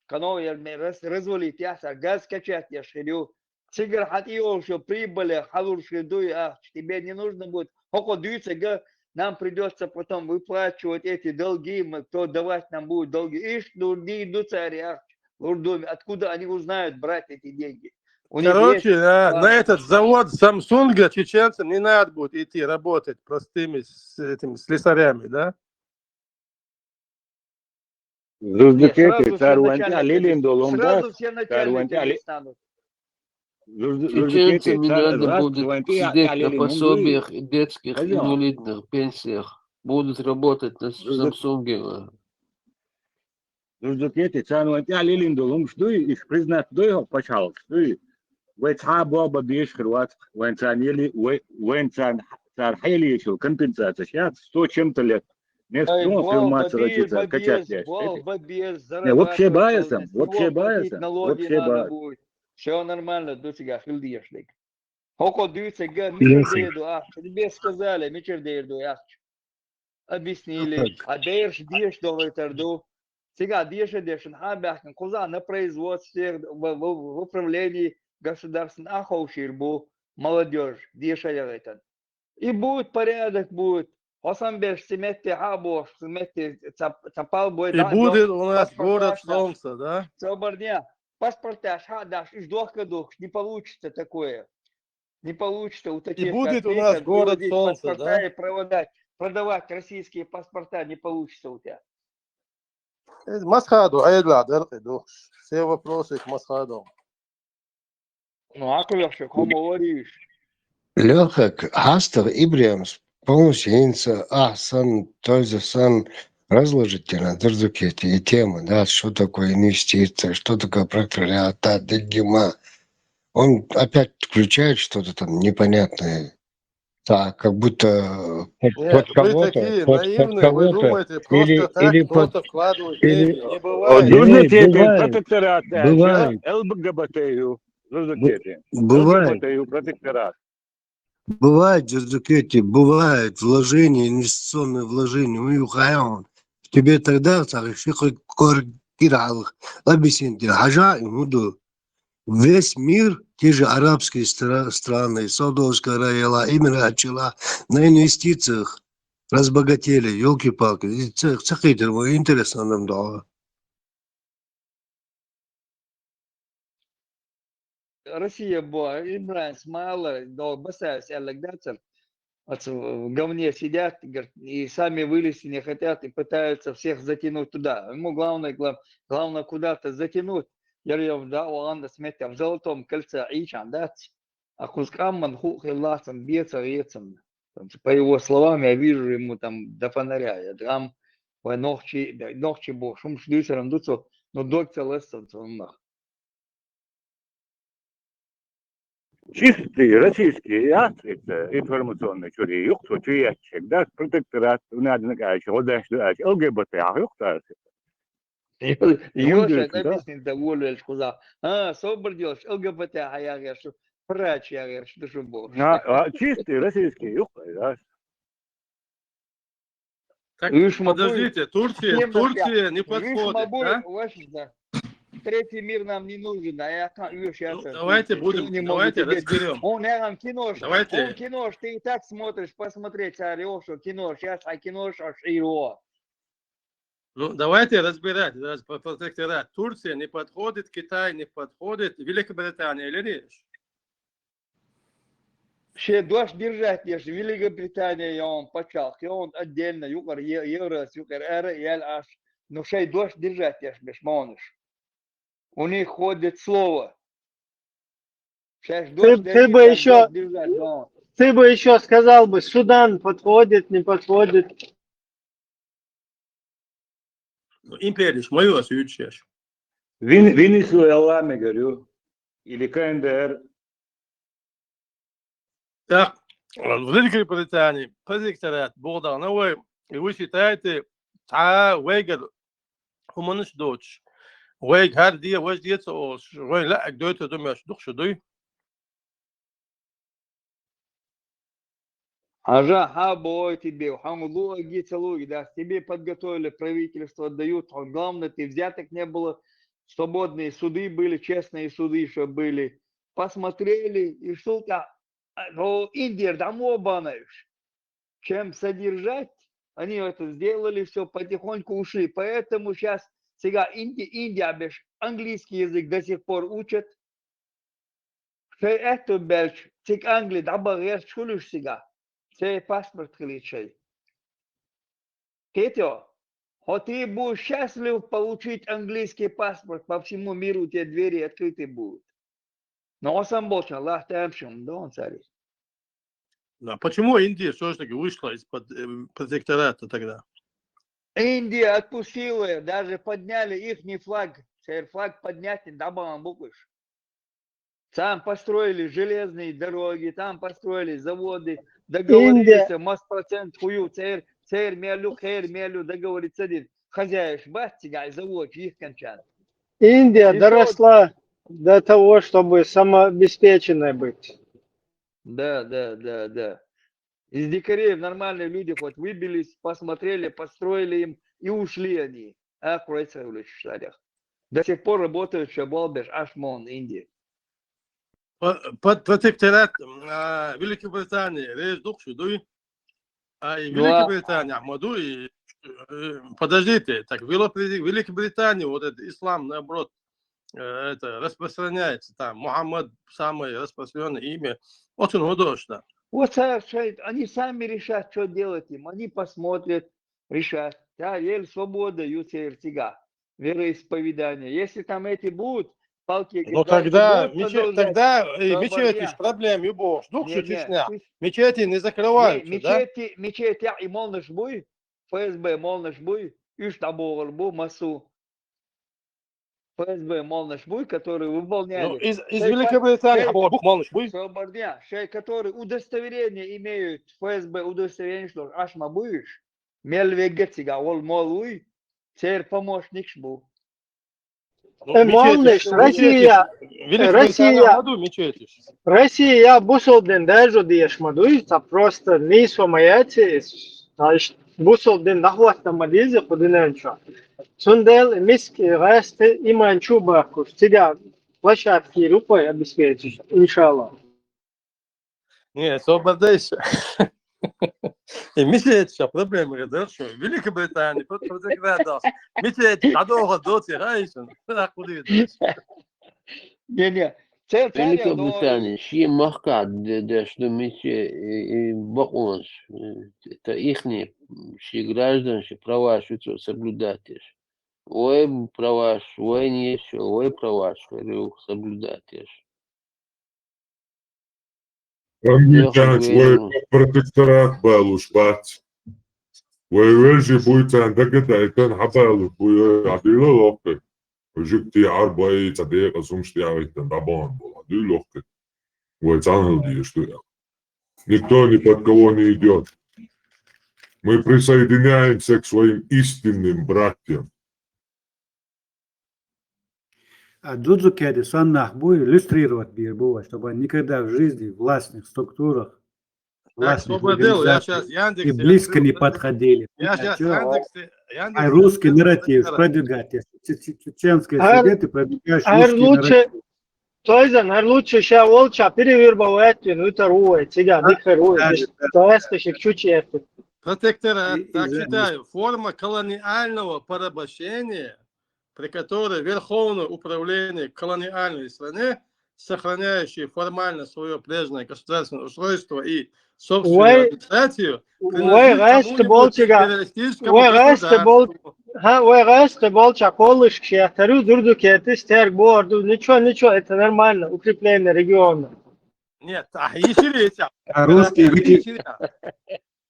кхано яр ме раз-, развалить яц, а газ качать деш хир ю. Цигара хьан тӀе йолуш йолу прибыль хьалур хир ду и ахча. Тебе не нужно будет, хӀокхо дуьйцург, нам придётся потом выплачивать эти долги, мы, кто давать нам будет долги. Иштта лур дийр ду цара и ахча. Лур ду, откуда они узнают брать эти деньги? У них есть план. Короче, на, на этот завод Самсунга чеченцам не надо будет идти работать простыми с этими слесарями, да? Нет, сразу все начальники, сразу все начальники не станут. Чеченцам не надо будет сидеть на пособиях и детских, инвалидных пенсиях. Будут работать на Самсунге. Джузукети, царна вайн тӀехь лелийна долу хӀумаш дуй, иштта признать дуй хӀокху пачхьалкхаш дуй? Вай цхьа а болх бан безаш хир вац, вайн царна ели-, вай-, вайн царна, цара хьелийча компенсацеш яц, сто чем-то лет. Нефть, ну, фирма цара чу цара качать деш. Не, вообще баьрса, вообще баьрса, вообще баьрса. Всё нормально, ду цигахь хила дезаш дерг. ХӀокхо дуьйцург, мичара дер ду ахча? Тебе сказали, мичара дер ду ахча? Объяснили. А бераш деша долуьйтур ду. Цигахь деша дешна хьан баьхкина, кхузахь на производстве, в, в, в управлении государственном а ховшийр бу, молодёжь, деша яхийтан. И будет порядок, будет. Хьо санна берш цу метте хьан а бохуш, цу метте ца, ца пал бой. И будет у нас город солнца, да? Собар ден. Паспорташ хьан а даш, уьш дохка а духкуш, не получится такое. Не получится у таких, как ты, вывозить паспорта и проводать, продавать российские паспорта не получится у тебя. Э, масхадо, айла, деркъи ду. Все вопросы к масхадо. Ну, а куда ж, кому говоришь? Лёха, к-, хьастагӀа Ибрахимс полностью хӀинца ахь санна, тойза санна разложить дина, Джузукети, и тема, да, что такое инвестиция, что такое пролетариат, да, диггима. Он опять включает что-то там непонятное. Так, как будто, э, под, под кого-то, под, под кого-то, или, или под, или... Не бывает. Джузукети, протекторат, бывает. ЛГБТ-ю. Джузукети. Бывает. ЛГБТ-ю, протекторат. Бывает, Джузукети, бывает вложение, инвестиционное вложение. Тебе тогда так, объяснить, хьажа, и буду. Весь мир, те же арабские стра-, страны, Саудовская Аравия, Эмираты, на инвестициях разбогатели, ёлки-палки. И ца-, ца хитр, интересно нам, да. Россия была, Имран, Смайла, да, Басаев, Алекс, да, цар, вот в говне сидят, говорит, и сами вылезти не хотят, и пытаются всех затянуть туда. Ему главное, глав-, главное куда-то затянуть. Я говорю, да, Оланда смета в золотом кольце, и чан, да, а кускам ман ху хиллацам, беца, вецам. Там, по его словам, я вижу ему там до фонаря. Я там, ой, ногчи, да, ногчи бо, шум шлюсером дуцу, но дог целесом, цунах. Чистый российский яц, это информационный чури, юхто чуячек, да, протекторат, надо на каче, вот дальше, дальше, ЛГБТ, а юхто. Ёша, да, объяснить довольно, куда. А, собор делаешь, ЛГБТ, а я говорю, что врач, я говорю, что же бог. А, чистый российский, юхто, да. Так, подождите, Турция, Турция не подходит, да? Третий мир нам не нужен, а я сейчас... Ну, давайте будем, давайте разберем. Он, я вам кино, давайте. Он кино, ты и так смотришь, посмотреть, орёшь, кино, сейчас, а кино, аж его. Ну, давайте разбирать, протекторат. Турция не подходит, Китай не подходит, Великобритания или речь? Ше дош держать, еш Великобритания, я он пачалх, я он отдельно, юкар Еврос, юкар эра, я аш, но ше дош держать, еш бешмонуш. У них ходит слово. Ты, ты бы еще, ты бы еще сказал бы, Судан подходит, не подходит. Ну, империш, мою вас ючеш. Венесуэла, я говорю, или КНДР. Так, в Великой Британии протекторат Богдан, вы, и вы считаете, та вейгер хуманыш доч. Вейг хар дия, вейг дия цо, вейг ла агдойте думаешь, дух шудуй. Ажа, ха бой тебе, хан луаги целуги, да, тебе подготовили, правительство дают, главное, ты взяток не было, свободные суды были, честные суды еще были. Посмотрели, и что-то, Индия, домой банаешь. Чем содержать, они это сделали, все, потихоньку ушли. Поэтому сейчас сега Инди, Индия беш английский язык до сих пор учат. Шей это бельч, цик Англи, даба герч хулюш сега. Цей паспорт хилит шей. Кетё, хо ты будешь счастлив получить английский паспорт, по всему миру тебе двери открыты будут. Но он сам был, Аллах, там чем, да, он царь. Да, почему Индия все-таки вышла из-под э, протектората тогда? Индия отпустила, даже подняли их флаг. Цей флаг поднять, дабалан букуш. Там построили железные дороги, там построили заводы, договорились, мас процент хую, цер, цер мелю, хер мелю, договориться один. Хозяеш бат, цигай завод, их кончан. Индия доросла до того, чтобы самообеспеченной быть. Да, да, да, да. Из дикарей нормальные люди хоть выбились, посмотрели, построили им и ушли они. А кроется в этих штатах. До сих пор работают Шабалбеш, Ашмон, Индия. Под протекторат а, Великобритании, рез дух шудуй. А и Великобритания, Ахмаду, и э, подождите, так Великобритания, вот этот ислам, наоборот, э, это распространяется там. Мухаммад самое распространенное имя. Очень удачно. Вот они сами решат, что делать им. Они посмотрят, решат. Да, ель свобода, юцер тига. Вероисповедание. Если там эти будут, палки... Ну тогда, мече, тогда и мечетиш проблем юбош. Дух Чечня. Мечети не закрывают. Мечети, мечети и молнаш буй, ФСБ молнаш буй, уж табогал бу, масу. ФСБ молнаш буй, которые выполняли. Ну, из, из Великобритании молнаш буй. Шей, который удостоверение имеют, ФСБ удостоверение, что ашма буйш, мел вегетига, ол мол уй, цер помощник бу. Молнаш, Россия, Россия, Россия бусулден даже дешмадуй, та просто не сомаяти, значит, бусулден нахватта мадизе худиненчо. Цундел миски гасте иман чубакуш, тига площадки рукой обеспечишь, иншаллах. Не, сободейся. И мечетиш проблема, да, что Великобритания, под протекторат. Мечетиш, а долго доти, раишен. Так куда. Не, не. Великобритания шен махкахь де-, деш ду мича и, и бакъонаш, э, это ихние, шен граждан, шен праваш ю цо соблюдать еш. Вай праваш, вай нечего, вай праваш хир ю соблюдать еш. Англичанаш вай протекторат балуш бац. Вай вежарий буй царна дагадайтан хьабалуш буй, ой, хьадийла лохкий. Жугтий, Ӏарбий, цхьа декъаза хӀумаш тӀехӀиттан дӀабахана болу, хьадуй лохкий. Вай цхьаьна хила дезаш ду аьлла. Никто ни под кого не идёт. Мы присоединяемся к своим истинным братьям. А Дзудзукети санна нах бу, иллюстрировать бийр бу вай, чтобы они никогда в жизни в властных структурах, властных организациях и близко не подходили. Я щас Яндексе, Яндексе, а русский нарратив продвигать, я че-, че-, чеченские советы, продвигаешь русский нарратив. Тойзан, хӀара лучше ша волча перевир баветтин, витар увай, цига дикхар увай, то есть шик чучи это. Протекторат, так читаю, форма колониального порабощения, при которой верховное управление колониальной страны, сохраняющей формально своё прежнее государственное устройство и собственную администрацию, принадлежит кому-нибудь террористическому государству. Вай гӀаста бол-, ха, вай гӀаста болча колышка шехтару Дзудзукетис терг борду. Ничего, ничего, это нормально, укрепление региона. Нет, а ищи. А русский вики-,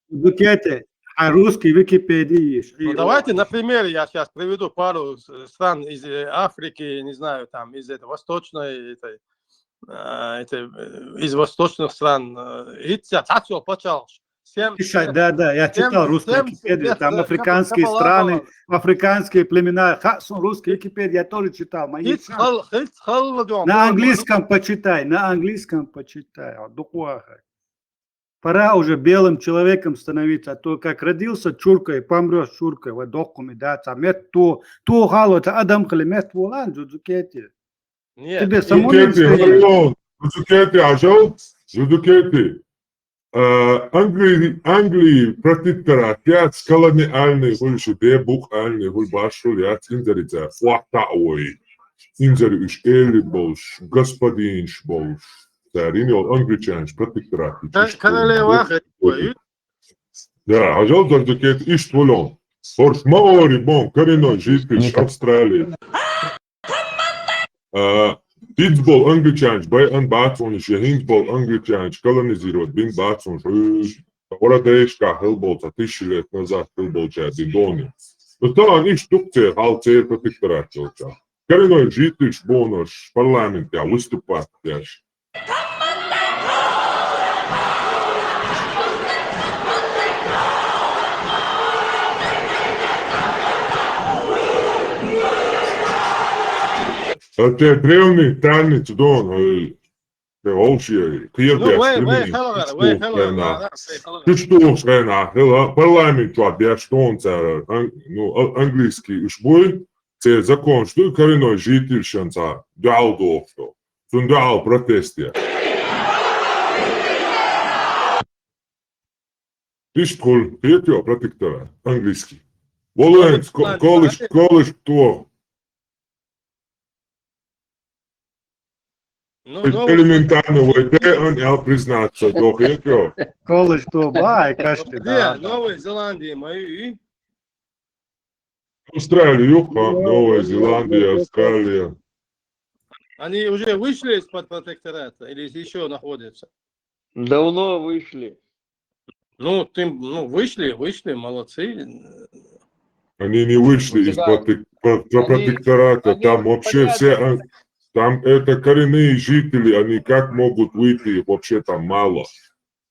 Дзудзукети, а русский Википедии ищи. Ну, давайте, например, я щас приведу пару с-, стран из, э, Африки, не знаю, там, из этой восточной, этой, а, это, э, из восточных стран, э, итца, цацо пачалш. Семь, да, да, я читал русскую Википедию, там африканские страны, африканские племена. Ха, сун русский Википедия я тоже читал. На английском почитай, на английском почитай. Дукваха. Пора уже белым человеком становиться, а то как родился чуркой, помрёшь чуркой, вот дохуми, да, ца мет ту, ту хало, ца адам хали мет волан, Дзудзукети. Нет. Тебе самому Дзудзукети, интересно. Hold on. Дзудзукети, Ажал, Дзудзукети. Э, Англи-, Англии протекторат яц, колониальный хуьлуш, де букъальный хуьлу башхул яц, инзарица хӀотта а вой. Инзари уьш эли болуш, господинаш болуш. Царин йолу англичанаш протекторат. Да, королева хӀетта вай. Да, Ажал Дзудзукети иштта волон. Хорш ма ори бон, коренной житель Австралии. А, хӀинца болу англичанаш байъан бац хьуна, шен хӀинца болу англичанаш колонизировать бин бац хьуна, уьш вородейшкахь хила болу, цхьа тысяча лет назад хила болчара дин доне. Ну, тахана иштта ду-кх церан хьал, церан протекторат йолчохь. Коренной жительш бохуш, парламентехь выступать деш. Те древний танец дон, ой, те вовший, кхердеш, ну, вай, вай, хелгара, вай, хелгара, да, да, вай, хелгара. Чуьш тухуш хенахь, хила, парламент чохь деш тхуна цара, ан-, ну, а-, английский уьш буй, церан законаш ду, коренной жительшан цхьа дуьхьал дохуш ду. Цунна дуьхьал протест ян. Иштта хуьлу, кхетий, протекторат, английский. Волуьнца ко-, колышка, колышка то. Ну, элементарно вай де ан ял признаться, до кхетий. Колышка то, бай, кашти, да, да. Новая Зеландия, мою и Австралия, юха, Новая Зеландия, Австралия. Они уже вышли из-под протектората или ещё находятся? Давно вышли. Ну, ты, ну, вышли, вышли, молодцы. Они не вышли из протек-, про-, про-, протектората. Там вообще все, а, там это коренные жители, они как могут выйти, их вообще там мало.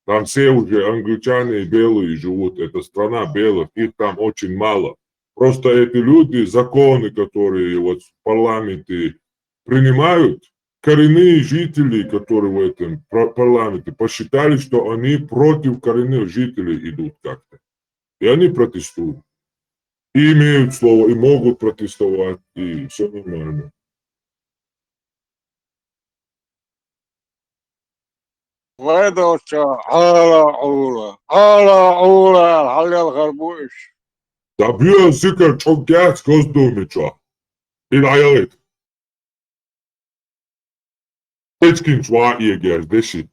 Там все уже англичане и белые живут, это страна белых, их там очень мало. Просто эти люди, законы, которые вот в парламенте принимают, коренные жители, которые в этом пра-, парламенте, посчитали, что они против коренных жителей идут как-то. И они протестуют. И имеют слово, и могут протестовать, и всё нормально. Вай долча, Ӏала Ӏула, Ӏала Ӏула, хьаллел хар бу уьш. Да бьё сикар чӀоггац Госдуме чохь. Ил Ӏаялит. Ечкин чуа иегяш, деши.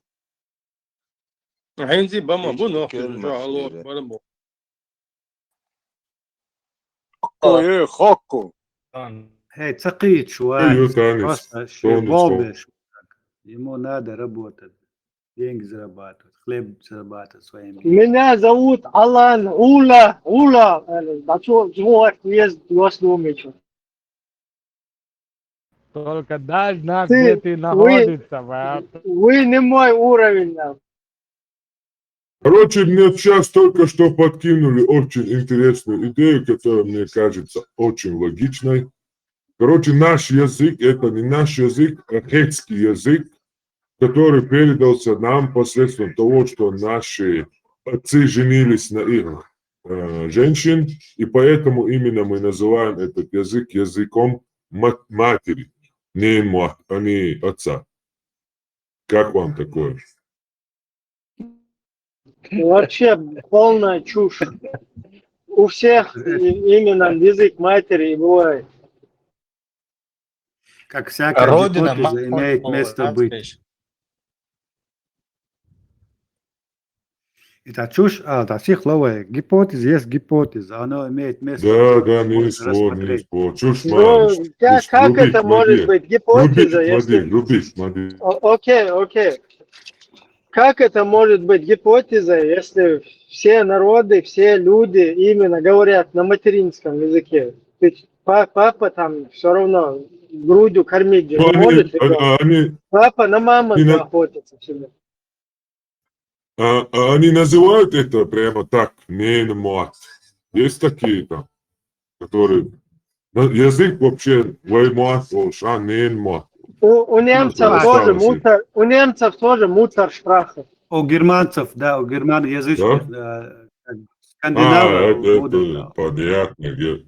Хензи бама бу но хо жо ало барабо. Ой, хокку. Эй, цакъи чуа. Эй, ю танис. Просто Солнышко. Бобеш. Ему надо работать. Деньги зарабатывать, хлеб зарабатывать своим. Меня зовут Алан Ула. Ула. Э, да чё, чё, есть, есть, думаю, чё. Только дай знак, Ты- где ты находишься, брат. Вы не мой уровень, да. Короче, мне сейчас только что подкинули очень интересную идею, которая мне кажется очень логичной. Короче, наш язык — это не наш язык, а хетский язык, который передался нам посредством того, что наши отцы женились на их э, женщин, и поэтому именно мы называем этот язык языком ма- матери, не мат, а не отца. Как вам такое? Вообще полная чушь. У всех и- именно язык матери и бывает. Как всякая Родина, гипотеза мать, имеет мать, место мать, быть. конечно. Это чушь, а, да, психология. Гипотеза есть гипотеза, она имеет место Да, быть, да, не можно спор, не рассмотреть. спор. Чушь, Ну, Мариш, как, чушь. как Грубишь, это может Мадир. быть гипотеза, Грубишь, Мадир, если... грубишь, Мадир. О- Окей, окей. Как это может быть гипотеза, если все народы, все люди именно говорят на материнском языке? Ведь па- папа там все равно грудью кормить же Ну, не они, может а- ребёнка. а- они, Папа на маму и на- охотится всегда. а- а они называют это прямо так, не мат. Есть такие там, которые... Ну, язык вообще, вай мат, о, ша, не мат. У, у немцев Да, тоже осталось. Муттер, у немцев тоже Муттершпрахе. У германцев, да, у герман язычных, Да? э, как скандинавов, А, это, будут, это да. понятно. Где...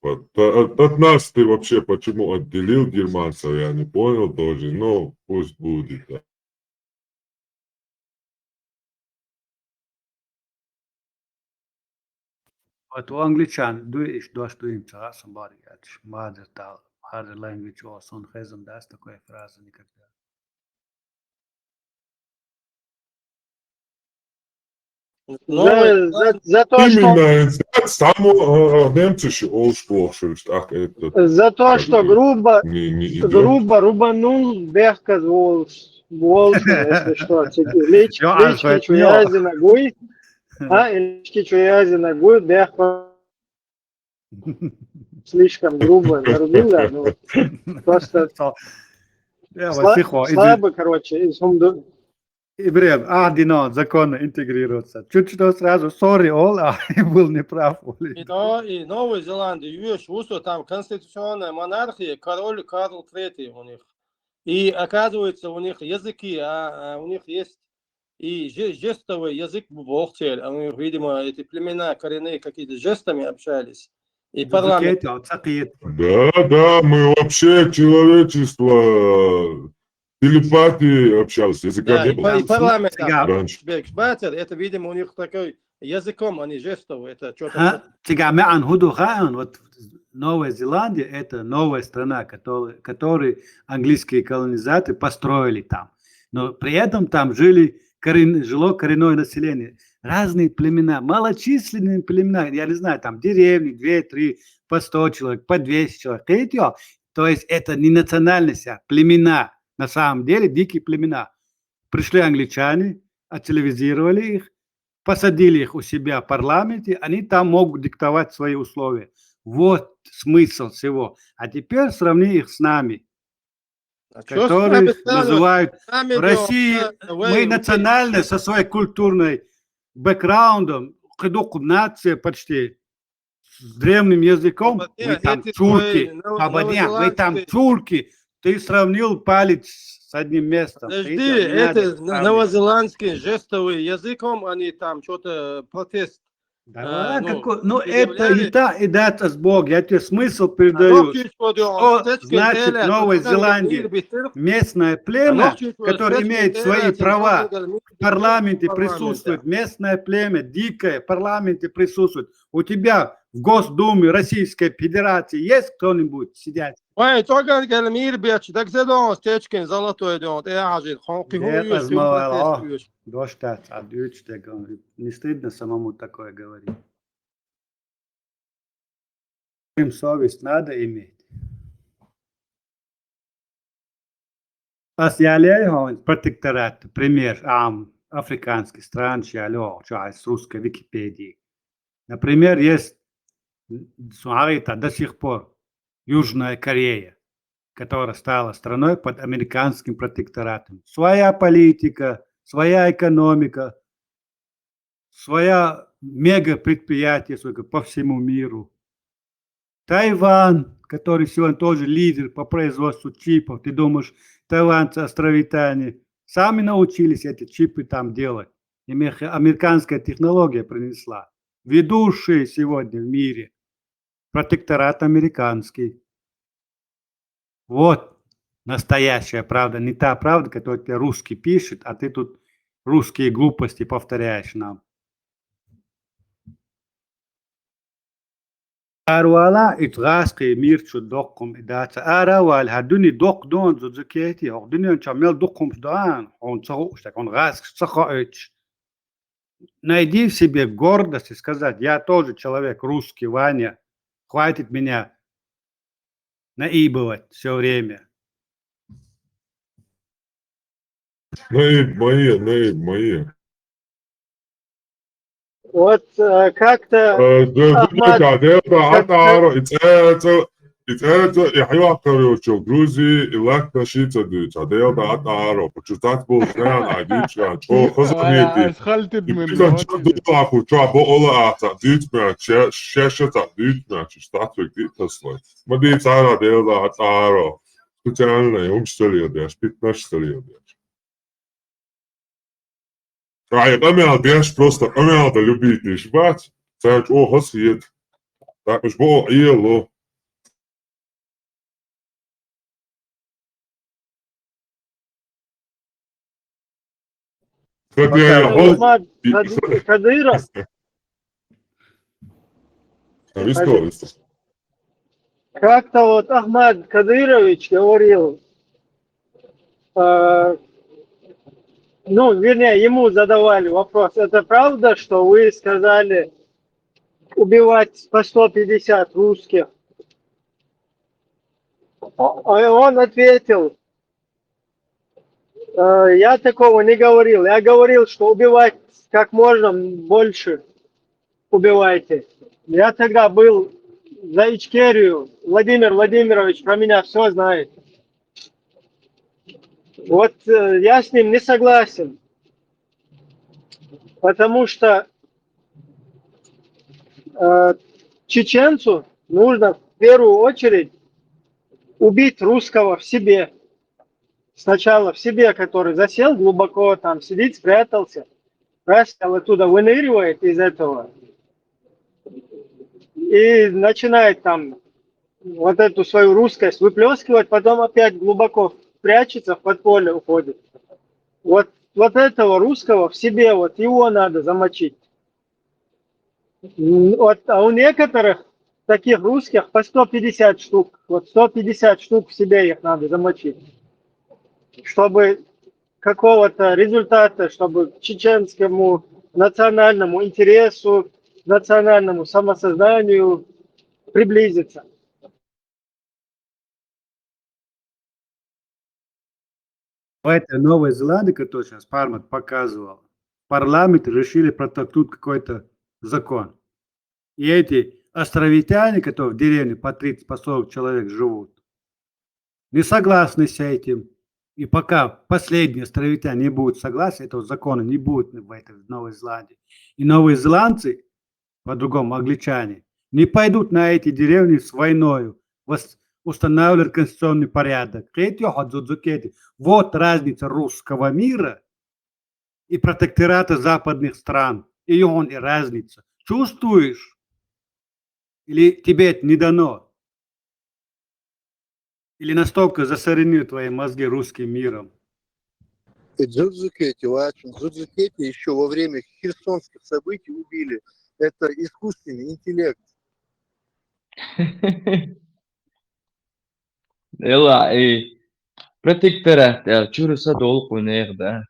От, от- от нас ты вообще почему отделил германцев, я не понял тоже, но пусть будет. Да. Вот у англичан, дуй иш, даш дуй им цара сам бари ятиш, mother tongue, mother language, о, сон хезам даст такой фразы никогда. Ну, За, за- за то, что... Именно, это само, а, а, немцы же ausgesprochen, так это За то, что грубо, не, не идёт. грубо рубанул Бехка волш, волш, если что. Лич, Я лички аж чуязи ногой, а, и лички чуязи ногой, Бехка слишком грубо зарубил, да, ну, просто Я сла- вас тихо, иди. Слабо, короче, и сумду. И время, а, дино, законно интегрироваться. Чуть-чуть сразу, sorry, ол, а, и был неправ, ол. И, но, и Новая Зеландия, юеш усо, там конституционная монархия, король Карл Третий у них. И оказывается, у них языки, а, а, у них есть и же- жестовый язык в Бохтере. А у них, видимо, эти племена коренные какие-то жестами общались. И парламент. Цакит. Да, да, мы вообще человечество телепатии общалось, языка Да, не и, было. па- и парламент. Цыган. Раньше. Бекшбатер, это, видимо, у них такой языком, они жестовый, это что-то. Ха, цыган, ме ан худу хаан, вот Новая Зеландия — это новая страна, которая, которую английские колонизаторы построили там. Но при этом там жили корен, жило коренное население. Разные племена, малочисленные племена, я не знаю, там деревни, две, три, по сто человек, по двести человек. Видите, то есть это не национальность, а племена. На самом деле дикие племена. Пришли англичане, ацивилизировали их, посадили их у себя в парламенте, они там могут диктовать свои условия. Вот смысл всего. А теперь сравни их с нами, А чё с нами которых стало? называют С нами в России, дело, мы национальные со своей культурной бэкграундом, кыдук нация почти, с древним языком, Бабаде, вы там эти чурки, твои нов- бабаде, вы там новозеландские. Чурки, ты сравнил палец с одним местом. Подожди, Видите, не надо это их сравнивать. Новозеландский жестовый языком, они там что-то протест. Да А, ладно, ну, какой- ну это предъявляли. и та, и дать сбог. Я тебе смысл передаю. Что значит Новая Зеландия? Местное племя, которое имеет свои права, в парламенте присутствует местное племя, дикое, в парламенте присутствует. У тебя в Госдуме Российской Федерации есть кто-нибудь сидящий? Вай, цоган гел мир бечи, так зедон стечкин золотой дон, э, ажит, хон, киху, Дед юш, азмавал, киху, о, юш. Дождаться, а дочь так говорит. Не стыдно самому такое говорить? Им совесть надо иметь. Ас ялей хӀанз протекторат, пример, ам, африканский стран ялей, чё, с русской Википедии. Например, есть, смотри, до сих пор Южная Корея, которая стала страной под американским протекторатом. Своя политика, своя экономика, своя мегапредприятие, сколько по всему миру. Тайвань, который сегодня тоже лидер по производству чипов. Ты думаешь, тайваньцы, островитяне сами научились эти чипы там делать? Им их американская технология принесла. Ведущие сегодня в мире. Протекторат американский. Вот настоящая правда, не та правда, которую тебе русский пишет, а ты тут русские глупости повторяешь нам. Арвала ит гӀаскхи мир чу доккхум и даца. Аравал, хӀара дуьне доккха дон зузакети, хӀокху дуьнен чу мел дукхумс доан, хьуна ца хууш, так он гӀаскхи ца хоуьйтуш. Найди в себе гордость и сказать: «Я тоже человек русский, Ваня. Хватит меня наебывать всё время». Наеб мои, наеб мои. Вот, э, как-то, э, да, Ахмад, думаю, да, да, да, как-то атаро, и это, и это, и хьёкхаручу Грузии, и латташи ца дуьйцу, да, да, атаро, почитать был, знаю, а дуьйцу, а, чё, хоза а, меди. А, схалтид и мин, питан молодец. Чё, дула, аху, чё, бо ола, а, ца, дуьйцу, мя, ше-, ше-, ше-, ца, дуьйцу, мя, чё, статуя, где-то слой. Ма дуьйцу, ара, да, да, атаро. Специально, и умштали, да, пятнадцать стали, да. Ай, къамел деш, просто къамел да любитель бац. Цаьрца оха съед. Так уж бо иело. Кадыров. Ахмад Кади-, Кадыров. Висту, висту. Как-то вот Ахмад Кадырович говорил, э, ну, вернее, ему задавали вопрос: «Это правда, что вы сказали убивать по сто пятьдесят русских?» А он ответил: «Э, я такого не говорил. Я говорил, что убивать как можно больше убивайте». Я тогда был за Ичкерию. Владимир Владимирович про меня всё знает. Вот, э, я с ним не согласен. Потому что, э, чеченцу нужно в первую очередь убить русского в себе. Сначала в себе, который засел глубоко, там сидит, спрятался. Раз, оттуда выныривает из этого. И начинает там вот эту свою русскость выплёскивать, потом опять глубоко прячется, в подполье уходит. Вот, вот этого русского в себе, вот его надо замочить. М, вот, а у некоторых таких русских по сто пятьдесят штук. Вот сто пятьдесят штук в себе их надо замочить, чтобы какого-то результата, чтобы к чеченскому национальному интересу, национальному самосознанию приблизиться. В этой Новой Зеландии, которую сейчас Пармат показывал, в парламенте решили протолкнуть какой-то закон. И эти островитяне, которые в деревне по тридцать, по сорок человек живут, не согласны с этим. И пока последние островитяне не будут согласны, этого закона не будет в этой Новой Зеландии. И новозеландцы, по-другому, англичане, не пойдут на эти деревни с войною вос-, устанавливать конституционный порядок. Кхетий хьо, Дзудзу, кхетий? Вот разница русского мира и протектората западных стран. И он и разница. Чувствуешь? Или тебе это не дано? Или настолько засорили твои мозги русским миром? И Дзудзу кхетий, Вачин, Дзудзу кхетий ещё во время херсонских событий убили. Это искусственный интеллект. Эла, и протекторат, э, чура са долу кху нехан, да?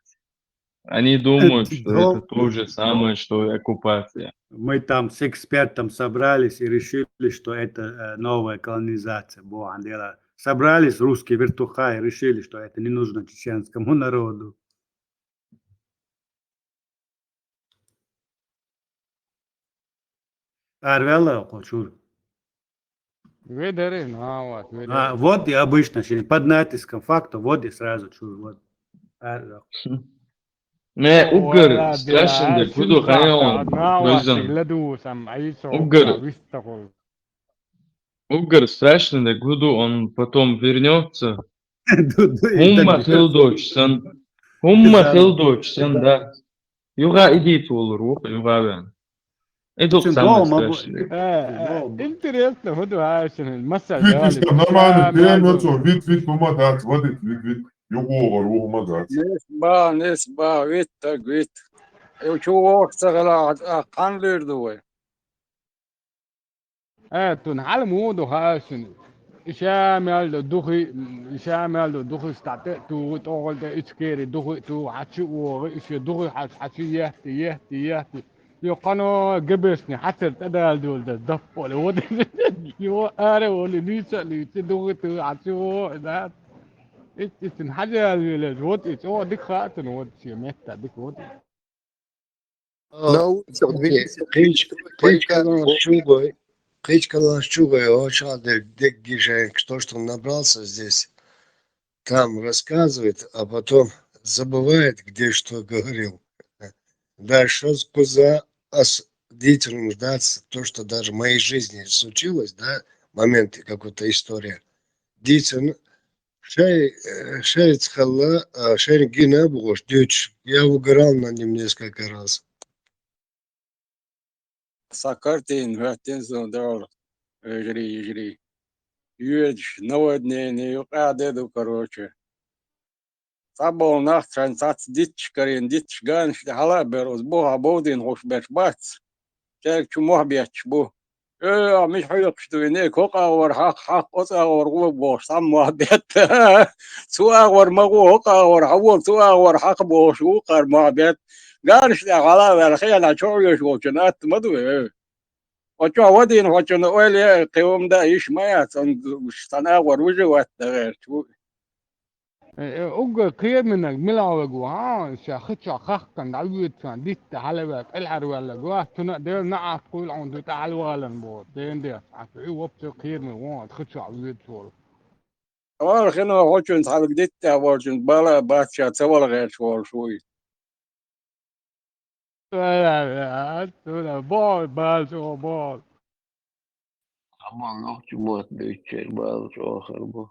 Они думают, что это то же самое, что и оккупация. Мы там с экспертом собрались и решили, что это, э, новая колонизация. Бо, Андела. Собрались русские вертуха и решили, что это не нужно чеченскому народу. Арвела, кхо чура. Ведь, наоборот, ведь. А, вот и обычно, шин, под натиском факта, вот и сразу чура, вот. Арвела. Не, уггар страшный дерг хӀун ду, хьайна, наоборот, хӀун ду, уггар страшный дерг хӀун ду, он потом вернётся. ХӀумма хила доцуш санна. ХӀумма хила доцуш санна, да. Юха идийца волур ву, юха вен. И ду самый страшный. Э, э, интересно, хӀун ду хьаьшина, масала. Вит, вит, нормально, прямо цо, вит, вит, хӀума дац, вадит, вит, вит. ЮхагӀор ву, хӀума дац. Нес ба, нес ба, вит, так вит. Э, чу воху ца хила, а, кхана луьйр ду вай. Э, тун хьала муха ду хаа шуна? И ша мел ду духи, и ша мел ду духи статӀа а тугӀу, тӀогӀал тӀе ичкери духи а тугӀу, хьачу а вогӀу, и шен духи хьачу, хьачу етти, етти, етти. Йо, кхано гебешни хьацар тӀадала дуьлда даппале. Вот йо, ара воли, лийца, лийца, духи ту, хьачу вогӀу, да. Ит, итин хьажал велеш, вот и чӀо дика хаатун, вот шен метта дика, вот. А, научно, вот, видите, кхечка-, кхечкалаш чугой, кхечкалаш чугой, очень дерг-, дерг-, гижаем, то, что он набрался здесь, там рассказывает, а потом забывает, где что говорил. Дальше куза ас дитин ждаться, то, что даже в моей жизни случилось, да, моменты, какая-то история. Дитин Шай, э, шайца хала, а, шайна гина а бохуш дуьйцуш, я выгорал над ним несколько раз. Сан картина хӀоьттина суна дуьхьал, вежарий, йижарий. Йоьдуш, наводнение ю, къаьхьа де ду, короче. Цхьаболу нах шайн цхьацца дитташ карийна, дитташ ганаш тӀе хьала а бер, оцу бухахь бовдийна хууш берш бац. Цаьрга чу мохь бетташ бу. Э, а мича хьоькхуш ду вина, хӀокху агӀор хьакха, хьакха, оцу агӀор гӀо бохуш, цхьамма мохь бетта. Цу агӀор ма гӀо, хӀокху агӀор хьан волу, цу агӀор хьакха бохуш, вукхара мохь бетта. Ганаш тӀехь хьала а ваьлла, хенахь чохь веш волчун атта ма ду, э. Оцу чохь вадийна хьочунна ойла е, кхин хӀума дан йиш ма яц, цхьана агӀор вижа ватта дан гӀерташ ву. Э, э, уггар кхераминарг мила вега ву, хьан, ша хи чохь хахкана дӀавоьдучарна дитта хьалаваьлла, кӀелхьарваьлларг вац, цунна а дела наӀарт кхуьйла хьуна ду тӀе хьалавалан боху, ден деш, хьан цу и вопчу кхераме вон хи чохь воьдуш волу. Ала хино хьочун цхьаьлга дитта тӀехь волчун бала а бац, ша ца вала гӀерташ волуш вуй. Боху, бала чӀогӀа боху. Амма нохча мотт дуьйцучеран бала чӀогӀа хир бу.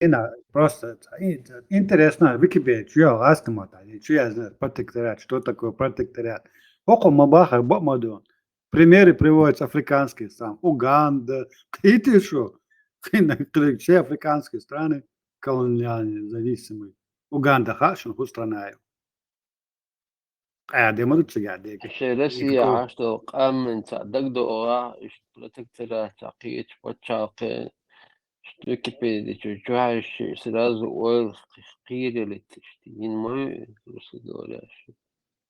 Ина, просто ин-, интересно, Википедия, чу ял гӀастамата, чу яздина протекторат, что такое протекторат? ХӀокхо ма бахар, бакъ ма ду. Примеры приводятся африканские страны. Уганда, кхетий шу? Кхин, кхин, все африканские страны колониальные, зависимые. Уганда хаьа шуна хӀун страна ю? Къаьхьа де ма ду цигахь дега. Шайн Россия никакого. Хьаштал къаман цхьа дагадогӀа, иштта протекторат цхьа кхечу пачхьалкхе, иштта Википедия чу, чу хьаьжча, сразу ойла кхийралийтта, иштта йина ма ю русский говорящий.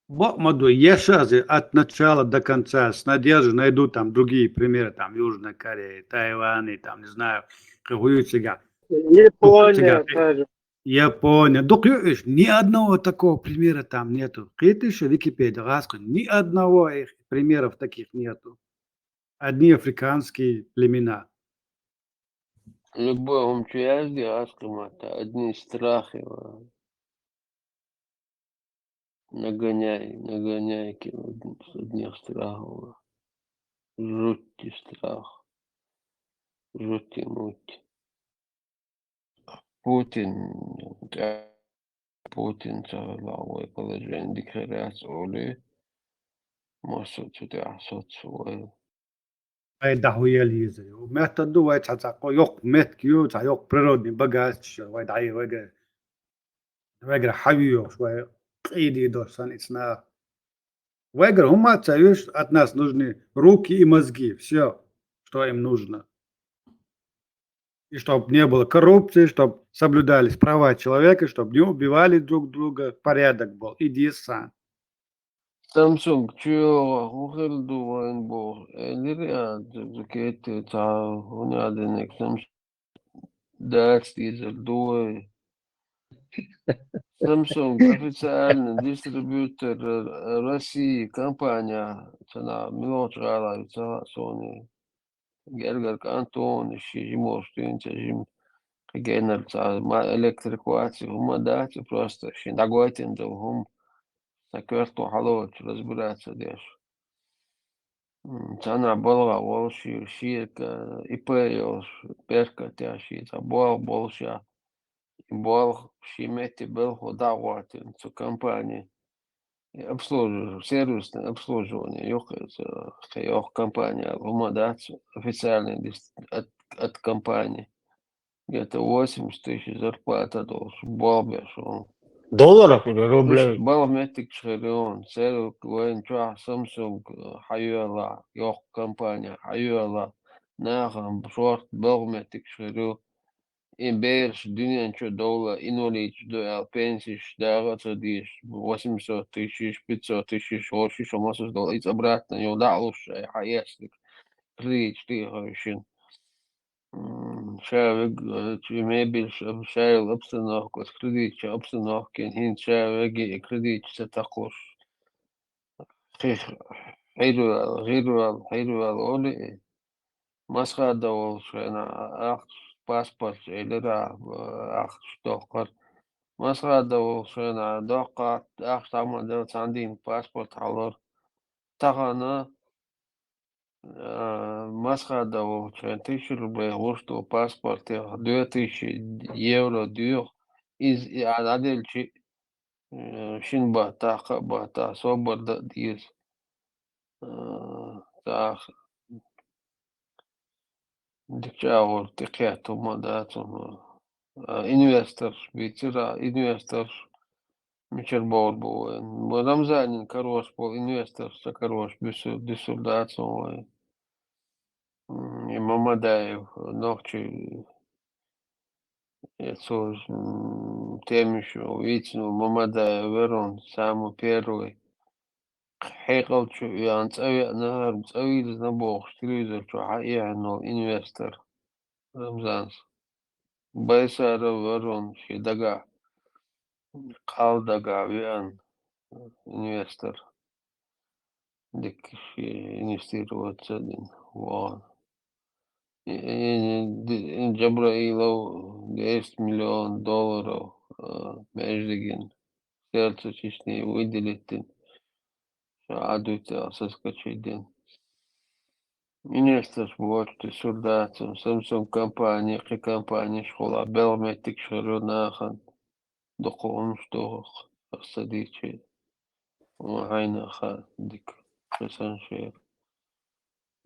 Бакъ ма ду, я щас от начала до конца с надеждой найду там другие примеры, там Южной Кореи, Тайвани, там, не знаю, кхин хӀун ю цигахь. Япония тоже. Япония. Дукха ю уьш, ни одного такого примера там нету. Кхетий шу Википедия, гӀазкхи, ни одного их примеров таких нету. Одни африканские племена. Любой хӀума чу язде гӀазкхи матта, одни страхи ва. Нагоняй, нагоняйки с одних страхов. Жуть и страх. Жуть и муть. Путин, тӀе-, Путин ца хилахь вай положение дика хир яц олий, массо а цу тӀехь соцу вай. Вай дӀахьуел йиза. Меттиг ду вай цхьа цхьа кхо йоккха меттиг ю, цхьа йоккха природный богатство, вай дӀа-, вайга-, вайгара хьан ю йохуш, вай къийдий долуш санна, и цхьа нах. Вайгара хӀума ца юьш, от нас нужны руки и мозги. Все, что им нужно. И чтобы не было коррупции, чтобы соблюдались права человека, чтобы не убивали друг друга, порядок был. Иди сам. Samsung чуйола хӀун хир ду вайн боху, элира я, кетти ца хӀуна диниг Samsung дац дезар ду вай. Samsung официальный дистрибьютор России компания, цана милочгӀала ца сони. Гергар кантон, ши жимош тюнца жим. Кагенар ца ма электрик ваци, хӀума дац, просто шин дагойтин дал хӀум. Ца керту хьалоч разбираться деш. Цана балга вол ши, ши ИП йолш, перка тя ши, ца бол, бол ша. Бол ши метти белху дагойтин цу компании. Обслуживание, сервисное обслуживание, юххе йох компания, хӀума дац официальный дис от, от компании. Где-то восемьдесят тысяч зарплата долуш, болбеш он. Долларах или рублей? Бал меттиг чхирион, церу вайн чуа Samsung хьайола, йох компания хьайола, нахам шорт бал меттиг чхиру. И бераш дуьнен чу довла, инвалидаш ду аьлла, пенсиш дагӀа ца деш, восемьсот тысяч, пятьсот тысяч, хӀорш шо масаш дол, иза обратно йо даӀлуш, ай хьаэстиг, кредиташ тӀехайшин. Ша вег, чи мебель, шайл обстановка, кредитча обстановка, хин ша веги и кредитча ца такхуш. Хих, хьирвал, хьирвал, хьирвал, оли и. Масхада волчу хенахь ахча паспорт элира ахча доккхар. Масхада волчу хенахь доккха ахча тамадал цхьаьндин паспорт хьалор. Тахана Масхада волчу хенахь тысяча рублей гӀуш ду паспорт, две тысячи евро дуьйху. Иза и а дӀаделчи шин баттахь, кхаа баттахь собар дан а деза. ТӀаккха дика чӀагӀо тӀекхетта хӀума дац хьуна. Инвесторш бийцира, инвесторш мичара бовр бу вайн. Рамзанин карош болу инвесторш ца карош буьсур, дуьсур дац хьуна вайн. И Мамадаев нохчий Я цо темаш вийцина Мамадаев верон самый первый. Хьекъал чу веана цӀа веана, хӀара цӀа вийзина бохуш, телевизор чу хьаэхьина инвестор Рамзанс. Байсаров верон ши дагахь, кхал дагахь веана инвестор. Дика ши инвестироваться дина вон. Джабраилов десять миллион долларов междигин сердце Чечни выделить дин. Ша адуйта соскочить дин. Инвесторш боху сур дацун, Samsung компания, кхин компания школа белгъ меттиг шеру нахан. Дукха хӀумаш дохух аса дийчи. Ма хьайна ха дика хасан шер.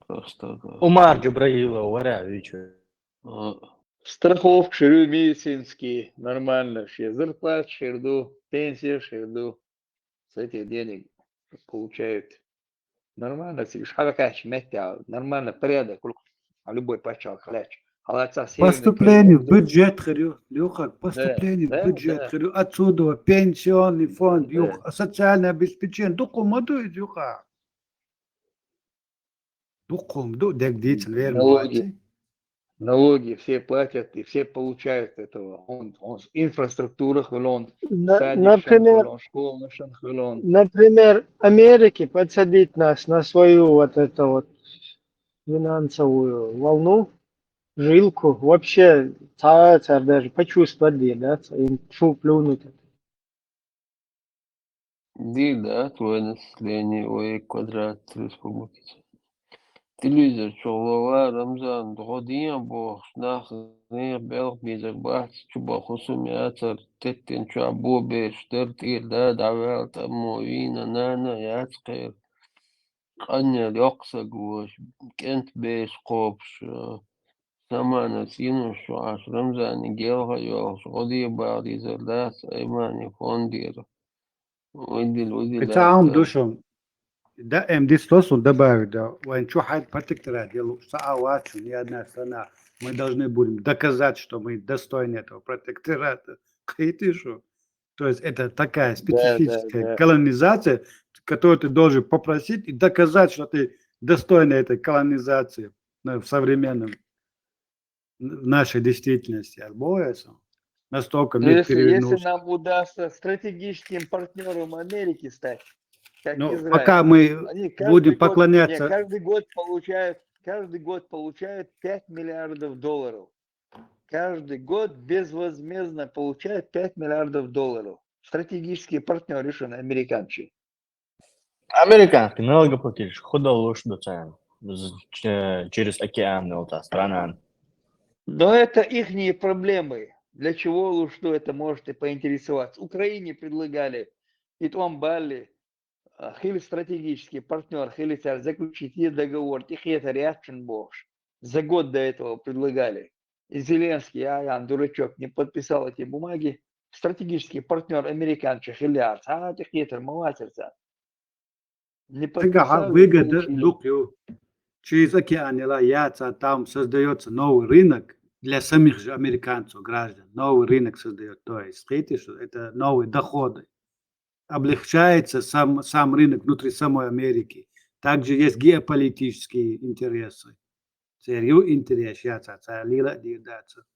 Просто да. Умар Джабраилов вара вичу. А, Страховка шеру медицинский нормально, шер зарплата шерду, пенсия шерду. С этих денег получают нормально, си шхьа кхаьчча метте, нормально, порядок, а любой пачхьалкх лаьтташ. Хьалаца северный Поступление в Корея. Бюджет хир ю, Леха, поступление в Да, Бюджет да. Хир ю, отсюда пенсионный фонд, Да. Леха, социальное обеспечение, дукха ма ду иза, Леха. Дукха ма ду, дег дийцина вер Налоги. ма вац. Налоги все платят и все получают с этого. Он, он, инфраструктура хвилон, На- садик например, хвилон, школа хвилон. Например, Америке подсадить нас на свою вот эту вот финансовую волну, жилку, вообще царь даже почувствовать, да, им фу плюнуть. Дийр дац вайн население вай квадрат республики. Телевизор чу гӀолла Рамзан гӀо дийна бохуш, нах нехан белгӀ безар бац, чу бан хӀусам яцар, теттина чохь бо бераш дара тӀера да, дӀаваьлла тӀамо вийна нана яц кхера. Къаннел йоккха саг ву, кӀентан беш кхобуш, самана цӀенош чу Ӏаш, Рамзане гелха йолуш, гӀо де бала дезар дац, Аймане фондера. Вай дила, вай дила. Кхин цхьа хӀума ду шуна. Да, М десять сто добавить, да. Вайн чу хьайд протекторат, я лучше а вачу, ни одна страна. Мы должны будем доказать, что мы достойны этого протектората. Кхетиш? То есть это такая Да, да, специфическая да. Колонизация, которую ты должен попросить и доказать, что ты достойна этой колонизации, ну, в современном, в нашей действительности. Альбоэсо. Настолько Ну, мир если, если перевернулся. Нам удастся стратегическим партнером Америки стать, как Ну, Израиль, пока мы они будем каждый год, не, поклоняться, каждый год получают, каждый год получают пять миллиардов долларов. Каждый год безвозмездно получают пять миллиардов долларов. Стратегические партнеры, что американцы. Американский налогоплательщик, худо луш доцент. З- ч- Через океан, ну, та страна. Но это ихние проблемы. Для чего лучше, что это можете поинтересоваться. Украине предлагали, и Том Балли, а, хили стратегический партнер, хили царь заключить и договор, и хетер Яченбош. За год до этого предлагали. И Зеленский, а, я, дурачок, не подписал эти бумаги. Стратегический партнер американцы хили, а, и хетер маватерца. Не Цигахьа подписал, выгода получили. Лукъю. Через океан ила яца, там создается новый рынок для самих же американцев, граждан. Новый рынок создает. То есть, видите, что это новые доходы. Облегчается сам, сам рынок внутри самой Америки. Также есть геополитические интересы. Серьезный интерес яца, ца лила дирдаться.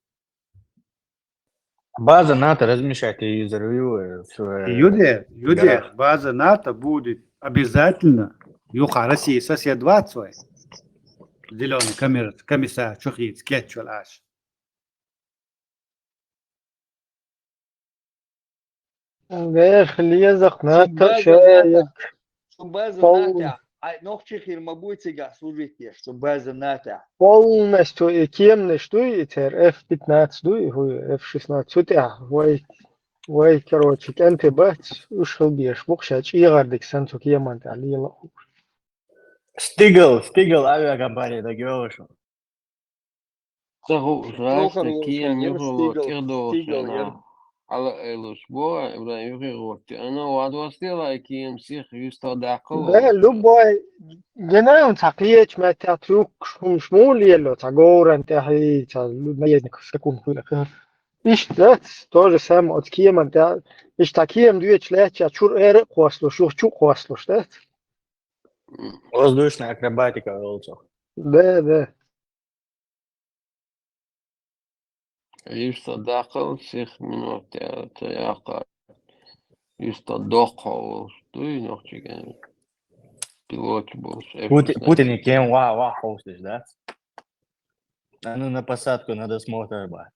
База НАТО размещать и взрывы в своей Юде, Юде, горах. База НАТО будет обязательно. Юха России соседваться. Зеленый комиссар чухиц кетчул аш. Верх лезах НАТО База шея. НАТО. Цу база Пол- НАТО. Ай, нохчи хир ма буй цига служить еш, цу база НАТО. Полностью и кемный, что и цер F пятнадцать, дуй, хуй F шестнадцать, цу тя, вай, вай, короче, кенты бац, ушел беш, букша, чьи гардик сан цу кеман тя лила. Стигл, Стигл авиакомпания, да, говоришь? Таху Охар раста лоша, кием ер юху Стигл, тирдо Стигл, шена. ер. Ала элус бо, Ибрахим юхи гортти. Ана вад вастела кием сих юста дакъо. Да, любой, генерал ца киеч мэтя трюк, шум шмул ело, ца горан тя хи, ца лу-, наездник секунд хуй. Ишта, то же самое, от кеман тя, ишта кем дуеч леча, чур эре косло, шух чу косло, что? Воздушная акробатика, Олцов. Да, да. Юста дакъо сих минут я, то я ка. Юста докъо, туй нохчиген. Пилот бос. Пути- Путин и кем ва, ва, хостишь, да? А ну на посадку на досмотр, ба.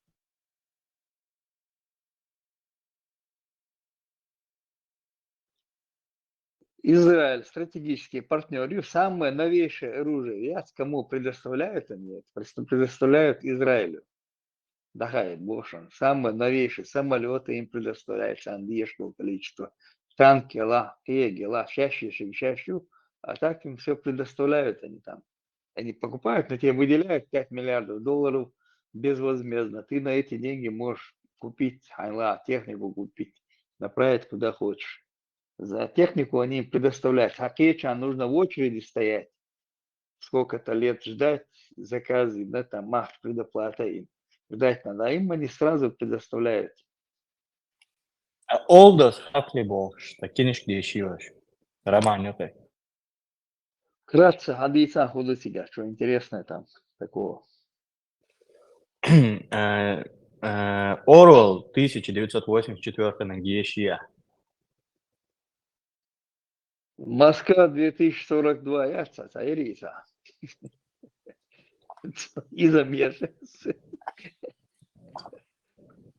Израиль, стратегический партнер, и самое новейшее оружие. Я кому предоставляют они это? Просто предоставляют Израилю. Дахай, бошан. Самое новейшее, самолеты им предоставляют, сан дешевое количество. Танки, ла, кеги, ла, чаще, чаще, а так им все предоставляют они там. Они покупают, но тебе выделяют пять миллиардов долларов безвозмездно. Ты на эти деньги можешь купить, айла, технику купить, направить куда хочешь. За технику они им предоставляют. А кеча нужно в очереди стоять, сколько-то лет ждать, заказы, да, там, мах, предоплата им. Ждать надо. А им они сразу предоставляют. А Олдос хапли бо, что кинешки ешиваш. Роман, ну ты. Вкратце, хадиса худо сига, что интересное там такого. Э, э, Оруэлл тысяча девятьсот восемьдесят четвёртый на Гешия. Москва две тысячи сорок два, я ца, ца, ириса. И замешивается.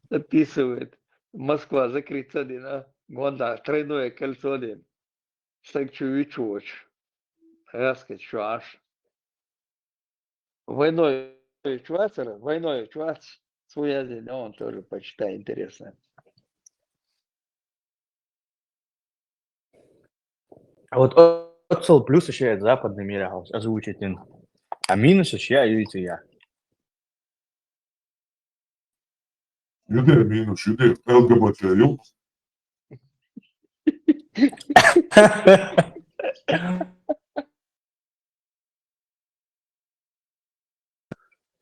Записывает. Москва закрыта, дина. Гонда, тройное кольцо, дин. Стак чу вичуоч. Раска чуаш. Войной чуацера, войной чуац. Связь, да, он тоже почитай интересно. А вот Оцел плюс еще это западный мир озвучить, а минус еще я, видите, я. Юде минус, юде ЛГБТ, юк.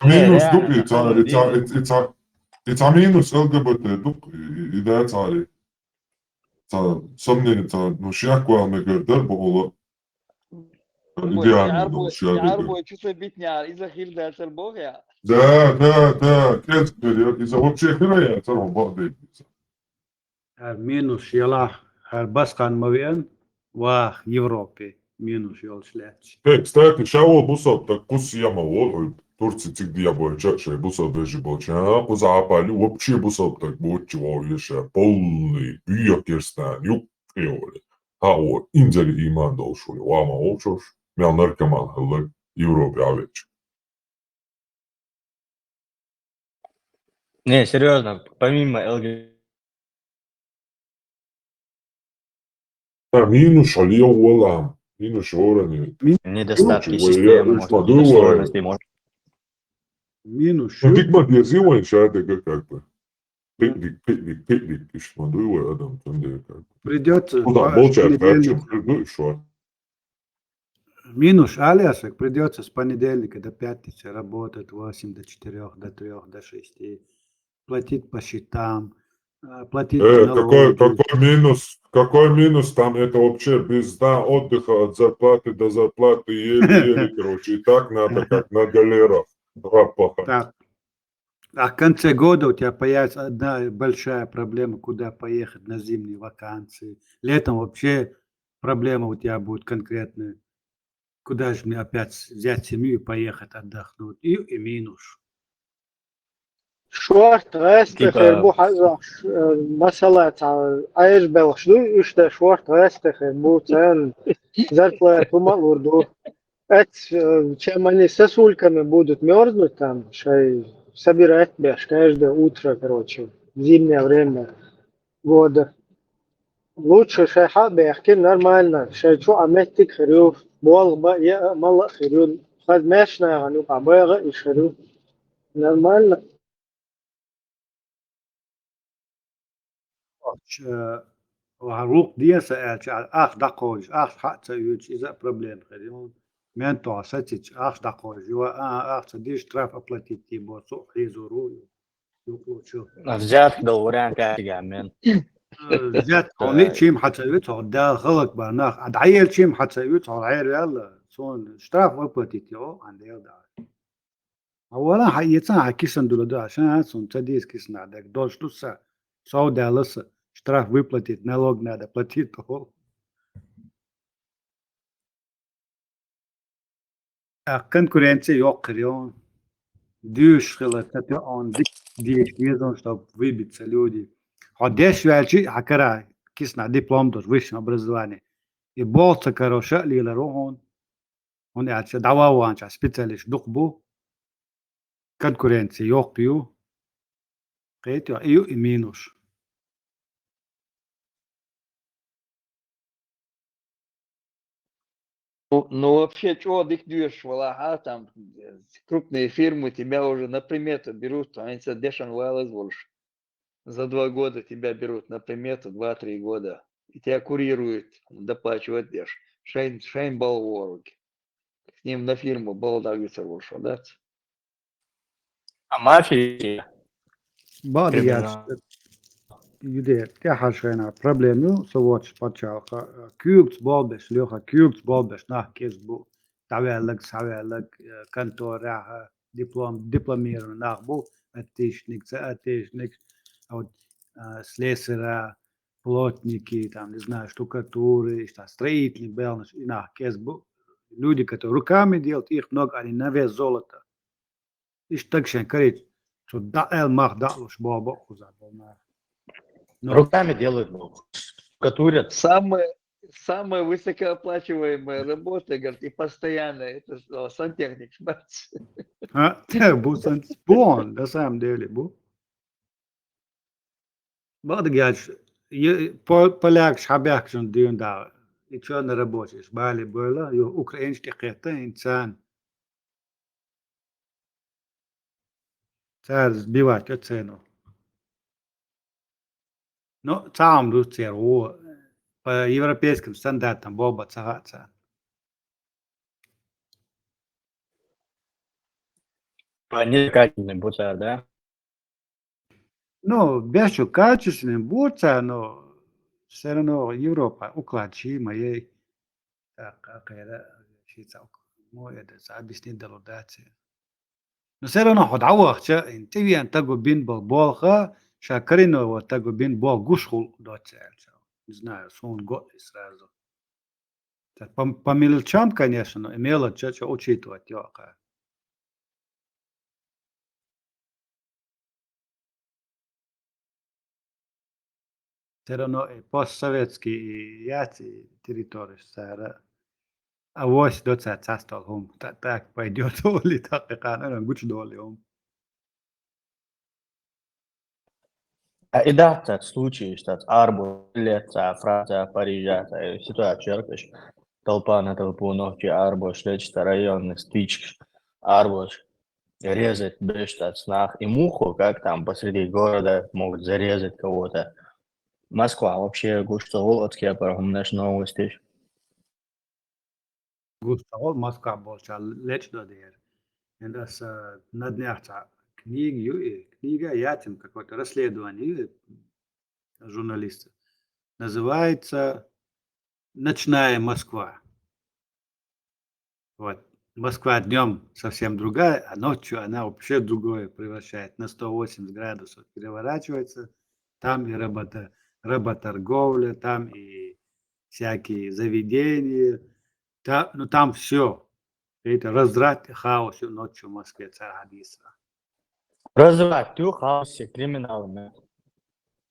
Минус ду, и ца, и ца, и ца, и ца минус ЛГБТ ду, и, и да цари. Ца, сомнение, ца, ну, шияквал мегер дар бо ола. Идеально, ну, шияквал. Арбой, чу се битня, иза хир да цар бог я. Да, да, да, кец бер, иза вообще хира я, цар бог да. Хьар минус яла, хьар баскан ма веан, вах, Европе минус йолча лаьцча. Э, кстати, ша вол бусалба таг кус яма вол, ой, Турци циг дия бойча, шай бусалба вежи болча. А, куза апали, вообще бусалба таг бочи вол еша, полный, буя керстан, юк, эоли. Ха, о, инзали иман долшули, вама волчош, мял наркоман халлаг, Европе авеч. Не, серьёзно, помимо ЛГ... Да, минус алия валам, минус орани. Недостатки системы, может, сложности, может. Минус. Ну, ты смотри, зимой сейчас это как бы. Петлик, петлик, петлик, ишмадуй, ой, адам, там, да, как бы. Придётся... Куда? Молча, понедельник. Короче, ну и что? Минус, алясак, придётся с понедельника до пятницы работать восемь до четырёх, до трёх, до шести, платить по счетам, а, платить... Э, налоги. Какой, какой минус? Какой минус? Там это вообще без дня отдыха от зарплаты до зарплаты, еле-еле, короче, и так надо, как на галерах. Рапаха. Так. А в конце года у тебя появится одна большая проблема, куда поехать на зимние вакансии. Летом вообще проблема у тебя будет конкретная. Куда же мне опять взять семью и поехать отдохнуть? И, и минус. Шорт гӀести хир бу хьажахш, э, масала, ца Ӏеш белхаш ду, уьш да шорт гӀести хир бу, царна зарплата хӀума а лур ду. Эц, э, чем они сосульками будут мёрзнуть там, шай собирать беш каждое утро, короче, в зимнее время года. Лучше шай хьа бехке нормально, шай чу а меттиг хир ю, болх ба, я а мала хир ю, хаз мешна гӀан ю, а бага иш хир ю. Нормально. Оч, э, ва рукъ ден са аьлча, ахча дӀакховдаш, ахча хьа ца оьцуш, иза а проблема хир ю. Ментоа сацич, ахча дӀакховдаш, ва, а, ахча ца диш, штраф оплатить ди бо, цу хьийзур ву, юкъучу. Взятка дал вариант катига мен. Э, взятка, хьо ли чим хьа ца оьцу, хьо дал халак ба нах, а дӀаел чим хьа ца оьцу, хьо гӀер вяла, сон штраф оплатить йо, ан дел да. А вала хьа ецан хьа кисан дула да, ша сон ца дис кисна, даг долш ду са, сов дала са, штраф выплатить, налог надо платить, то. А конкуренция йоккхир ю. Дуьйш хила, ца тоьон, дик деш дезон, чтоб выбиться люди. Хьо деш ваьлчи, хьа кара кисна диплом долаш, высшее образование. И болца каро ша лилар ву хьона. ХӀунда аьлча дӀаваханча специалист дукха бу, конкуренция йоккха ю, кхетий, и ю и минус. Ну, ну, вообще, чё дик дуешь, валаха, там, э, крупные фирмы тебя уже на примету берут, они тебя дешан валаз больше. За два года тебя берут на примету, два-три года. И тебя курируют, доплачивают деш. Шайн, шайн бал ворог. К ним на фирму бал дагицар вошо, да? А мафия? Бадигац. Криминал. Юде, тӀехьа шайна проблема ю, со воцуш паччалха. Куьйгц болбеш, леха, куьйгц болбеш, нах кез бу. ДӀаваьллаг, схьаваьллаг, э, конторахьа, диплом, дипломированный нах бу, отличник, ца отличник, а вот, а, слесаря, плотники, там, не знаю, штукатуры, и что, строительный белнаш, и нах кез бу. Люди, которые руками делают, их много, они на вес золота. Иштта шайн карийча, цу даӀел мах даӀлуш боху бакъ хуза бо нах. Ну. Руками делают, ну, штукатурят. Самые, самые высокооплачиваемые работы, говорит, и постоянно, это, э, сантехник, бац. А, бу сан-, бу он, на самом деле, бу. Бакъдаггача, е-, по-, полякаш хьабаьхкачун дуьйна дагӀа. И чернорабочий, бали бойла, ю украинаш тӀекхетта, инсан. Цара сбивать а цену. Ну, цхьа хӀума ду церан гӀо. по европейским стандартам болх бац цхьаккха а царна. По некачественным буцар, да? Ну, беш чу качественный буцар, но все равно Европа уклад ший ма яй. Так, а кхера ший цхьа ук-, мо эда ца объяснить дало дац. Но все равно хьо дӀавахча, ин тӀевеана таго бин бал болх, ша карино ва таго бин болх гуш хул доццаьлча. Не знаю, сон го и сразу. Так, по, по мелочам, конечно, но и мелочь ча учитывать йоаха. Все равно и постсоветский, и яц, и территория сара. А вось доцар цастал хум. Та-, так пойдёт, оли так и кана, гуч доли хум. А и да, так случай, что арбо лет, а Франция, Парижа, та ситуация, толпа на толпу, ногти арбо, что районные стычки, арбо резать, беш, так снах, и муху, как там посреди города могут зарезать кого-то. Москва вообще гуш ца гӀулакх, от кепара хӀуманаш новости. Гуш ца гӀулакх, Москва болча лечдо дер. Эн аса на днях цхьа книга ю и, книга яцим какое-то расследование ю и журналиста. Называется «Ночная Москва». Вот. Москва днём совсем другая, а ночью она вообще другое превращает. На сто восемьдесят градусов переворачивается. Там и работа-, работорговля, там и всякие заведения. Та-, ну, там всё. Это разврат и хаос ночью в Москве, цар хьадисра. Разврат, ю хаос, криминал, ме.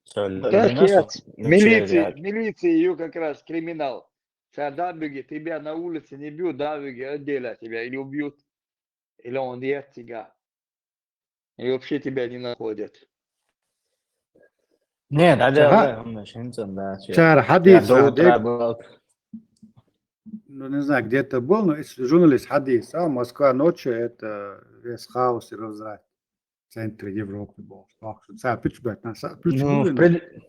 Всё, Так, львинаца яц. Милици, начали. Милици, ю как раз криминал. Цар дӀабуьгу, тебя на улице не бьют, дӀабуьгу, отделят тебя или убьют, или он дьерт цигахь. И вообще тебя не находят. Не, да, Чаха? да, да, хӀуманаш хӀинца, да, че. Цар Я хьадис, до а, утра дек-, был. Ну, не знаю, где-то был, но если журналист хьадис, а, Москва ночью — это весь хаос и разврат в центре Европы был. Так что цар пичбет на са-, Ну, в пичбет. пред-,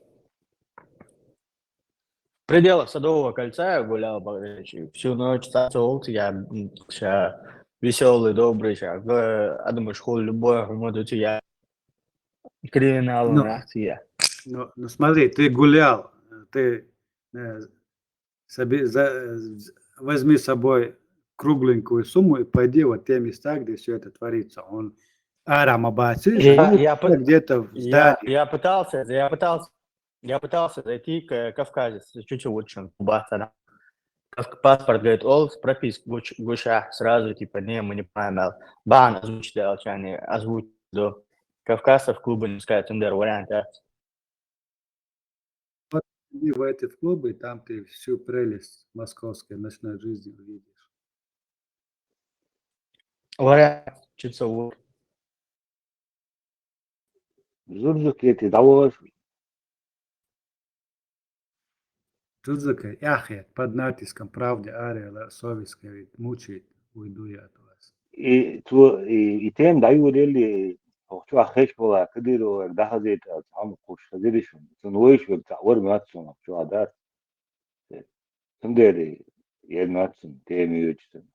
в пределах Садового кольца я гулял, Богданович, и всю ночь танцевал, я, м, ща весёлый, добрый, ща, г-, а думаешь, хуй любой, хӀума ду я криминал Ну, нахуй я. Ну, ну, смотри, ты гулял, ты, э, соби-, за-, з-, возьми с собой кругленькую сумму и пойди вот те места, где всё это творится. Он арама баци, Я, ну, я пы-, где-то в я, здании. я пытался, я пытался, я пытался зайти к, э, кавказец, чуть-чуть лучше, бац, она. Кав-, паспорт, говорит, олс, прописка гуш-, гуша, сразу, типа, не, мы не понимаем. Бан озвучить, да, алчане, озвучить, да. Кавказцев в клубы не пускают, НДР вариант, да. Вот иди в эти клубы, там ты всю прелесть московской ночной жизни увидишь. Вариант, чуть-чуть. Зурзукети даваш. Зурзуке, яхе, под натиском правды арела, совесть, говорит, мучает, уйду я от вас. И ту, и, и тем даю дели, охчу ахеш бола, кадиро, дахазет, ам куш хазиришун. Тун войш век та вор мацун, охчу адас. Тун дери, ер мацун, тем ючтун.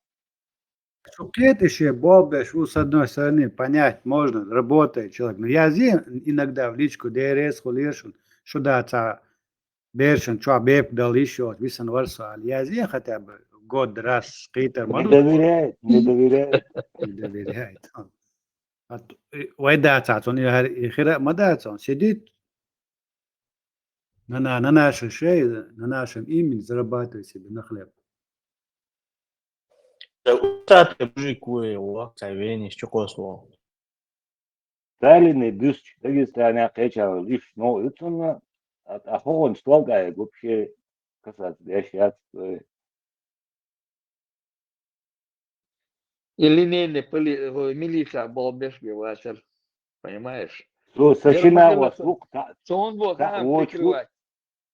Чукет ещё болбеш, у, с одной стороны, понять можно, работает человек. Но я зи иногда в личку ДРС хулешун, что да, ца бершан, чё беп дал ещё, висан варсал. Я зи хотя бы год раз, скейтер, Не доверяет, не доверяет. Не доверяет. А т-, э, вай да, ца, он и хар-, и хира ма да, ца, он сидит. На, на, на нашей шее, на нашем имени зарабатывает себе на хлеб. Да, усатый мужик, ой, его, Савений, что косло. Сталины бюст Дагестана качал лишь, но это на, а, а он стал, да, вообще касаться, я сейчас, э, И линейный поли-, э, милиция болбеш бивачер. Понимаешь? Со, со Ер шина ма вас хилаца. лук та, Цон бо та, хаам вот, прикрывать.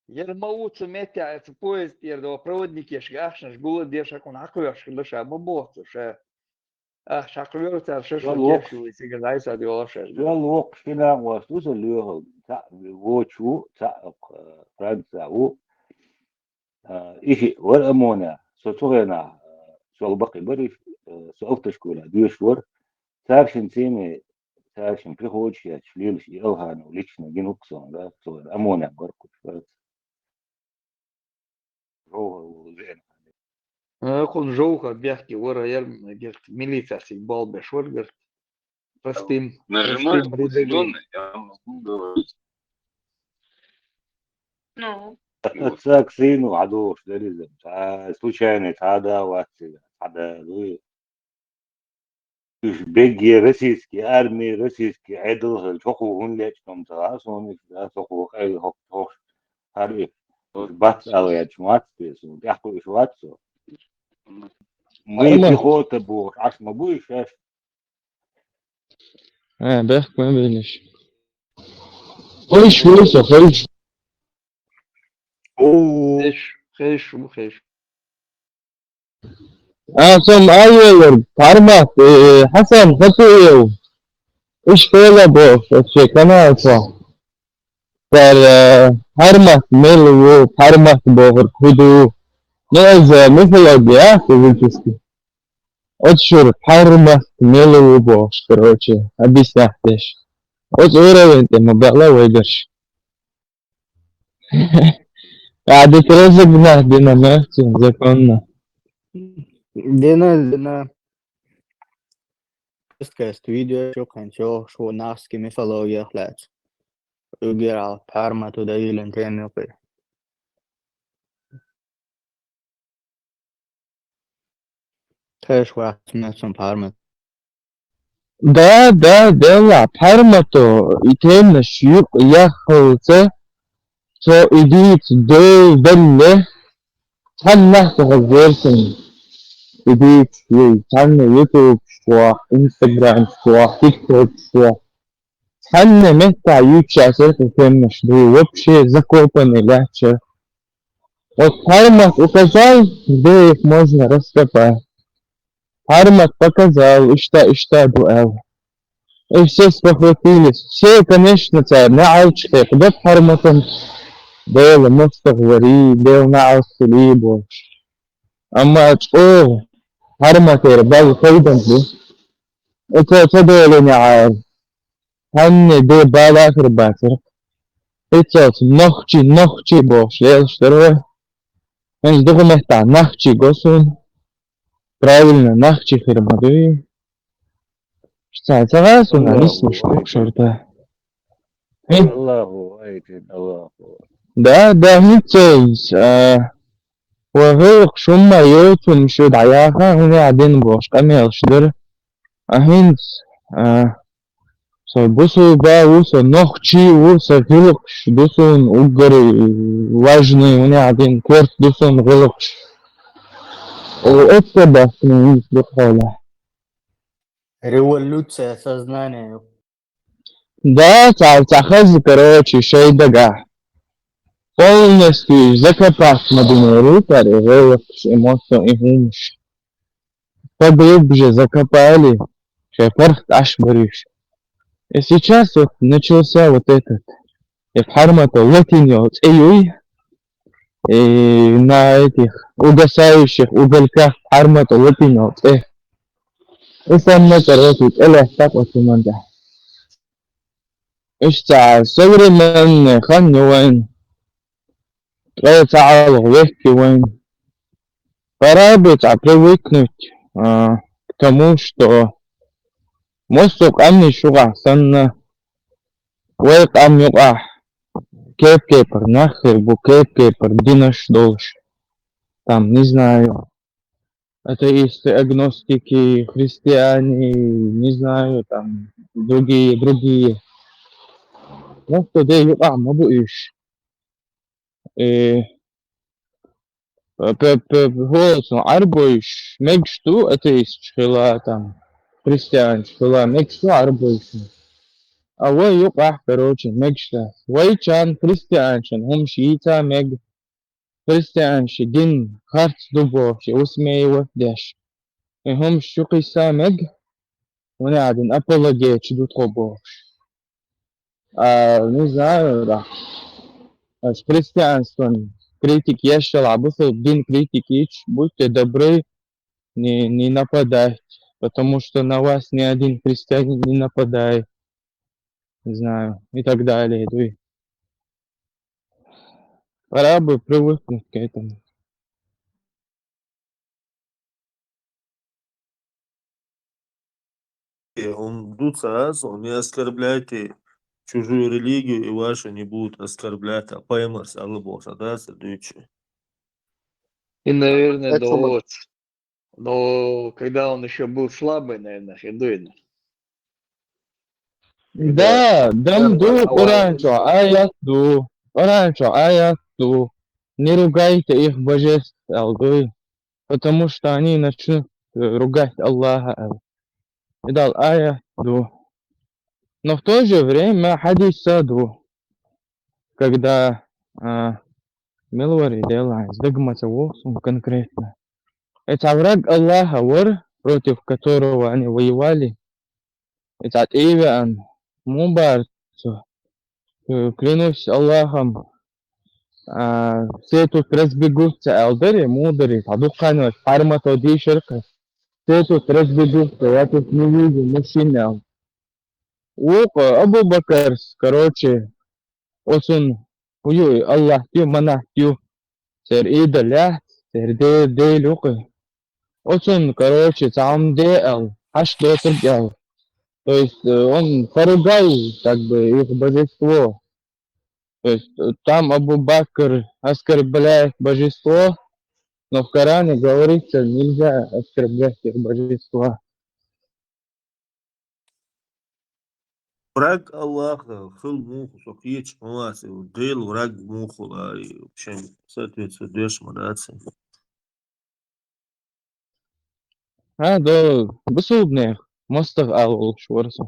Ер ма уцу метя, это поезд, ер до проводник ешка ахшнаш гула дешак, он хакуяшка лыша, ма бохцу, ша. А, шакуяр цар шаш Ва лук. Кеши, вы сига зайса дёла шаш. Жа лук шина вас луса лёгал, та, вочу, та, э, Франция, у. А, и шиъ вара ОМОН-а, со цу хенахь, а, сол баккхий бара уьш, а, со автошколехь доьшуш вара. Царшинций, царшин приходаш етташ лелаш и Алханов лично гина ву-кх суна, да, со вара ОМОН-а вара кхуьш вара. Жовхар волу веана. Э, кхунна Жовхар бехке вара, яр, герт, милицех цига болх беш вара, герт. Простым, нажимай простым рядовым. Зеленый, я могу говорить. Ну. Вот. Цхьаъ сийна хьадогӀуш дара иза. Цхьа случайный цхьа а да вац иза, цхьа да вуй. Уьш бегге российский арми, российский Ӏедал хилча, хӀокхо хӀунда лечкъом ца хаьа суна, иштта, со хӀокхо къай-, хӀокхо, хӀокхо, хӀара и, уьш бац ала яьлча, мац те суна, тӀаьхьа кхуьуш вац со. Майн пехота бохуш, Ӏаш ма бу уьш шаьш? Э, бехк ма бинаш. Хойш ву со, хойш. О. Хеш, хеш ву, хеш. А, со ма аллара, Пармат, э, Хьасан Хатуев. Уьш хила бохуш, оцу шен канал чохь. Цара, э, Пармат мила ву, Пармат бохург хӀун ду? Ну, иза мифология, физически. Оцу шура Пармат мила ву бохуш, короче, объяснять деш. Оцу уровень тӀе ма баьлла вай берш. А, дика разогнать дина, мягче, законно. Дина, дина. Жёсткость видео ещё кхин чё, шо нахский мифологиях лаьцна. Угерал Парма туда елен теми кхы. Кхеш вац мацун Пармат. Да, да, делла, Пармато, и темнаш юкъ яххалца, цо и дийца дов далле, цхьаннах ца хазерсин. И дийца, ей, цхьанна YouTube чохь, Instagram чохь, TikTok чохь. Цхьанна меттахь юьйцуш яцара кху темнаш, ду вообще закопанный лаьтташ. Вот Пармат указал, где их можно раскопать. Пармат показал, иштта, иштта ду аьлла. И все спохватились. Все, конечно, цара неӀалт кхайкхадо Парматан. Дела мостагӀа варий, Дела неӀалт хуьлий бохуш. Амма чӀогӀа Парматера балла пайда ду. Оцо ца долу неӀара. Хьанне де бала хир бацара. Иццалц нохчий, нохчий бохуш лелаш дара вай. ХӀинца дукха меттахь нахчий го суна. Правильно, нахчий хир ма дуй. Ца, ца гӀа суна, Аллаху нисмаш акбар. Кху шарта. Хи? Аллаху, айтин, Аллаху. Да, да, хӀинца, а, ва гӀуллакх шумма йоцун шу дӀаяха, хӀуна дина бохуш къамелаш дара. А хӀинца, а, со бусулба ву, со нохчий ву, со гӀуллакхаш ду суна уггар важный, хӀуна дина корта ду суна гӀуллакхаш. О, это бахтный, хӀинца ду хьола. Революция сознания. Да, цхьа, цхьа хаза, короче, шайн дагахь. Полностью закопать ма динера цара и гӀуллакхаш, и мостагӀий, и хӀумаш. Поглубже закопали, шайн паргӀат Ӏаш бара уьш. И сейчас вот начался вот этот. И Пармата латин йолу цӀе юй, и на этих угасающих угольках Пармата латин йолу цӀе. И санна, короче, цӀе лаьцна кху туман тӀехь. Иштта современный хан ю вайн, ткъе цхьа ӀалгӀа век ю вайн. Пора бы цхьа привыкнуть, а, к тому, что массо а къаьмнийн юкъахь санна, вай къам юкъахь кеп-кепара нах хир бу, кеп-кепара динаш долуш. Там, не знаю, атеисты, агностики, христиане, не знаю, там, другие, другие. Массо а де юкъахь ма бу уьш. Э, п-, п-, п-, хӀоцун Ӏарбойш мегаш ду атеисташ хила, там, христианаш хила, мегаш ду Ӏарбойш. А вай юкъахь, короче, мегаш дац. Вайчарна христианашна хӀумаш йийца мега, христианашна дин харц ду бохуш, усмеивать деш. И хӀумаш чу кхисса мега, хӀунда аьлла апологеташ ду тхо бохуш. А, не знаю, да. Аш христианствон критик еш йолча бусалба дина критик йича, будьте добры, не, не нападать, потому что на вас ни один христианин не нападает. Не знаю, и так далее. Дуй. Пора бы привыкнуть к этому. Он дуца аз, он не оскорбляйте чужую религию, и ваши не будут оскорблять, а паймарс Алла боху да, ца дуьйцу. И, наверное, это доллац. Но когда он ещё был слабый, наверное, хидуйна. Да, дам ду, Къуръан чу аят ду. Къуръан чу аят ду. Не ругайте их божеств, аьлла дуй. Потому что они начнут э, ругать Аллаха, аьлла. И дал аят ду. Но в то же время хьадис а ду. Когда а, мила вар и Делан, дагма ца воху суна конкретно. Эца враг Аллаха вар, против которого они воевали. Эца тӀе а веана, мун бара цо? Э, клянусь Аллахом, а, все тут разбегутся, аьлла дарий, муха дарий, цхьа дуккха а вай пармато дийшар-кх. Все тут разбегутся, я тут не вижу мужчин, аьлла. Вукху Абу Бакарс, короче, оцун хӀу ю и Аллахь ю, манахь ю, церан идол яц, церан де-, дела ю-кх. Оцунна, короче, цхьа хӀума де аьлла, хьашт доцург аьлла. То есть э, он поругал как бы их божество. То есть э, там Абу Бакр оскорбляет божество, но в Коране говорится, нельзя оскорблять их божество. Враг Аллаха хила муха со кхеча хӀуманца, Дела враг муха хула, и вообще соответствует деш ма дац. А, да, бусалбанех мостагӀа ала волуш вара со.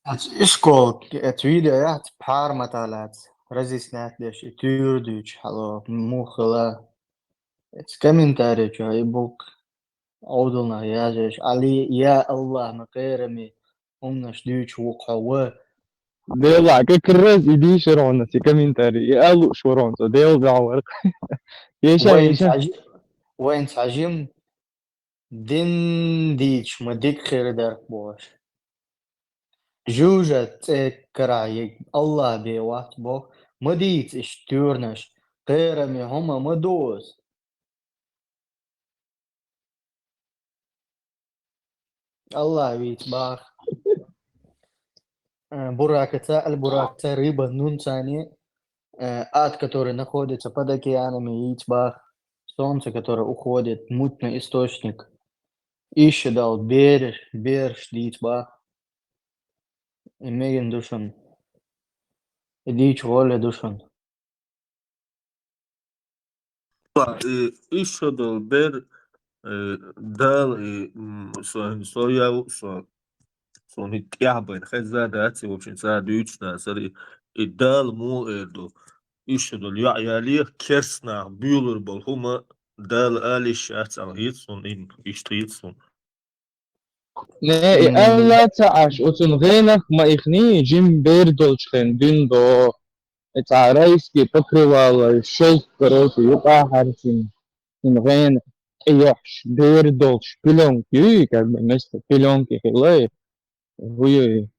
Эцу ишколе, эцу видео яц, пхьармата лаьцна разъяснять деш, и туьйра дуьйцуш хьало, муха хила. Эцу комментарий чу и бук Ӏовдалнах яжеш, Али, я Аллах, ма кхераме хӀуманаш дуьйцуш ву-кх хьо ва. Дела, как раз и дийшар хьуна цу комментарий, и алуш вара хьуна цо, Дела дуьхьа вара-кх. Еша, вайн еша. Хьажи-, вайн хьажим, дин дийцуш ма дика хир дара-кх бохуш. Жужа цӀе карахь ерг Аллах бен вац боху, ма дийца иштта туьйранаш, кхераме хӀума ма ду иза. Аллах вийца баха. Э, Буракаца, Аль-Буракаца, рыба нунцани, э, ад, который находится под океанами, йийца баха. Солнце, которое уходит, мутный источник. Иштта дала бераш, бераш дийца баха. И мегина ду шуна. И дийча гӀоле ду шуна. Э, иштта долу бер, э, Дала, и, м, со, со ял, со, со ни тӀехь байна, хезна дац, и, в общем, цара дуьйцуш нацара, и, и Дала муха эр ду. Иштта долу йоӀ ялеха, керс нах буьйлур болу хӀума Дала ала йиш яц аьлла хета суна, и, иштта хета суна. Не, и М. Алла ца Ӏаш, оцун гӀенах ма ихний, жим бер долчу хен дуьндо. И цхьа райский покрывало, шелк, короче, юкъа хьарчина. Цун гӀена тӀейохьуш, бер долуш, пилёнка юй, как бы, вместо пилёнки хилла, и хӀу юй,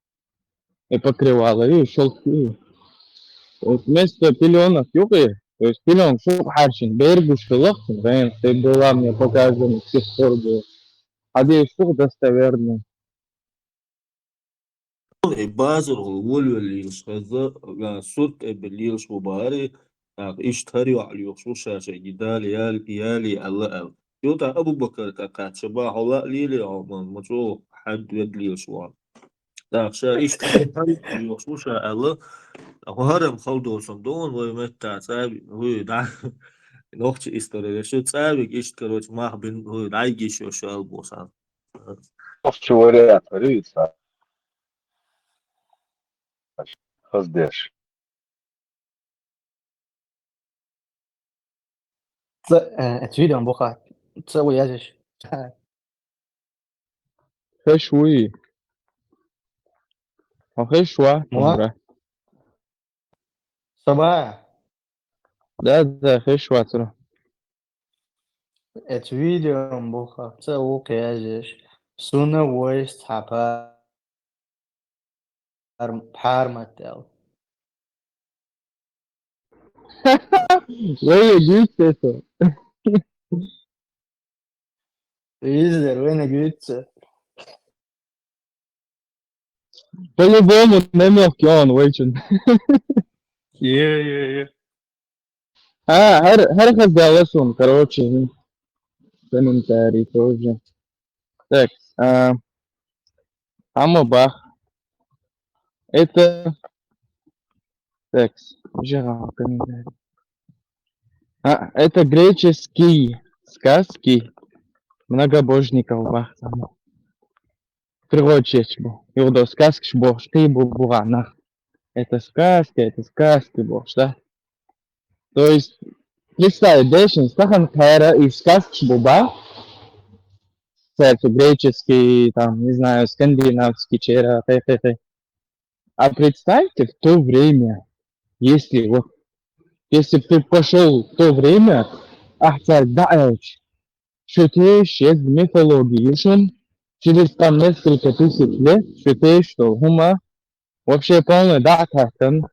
и покрывало юй, шелк юй. Вот вместо пилёнок юкъе, то есть пилёнка шух хьарчина, бер гуш хилла цун гӀена, ты была мне показана с тех пор, было. Хьадийс ду достоверный. И базархула волавелла лелаш хезна, а, сурт тӀе бен лелаш бу бахари, тӀаккха иштта хӀара йоӀ лоьхуш ву ша шайга Дала ял-, яле аьлла аьлла. Юха тӀаккха Абу-Бакар тӀакхаьчча, бах, хьо лаа леле, хьо ма, ма чӀогӀа хьан вед лелаш ву хьо. ТӀаккха ша иштта хӀара йоӀ лоьхуш ву ша аьлла, тӀаккха хӀара-м хала доцург ду вайн, вай меттахь цӀа а, хӀуй, дӀа, нохчийн истори деш ю, цӀа а вига иштта, короче, мах бина, хӀуй, дӀайигийша йо шу аьлла боху сан. Ох, чу вариант, Рица. Хаздеш. Ца, э, это видео буха. Ца ву язеш. Хеш вуй. Хо хеш вац, Ма? Умра. Сабаха. Да, да, хиш вацара. Эцу видео буха, ца ву кхежеш. Суна войс цхьапа пхьармател. Вай, дюйс это. Виздер, вай на гюйца. По-любому намёк он вайчун. Е, е, е. А, хар, хар хас даласун, короче, комментарий тоже. Так, а, Амма бах. Это, так, жага комментарий. А, это греческий сказки многобожников бах. Пригодчеч бу. Югдо сказкаш бу, шкий бу бугана. Это сказки, это сказки бу, да? То есть, представь, дешин, стахан кара и сказкаш бу ба. Кстати, греческий, там, не знаю, скандинавский, чера, хе-хе-хе. А представьте, в то время, если вот, если бы ты пошел в то время, ахтар даэлч, что ты исчез в мифологии, шум, через там несколько тысяч лет, что ты, что гума, вообще полный да, как там,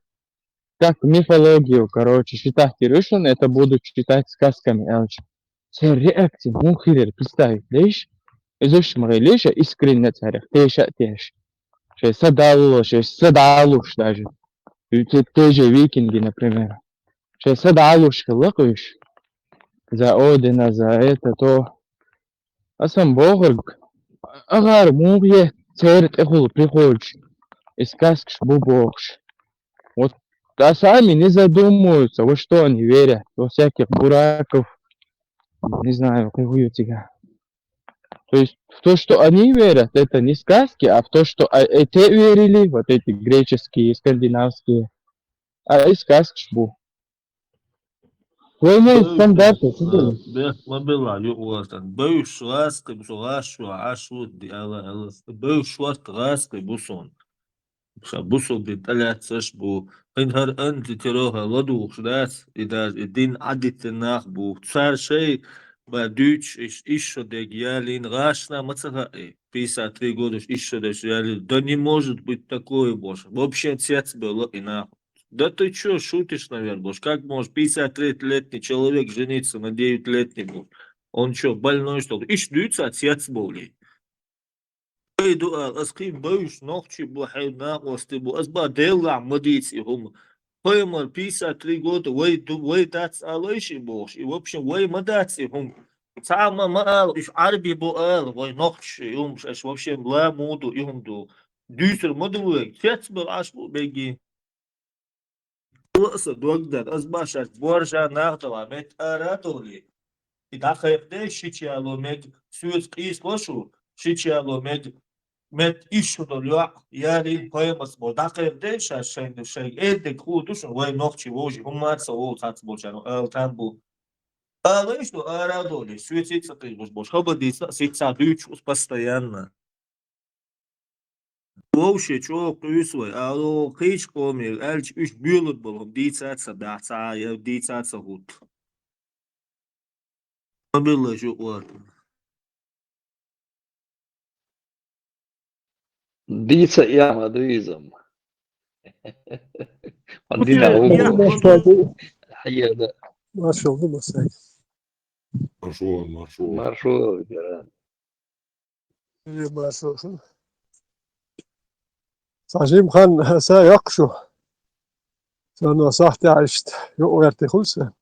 как мифологию, короче, считать и решен, это будут считать сказками, элч. Цер реакция, мун хилер, представить, леш? Изуш мгай леша искренне царях, теша теш. Шей садалло, шей садалуш даже. И те, те же викинги, например. Шей садалуш хилакуш. За Одина, за это, то. Асан бохарг. Агар мугье цер техул приходишь. И сказкаш бу бохш. Вот, а сами не задумываются, во что они верят, во всяких бураков, не знаю, какую тебя. То есть в то, что они верят, это не сказки, а в то, что а, эти верили, вот эти греческие, скандинавские, а и сказки ж бу. Война стандарты, сидели. Бех ма бела юкъвартан. Бевш гъаскъи бусу гъаш ва гъаш вуд ди ала ала. Бевш варт гъаскъи бусон. Ша бусу би тӀалатсаш бу. Хин гьар анти терога ладугъш дас, и даже и дин адитти нах бу. Цар шей ба дюч иш, иш шо дег ялин гъашна ма ца хаи. Пятьдесят три года иш шо дег ялин. Да не может быть такое, боже. Вообще цец было и нахуй. Да ты чё, шутишь, наверное, боже? Как может пятьдесят три летний человек жениться на девять летний, боже? Он чё, больной, что ли? Иш дюйца цец боли. Ай, дуа, аз кхин баюш нохчи бу, хӀей накъости бу, аз ба делла ма дийци хӀума. Пайхамар пятьдесят три года вай ду-, вай дац алайши бохуш, и вообще вай ма дац и хӀума. Ца ма, ма ал, иш Ӏарби бу ал, вай нохчи, и хӀума, аш вообще ла муду, и хӀума ду. Дюйсур ма ду вай, цец бер аш бу беги. Ласа догдар, аз башар боржа нах дала мет ара доли. И дахайхде шичало мет, суц къис лошу, шичало мет, мет ишу дол юа, ярин поэмас бо дахайхде ша шайду шай, эдек худу шун вай нохчи вожи, хумарса ол хац болчану, ал там бу. Алайш ду ара доли, суц ица къис бош, бош, хаба дица, сица дюч ус постоянно. Вовше чӀогӀа къуьйсу вай, ало, кхечу къоме аьлча, уьш буьйлур болу дийцаца дахьа ца, я дийцаца хӀутту. Мобилла жу ватна. Дийца яма ду иза-м. Ма дина гӀо. Хьеда. Маршал ду, масай. Маршо, маршо. Маршо, гера. Э, маршо. Сан жим хан са йоккхуш ву. Сан сахьтехь иштта юкъа гӀертий хуьлу сан.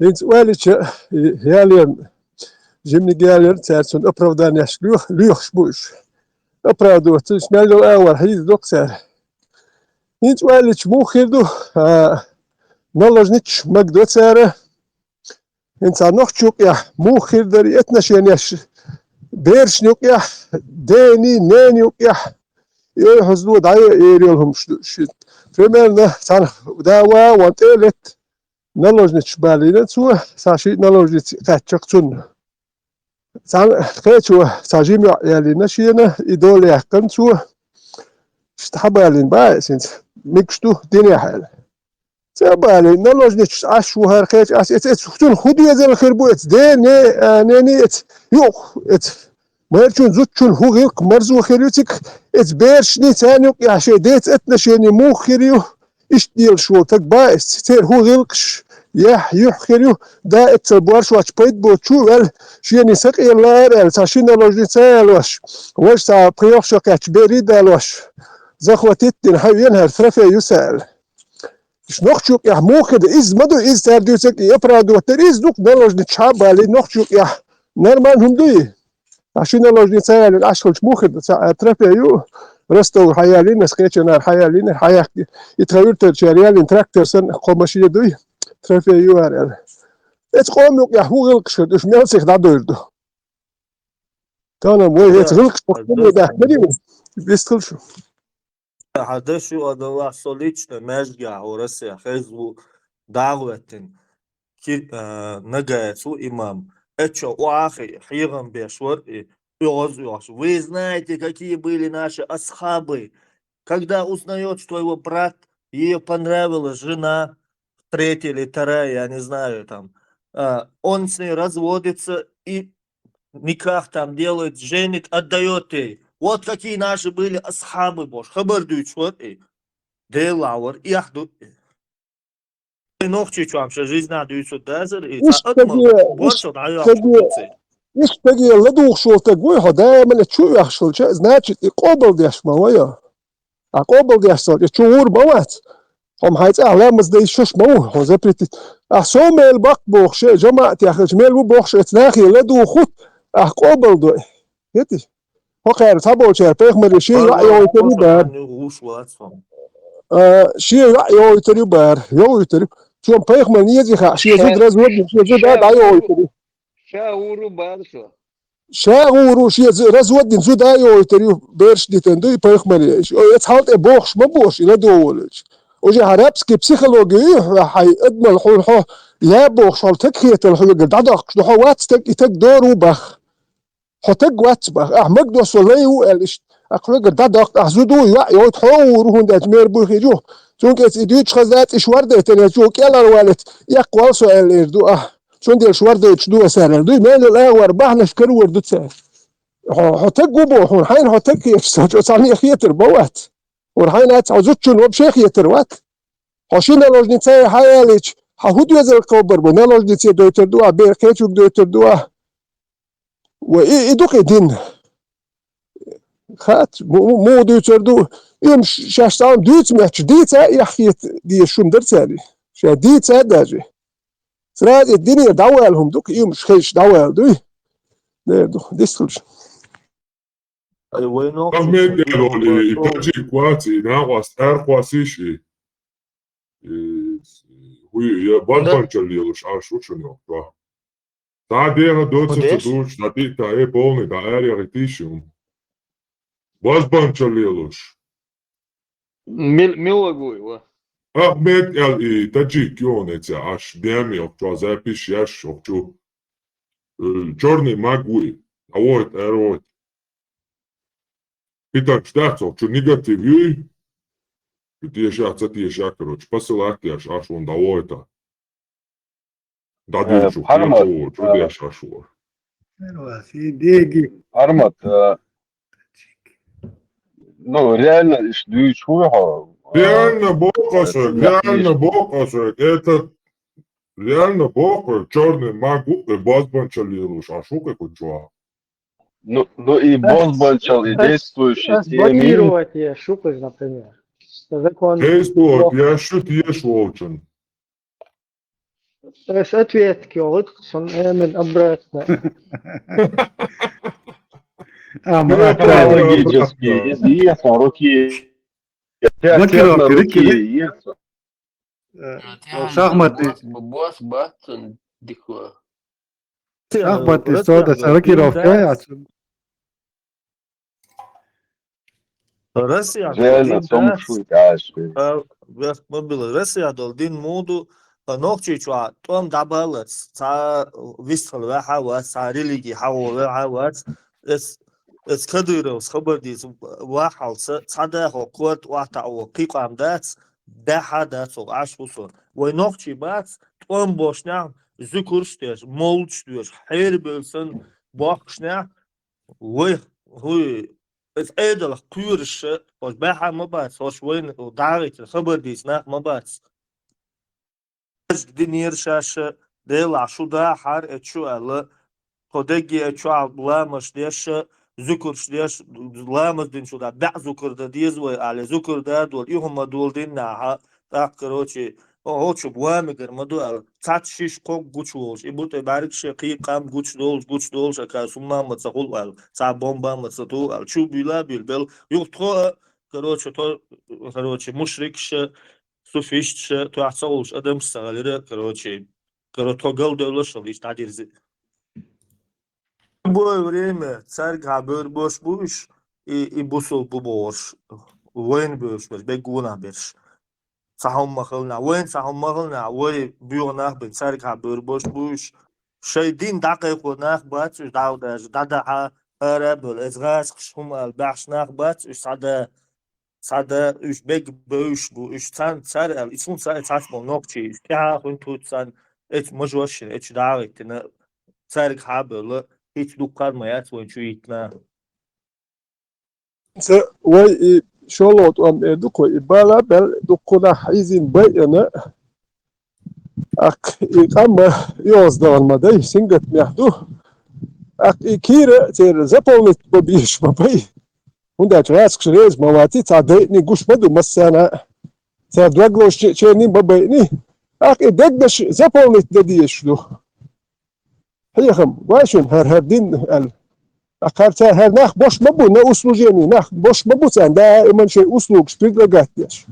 ХӀинца ойлича, ялерна, жимниг ялерна, цаьрца цунна оправданиеш лоьх-, лоьхуш бу уьш. Оправдываться, уьш мел йолу агӀор хьийза доккху цара. ХӀинца ойлича муха хир ду, а, наложничаш магадо цара, ХӀинца нохчу юкъехь муха хир дара и отношенеш берашна юкъехь, дени, нени юкъехь, и ойхьазло дӀа а эр йолу хӀумаш ду шуьца. Примерно, цхьана да ван тӀе а летта, наложницаш балийна цо, цхьа шиъ наложница кхаьчча цунна. Цхьана кхечо цхьа жима йоӀ ялийна шена, и дола яьккхина цо, иштта хьабалийна баьхьа хӀинца, мегаш ду динехь аьлла. Цӏа бали, наложницаш Ӏаш ву хӀара кхеча, ас эц, эц, цун хӀу дезал хир бу, эц, де, не, а, не, не, эц, юх, эц. Марчун зудчун хӀу гӀилкх марзо хир ю цик, эц бершни царна юкъ яхьа шей дец отношение мух хир ю, ишт дийлаш вол таг ба эц, цер хӀу гӀилкхаш, яхь, юх хир ю, да эццал борш вач пайд бо чу вел, шени сакъелла ар аьл, ца ши наложница аьлош, ваш ца пхиох шо кач бери далош, захватить дин хьа вен хӀар трофей ю са аьл. Иш нохчу юкъехь муха хир ду? Иза ма ду, иза цара дуьйцург и оправдывать дара, иза ду-кх наложница чхьа а балий, нохчу юкъехь нормально хӀума дуй? Ткъа ши наложница яьллина Ӏаш хилча муха хир ду? Ца а трофей ю, Ростов хьаяллина, ас кхечанара хьаяллина, хьаяккха и тхан уьртарчара яьллина трактор санна, кхо машен дуй, трофей ю ара аьлла. Эца къоман юкъехь хӀу гӀилкхаш хир ду, уьш мел сиха дӀадойр ду? Тахана вай эца гӀилкхаш хӀу даьхкина ю? Вистхила шу. Хьан даш ю а далахь со лично маьждигехь хӀора сехь хеза ву дагӀа веттина. Ки-, а, Нагаец ву имам. Эччо охьа а хи-, хьехам беш вара и, оьгӀаз а оьгӀаш. Вы знаете, какие были наши асхабы? Когда узнает, что его брат, ей понравилась жена, третья или вторая, я не знаю, там, а, он с ней разводится и никах там делает, женит, отдаёт ей. Вот какие наши были асхабы, бохуш, хабар дуьйцуш вара и. Делахь вара, эхь ду. И нохчий чохь ша жизнь дуьйцур дазар, и ца адамал боршал дӀайоккхуш дуьйцу. Иш стаге ладугӀуш волу стаг вуй хьо, даимана чу а ваьхьаш хилча, значит, и къобалдеш ма вайо. Ахь къобалдеш ца волча, чу гӀур ма вац. Хьо-м хьайн цӀахь ламаз дан йиш йолуш ма ву, хьо запретить. Ахь сов мел баккха бохуш, жамаӀатехь хилча, мел ву бохуш, эца нахе ладугӀу хӀутту, ахь къобалдой. Хетий? ХӀокхара цхьаболчара пайхамаре шен йоӀ йогӀуьйтур ю бара. А, шен йоӀ йогӀуьйтур ю бара. ЙогӀуьйтур ю. Цо пайхамарна езий хаьа, шен зуда разводдина, шен зуда дӀайогӀуьйтур ю. Ша гӀур ву бара со. Ша гӀур ву, шен зу-, разводдина зуда а йогӀуьйтур ю, берш дитина дуй пайхамаре. Ой, эца хьал тӀе бохуш ма бу аша, и ладогӀа волуьйтуш. Уже хьан рабский психология ю хьо, хьайн адамал хьуна хьо, я бохуш хьо таг хетал хьоьгара дӀадоккхуш ду, хьо вац таг, и таг дора ву бах. Хьо таг вац бах, ахь магадо со лай ву аьлла иштта. Ахь хьоьгара дӀадоккху, ахь зуда ву, йоӀ йойту хьо а гӀур ву, хӀунда аьлча мера буй хир ю. Цуьнга эца и дуьйцуш хаза дац, иша вардаийтина, цо кӀелхьарваллица, эккхавал со аьлла эр ду ахь. Цундела шу вардойтуш ду аса аьлла дуй, мел йолу агӀор бахьанаш карор ду цара. Хьо, хьо таг ву боху хьуна, хьайна хьо таг хеташ ца чӀо цхьанне хетар ма вац. ХӀора хьайна аьлла хьо зудчунна вообще хетар вац. Хьо ши наложница хьаялийча, хьан хӀун доьзал кхобар бу, наложнице дойтур ду ахь, бер кхечуьнга дойтур ду ахь. Ва и, и ду-кх и дин. Хац, му-, му-, муха дуьйцур ду? Уьш шаьш цхьа хӀума дуьйцу моьттуш, дийца а эхь хета дезаш хӀума дара цаьрга. Ша дийца а даже. Сразу и динера дӀавала хӀума ду-кх, уьш хезаш дӀавала дуй. Дера ду, дистхуьлуш. Ай, вай нохчий Ахмед чу Ялоли, и вай таджик вац, и накъост аьркхосийш и. И, хӀуй, я бадбанчалла лелаш Ӏаш ву шуна йоккхуш. Цхьа деха доцурца деш? Дуьйцуш, дӀа тӀе а таӀе, полный дӀа араяхийтийша хӀума. Базбанчалла лелаш. Мил-, мила вуй ва? Ахмед аьлла и таджик ю хьуна эца Ӏаш, деми охчо запись еш охчу. Э, чёрный маг вуй. ДӀавохийта, аравохийта. Питанаш дац охчу, негатив юй. Шу теша, ца теша, короче, посылать еш Ӏаш хьуна дӀавохийта. Э, дӀадуьйцу, Пхьармат, кхечо, чу э, деш Ӏаш вара. Пхьармат, э, ну, реально, иш дуьйцу вуй хьо? Реально боккъу аса, э, реально боккъу аса. Это реально боккъу, чёрный маг ву, э, базбанчалла лелаш Ӏаш ву кху чохь. Ну, ну и бозбанчал, и действующий ас, ас теми. Блокировать еш шу кхуьнга, например. Закон. Действовать еш шу теша волчун. Ас ответка йогӀуьйту, сон эмин обратно. А, психологически, если есть на руки, блокировка руки есть. Э, шахматный. Бос, бос, бос, дихо. Шахматный сода, блокировка яц. Россия реально дин дац. А, вех мобила. Россия долу дин муду, а, нохчий чохь тӀом дӀабаллац, цхьа вистхила ваьхьа вац, цхьа религи хьагӀо ваьхьа вац. Эс, эс Кадыровс хабар дийца вахьалца, цхьа дахо корта охьатаӀо кхин къам дац, баьхьа дац, Ӏаш ву со. Вай нохчий бац, тӀом бошнехь, зуькарш деш, молдаш доьш, хьерабевлла санна бохкашнехь, вай, хӀуй, иза Ӏедалах кхоьруш, хӀорш баьхьа ма бац, хӀорш вайна дӀагӀийтина хабар дийца нах ма бац. Динера шаьш, Делахь, шу дахьара, э, чу аьлла, тхо дегге а чохь ламазаш деш, зуькарш деш, ламаз динчул тӀаьхьа баьӀ зукар дан деза вай аьлла, зукар да а дола, и хӀума дола диннехь, тӀаккха, короче, хӀо-, хӀо чу вамигар ма ду аьлла, цхьацца шиша кхогга гучуволуш, и бутӀе бӀаьргаш кхин къам гучудолуш, гучудолуш, ака сумма а ма ца хуьлу аьлла, цхьа бомба а ма ца туху аьлла, чу буьйла а буьйлабелла, юха тхо а, короче, тхо, короче, мушрикаш а, суфисташ а, тхох ца гӀуллуш адамаш ца хилира, короче, короче, тхо галдевлла шуна, иштта дӀадирзи. Любое время цаьргахьа бевр бош бу уьш, и, и бусулба бу бохурш, вайна бевраш берш, беггонах берш. Цхьа хӀума ма хилла нах, вайна цхьа хӀума ма хилла нах, вай боьха нах бен цаьргахьа бевр бош бу уьш. Шайн дин дӀакхайкхо нах бац уьш, дӀа-, даже дӀадахьа, ара а бевлла, эцу гӀазкхаша хӀума ала баьхьаш нах бац уьш, цхьа да, цхьа да, уьш бегга бевзаш бу, уьш царна, цара аьлла, и цунна цхьа, цхьацца болу нохчий, уьш тӀаьхьа хуьнтуц царна, эцу мажошшина, эцу дӀагӀиттина, цаьргахьа а бевлла, хӀинца дуккха а ма яц вайна чу йиттина. Ца вай и шолгӀа тӀом эр ду кхо, и бала а баьлла, дуккха нах хьийзийна байъина, тӀаккха и къам ма оьгӀаздахана ма дай, сингаттамехь ду. ТӀаккха и кийра церан заполнить бан безаш ма бай. ХӀунда аьлча гӀазкхаша реза ма вац, цхьа дайъина гуш ма ду массарна а. Цара дог лозучеран а ма байъина. ТӀаккха и дегнаш заполнить дан дезаш ду. Хьехам, гой шуна, хӀара, хӀара дин аьлла. ТӀаккха хӀара цара, хӀара нах бош ма бу на услужение, нах бош ма бу царна, даиман шайн услугаш предлагать деш.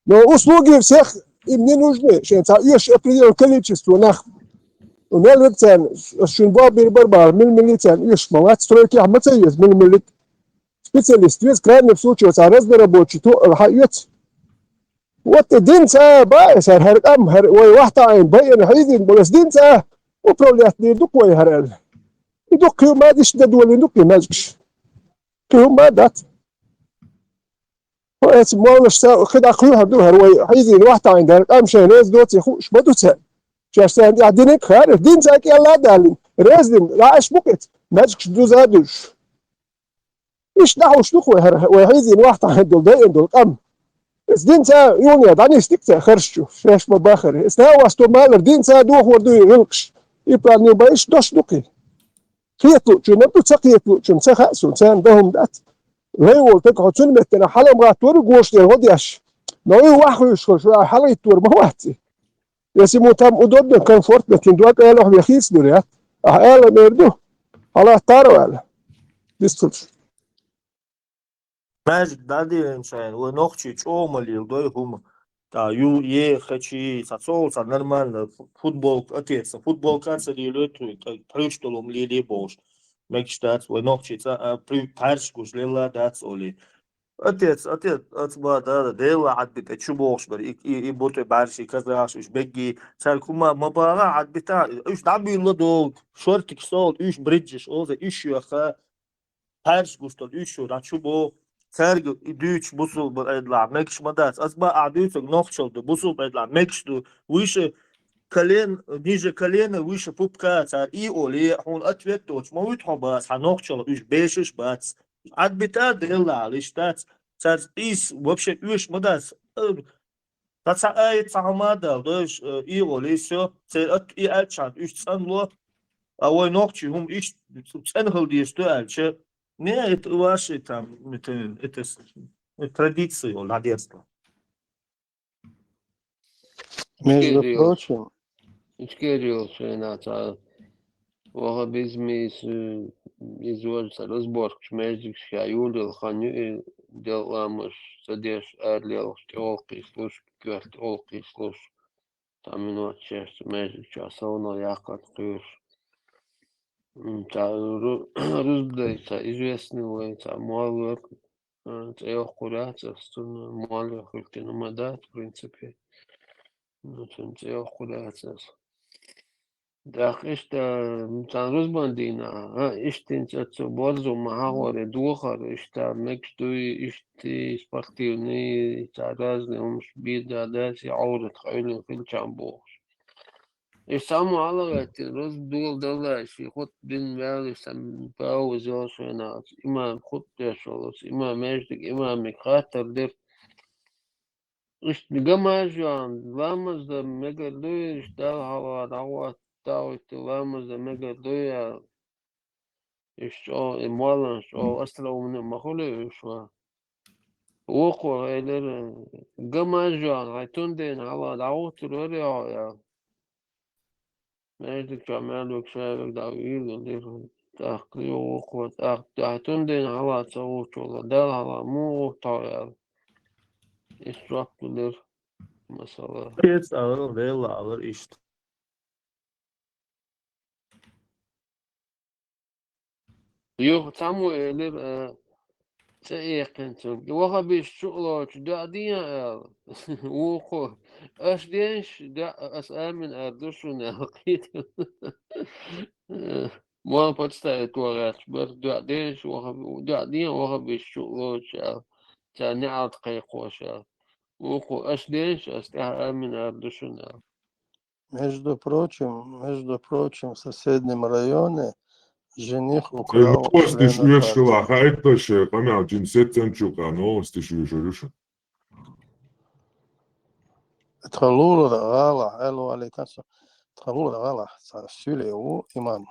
Но услуги всех им не нужны, шайн цхьа оьшуш определённое количество нах. Мел верг царна, ас шуна боху бийр бара бахьа, мила-мила царна оьшуш ма вац, стройкехь ма ца еза, мила-мила специалист веза, в крайнем случае, цхьа разнорабочий тоъал хьаоьцу. Вот и динца а баьхира хӀара къам, хӀара вай вахтаӀийна байина хьийзийна болу, ас динца а управлять дийр ду-кх вай хӀара аьлла. И ду-кх кхин ма иштта дан долийна ду-кх и маьждигаш. Кхин хӀума а дац. Хьо эцу моллашца кхин дӀа кхоьхьур ду хӀара вай хьийзийна вахтаӀийна дара къам шайн реза доций хууш ма ду цара. Шаьш царна тӀехь динарг а хаьара, динца а кӀелла а далийна, реза дина, лаьаш бу-кх эцу маьждигаш дуза а дуьзуш. Иштта дӀахьуш ду-кх вай хӀара, вай хьийзийна вахтахь долу дайина долу къам. Эс динца а юханехьа дӀанисдира цара харш чу, шаьш ма бахара. Эс наха васто малар динца а дохор ду и гӀиллакхаш. И план ю бан иштта дош ду-кх и. Кхеталучунна ду, ца кхеталучунна ца хаьа суна, царна дан хӀума дац. Лай волу таг хьо цуьнан меттана хьалам гӀаттор а гош дера гӀо деш. Но и ваха хуьйшуш хила шу, ахьа хьалгӀиттор ма вац и. Если ему там удобно, комфортно, цуьнан дог ала хьо вехийца дур яц. Ахьа ала мер ду, хьалаттара аьлла. Дистхуьлуш. Маьждиг дӀадиллина шайна, вай нохчий чӀогӀа ма леладой хӀума. ТӀа ю, е, хачи, цхьа цӀогӀа, цхьа нормально фу-, футболка, отец, футболка а ца лелойтуй, тӀа пхьуьйш долу хӀума лелий бохуш. Мегаш дац, вай нохчий цӀа а при-, пхьаьрш гуш лелла дац олий. Отец, отец, аца ма дара, Дела Ӏадби тӀе чу бохуш бара, и, и, и бу тӀе бӀаьрший, казахаш, уьш беггий, цаьрга хӀума ма баха Ӏадби тӀа, уьш дӀабуьйлла долу, шортикаш солу, уьш бриджаш, оза, уьш йоьхха, пхьаьрш гуш долу уьш ю, дӀа чу боху, цаьрга и дуьйцуш бусулба Ӏедалахь мегаш ма дац. Аса бан ахь дуьйцург нохчалла ду, бусулба Ӏедалахь мегаш ду. Выше колен, ниже колена, выше пупка, цара и оле, хьуна ответ доцуш ма вуьту хьо бац, хьан нохчалла уьш бешаш бац. Ӏадбита делла лиш дац, цара ийс вообще оьш ма дац. Ткъа цхьа аят, цхьа хӀума а дала, дойш, э, и гӀоле, всё, церан атта и аьлчхьана, уьш цӀанло, а вай нохчий хӀума иштта цӀена хила дезаш ду аьлча, не, это ваши там, это, это с-, это традиции, он, наверное. Между Кирилл. Прочим, Кирилл, шайна цхьа ваххабизмис, э, иза важа цхьа разборкаш маьждигашкахь юллал хан ю, и делкъа ламазаш ца деш, ара лелхаш, тӀе гӀолкхийслуш, коьрта гӀолкхийслуш, цхьа минот шаьш цу маьждиг чохь савнал яккхарна кхоьруш. М, цхьа ру-, рузба дай цхьа известный вай, цхьа молла верг, э, цӀе йоккхур яц ас, цунна молла хуьлуш дина ма дац, в принципе. Ну, цунна цӀе йоккхур яц ас. ТӀаккха иштта, м, царна рузбан дийнахь, а, иштта хӀинца оцу борзо ма хьахоре дохар, иштта мегаш дуй, иштта спортивный, цхьа разный хӀумаш бийр дац, и Ӏоврат къевлина хилчам бохуш. Иштта цхьаммо хьалагӀаьттина, рузба дола далла, ши хутба дина ваьлла, иштта пауза йолуш вайна, оцу имам хутба деш волу, оцу имам, маьждиг имаме хаттар дира. Иштта гамаш йоьхна, ламаз дан мегар дуй, иштта Далла хьалха дӀагӀоттавийтина ламаз дан мегар дуй аьлла. Иштта чӀогӀа, и молланаш чӀогӀа остроумный ма хуьлий уьш ван. Вукхо элира, гамаш йоьхна, хьайн тун дийна хьалха дӀагӀуттур вара хьо аьлла. Маьждиг чохь мел вуьгу шайвиг дӀа вийла дира. ТӀаккха юха вукхо, тӀаккха дуьхьа тун дийна хьалха ца гӀуттуш валла, Далла хьалха муха гӀутту хьо аьлла. Иза жоп делира, масала. Кхечу агӀор Делла алар иштта. Юха цхьаммо элира, а, цӀе эккхина цуьнга, вахабиш чу а лоцуш, доӀа де аьлла. Вукхо, аша деш, доӀа, аса амин ара ду шуна аьлла кхетар. Муха подставить ван гӀерташ бара, доӀа деш, ваха-, доӀа де, вахабиш чу а лоцуш аьлла, царна неӀалт кхайкхош аьлла. Вукхо, аша деш, аса тӀаьхьа амин ара ду шуна аьлла. Между прочим, между прочим, в соседнем районе жених украл члена партии. Новостиш оьшуш хила, хаийтта шайн къамел, жин сеццанчу къа новостиш оьшур ю шу. Тхан лулара гӀалахь, алло, алло, тхан лулара гӀалахь, цхьа суьйле ву имам.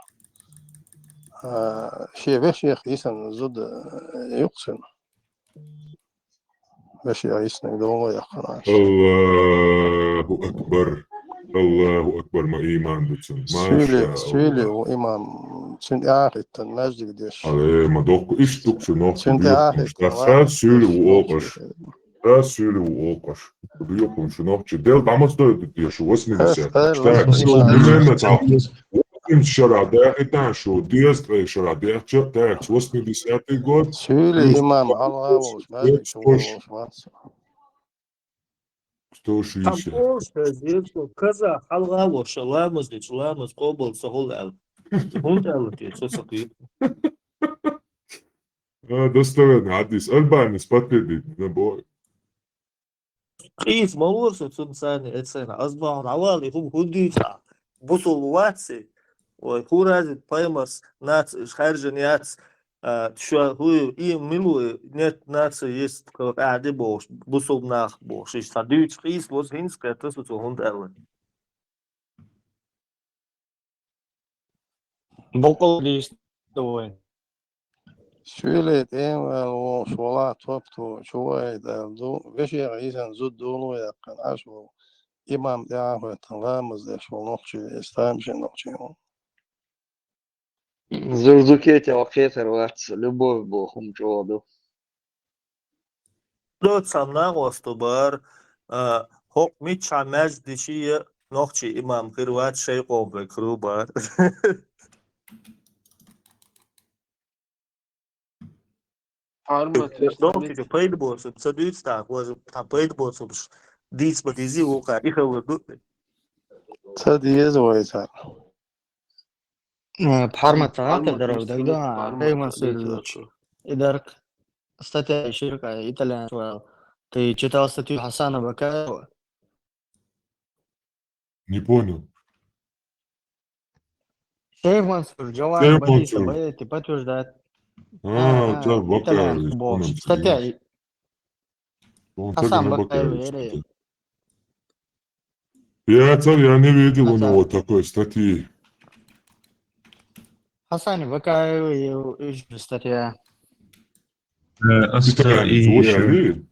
А, шен вешех йисина зуда юкъ цуьнан. Вешех йиснарг долу яххана аша. Аллаху акбар. Аллаху акбар, ма иман ду цунна. Суьйле, машаАллах. Суьйле ву имам, цуьнан тӀе а хӀиттина, маьждиг деш. Але, ма доккху, иштта дукха шу нохчи. Цуьнан тӀе а хӀиттина, суьйле ву олу аша. Ша суьйле ву олу аша. Ду юкъун шу нохчи. Дел дӀа ма сдойду те шу, восьмидесятый. Ша, ша, так, шу, именно так. Восемьдесят шарахь даьхьийтахьа шу, дезткъе шарахь даьхьча, так, восьмидесятый год. Суьйле имам хьалха волуш, маьждиг чу волуш вац. Сто шестьдесят. Там тоже, э, каза хьалха волуш, ламаз дечу, ламаз къобал ца хуьлу аьлла. ХӀунда аьлла те, со ца кхету. А, достоверный хьадис. Албанис подтвердить, да, бо. Къийса ма вара со цунна царна эцайна. Аз бахьана хьавала, и хӀума хӀун дийца? Бусулба вац и? Вай, хӀун рази пайхамарс нацаш хаьржина яц, а, ша хӀуй, и мила ву, нет, наций есть, кху къаьхьа де бохуш, бусулба нах бохуш. Иштта цхьа дуьйцу къийса ваза хӀинца кхетта со цо хӀунда аьлла. Боккъал дийцина вай. Суьйле тӀемаваьлла волуш вала топ ту чу вайта аьлла ду, вешех йисина зуда долу яьккхина Ӏаш волу, имам тӀе а хӀоьттина ламаз деш волу нохчи, иза тамашийна нохчи ву. Зурзукетел кхетар вац, любовь боху хӀума чӀогӀа ду. Цхьана нагӀоста бара, а, хӀокху миччахьа маьждиг дичи я нохчий имам хир вац, шайн къоман хир ву бара. Хьармат, нохчий пайда боцург ца дуьйцу тхьа, важа, тхьа пайда боцург дийца ма дийзи вукхара, и хилла ду. Ца деза вай цара. Э, пхьарма ца гӀаттар даро, дагадогӀа, Хьайман Суьйлович. И дарк статья ширка итальянец вал. Ты читал статью Хасана Бакаева? Не понял. Шейх Мансур, Джаван, шейх Мансур. Боится, боится, подтверждает. А, а, да, Бакаев, итальянский бог. Статья. Хасан Бакаев, или? Я цар, я не видел у него такой статьи. Хасан Бакаев, и, и статья. Э, Аста, итальянец, и, вообще, э, видел?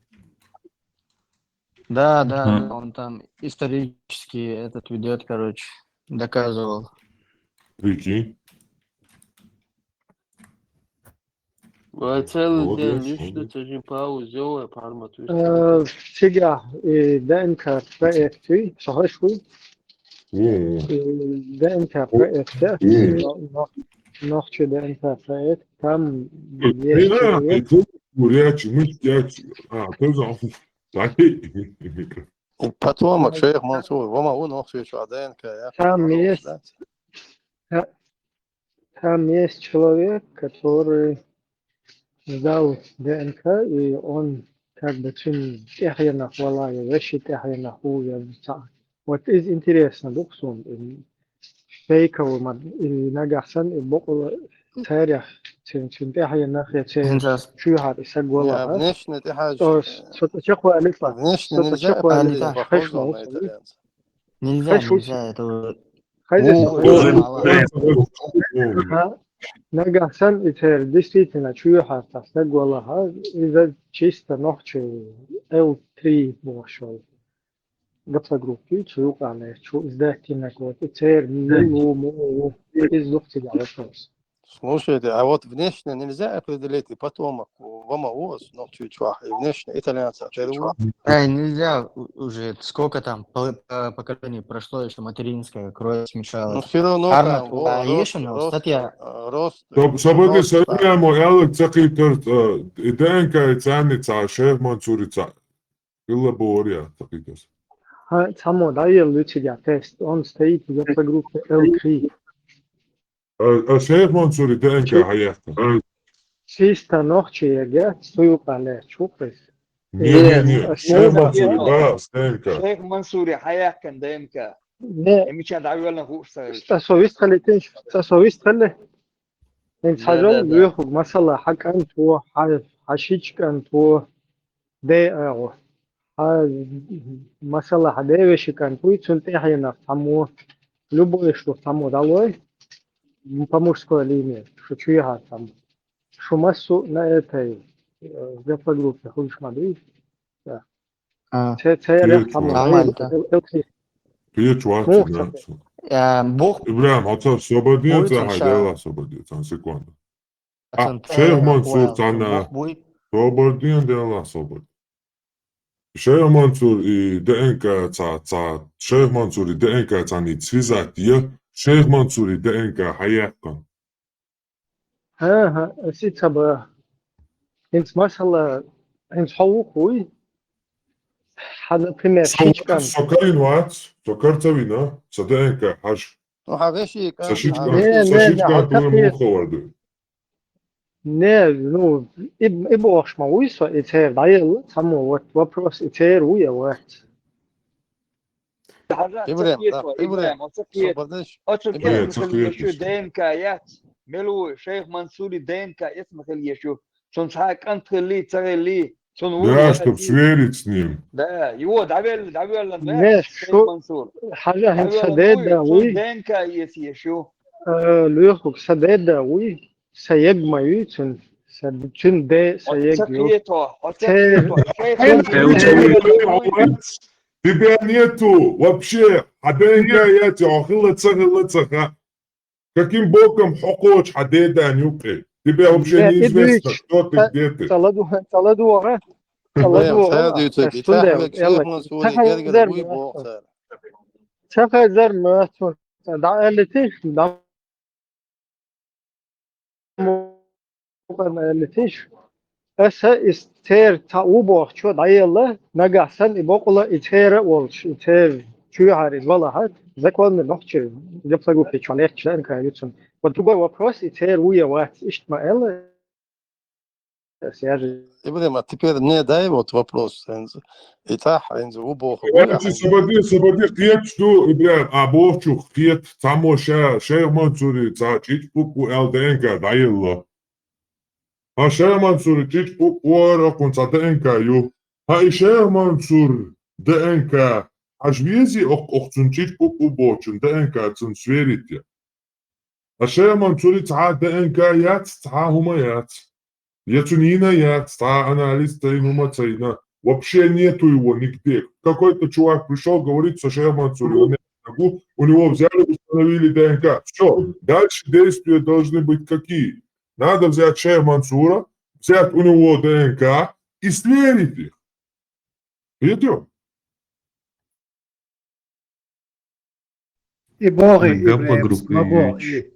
Да, да, да, он там исторический этот ведёт, короче, доказывал. Прикинь. Вай целый день вуьшта, цхьа жин пауза йо вай, пхьармат вуьшта. Э, цигахь, э, ДНК проект, со хьоьжуш вуй? Э, ДНК проект, э, но-, но-, нохчи ДНК проект, там есть человек. Потом, шейх Мансур, ва ма ву нохчи чохь ДНК, я? Там есть, да. Та-, там есть человек, который сдал ДНК, и он как бы цуьнан тӀехьенах валахь, я веший тӀехьенах ву, я цхьа. Вот из интересно ду-кх сона, и фейковый ма, и нагахь санна, и бокъонца царех цуьнан, цуьнан тӀехьенах, я церан чуьйхьара и саг валахь. Внешне тӀехьажа. Со, со тӀе чакхвалийта. Внешне со тӀе нельзя чакхвалийта. Хезаш ма ву со. Нельзя, нельзя, это уже Хезаш ма ву со. Ага. Нагахь санна и церан действительно чуьйхьара цхьа саг валахь, иза чисто нохчий, Л три бохуш йолу ГП группа ю, цу юкъахь лаьтташ ву, иза даьттинарг ву, и церан мила ву, муха ву, иза ду-кх цигахь вопрос. Слушайте, а вот внешне нельзя определить, и потомок ва ма ву оцу нохчочух, и внешне итальянцах тера ву? Ай, нельзя у-, уже, сколько там по-, по-, поколений прошло, ещё материнская кровь смешалась. Ну, всё равно там, во, рост, рост, статья. Э, рост. Со-, собади, со-, прямо аьлла ца кхийтар, э, и ДНК и царна цхьа, Шайх Мансури цхьа. Хилла бохура я ца кхийтар. Хьан цхьаммо дӀаелла ю цигахь тест, он стоит в ГП группе Л три. А, а Шайх Мансури ДНК хьан яьккхина? Чисто нохчий яц, цу юкъахь лаьтташ ву-кх иза. Не, не, не, Шайх Мансури, да, с ДНК. Шайх Мансури хьан яьккхина ДНК? Не. И мичара дӀавоьллина хууш ца хилча. Аса вистхилийтинчу, аса вистхилли. ХӀинца хьажал, лоьхург, масала, хьан кӀант ву, хьан, хьан шича кӀант ву, де агӀо. Хьан, масала, хьан девешин кӀант вуй, цунна тӀаьхьенах цхьаммо, любой шу цхьаммо дӀалой, по мужской линии, шу чуьйхьара цхьаммо. Шу массо а на этой, э, ГП группе хуьлуш ма дуй. Да. А. Це, це я цхьаммо. Нормально, да. Кхечу вац. Муха ца кхета? Э, бух. ИбрахӀим, хьо ца собар де, ца хьай делахь собар де, цхьана секунда. А, Шайх Мансур цхьана. Собар де, делахь собар. Шайх Мансур и ДНК цхьа, цхьа, Шайх Мансур и ДНК цхьаьна связать я, Шайх Мансур и ДНК хьан яьккхина? ХӀан, хӀан, аса и ца боху. ХӀинца масала, хӀинца хьо ву-кх вуй? Хьан, например, со, шича кӀант. Со карийна вац, со кара ца вина, сан ДНК хьажа. Ну, хьан вешин кӀант, сан шича кӀант, сан шича кӀант ву, муха вар ду? Не, ну, и, и бохуш ма вуй со, и церан дӀаелла цхьаммо, вот вопрос, и церан ву я вац. ИбрахӀим, ИбрахӀим, ИбрахӀим, оцу кхета. Оцу кхета ма хила езаш ю, ДНК яц. Мила ву, Шайх Мансури ДНК яц ма хила езаш ю. Цунна цхьа кӀант хилли, ца хилли, цунна ву. Да, чтоб сверить с ним. Да, его дӀавелла, дӀавелла. Не, Шайх Мансур. Хьажа, хӀинца сан деда вуй. Цунна ДНК яц езаш ю. Э, лоьхург, сан деда вуй. Сан яг ма юй цуьнан, сан, цуьнан де сан яг ю. Оцу кхета, оцу кхета. Шайх Мансур. Тебя нету вообще. Хьан ДНК яц, хьо хилла ца хилла ца хаьа. Каким боком хьо кхочу хьан деда юккъе? Тебе вообще неизвестно, кто ты, где ты. Ца ладу, ца ладу ваха. Ца ладу ваха. Ца хезар моьтту. Ца хезар моьтту. ДӀа аьллитий, дӀа Мукъана аьлла тиша, аса и церан цхьа ву бохучо дӀаелла, нагахь санна и бокъала и церан а волуш, и церан чуьйхьара иза валахьара, законный нохчий, ГП группе чохь лаьтташ лаьа кхайна ю цунна. Вот другой вопрос, и церан ву я вац, иштта ма аьлла, аса яжа. Ибрахим, а теперь мне дай вот вопрос, хӀинца. И цхьа хӀинца ву боху. Короче, сабаде, сабаде кхеташ ду, Ибрахим, а бохучух кхета, цхьаммо ша, Шайх Мансури цхьа чӀичӀ пу-пу аьлла ДНК дӀаелла. Хьан Шайх Мансури чӀичӀ пу-пу вара, кхунна цхьа ДНК ю. Хьан и Шайх Мансур ДНК, хьажа вези окх, окх цунна чӀичӀ пу-пу бохучун ДНК цунна сверить я. Ткъа Шайх Мансури цхьа а ДНК яц, цхьа а хӀума яц. Я цуьнан йина яц, цхьа а анализ ца йина, хӀума ца йина. Вообще нету его нигде. Какой-то чувак пришёл, говорит, со Шайх Мансур, у него взяли, установили ДНК. Всё, дальше действия должны быть какие? Надо взять Шайх Мансура, взять у него ДНК и сверить их. Видите? И боху, ГП группы.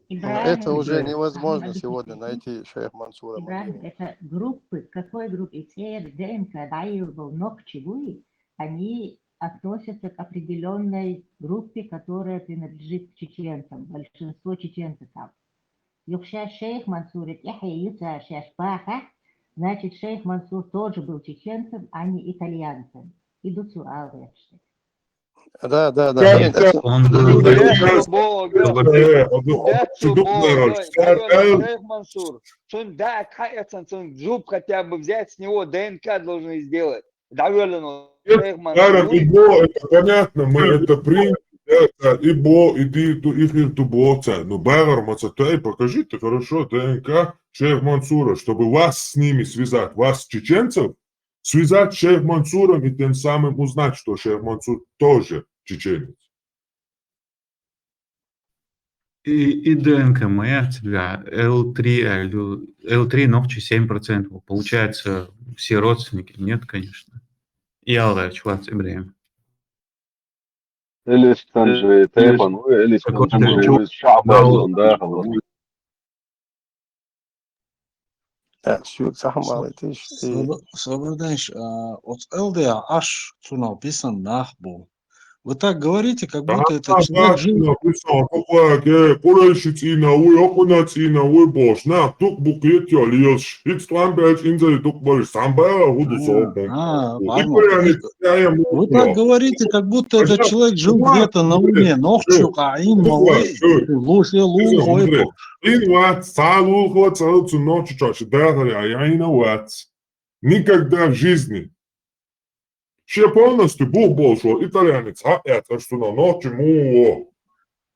Это уже невозможно сегодня найти Шайх Мансура. Ибрахим, это группы, какой группы? И церан ДНК дӀаелла болу нохчий буй, они относятся к определённой группе, которая принадлежит к чеченцам, большинство чеченцев там. Юха шайх Мансура тӀехье ю цар шаьш бахахь, значит, шайх Мансур тоже был чеченцем, а не итальянцем. И ду цо ала гӀерташ. Да, да, да. Как это? Он был Э, Бога, Э, а ду- а дац ду- цу ду- Бога, ду- ду- шайх Мансур. Цун да, хьаэцан, цун зуб хотя бы взять, с него Д Н К должны сделать. ДӀавоьллина Нет, шайх Мансур Барак, вуй. Ибо, это понятно, мы это приняли, да, да, Ибо, иди, ту, их, их, ту, бо, ца. Ну, Барак, Мацатай, покажите, хорошо, Д Н К шайх Мансура, чтобы вас с ними связать, вас, чеченцев, связать с шайх Мансуром и тем самым узнать, что шайх Мансур тоже чеченец. И, и Д Н К моя, тебя, Л три, а, лю- Л три ногти семь процентов. Получается, все родственники? Нет, конечно. И Аллаевич, вац Ибрагим. Элис Танжи, Тайпан, Элис Танжи, Шахбазан, да, Э, шуьга ца хӀама алийташ, и Собр-, собр дайш, а, оцу Ӏелдехь Ӏаш цунах бисан нах бу. Вы так говорите, как будто это человек жил. Курайши цӀийна вуй, окъуна цӀийна вуй бохуш, нах дукха бу кхетайо лелаш. ХӀинца тӀом баьлча инзаре дукха бараш, цхьамбала хӀу ду А, со? а, И бахьана. Курайни цӀаям Вы так говорите, как будто этот человек жил где-то на Луне. Нохчо къаьхьа Ӏийна ма вай, луш я лула хой бохуш. Ин вац, цхьа лулахо цӀа цу нохчо чохь ши дахар а яйна вац. Никогда в жизни. Шен полностью бух болуш волу итальянец хьаэцаш цунах нохчи муха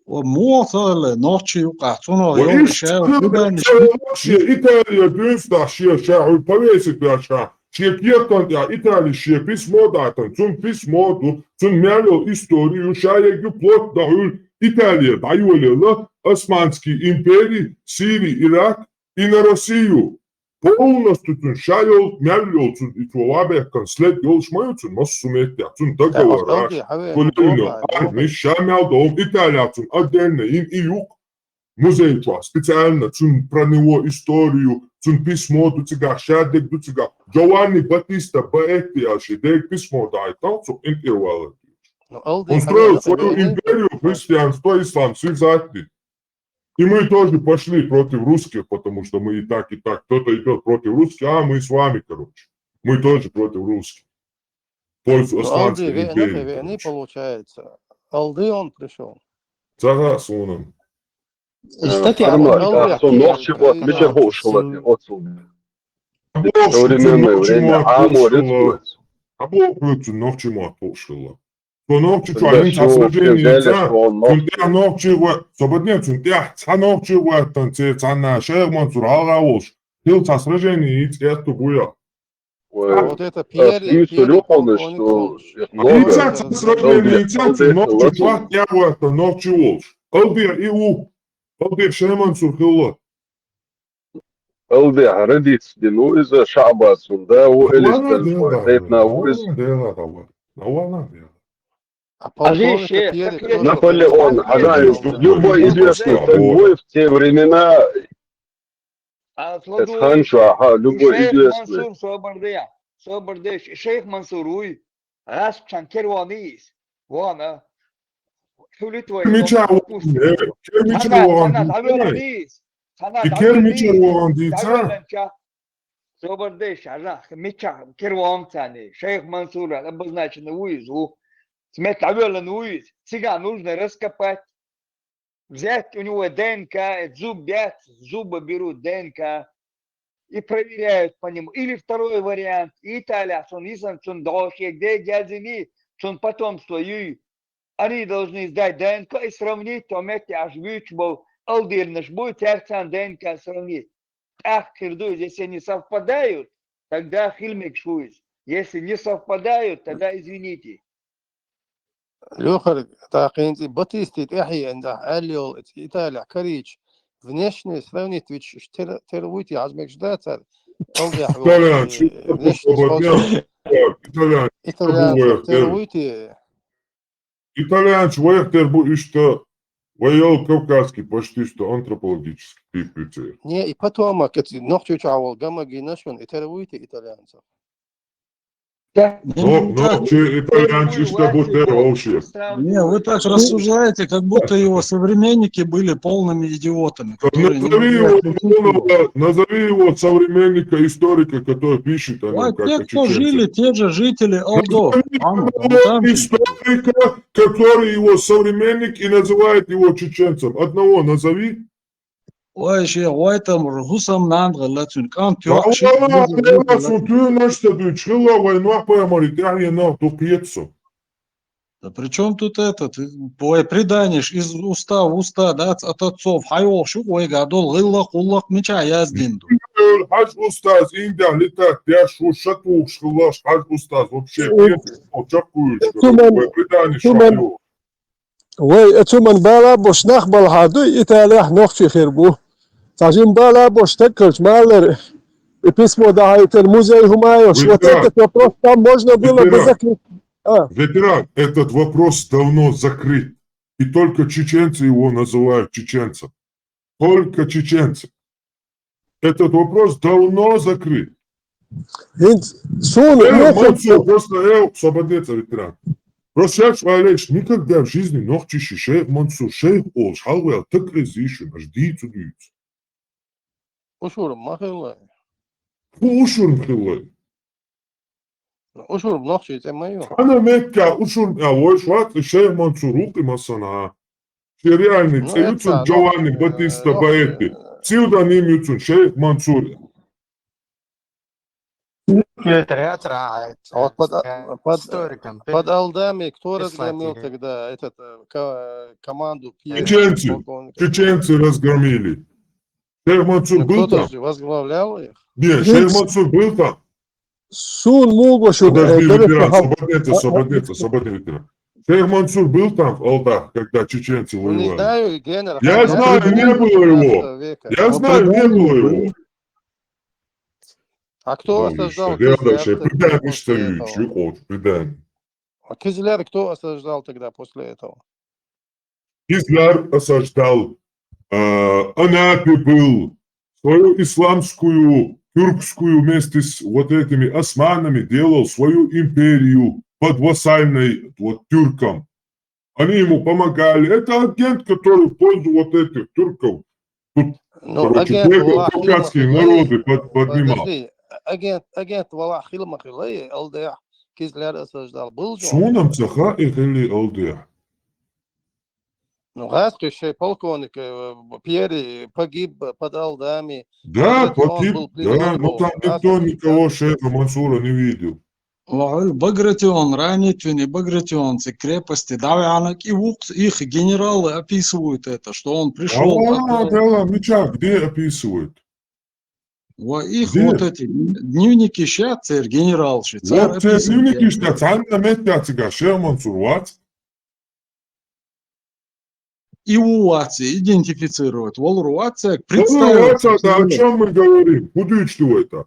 во. О, муха ца хилла, нохчи юкъахь цунах Ва йолу иштта шаьлла ца хилла, кхибанаш ца хилла, шен Италия дуьйцу нах шен ша хьуьй повесить ваьлча, шен кехатан тӀехь Итали шен письмо дайтан, цунна письмо ду, цунна мел йолу историю, ша егу плоть дӀахьуьлу Италия дӀайолаелла, Османский импери, Сири, Ирак, и на Россию. Полностью цунна ша йолу, мел йолу цунна и цо вабехкан след йолуш ма ю цунна массо а меттехь, цунна договор аш, цо лелийна армеш, ша мел долу Италия цунна отдельно йина и юкъ музей чохь, специально цунна про него историю, цунна письмо ду цигахь, ша дерг ду цигахь. Джованни Баттиста Баэтти аьлла шен дерг письмо дайтал цу интервала. Он строил свою империю, христианство, ислам, связать. И мы тоже пошли против русских, потому что мы и так, и так. Кто-то идёт против русских, а мы с вами, короче. Мы тоже против русских. Пользу Османской империи, короче. Алды он пришёл. Ца хаьа суна. Э, Кстати, Арма, а, а, со нохчи мотт мича хууш хилла те оццул? Современное время, а, мо рецкуц. Або хӀуьцу нохчи мотт хууш хилла. Цо нохчи чохь йина цхьа сражение йица, цуьнан тӀехь нохчи гӀо-, со бадне, цуьнан тӀехь цхьа нохчи гӀоьттан церан цхьанна шайх Мансур хьалха волуш, хила цхьа сражение йица этту буя. Вот это Пьер, Пьер, что Ицкъа цхьа сражение йица, цуьнан нохчи чохь тӀехь гӀоьттан нохчи волуш. Алде и ву. Алде шайх Мансур хилла. Алде хьарадиц дина ву иза, Шаъбан цуьнан да ву, Элис Танжи, Дейтна ву иза. А полковник Пьер, Наполеон, хьажа, любой известный стаг вуй в те времена. Ас ладугӀу, хан чохь, любой шайх известный. Мансур, собар де, собар де, шайх Мансур вуй. ГӀаскхьан керван иза. Вана. Хьулит вай. Мича ву, э, мича ву, хана дӀавелла иза. Хана дӀавелла иза. Собар де, шажа, мича керван царна. Шайх Мансур обозначено ву иза ву. Смет дӀавелла ву иза. Цигахь нужно раскопать. Взять у него Д Н К, зуб яц, зубы берут Д Н К и проверяют по нему. Или второй вариант, Италия, цунна йисан, цунна догӀуш, дегазини, цунна потомство юй. Они должны сдать Д Н К и сравнить, то метте аш вуьйцуш болу алдирнаш буй, цаьрца Д Н К сравнить. ТӀаккха хир ду иза, если они совпадают, тогда хила мегаш ву иза. Если не совпадают, тогда извините. Лоьхар, тӀаккха хӀинца и Батисти тӀаьхье, эн дахь аьлла йолу, Италехь карийча, внешне сравнить вича, тера, тера вуй те, хьажа мегаш дац цара? Итальянчу, итальянчу, итальянчу тера вуй те? Итальянчу вайх тера бу иштта, вай йолу кавказский почти что антропологический тип лицей. Не, и потом, а, кстати, нохчочохь волу гаммагина шуна, и тера вуй те итальянцах? Но, но, че итальянцы, что будто вообще. Не, вы так рассуждаете, как будто его современники были полными идиотами, которые не Назови могли его отличить его. Полного, назови его современника, историка, который пишет о нем, А как те, о кто чеченцах. Жили, те же жители Алдо. Назови Ам- того там же. Историка, который его современник и называет его чеченцем. Одного назови. Ой, ши, ой, там, хӀусам нандгӀа лацун, кам тёх, Валлахи, сун ту нашта дучхила, вай нух паймари тяхье нах ту кецу. Да при чем тут это? Ты, ой, предаешь из уста в уста, да, от отцов. Хайох шу, ой, гадол, гыллах, уллах, мича яздинду. Хаж устаз, инда, лита, тяшу, шатух, шхилаш, хаж устаз, вообще, Э, пьес, о, чакуешь, Туман, вай предание, Туман. шо. Вай, цуман бала бош нах балхаду, Италия нохчи хербу. Сажим бала бош таккалч маллар. И письмо да хайтер музей хумайош. Вот Витя. Этот вопрос там можно было бы Витя. Закрыть. А, Ветеран, этот вопрос давно закрыт. И только чеченцы его называют чеченцем. Только чеченцы. Этот вопрос давно закрыт. хинт, сун, Э, ну, Мансур, просто, э, свободец, ветеран. Просто сейчас, Валерьевич, никогда в жизни нохчи шейх Мансур, шейх ол, шалвел, так разишу, наш дицу дицу. Ушур ма хилла. Ху ушур хилла. Ушур нохчи тема ю. Ана Мекка ушур, а вой шват, шейх Мансур, руки масана. Че реальный, Ну, ци юцун это, Джованни ну, Батиста э, Баэти. Псевдоним юцун, шейх Мансур. Нет, ряд раз. А вот под, Э, под, историком. под Алдами кто Прислать разгромил или- тогда этот э, ко- команду Пьер Чеченцы. Полковник? Чеченцы разгромили. Шейх Мансур Ну, был кто-то там? же возглавлял их. Нет, шейх Мансур был там. Сун мугошу. Подожди, ветеран, свободец, свободец, свободец, ветеран. Шейх Мансур был там в Алдах, когда чеченцы Ну, не воевали? знаю, Геннер. Я хотя знаю, бы не было его. века. Я знаю, не было его. А кто Ой, осаждал что, я Кизляр дальше тогда предание после читаю, этого? чего, предание. А Кизляр кто осаждал тогда после этого? Кизляр осаждал, э, Анапе был, свою исламскую, тюркскую вместе с вот этими османами делал свою империю под вассальной вот тюркам. Они ему помогали. Это агент, который в пользу вот этих тюрков тут, Ну, короче, агент бегал, Валахи кавказские Махилай. народы под- поднимал. Подожди, агент, агент Валахи Махилай, Алдах, Кизляр осаждал. Был же он? Сунам саха эхели Алдах. Ну, газ, шей полковник э, Пьери погиб под Алдами. Да, Этот он погиб, был да, пленён но был, там да, никто там никого там шейха Мансура не видел. Валь Багратион, ранить вини Багратион, ци крепости, да, она и вук, их генералы описывают это, что он пришел. А, да, меча, где описывают? Ва их Где? Вот эти дневники ща, цер генерал щи, цер Вот те описывает. дневники, что царь на мет пятига, шейх Мансур, вот. И у вас идентифицировать. Валруаца, Ну, вот, да, о представить. чем мы говорим? Куда что это?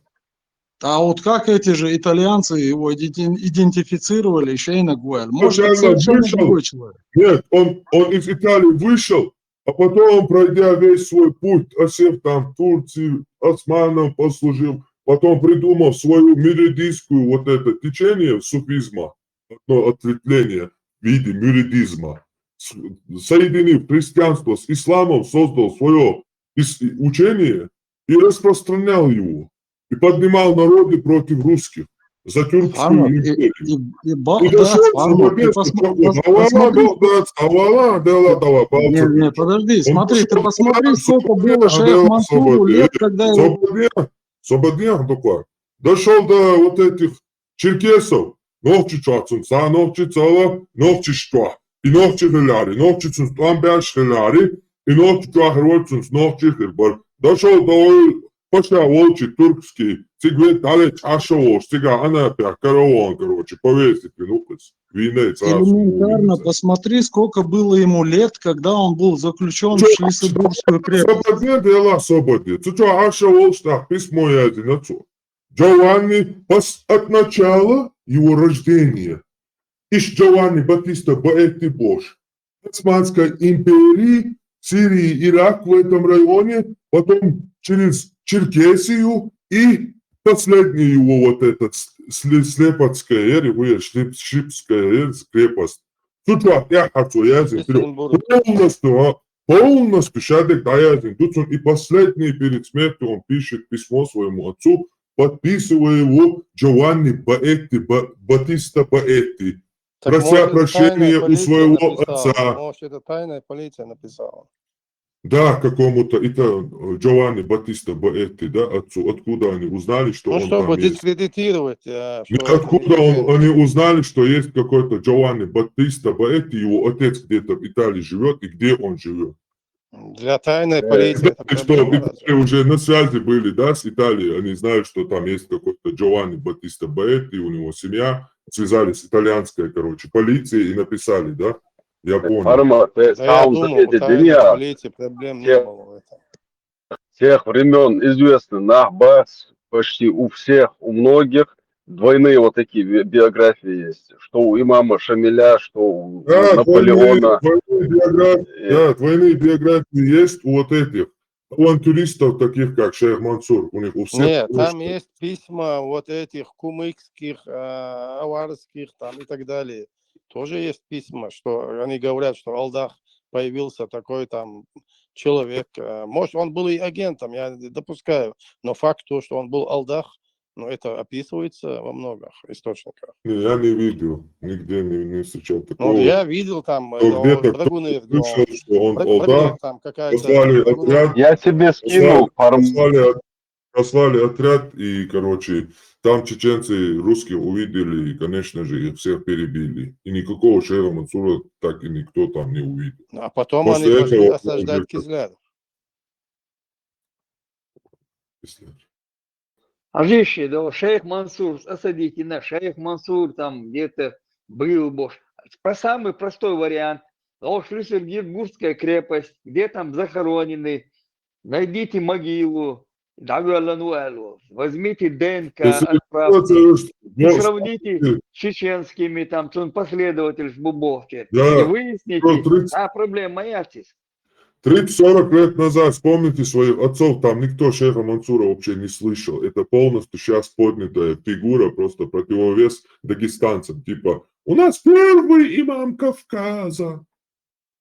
А вот как эти же итальянцы его иден- идентифицировали, Шейна Гуэль? Может, Сначала это совершенно вышел. Другой человек. Нет, он, он из Италии вышел, а потом, пройдя весь свой путь, осев там в Турции, османам послужил, потом придумал свою мюридистскую вот это течение суфизма, одно ответвление в виде мюридизма, с- соединив христианство с исламом, создал свое учение и распространял его, и поднимал народы против русских за тюркскую Ладно, и, империю. и, и И Багдад, дошел ладно, ты свободец, посмо- такой, пос- Аллах, посмотри, Багдад, Аллах, Аллах, Аллах, не, не, подожди, Он смотри, ты пошёл посмотри, дальше, сколько было Аллах, шейх Мансуру свободец. Лет, когда его Свободец, свободец такой. Дошел до вот этих черкесов. Нохчи чуахцун, са нохчи цала, нохчи шкуа. И нохчи хиляри, нохчи цун стуан бяш хиляри, и нохчи чуахир вольцун, нохчи хирбар. Дошел до ой, паша волчи туркский, цигве далеч аша волч, цига ана пя караван, короче, повесить минукас. Виней царству. Элементарно, посмотри, сколько было ему лет, когда он был заключен в Шлиссельбургскую крепость. Свободец, дела свободец. Цу чё аша волч, так, письмо я динацу. Джованни пос- от начала его рождения. Иш Джованни Батиста Баэти Бош. Османской империи, Сирии, Ирак в этом районе, потом через Черкесию и последний его вот этот с- сле- слепотская ери, хуя, шлип- шипская ери, крепость. Цу чу тӀехьа цо яздина, полностью, а, полностью шадерг дӀаяздина ду цун, и последний перед смертью он пишет письмо своему отцу, подписывая его Джованни Баэтти, Ба- Батиста Баэтти, Так, прося может, это тайная прощения у полиция своего написала. отца. Может, это тайная полиция написала. Да, какому-то, это э, Джованни Батиста Баэтти, да, отцу. Откуда они узнали, что Ну, он там чтобы есть? Дискредитировать. э, Ну, что это откуда он, не- они узнали, что есть какой-то Джованни Батиста Баэтти, его отец где-то в Италии живет, и где он живет? Для тайной Э, полиции это и что проблема в разве? Италии уже на связи были, да, с Италией, они знают, что там есть какой-то Джованни Батиста Баэтти, у него семья, связались с итальянской, короче, полицией и написали, да? Я понял. Парма, ты Да я сам думал, у заметил, тайной Даниил, полиции проблем не Всех- было в этом. Всех времен известно, нах, бас, почти у всех, у многих двойные вот такие би- биографии есть. Что у имама Шамиля, что у Да, Наполеона. двойные, двойные биографии, Э, да, двойные биографии есть у вот этих авантюристов, таких как шейх Мансур. У них у всех Нет, было, там что- есть письма вот этих кумыкских, э, аварских там и так далее. Тоже есть письма, что они говорят, что Алдах появился такой там человек. э, Может, он был и агентом, я допускаю. Но факт то, что он был Алдах, ну, это описывается во многих источниках. Не, я не видел, нигде не, не встречал Ну, такого. Я видел там, Но это, где-то Драгунаев, кто-то слышал, что он Бра- Алдах, Брагунаев там какая-то... послали Драгунаев- отряд, Я тебе скинул, Парма. послали, от- послали отряд, и, короче, там чеченцы русских увидели, и, конечно же, их всех перебили. И никакого шейха Мансура так и никто там не увидел. А потом После они пошли этого осаждать уже- Кизляр. Если- А же да, шейх Мансур, осадите на шейх Мансур, там где-то был, бо ш- про самый простой вариант. Лош Люсельбургская крепость, где там захоронены, найдите могилу, да, возьмите ДНК, Если отправьте, кто-то, и ну, сравните с чеченскими там цун последователь с Бубовки. Да. И выясните, Тридцать- а проблема есть. Тридцать-сорок лет назад, вспомните своих отцов, там никто шейха Мансура вообще не слышал. Это полностью сейчас поднятая фигура, просто противовес дагестанцам. Типа, у нас первый имам Кавказа.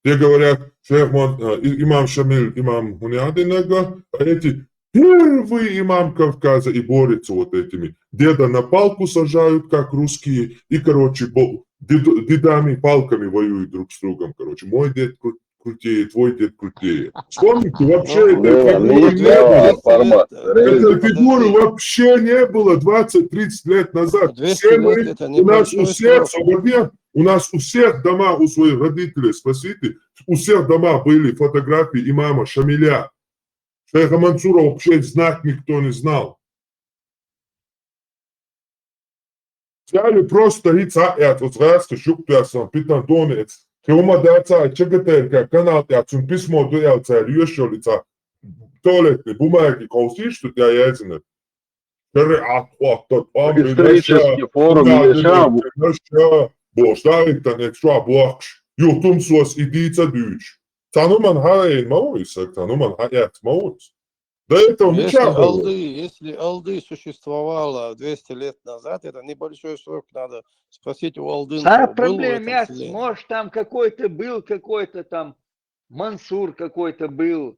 Те говорят, шейх Ман- э, и- имам Шамиль, имам Хунядинага, а эти первый имам Кавказа и борются вот этими. Деда на палку сажают, как русские, и, короче, бо- дед- дедами палками воюют друг с другом, короче. Мой дед кру- крутее, твой дед крутее. Вспомните, вообще Ну, этой Да, фигуры ну, не да, было. Парма, Подожди, Этой фигуры подожди. Вообще не было двадцать-тридцать лет назад. двести Все мы, лет это у нас у небольшой всех, срок. Свободен, у нас у всех дома, у своих родителей, спросите, у всех дома были фотографии имама Шамиля. Шейха Мансура вообще знать никто не знал. Взяли просто лица и от возраста щук пятнадцатом питантонец. Хиума даца чагатаерка канал тя цун письмо дуялца рюшо лица. Туалетные бумаги колсиш, что тя язина. Шариат, вот тот, он Исторический форум, Ешам. Бошта, это не что, блокш. Ютум сос и дица дюч. Цануман хараен маоис, цануман хаят маоис. До этого Если ничего было. Алды, если Алды существовало двести лет назад, это небольшой срок, надо спросить у Алдын. Да, проблема есть. Может, там какой-то был, какой-то там Мансур какой-то был.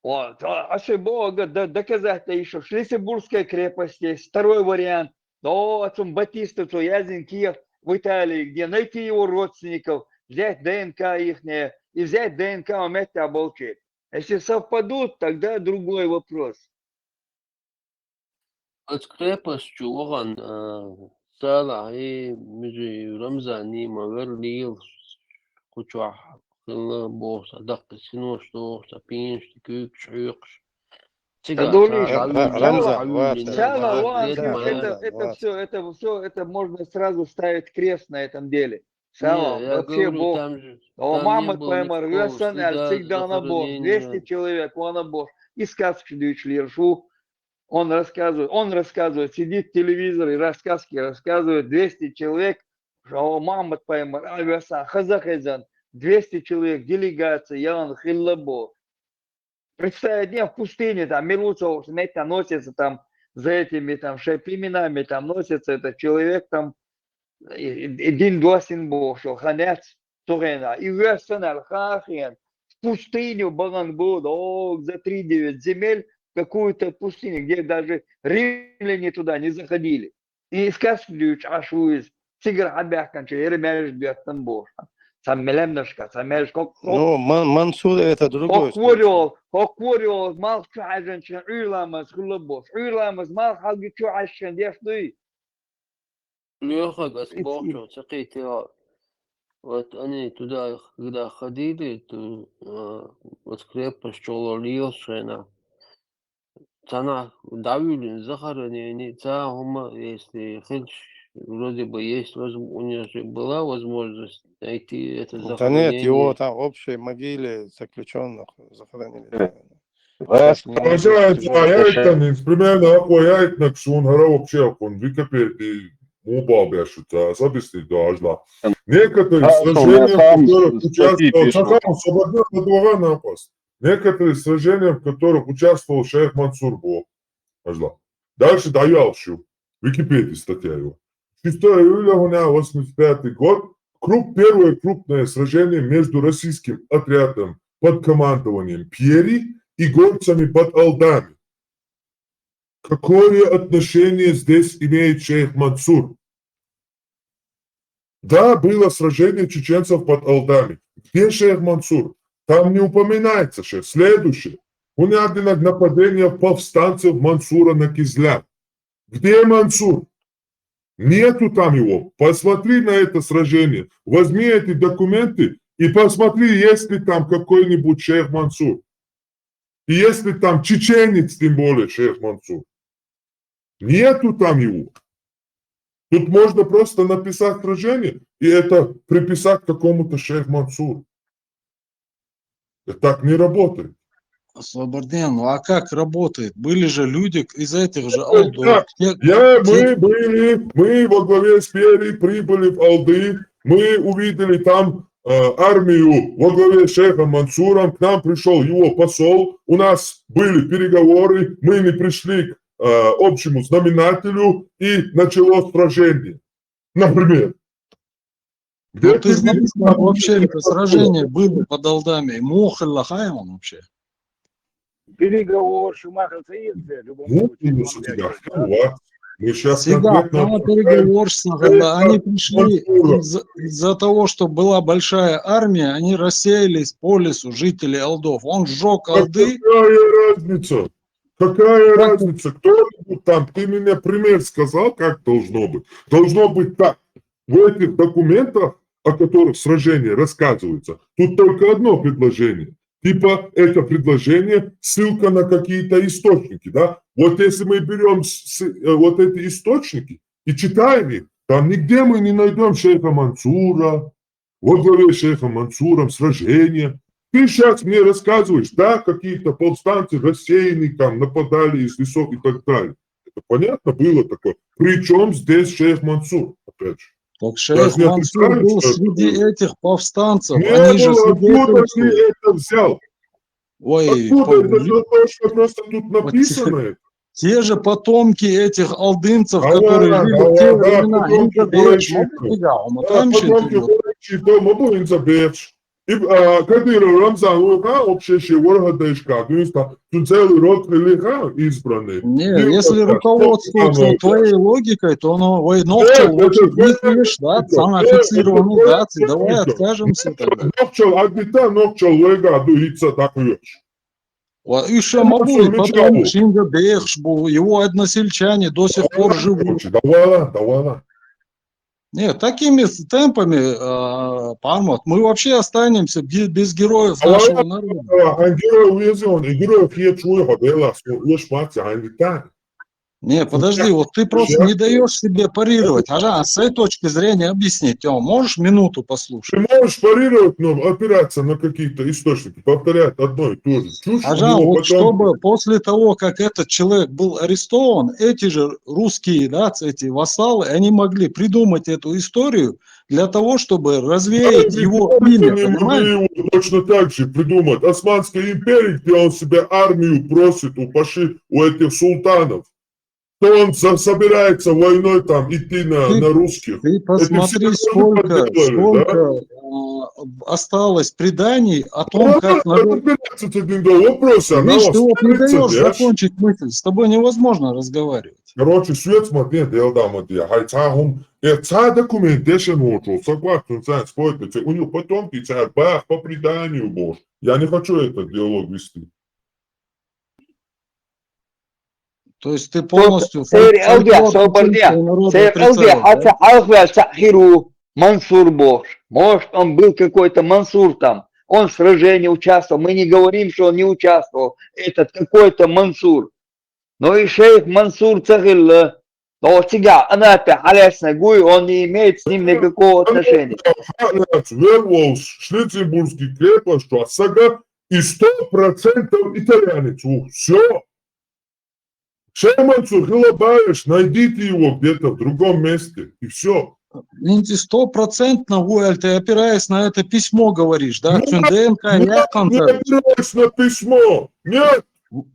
Вот. А, а что Бога до- доказать-то еще? Шлиссельбургская крепость есть. Второй вариант. Да, о, отцом Батиста, то Язин Киев в Италии, где найти его родственников, взять ДНК ихнее и взять ДНК у Мэтта Болчи. Если совпадут, тогда другой вопрос. Аз крепость чу вахан, а, Салахьи, Мижи, Рамзани ма верлил, кучвах хилла бохса, даккис хинош дохса, пинш, кюкш, хьюкш. Цига Дулиш, цара Ра- вуйла, Рамзан, вуйла, вот, не Рамзан. Сала, вуйла, ван, не это, вуйла. Это, это все, это все, это можно сразу ставить крест на этом деле. Сала, Не, я вообще говорю, Бог. там же, О, там не Мамад было Пайгамбар, никакого Гасан, стыда, Аль-Цигдана Бог, захоронения. двести человек, он Бог. И сказки дают Лиршу. Он рассказывает, он рассказывает, сидит в телевизоре, рассказки рассказывает, двести человек, о, Мамад Пайгамбар, Аль-Гасан, Хазахезан, двести человек, делегация, я он хиллабо. Представь, дня в пустыне, там, Милуцов, знаете, там носится, там, за этими там шепименами там носится этот человек, там и, и дин дуасин бошо, ханец, цугена. И версонал хахен, в пустыню баган года, о, за три девять земель, какую-то пустыню, где даже римляне туда не заходили. И сказки дючь ашуиз, цигар хабяхканча, ермяж бяхтан боша. Сам мелемнашка, сам мелешка. Ну, Ман- Мансур это другой Хоквориол, хоквориол, мал чу хажанча, уйламаз хулабос. Уйламаз мал халги чу хажан деш дуй. Лёха, Господь, что, цепите. Вот они туда, когда ходили, то, э, вот крепость Чололиосена. Цана давили захоронение, ца ума, если хельч, вроде бы есть, воз- у него же была возможность найти это Да нет, захоронение. Его там в общей могиле заключенных захоронили. Вас Получается, а я это не примерно, а я это на ксун, гара вообще, он Википедии, мобал бяшуца, особенно должна. Некоторые А, что, сражения, там в которых статьи участвовал, пишут. Сахаров, свободно, предлагаю на вас. Некоторые сражения, в которых участвовал шейх Мансур был. Пожалуйста. Дальше даю алшу. Википедии статья его. шестого июля восемьдесят пятый год. Круп, первое крупное сражение между российским отрядом под командованием Пьери и горцами под Алдами. Какое отношение здесь имеет шейх Мансур? Да, было сражение чеченцев под Алдами. Где шейх Мансур? Там не упоминается шейх. Следующее. Унядинаг нападение повстанцев Мансура на Кизляр. Где Мансур? Нету там его. Посмотри на это сражение. Возьми эти документы и посмотри, есть ли там какой-нибудь шейх Мансур. И есть ли там чеченец, тем более шейх Мансур. Нету там его. Тут можно просто написать сражение и это приписать какому-то шейх Мансуру. Это так не работает. Слабарден, ну а как работает? Были же люди из этих же Да, Алдов. Те- Я, те- мы были, мы во главе с Пьери прибыли в Алды, мы увидели там э, армию во главе с шейхом Мансуром, к нам пришел его посол, у нас были переговоры, мы не пришли к э, общему знаменателю, и началось сражение. Например. Ну, ты знаешь, как вообще это сражение было под Алдами? Мохаль лахай он вообще? Переговор, Шумахов, это в любом Ну, случае. ну, Вам сюда, дядя, ну, ладно. Мы сейчас Всегда, конкретно она переговорщица, когда они пришли из-за из-за того, что была большая армия, они рассеялись по лесу, жители Алдов. Он сжег Алды. Какая разница? Какая Как- разница? Кто-нибудь там, ты мне пример сказал, как должно быть. Должно быть так. В этих документах, о которых сражение рассказывается, тут только одно предложение. Типа это предложение, ссылка на какие-то источники, да? Вот если мы берем с- с- э, вот эти источники и читаем их, там нигде мы не найдем шейха Мансура, во главе с шейхом Мансуром сражение. Ты сейчас мне рассказываешь, да, какие-то повстанцы рассеянные там нападали из лесов и так далее. Это понятно было такое. Причем здесь шейх Мансур, опять же? Так шейх Мансур был среди этих повстанцев. Не было, откуда ты это взял? Ой, Откуда это? Точно просто тут написано это. Те же потомки этих алдынцев, которые жили в те времена, потомки Курайши, то мы будем забежь. И а, Кадыров Рамзан, он, а, вообще ще воргадайшка, то есть там, тут целый род велика избранный. Не, если руководствоваться твоей логикой, то оно, ой, ногчал, да, самое фиксированный, да, давай откажемся тогда. Ногчал, а где-то ногчал, лега, дуица, так и Ишем Абуй, потом Шинга Бехшбу, его односельчане до сих пор живут. Давала, давала. Нет, такими темпами, а, Пармот, мы вообще останемся без героев нашего народа. А героев везем, и героев я чую, ходила, уж мать, а не так. Не, подожди, вот ты просто не даешь себе парировать. Ага, с этой точки зрения объяснить. О, можешь минуту послушать? Ты можешь парировать, но опираться на какие-то источники, повторять одно и то же. Чушь Ага, вот потом... чтобы после того, как этот человек был арестован, эти же русские, да, эти вассалы, они могли придумать эту историю для того, чтобы развеять его имя, понимаешь? Точно так же придумать. Османская империя, где он себе армию просит у паши, у этих султанов. что он со- собирается войной там идти на, Ты- на русских. Ты посмотри, все сколько, поделали, сколько а, осталось преданий о том, как народ... Разбираться с этим, да, вопрос, она Видишь, ты вот не остается, даешь знаешь. Закончить мысль. С тобой невозможно разговаривать. Короче, свет смотри, дело там вот я. Хай ца хум, э, ца документ, дешен вот, согласен, ца спорт, ца у него потомки, ца бах, по преданию, бож. Я не хочу этот диалог вести. То есть ты полностью Сэр фольклор Элдя, Собордя, чеченского народа Сэр Элдя, отрицаешь, да? Хаца Алхвел Сахиру, Мансур Бох. Может, он был какой-то Мансур там. Он в сражении участвовал, мы не говорим, что он не участвовал. Этот какой-то Мансур. Но и шейх Мансур Цагилла. Но тебя, она опять, Алясна Гуй, он не имеет с ним никакого отношения. Верволс, Шлиссельбургский крепость, что Сага и сто процентов итальянец. Все. Шейх Мансур Хилабаевич, найдите его где-то в другом месте. И все. Инти, стопроцентно, Уэль, ты опираясь на это письмо говоришь, да? Ну, Цюнденко, Ну, Яхонтович. Опираясь на письмо. Нет.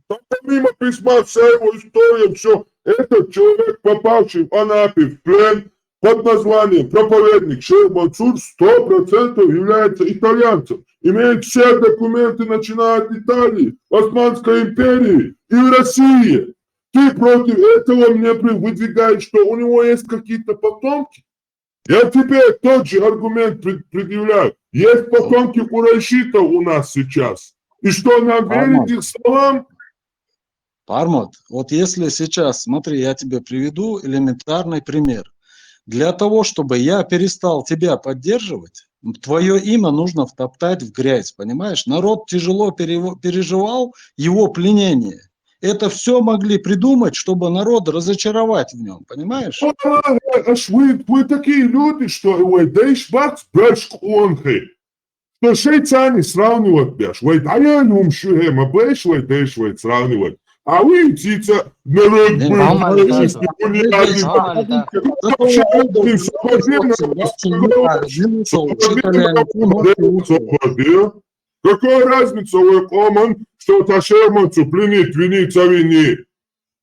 Там помимо письма вся его история, все. Этот человек, попавший в Анапе в плен под названием проповедник Шейх Мансур, сто процентов является итальянцем. Имеет все документы, начиная от Италии, Османской империи и в России. Ты против этого мне при- выдвигаешь, что у него есть какие-то потомки? Я тебе тот же аргумент пред- предъявляю. Есть потомки курайшитов у нас сейчас. И что, нам Пармат. Верить их словам? Пармат, вот если сейчас, смотри, я тебе приведу элементарный пример. Для того, чтобы я перестал тебя поддерживать, твое имя нужно втоптать в грязь, понимаешь? Народ тяжело перево- переживал его пленение. Это все могли придумать, чтобы народ разочаровать в нем, понимаешь? Аж вы, вы такие люди, что вы дайш бац, бэш куонхи. Что шейцани сравнивать бяш. Вы даянум шухе, ма бэш, вы дайш, вы сравнивать. А вы птица, народ Не, был, мама, вы да, есть да. непонятный. Мама, да. Вообще, Зато блин, Уэль спокойно, Уэль спокойно. Уэль Уэль Какая разница, вы коман, что та Шейх Мансур пленит, винит, завини.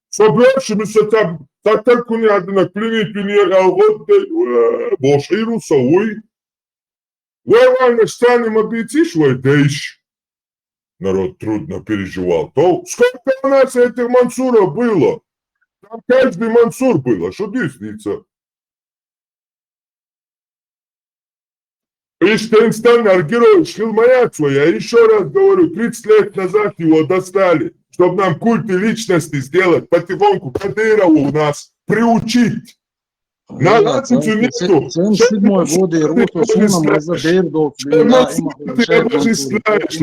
Собравшимися там, так как у меня одна пленит, винит, а вот, э, боширу, сауй. Вы, вы, на штане мобитиш, вы дайш. Народ трудно переживал. То сколько у нас этих Мансуров было? Там каждый Мансур был, а что десница? Иштенстан Аргирович Хилмаяцу, я еще раз говорю, тридцать лет назад его достали, чтобы нам культы личности сделать, потихоньку Кадырова у нас приучить. На разницу нету. Sen sidmoj vodi Ruso sunam za Derdok. Ты обожествляешь,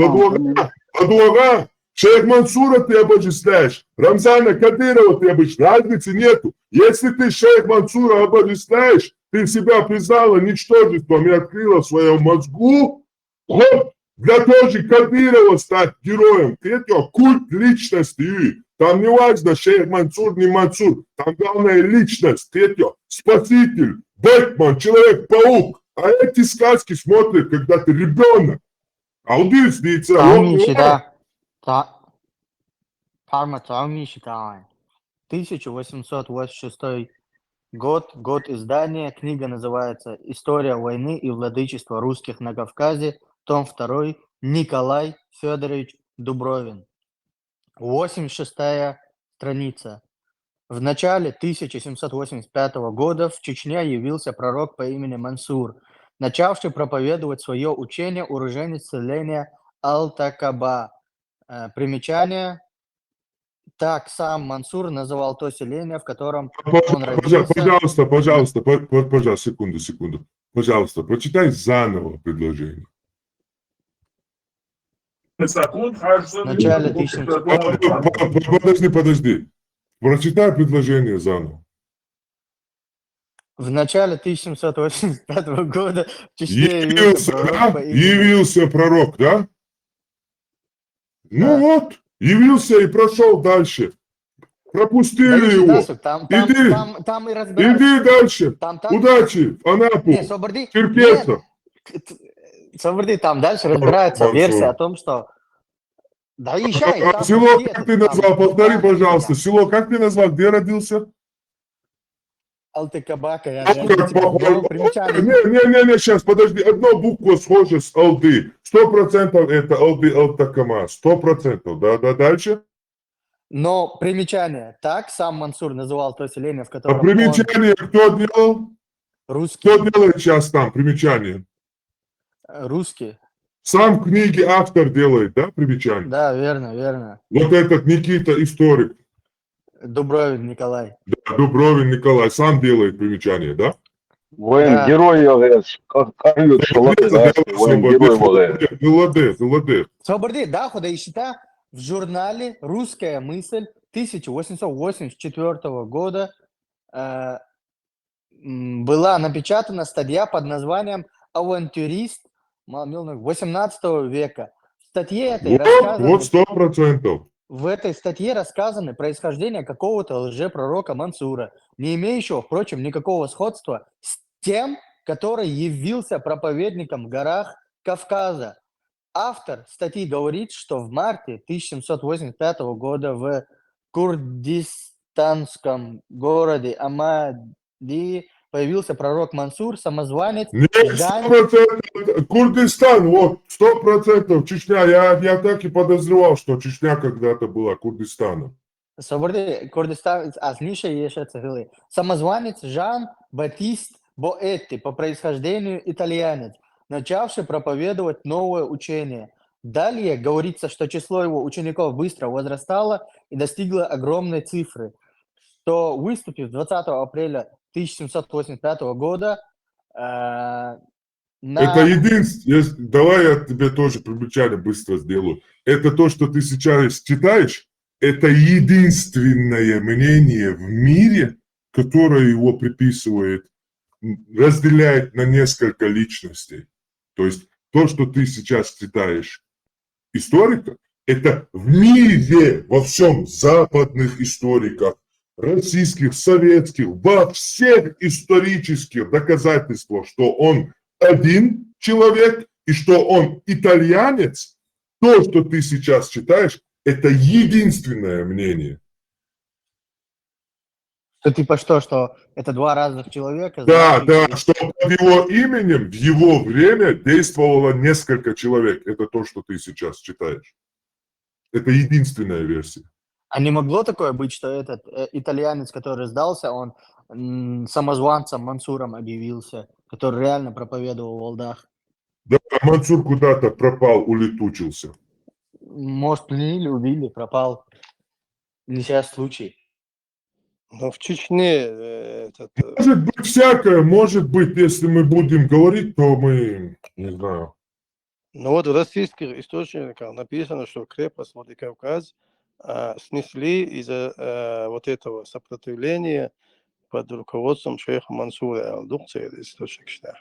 Ладуага, Шейх Мансура ты обожествляешь, Рамзана Кадырова ты обожествляешь. Разницы нету. Если ты Шейх Мансура обожествляешь, ты себя признала ничтожеством и открыла в своем мозгу ход для того же Кадырова стать героем. Третье, культ личности. Там не важно, Шейх Мансур, не Мансур. Там главная личность. Третье, спаситель, Бэтмен, Человек-паук. А эти сказки смотрят, когда ты ребенок. А убийца, Там не считаю. Та- Парма, там не считаю. Тысяча восемьсот восемьдесят шестой год, год издания. Книга называется «История войны и владычества русских на Кавказе», том второй, Николай Федорович Дубровин. Восемьдесят шестая страница. В начале тысяча семьсот восемьдесят пятого года в Чечне явился пророк по имени Мансур, начавший проповедовать свое учение, уроженец селения Алтакаба. Э, Примечание. Так сам Мансур называл то селение, в котором он Пожа- родился. Пожалуйста, пожалуйста, по- по- пожалуйста, секунду, секунду. Пожалуйста, прочитай заново предложение. В начале тысяча семьсот По- по- Подожди, подожди. Прочитай предложение заново. В начале тысяча семьсот восемьдесят пятого года в Чечне Явился, пророк да? по имени- Явился пророк, да? Ну Да. Вот, явился и прошел дальше. Пропустили Дальше, его. дальше, там, там, Иди. Там, там и разбираются. Иди дальше. Там, там... Удачи, в Анапу. Не, Соборди. Черкеса. Нет. К- т- Соборди, там дальше разбирается Хорошо. версия о том, что Да и ща, и А, там село, вообще как это ты там назвал? Повтори, там пожалуйста. там. Село, как ты назвал? Где родился? Алтыкабака, я Ну, же как типа, похоже. ну, примечание. Не-не-не, сейчас, подожди, одна буква схожа с Алды. Сто процентов это Алды, Алтыкама. Сто процентов, да, да, дальше. Но примечание. Так сам Мансур называл то селение, в А котором он примечание кто делал? русский. Кто делает сейчас там примечание? Э, Русский. Сам в книге автор делает, да, примечание? Да, верно, верно. Вот этот Никита историк, Дубровин Николай. Да, Дубровин Николай сам делает примечание, да? Воин Да. герой, я говорю, как Карлиц, Молодец, да, да, воин герой, молодец, молодец. молодец, молодец. Соберди, да, хода и счета в журнале «Русская мысль» тысяча восемьсот восемьдесят четвёртого года э, м, была напечатана статья под названием «Авантюрист» ма- мил- восемнадцатого века. В статье этой Вот, рассказаны вот сто процентов. В этой статье рассказаны происхождение какого-то лжепророка Мансура, не имеющего, впрочем, никакого сходства с тем, который явился проповедником в горах Кавказа. Автор статьи говорит, что в марте тысяча семьсот восемьдесят пятого года в курдистанском городе Амади появился пророк Мансур, самозванец. Нет, Жан- сто процентов. Курдистан, вот, сто процентов Чечня. Я, я так и подозревал, что Чечня когда-то была Курдистаном. Соберди, Курдистан, а с нишей ещё цехилы. Самозванец Жан-Батист Боэтти, по происхождению итальянец, начавший проповедовать новое учение. Далее говорится, что число его учеников быстро возрастало и достигло огромной цифры, что, выступив двадцатого апреля тысяча семьсот восемьдесят пятого года, э, на... Это единственное. Давай я тебе тоже примечание быстро сделаю. Это то, что ты сейчас читаешь, это единственное мнение в мире, которое его приписывает, м, разделяет на несколько личностей. То есть то, что ты сейчас читаешь историка, это в мире, во всем западных историках, российских, советских, во всех исторических доказательствах, что он один человек и что он итальянец, то, что ты сейчас читаешь, это единственное мнение. Что типа что, что это два разных человека? Да, значит, да, что- что под его именем в его время действовало несколько человек. Это то, что ты сейчас читаешь. Это единственная версия. А не могло такое быть, что этот э, итальянец, который сдался, он м, самозванцем Мансуром объявился, который реально проповедовал в Алдах? Да, а Мансур куда-то пропал, улетучился. Может, пленили, убили, пропал. Несчастный случай. Но в Чечне э, этот... э, Может быть, всякое, может быть, если мы будем говорить, то мы, не знаю. Ну вот в российских источниках написано, что крепость Владикавказ а, снесли из-за э, вот этого сопротивления под руководством шейха Мансура Алдукца, источник считаю.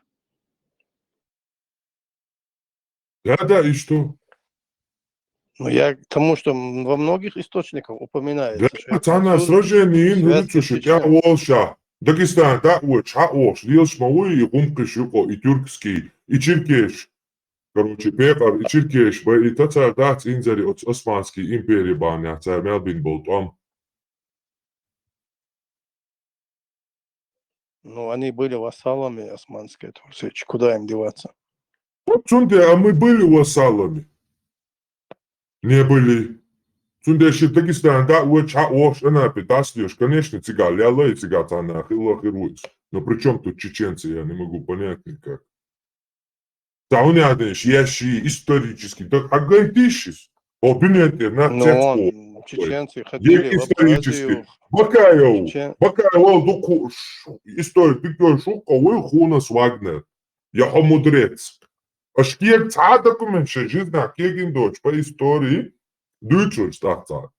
Да, да, и что? Ну, я к тому, что м- во многих источниках упоминается, Да, что это цана Мансур сражение им связь говорится, с что Чечнёй. я волша. Дагестан, да, вот, ша ош, лил шмауи и гумкы шуко, и тюркский, и черкеш. Короче, пекар, и черкеш, ба, и тацар, да, цинзари, от Османский империи баня, цар мелбин болт, ам. Ну, они были вассалами Османской Турции. Ч- Куда им деваться? Вот цунде, а мы были вассалами? Не были. Цунде, если Дагестан, да, вот, ша ош, она пи, да, слышь, конечно, цигал, я лай цигал, цана, хило, хируис. Но при чем тут чеченцы, я не могу понять никак. Да, он я, знаешь, я щи исторический, так, а гайтишис. О, бинет, я на Ну, цецку. он, чеченцы ходили в Исторический. Абхазию. Бакаев, Чечен- Бакаев, дуку, ш- историк, ты говоришь, шуко, вы хунас Вагнер. Я хо мудрец. А шкек ца документ, что жизнь, а кегин дочь по истории, дучур стахца.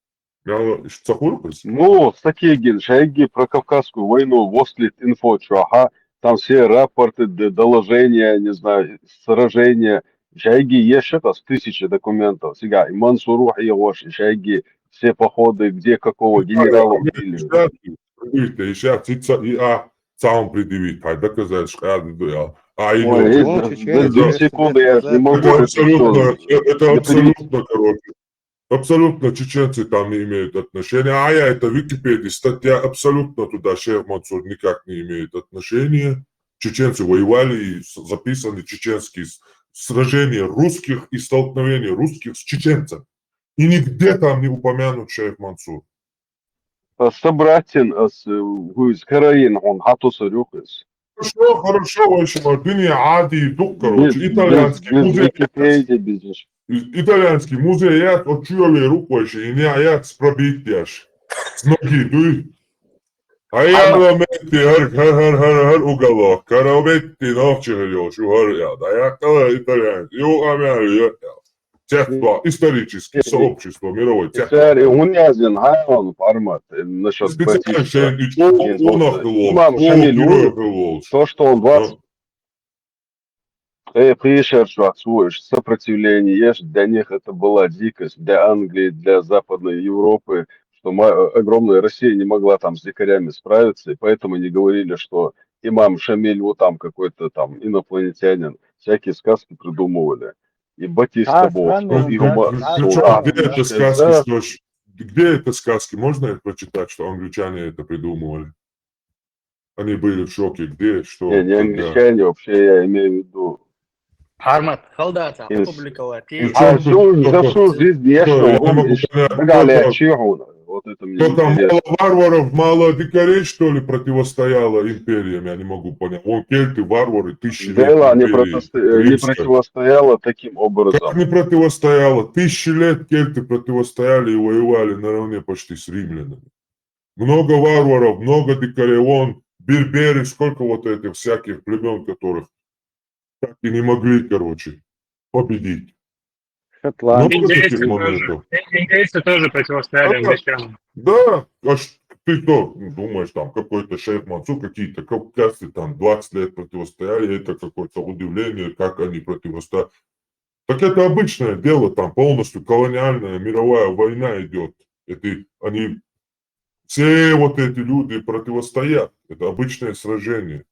Я, что хуй Ну, стратегия, шайги про Кавказскую войну, вослит инфо, чё, ага, там все рапорты, д- доложения, не знаю, сражения, шайги есть это с тысячи документов, сега, и Мансуру Хиевоши, шайги, все походы, где какого генерала убили. Видите, и сейчас и ца- и а сам предъявить, а доказать, что я, я, а и Ой, люди. Ну, это- чеченцы, это если секунды, я ж не доказать- могу Это это абсолютно, всё это не абсолютно, короче. Абсолютно чеченцы там не имеют отношения. А я это в Википедии, статья, абсолютно туда Шейх Мансур никак не имеет отношения. Чеченцы воевали и с- записаны чеченские с- сражения русских и столкновения русских с чеченцами. И нигде там не упомянут Шейх Мансур. Собратьин, а с гуйз караин он хату сарюхис. Хорошо, хорошо, в общем, а ты не ади дух, короче. Без, без, Итальянский без музей. Википедии, без ничего. Итальянский музей, я отчуяли руку, и не я с пробитияш. С ноги, дуй. А я Ама- ламетти, хар, хар, хар, хар, хар, уголок. Караветти, нохчи, хар, шу, хар, я. Да я кала итальянец. И у Амиар, я. Техтва, исторический, Э, сообщество, мировой Теперь техтва. он язин, а он формат, э, насчет Специально Батиста. шейн, и чё, Из он вот, охрылол, имам о, Шамиль герой Юров, охрылол. То, что он двадцать Ну, Э, приезжаешь, Рахсуевич, сопротивление есть, для них это была дикость, для Англии, для Западной Европы, что ма- огромная Россия не могла там с дикарями справиться, и поэтому они говорили, что имам Шамиль вот там какой-то там инопланетянин, всякие сказки придумывали. И Батиста А, был, странно, и да, Ума- да, Причём, Сура. где это да. сказки, Да. что ж- где это сказки? Можно их прочитать, что англичане это придумывали? Они были в шоке. Где? Что? Не, не Когда? Англичане вообще, я имею в виду. Армат, халдата, Из- публикала, Ну, ти. А чё всю, тут за только- всю жизнь я Да, что я не там могу ещё понять, догадали, кто там- а чего? Вот это мне Кто там, интересно. мало варваров, мало дикарей, что ли, противостояло империям? Я не могу понять. Вон кельты, варвары, тысячи лет Да, не, империи противосто- не римской. Противостояла таким образом. Как не противостояло? Тысячи лет кельты противостояли и воевали наравне почти с римлянами. Много варваров, много дикарей. Вон берберы, сколько вот этих всяких племен, которых так и не могли, короче, победить. Шотланд. Много таких Индейцы тоже. моментов. Индейцы тоже противостояли Ага. англичанам. Да, а ш- ты что, ну, думаешь, там какой-то шейх Мансур, какие-то кавказцы там двадцать лет противостояли, это какое-то удивление, как они противостоят. Так это обычное дело, там полностью колониальная мировая война идет. Это они, все вот эти люди противостоят. Это обычное сражение.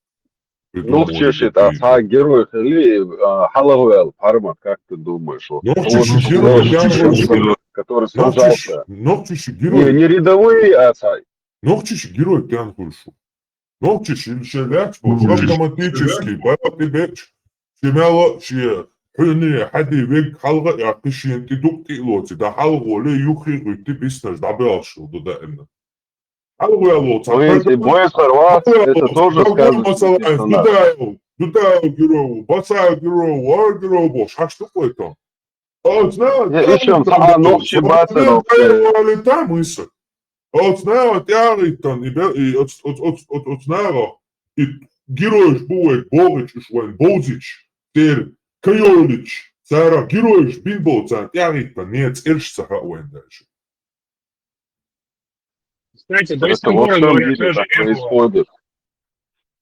Придумывали Нохчиши, такие. а герой хили, а, Халауэл, Парма, как ты думаешь? Вот. Нохчиши Вот герой, вот я вот говорю, вот, который Нохчиши, сражался. Нохчиши Не, герой. не рядовые, а ца- Нохчиши герой, тян хуйшу. Нохчиши или шелячбо, Нохчиши. Автоматически, бати беч. Шимяло, ши, хуйни, хади, вег, халга, я, кишин, ти дук, ти лоци, да халга, ле, юхи, гуйти, биснаж, да бялшил, да да эмна. Халга, я, лоци, Ой, и бой сорваться, это тоже сказывается. Дудаев, Дудаев герой, Басаев герой, Вар герой, бош, а что такое там? А, знаешь, Я ещё, а, Нохчи Батыров, там, Иса. А, знаешь, я, и там, и бе-, и от, от, от, от, от, знаешь, и герой ж бывает, Богич, уж вон, Бозич, Тер, Кайолич, Сара, герой ж бин был, цан, я, и там, нет, Эрш, Саха, вон дальше. Знаете, Это во Байсангура, всем говорят, мире тоже так не было. Происходит.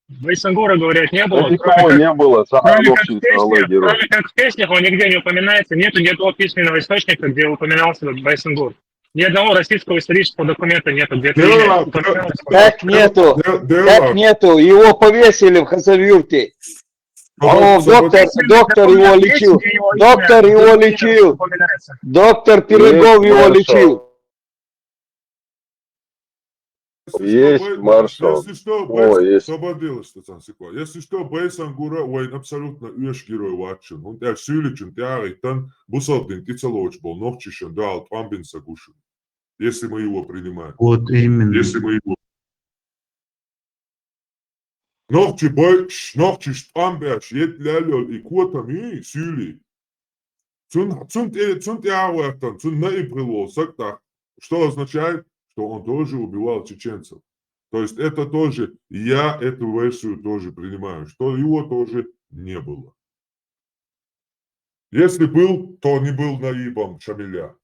Байсангура, говорят, не было. Да никого не было, Кроме Саха как, в Нохчи, песнях, Саха герой. Кроме как в песнях, он нигде не упоминается, нету ни одного письменного источника, где упоминался Байсангур. Ни одного российского исторического документа нету, где Дело, упоминался. Как нету? Де- дело. Как нету? Его повесили в Хасавюрте. О, Собод- доктор, доктор его лечил. Доктор его лечил. Доктор Пирогов его лечил. Есть маршал. Если что, О, есть. Сободилась, что там, секунд. Если что, Байсангура, вайн абсолютно уж герой ватшин. Он тяг сюличун, тяг и тан, бусалдин, тицалоч бол, нохчишин, да, алт, амбин сагушин. Если мы его принимаем. Вот именно. Если мы его. Нохчи бой, ш- нохчи штамбяш, ет лялёл и котами, сюли. Цун, цун, те- цун тяг ватан, цун наибрыло, сактах. Что означает? Что он тоже убивал чеченцев. То есть это тоже, я эту версию тоже принимаю, что его тоже не было. Если был, то не был наибом Шамиля.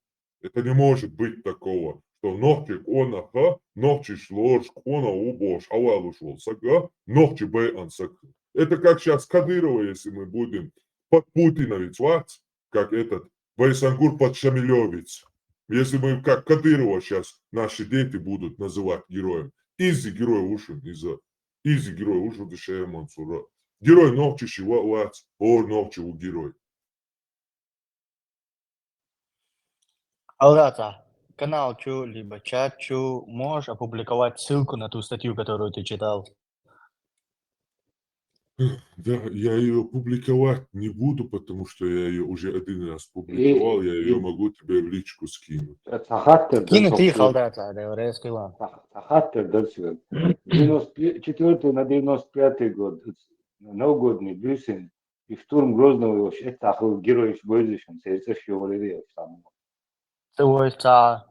Это не может быть такого, что нохчи кона ха, нохчи шлорш кона убош, авалуш вол сага, нохчи бай ан саг. Это как сейчас Кадырова, если мы будем под Путина ведь вац, как этот Байсангур под Шамилёвец. Если мы как Кадырова сейчас, наши дети будут называть героем. Изи герой ушин, иза. Изи герой ушин, дышея Мансура. Герой нохчи шива вац, ор нохчи у герой. Алгата, канал чу, либо чат чу можешь опубликовать ссылку на ту статью, которую ты читал? Да, я ее публиковать не буду, потому что я ее уже один раз публиковал, я ее и- могу тебе в личку скинуть. Цахаттар Скинь ты, дальше. Халдата, да, резкий ладно. Цахаттар дальше. Девяносто четвёртый на девяносто пятый год, новогодний бюсин, и штурм Грозного вообще тахыл герой боюзишен, сердце шеврели там. Ты войца.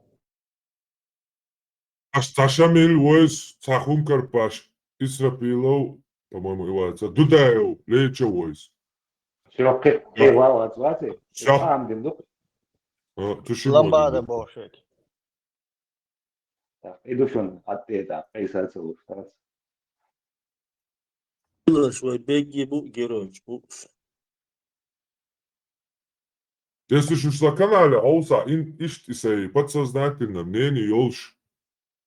Аш цхьа Шамил войс, цхьа Хумкарпаш, Исрапилов, по-моему, и войс, Дудаев, Леча войс. Широкий вал отваты. Всё. Там дым дух. А, ты ши Ламбада можешь? Бошек. Так, иду шон, ответа, айсацу штат. Швай бегги бу геройч бу. Если шуш на канале, а уса, ин ишт исай подсознательно мнение йолш.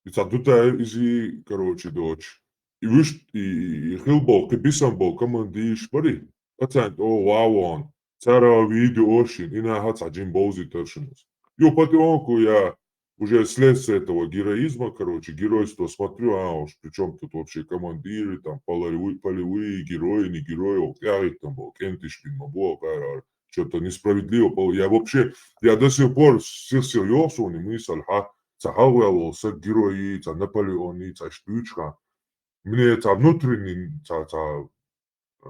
И ца Дудаев изи, короче, доч. И виш, и, и, и хил бол, кибисан бол, командиш, бари. Пациент, о, вавон. Цара видео ошин, и на хац аджин болзи тершинус. Ё, пати онку я уже следствие этого героизма, короче, геройство смотрю, а уж при чем тут вообще командиры, там, полевые, полевые герои, не герои, вот я их там был, кентиш бин мабуа, что-то несправедливо было. Я вообще, я до сих пор всех серьезно не мысль, ха, ца Хавел, ца герои, ца Наполеони, ца штучка. Мне ца внутренний, ца, ца, э,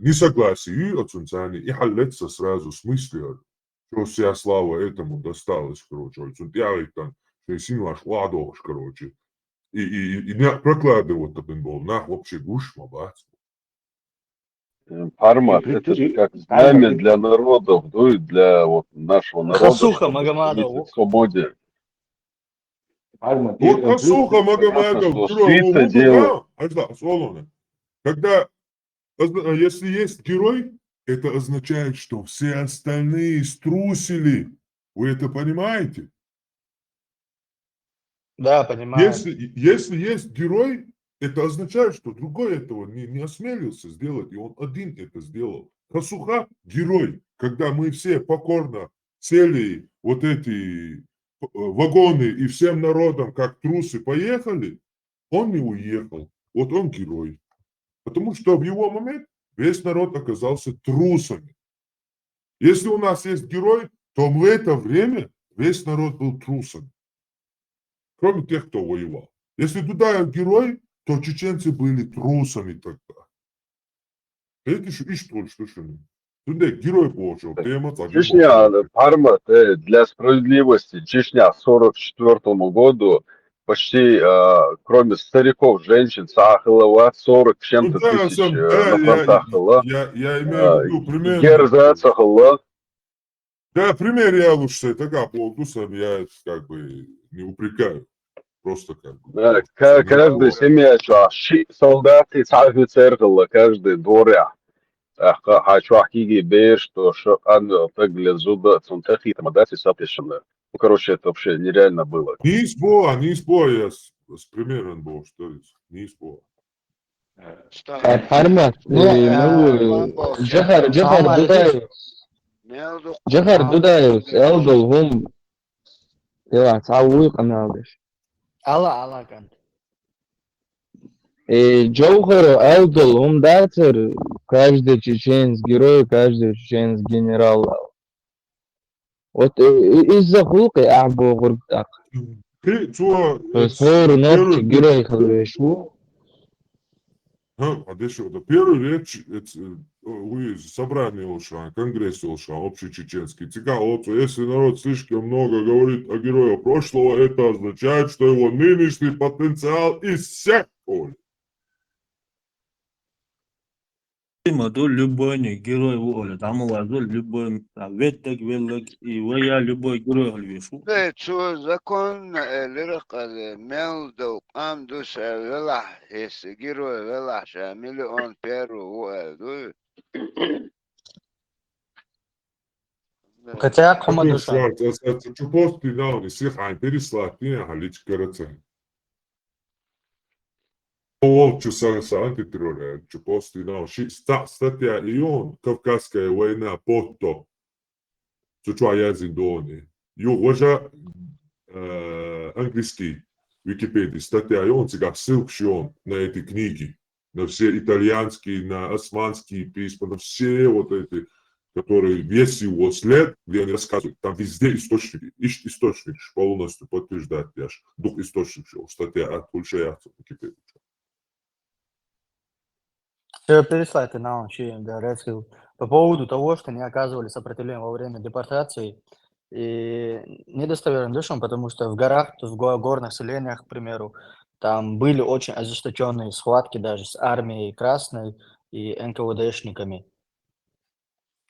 несогласие, и отсунцани, и халлеца сразу в смысле, что вся слава этому досталась, короче, отсун тяжик там, что и син ваш ладош, короче. И, и, и, и не прокладывать таким был, нах вообще гуш, мабац. Э, Пармат, При- это при- как Пармат, знамя при- для народов, ну и для вот нашего народа. Хасуха чтобы Магомадов. стремиться к свободе. Парма, Вот э, Хасуха плюс- Магомадов, что Куро, свита Улуга, делает. Ажда, Солоне. Когда, озна- если есть герой, это означает, что все остальные струсили. Вы это понимаете? Да, понимаю. Если, если есть герой, это означает, что другой этого не, не осмелился сделать, и он один это сделал. Хасуха — герой. Когда мы все покорно сели вот эти э, вагоны и всем народом, как трусы, поехали, он не уехал. Вот он герой. Потому что в его момент весь народ оказался трусами. Если у нас есть герой, то в это время весь народ был трусом. Кроме тех, кто воевал. Если Дудаев герой, то чеченцы были трусами тогда. Видишь, и что, что, что? Тунде герой получил. Тема так. Чечня, Пармат, э, для справедливости, Чечня к сорок четвёртому году почти, э, кроме стариков, женщин, сахалова, сорок с чем-то Ну да, тысяч сам- э, да, на я- фронтах было. Я, я имею в виду пример. Герза сахала. Да, пример я лучше, это как, вот, ну, сам я как бы не упрекаю. Просто как бы. Да, ка- каждый семья, что ши солдаты, офицер, каждый дворя. Ах, хочу ахиги бер, что шо ан так для зуда, цун тахи там дати сапешна. Ну, короче, это вообще нереально было. Не из Боа, не из Боа, я с, с примером был, что ли? Не из Боа. Пармат, Ну, э, ну, Джахар, Джахар Салам алейкум. Дудаев, Джахар Дудаев, Элдл, гьум. Ила, цавуй каналдеш. Ала, ала кан. Э, Джохаро, Элдл, гьум дацар, каждый чеченец герой, каждый чеченец генерал. Вот, э, э, из-за хулкъи ахӀ богъур бутӀакъ. Ты, цо, То есть, гьур набчи герой хьалвешу. Ха, а дешо, да, первый речь, это, э, уй, собрание олшан, конгресс олшан, общечеченский. Цикал, вот, если народ слишком много говорит о герое прошлого, это означает, что его нынешний потенциал иссяк. Ой. Има ду любой не герой ву оля, там у вас ду любой, а, ветлаг, веллаг, и вая любой герой оля вешу. Э, цо закон, э, лиракъ, э, мел дов къам ду ша велахь, если герой велахь ша миллион первый ву, э, ду. Хотя, хама Atu душа. шварц, ас, ас, чу пост пинал, не сих айн переслать, не, а лич караца. О, чу сара са антитеррор, чу пост пинал, ши ста, статья и он, Кавказская война, потто. Цу чу язин дони. Юха важа, э, английский Википедии статья, и он цигахь ссылкаш ю на эти книги, на все итальянские, на османские письма, на все вот эти, которые весь его след, где они рассказывают, там везде источники, иш-, источник полностью подтверждать, я ж, дух источник, что статья, а больше я Википедию. Всё, переслать нам вообще, да, Red Hill. По поводу того, что они оказывали сопротивление во время депортации, и недостоверно дышим, потому что в горах, в го-, горных селениях, к примеру, там были очень ожесточённые схватки даже с армией Красной и Н К В Д-шниками.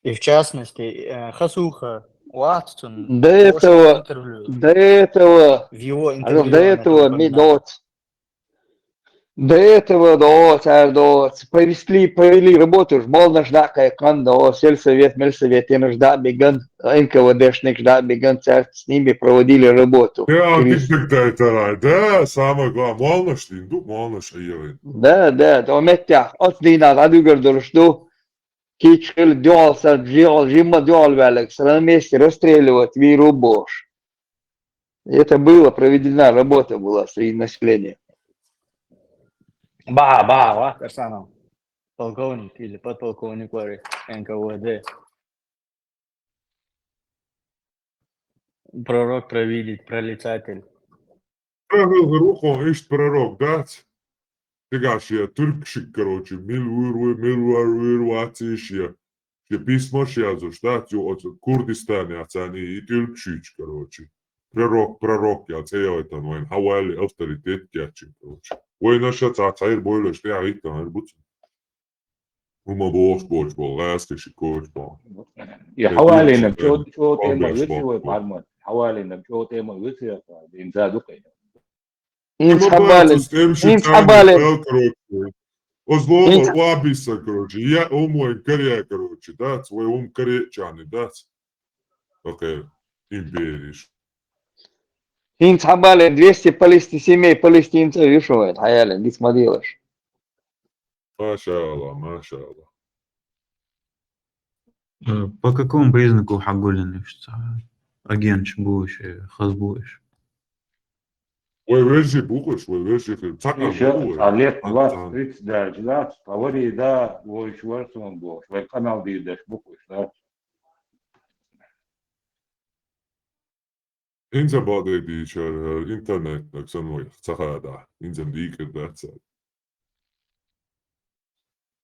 И в частности, э, Хасуха Уатсон До тоже этого, интервью. До этого, В его а, интервью до она этого там ми- упоминала. вот, до этого, да, вот, а, да, вот, провели, провели работу, ж мол наш да, как он, да, вот, сельсовет, мельсовет, и наш да, беган, Н К В Д-шник да, беган, царь с ними проводили работу. Я Или- дик дик да это рай, да, самое главное, молнаш, линду, молнаш, а я. Да, да, то меття, от дина, да, дугар дуршту, кичкел дёлса, дёл, жима дёл вялек, на месте расстреливать, виру бош. Это было, проведена работа была среди населения. Ба, ба, ва, Карсанов. Полковник или подполковник вари Н К В Д. Пророк, провидец, прорицатель. Пророк, рухо, ишт пророк, да? Цигахь я тюркшик, короче, мил вир, мил вир, вациш я. Ши письмаш язуш, да, цу от Курдистане ацани и тюркшич, короче. Пророк, пророк, я цейлайтан вайн, хьавали авторитет кячин, короче. Вайн аша ца цайр бойлаш, те аитан, эр буц. Ума бош, бош, бол, ласка ши коч, бол. Я Э, хьавалина, динчи, чо, э, чо тема конгресс висуй бол. Пармат. Хьавалина, чо тема висуй, дин задукай. Инц Ма хабалин, бацус, тем ши инц цани хабалин. Бел, короче. Оз лома Инц- лабиса, короче. Я умуэн коря, короче, да, свой ум коречани, да. Окей, империш. Инц хабалин, двести палести-, семей палестинцев вишивает, хаялин, дисмадилаш. Машалла, машалла. Э, По какому признаку хьагулин ишца? Агентш буш, э, хаз буш. Вай вежи бухуш, вай вежи хир. Цакан Ещё бухуш. а лет Цакан. двадцать-тридцать даже, да, говори, да, вой шварцман бухуш, вай канал дидаш бухуш, да. Инза бадеди чар, э, интернет, так со мной, цахада. Инза дикер, да, ца.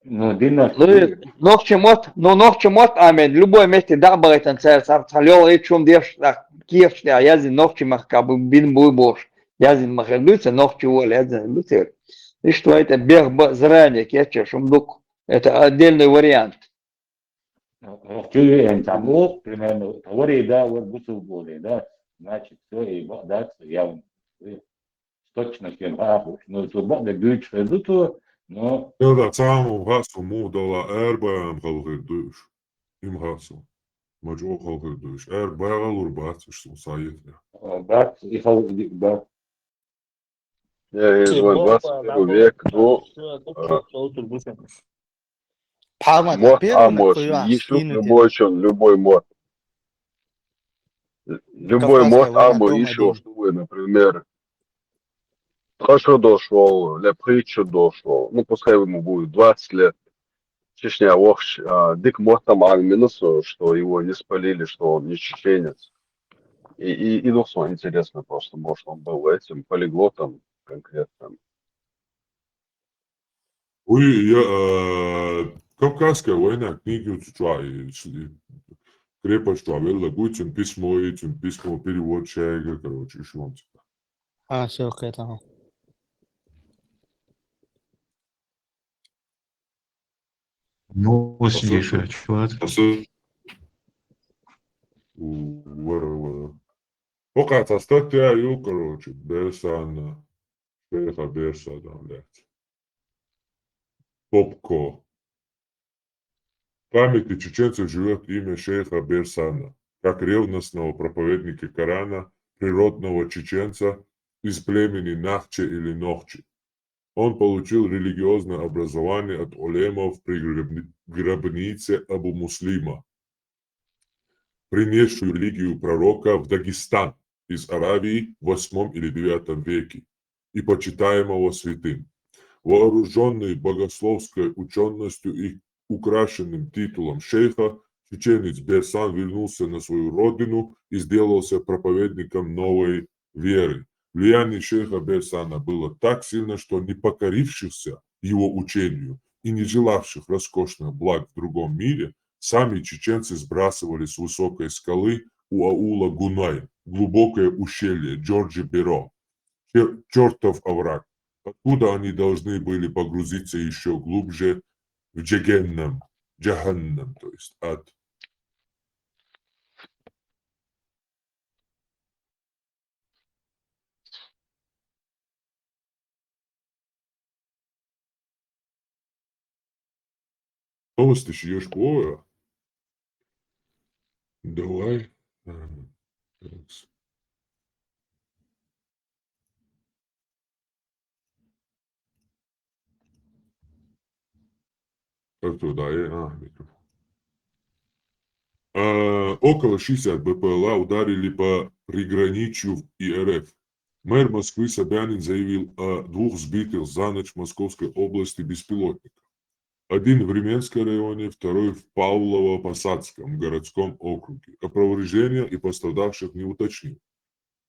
Ну, дина. Ну, и нохчи мот, ну, нохчи мот, амен, любой месте да, байтан цар, цар, цар, лёл, и чум деш, так, кеш, да, язин нохчи мах, как бы, бин буй бош. Язин мах, дуйца, нохчи вол, язин, дуйца. И что это, бег, ба-, заранее, кече, шумдук. Это отдельный вариант. Охчи эн тамух, примерно, говори, да, вот бусу боли, да. Значит, всё, и ба-, да, всё, я вам говорю. Точно кем ахуш. Ну, то ба-, да, дюч хедуту, но Я да, цаму хасу му дала, эр баям халхир душ. Им хасу. Мажо халхир душ. Эр баял ур бацуш су саит. а, бац, и хал, и ба-, Я из двадцать первый век, ну, а, Палма, мот первый амош, нахуя ишут скинуть любой чон, любой мот. Любой Кавказская мот война, амош, том ишут, один. Чтобы, например, хорошо дошел, лепхичу дошел, ну, пускай ему будет двадцать лет, Чечня, вахш, а, дик мот там, а, минус, что его не спалили, что он не чеченец. И, и, и ну, интересно просто, может, он был этим полиглотом конкретным. Уй, я, э, Кавказская война, книги у чуа, и, и крепость чуа, велла гуйцин письмо, и цин письмо, перевод чайга, короче, иши вам цин. А, всё, окей, тамам. Ну, сидишь, Послушай, а чё ты? Послушай. У, вара, вара. Пока та статья, ю, короче, Берсана. Шейха Берсана, блядь. Попко. В памяти чеченцев живёт имя шейха Берсана, как ревностного проповедника Корана, природного чеченца из племени Нахче или Нохчи. Он получил религиозное образование от улемов при гребни-, гробнице Абу Муслима. принесшую религию пророка в Дагестан из Аравии в восьмом или девятом веке и почитаемого святым. Вооружённые богословской учёностью и украшенным титулом шейха, чеченец Берсан вернулся на свою родину и сделался проповедником новой веры. Влияние шейха Берсана было так сильно, что не покорившихся его учению и не желавших роскошных благ в другом мире сами чеченцы сбрасывали с высокой скалы у аула Гунай, глубокое ущелье Джорджи Беро, чер- чёртов овраг, откуда они должны были погрузиться ещё глубже в Джегеннем, Джаханнем, то есть ад. Новости ещё школа. Давай. Ага. Текст. Артур, да, я, а, микрофон. А, около шестьдесят БПЛА ударили по приграничью и РФ. Мэр Москвы Собянин заявил о двух сбитых за ночь в Московской области беспилотниках. Один в Рыменском районе, второй в Павлово-Посадском городском округе. О повреждениях и пострадавших не уточнил.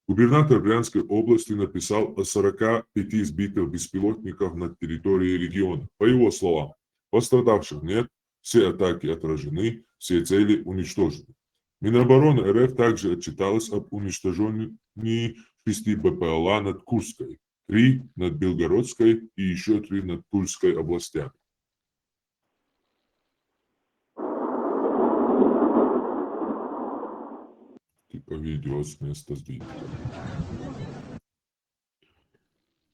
Губернатор Брянской области написал о сорока пяти сбитых беспилотниках на территории региона. По его словам, пострадавших нет, все атаки отражены, все цели уничтожены. Минобороны РФ также отчиталась об уничтожении шести БПЛА над Курской, три над Белгородской и ещё три над Тульской областями. Типа видео с места сбития.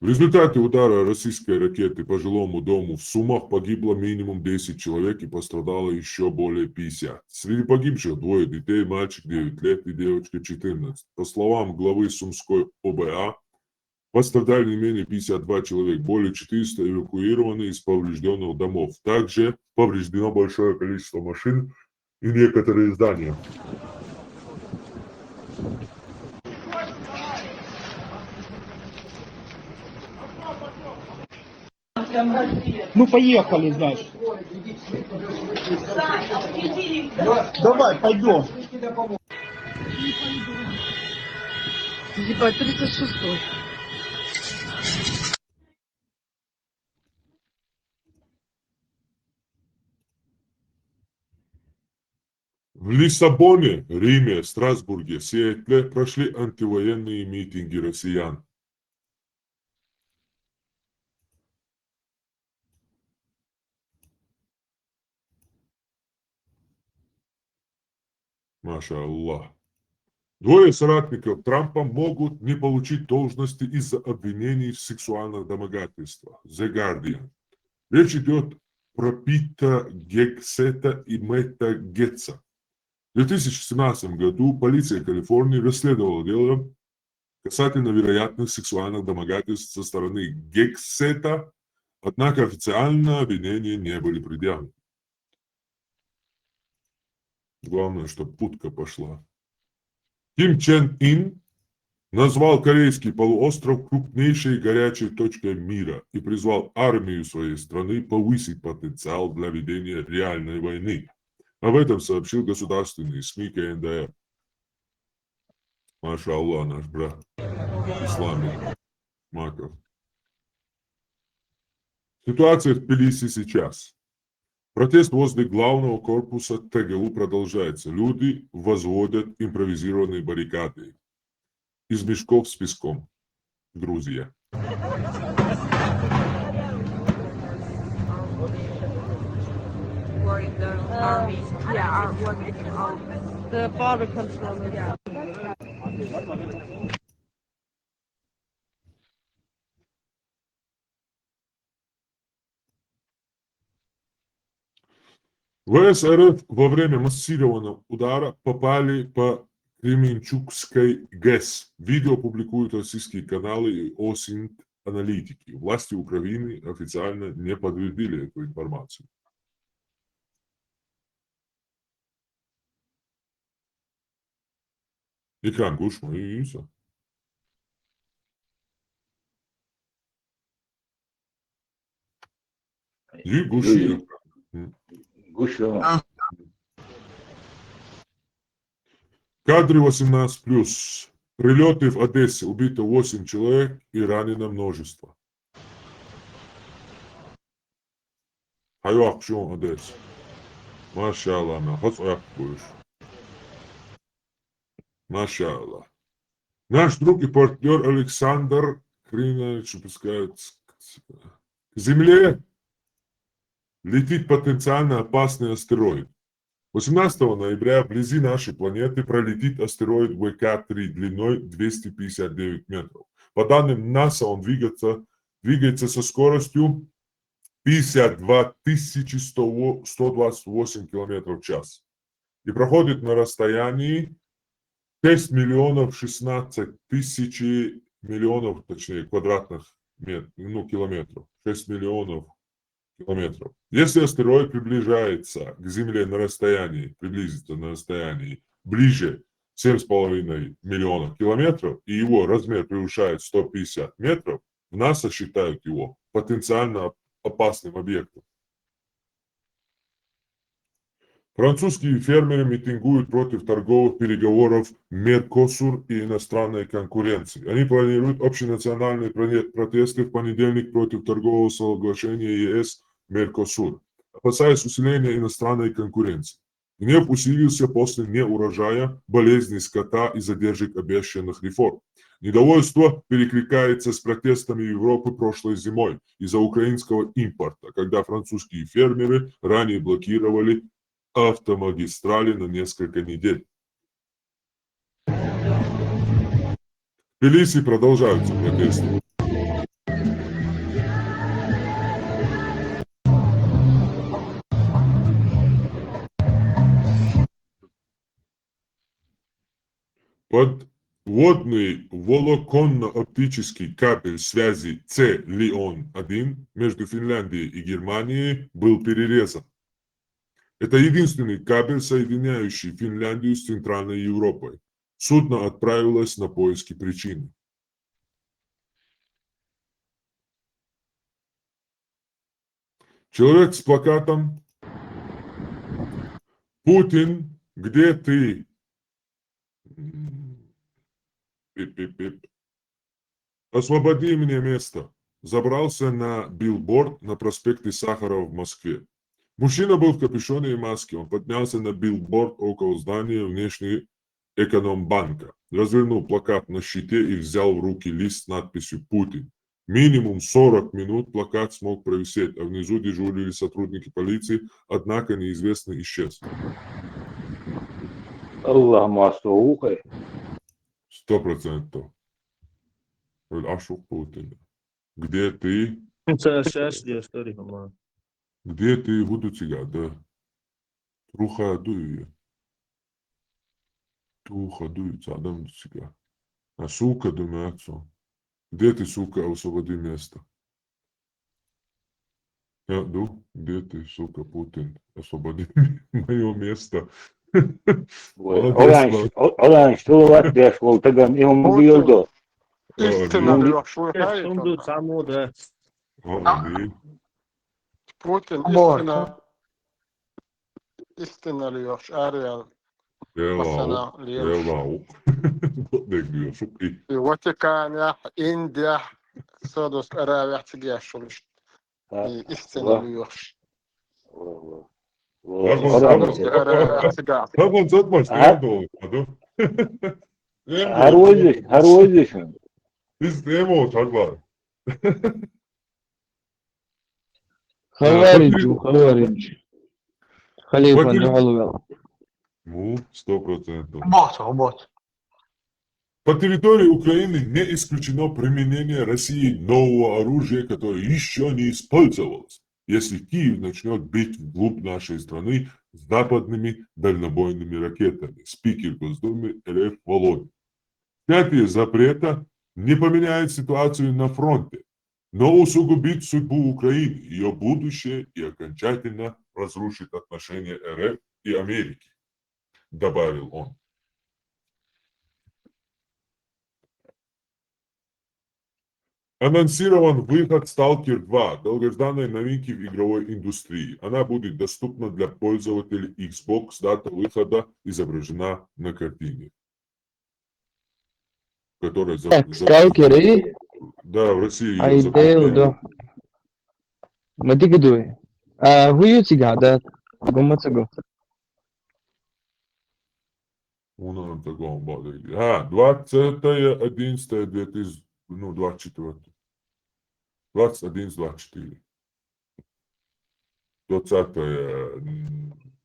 В результате удара российской ракеты по жилому дому в Сумах погибло минимум десять человек и пострадало ещё более пятьдесят. Среди погибших двое детей, мальчик девять лет и девочка четырнадцать. По словам главы Сумской ОБА, пострадали не менее пятьдесят два человек, более четыреста эвакуированы из повреждённых домов. Также повреждено большое количество машин и некоторые здания. Ну, поехали, значит. Давай, пойдём. Ебать, тридцать шестой. В Лиссабоне, Риме, Страсбурге, Сиэтле прошли антивоенные митинги россиян. Маша Аллах. Двое соратников Трампа могут не получить должности из-за обвинений в сексуальных домогательствах. The Guardian. Речь идёт про Пита Гексета и Мэтта Гетца. В две тысячи семнадцатом году полиция Калифорнии расследовала дело касательно вероятных сексуальных домогательств со стороны Гексета, однако официально обвинения не были предъявлены. Главное, чтоб путка пошла. Ким Чен Ын назвал Корейский полуостров крупнейшей горячей точкой мира и призвал армию своей страны повысить потенциал для ведения реальной войны. Об этом сообщил государственный СМИ КНДР. Маша Аллах, наш брат. Исламик Маков. Ситуация в Тбилиси сейчас. Протест возле главного корпуса ТГУ продолжается. Люди возводят импровизированные баррикады из мешков с песком. Грузия. ВС РФ во время массированного удара попали по Кременчугской ГЭС. Видео публикуют российские каналы и ОСИНТ аналитики. Власти Украины официально не подтвердили эту информацию. Экран гуш ма юйса. Юй гуш. Юй, юй. Гуш. А. Кадры восемнадцать плюс. Прилеты в Одессе. Убито восемь человек и ранено множество. Хьайоахкаш ю Одесса. Машалла, ма хаза оьхкуш. Машалла. Наш друг и партнёр Александр Кринович выпускает к, к земле летит потенциально опасный астероид. Восемнадцатого ноября вблизи нашей планеты пролетит астероид В К три длиной двести пятьдесят девять метров. По данным НАСА, он двигается, двигается со скоростью пятьдесят два тысячи сто, сто двадцать восемь километров в час и проходит на расстоянии шесть миллионов шестнадцать тысяч миллионов, точнее, квадратных мет-, ну, километров. Шесть миллионов километров. Если астероид приближается к Земле на расстоянии, приблизится на расстоянии ближе семь с половиной миллионов километров, и его размер превышает сто пятьдесят метров, в НАСА считают его потенциально оп-, опасным объектом. Французские фермеры митингуют против торговых переговоров Меркосур и иностранной конкуренции. Они планируют общенациональные проне-, протесты в понедельник против торгового соглашения Е С Меркосур, опасаясь усиления иностранной конкуренции. Гнев усилился после неурожая, болезни скота и задержек обещанных реформ. Недовольство перекликается с протестами Европы прошлой зимой из-за украинского импорта, когда французские фермеры ранее блокировали автомагистрали на несколько недель. В Тбилиси продолжаются протесты. Подводный волоконно-оптический кабель связи Ц Лион один между Финляндией и Германией был перерезан. Это единственный кабель, соединяющий Финляндию с Центральной Европой. Судно отправилось на поиски причины. Человек с плакатом: «Путин, где ты?» Пип-пип-пип. «Освободи мне место». Забрался на билборд на проспекте Сахарова в Москве. Мужчина был в капюшоне и маске. Он поднялся на билборд около здания внешней экономбанка, развернул плакат на щите и взял в руки лист с надписью «Путин». Минимум сорок минут плакат смог провисеть, а внизу дежурили сотрудники полиции, однако неизвестный исчез. Аллах, ма со вукхе. Сто процентов. Валь ашук Путин. «Где ты?» Ну, ца шаш де стори, ма. «Где ты?» Гуду цига, да. Труха дуй. Труха дуй, ца адам цига. А сука ду мацо. «Где ты, сука, освободи место?» Я ду, «Где ты, сука, Путин, освободи моё место?» Ой, молодец, оранж, молодец. О-, оранж, салават беш вол таган, и он Путин. Гуйолдо. Истина лоьхуш ву. Эс хай сунду тана. Цамуда. О, а, ди. Путин, вот, истина. Истина лоьхуш, Арвел. Масана лоьхуш. Евлау. Дег лоьхуш. И Ватиканах, Индиях, Саудовск Аравиях цига яшулуш. И истина лоьхуш. Саудовск Аравиях цига. Сагон затмаш, а? Тем долу, аду. Гьар вайзи, гьар вайзи шун. Биз тем ол чагла. Хаваринчу, хаваринчу. Халифа Вадим. Нуалвел. Ну, сто процентов. Вот, вот. По территории Украины не исключено применение Россией нового оружия, которое ещё не использовалось, если Киев начнёт бить вглубь нашей страны западными дальнобойными ракетами. Спикер Госдумы Р Ф Володин. Снятие запрета не поменяет ситуацию на фронте, но усугубит судьбу Украины, её будущее и окончательно разрушит отношения Р Ф и Америки, добавил он. Анонсирован выход Stalker два, долгожданной новинки в игровой индустрии. Она будет доступна для пользователей Xbox. Дата выхода изображена на картине, которая за- Так, за- Stalker и Да, в России её Айдейл, запретили. Да. Ма дика ду вай. А, хӀу ю цига, да? Гумма ца гу. Унан тагон бадили. А, двадцатое одиннадцатое две тысячи, ну, двадцать четвёртый. Двадцать один, двадцать четыре. Двадцатое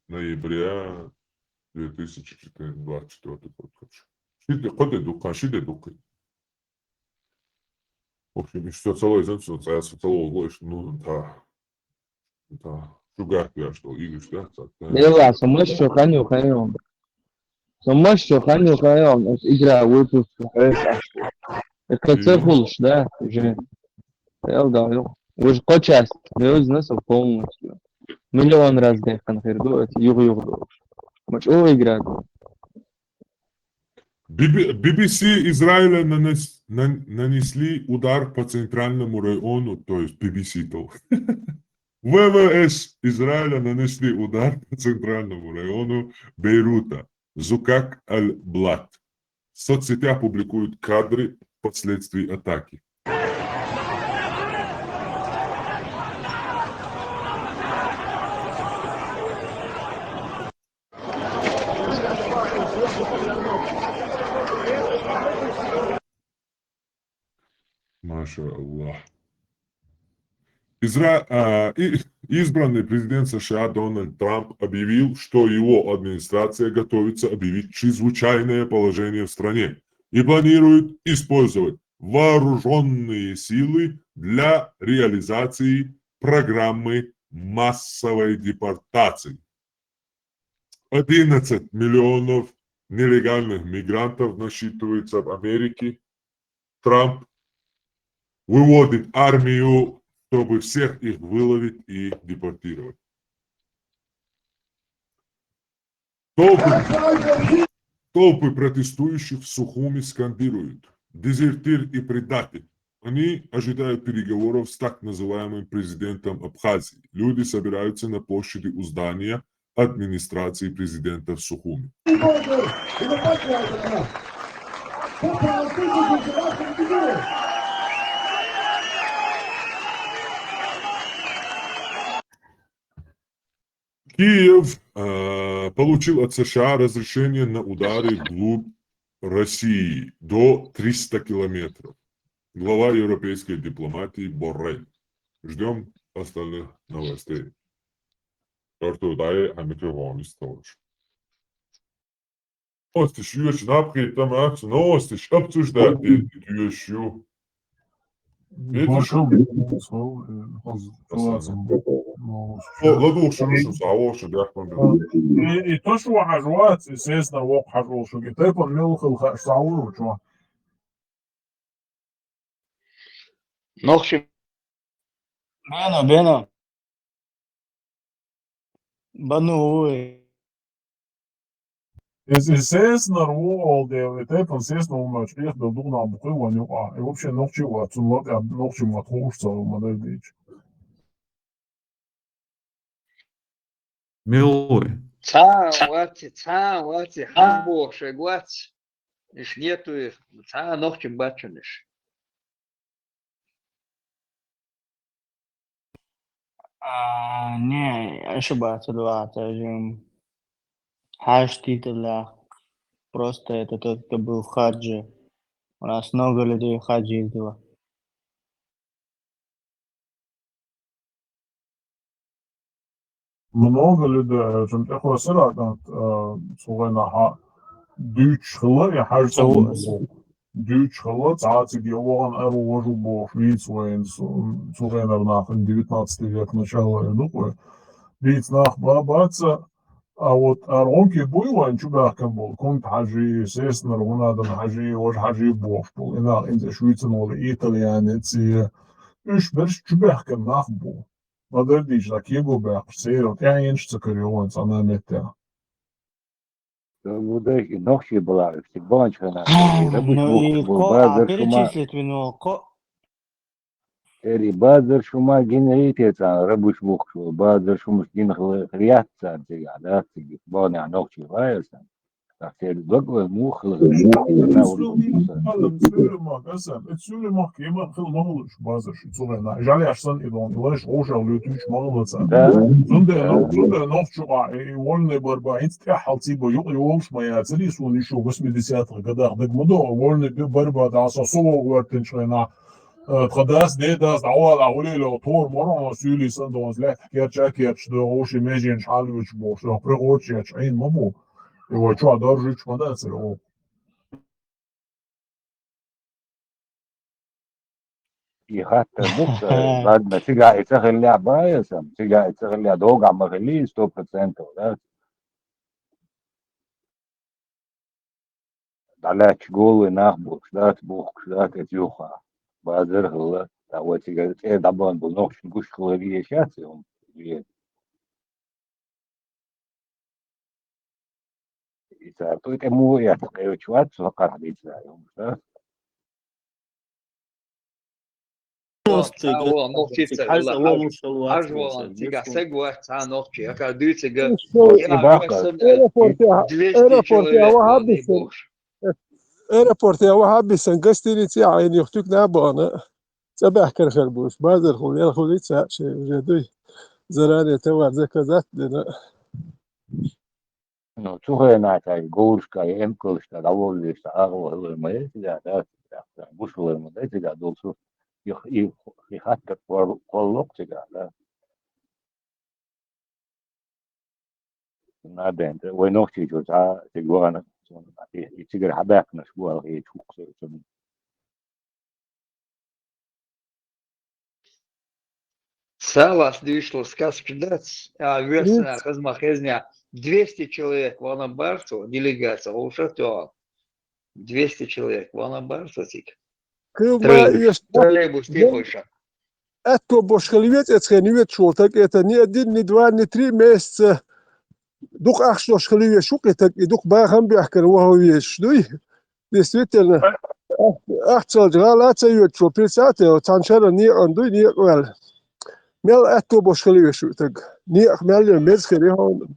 ноября две тысячи четырнадцатого, двадцать четвёртый год, короче. Шиде, ходе дукан, шиде дукан. В общем, ишта цалой зан, цо цая цалой лоиш, ну, да. Да. Шугах я, что, Игорь, да? Так, да. Мела, со мощью ханю, ханю. Со мощью ханю, ханю. Игра выпуск, это цехулш, да, уже. Эл да, ё. Уже по части, да, знаю, полностью. Миллион раз да, конферду, это юг-юг. Мач, о, игра. Би Би Си Израиля нанес- нан- нанесли удар по центральному району, то есть Би Би Си то. В В С Израиля нанесли удар по центральному району Бейрута, Зукак Аль-Блат. В соцсетях публикуют кадры последствий атаки. Маша Аллах. Изра- а, и- избранный президент С Ш А Дональд Трамп объявил, что его администрация готовится объявить чрезвычайное положение в стране и планирует использовать вооруженные силы для реализации программы массовой депортации. Одиннадцать миллионов нелегальных мигрантов насчитывается в Америке. Трамп выводит армию, чтобы всех их выловить и депортировать. Толпы, толпы протестующих в Сухуми скандируют: «Дезертир и предатель». Они ожидают переговоров с так называемым президентом Абхазии. Люди собираются на площади у здания администрации президента в Сухуми. Киев э, получил от С Ш А разрешение на удары вглубь России до триста километров. Глава европейской дипломатии Боррель. Ждем остальных новостей. Артур, дай, а микрофон не стоишь. Новости шуёч, набхи, там акцию, новости обсуждать, ты ещё. Видишь? Башал, башал, э, хаз-, О, ладно, уж, уж, уж, а, уж, да, я помню. И, и то, что хажуат, естественно, вок хажуал, что гитепон мел хыл ха-, саур, чё. Нохчи. Бена, бена. Бану, уй. Эс-, эсэс нар ву ол дел, э, тайпан сес нар ву мач, эх, дал дугна бу кой ван юк а. Э, вообще нохчи ва, цун лак, а, нохчи ма хуш ца ма дал дич. Милуй. Ца вати, ца вати, хам бу ше гвац. Иш нету их, ца нохчи бачуниш. А, не, ошибаться, да, это же хаш титла. Просто это тот, кто был в хадже. У нас много людей в хадже ездило. Много людей, чем те хо сера, а, сугайна ха, дюч хла, я хаш сау. Дюч хла, цаци геоган ару вожу бо, виц вайн, сугайна нах, девятнадцатый век начало, я думаю. Виц нах бабаца, а вот аргонки буйлан чубахкан бол, кунт хажи, сеснар, гунадан хажи, вож хажи бош бол, ина инзе швейцан бол, итальянец, и уж берш чубахкан нах бол. Мадардиш, а кего бахш, сейрот, я инш цакарион, цана метя. Мудай, нохчи была, всегда он чхана. Ну и ко, а, перечислить вину, ко, Тера и базар шума гина ритецан, рабуш бухуш, базар шумаш гина хила хрияц царна цигахь, да, цига, бонехь нохчий ваясан. Так, тера дог вай муха хила хрияц, Суьлемах, Асан, э, Суьлемах, кема хила ма хуьлуш базар шу цу гӀена. Жалеш сан и дон, лаш гӀошал луьйтуьш ма хуьлу царна. Да. Цундела, цундела нохчо а, и вольный борьба, хӀинца тӀаьхьа хьалций бо, юкъа йолуш ма яцарий, суна ишу восьмидесятых годах даг ма до, вольный борьба, да, со, со вогӀу вертинчу гӀена. Э, тхан дас, дедас дӀавала, а гӀулело, тор морон, суьйли сан догӀанца лаьттах керча а керчаш, догӀу ши меженаш хьалуьйчу бохуш, догӀу пригӀочу ечу Ӏийна ма бу. И вай чохь доржуьйтуш ма дацара оха. И хаттар бу, ладно, цигахь и ца хиллехь, бан я сан, цигахь и ца хиллехь, догахь ма хиллий, сто процентов, да? ДӀалаьтташ голлуй нах болуш дац, бухкуш дац, эца юха. Базар а хилла, ткъа вай цига цӀера дӀабан болу нохчашна гуш хиларе еш яц и хӀума. И цара тӀу тӀе муха эцна кхечу вац, со карахь дийцина и хӀума дац. Просто цхьа вон нохчи ца хилла, хьажа вон цигахь саг вац цхьа нохчи, акхар дуьйцига, аэропортехь, аэропортехь вахьаббисан, аэропортехь вахьаббисан гостинице а Ӏийна юха туьгна а бахана, цӀа баьхкар хир бу уьш, базархула, ялхула ца а шайн уже дуй, заранее товар заказать а дина. Ну, цу хенахь цхьа говрашка, я эмкалшка дӀаволлуьйтуш, цхьа агӀо хилар ма яй цигахь, да, цигахь, цхьа гуш хилар ма дай цигахь долу суьрт, и, и, и хаттар кхолло-кх цигахь, да. Надо, вай нохчийчуьра цхьа цига вахана, и, и цигара хьабаьккхинарш бу аьлла хеташ ву-кх со. Салас дуьйцуш сказка дац, а, весна хазма хезня двести человек вахана бара цо, делегация, гӀовшах тоьгӀа. Двести человек вахана бара цо цига. Кхин ма Троллейбус, эшна троллейбус тӀе хойша. Аьтто бош хила веза эцхен йоьдуш волу таг, это не один, не два, не три месяца. Дукха ахча долуш хила везаш ву кхин таг, и дукха бахам бехкар ваха везаш дуй. Действительно, ахчалчу гӀала а ца йоьдуш волу, представьте, цхьана шарана некъан дуй, некъа ваьлла. Мел аьтто бош хила везаш ву и таг. Некъах мел йо, меза хир ю хьуна.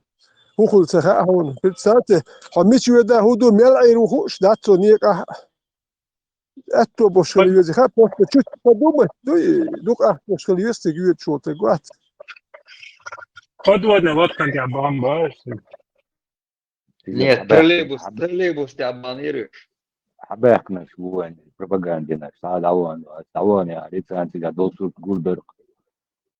ХӀун хуьлу ца хаьа хьуна. Представьте, хьо мича воьду, хӀун ду, мел Ӏийр ву хууш дац цо некъахь. Аьтто бош хила веза, хаа, просто чуть подумать, ну, и дукха ахча бош хила веза, цига йоьдуш волу таг вац. Подводная лодка тӀехь бан бара. Нет, троллейбус, троллейбус тӀехь бан йира уьш. Хьабаьккхинарш бу вайн, пропагандинарш, цхьа дӀаван, дӀаван яхьа, царна цигахь долу сурт гур дара.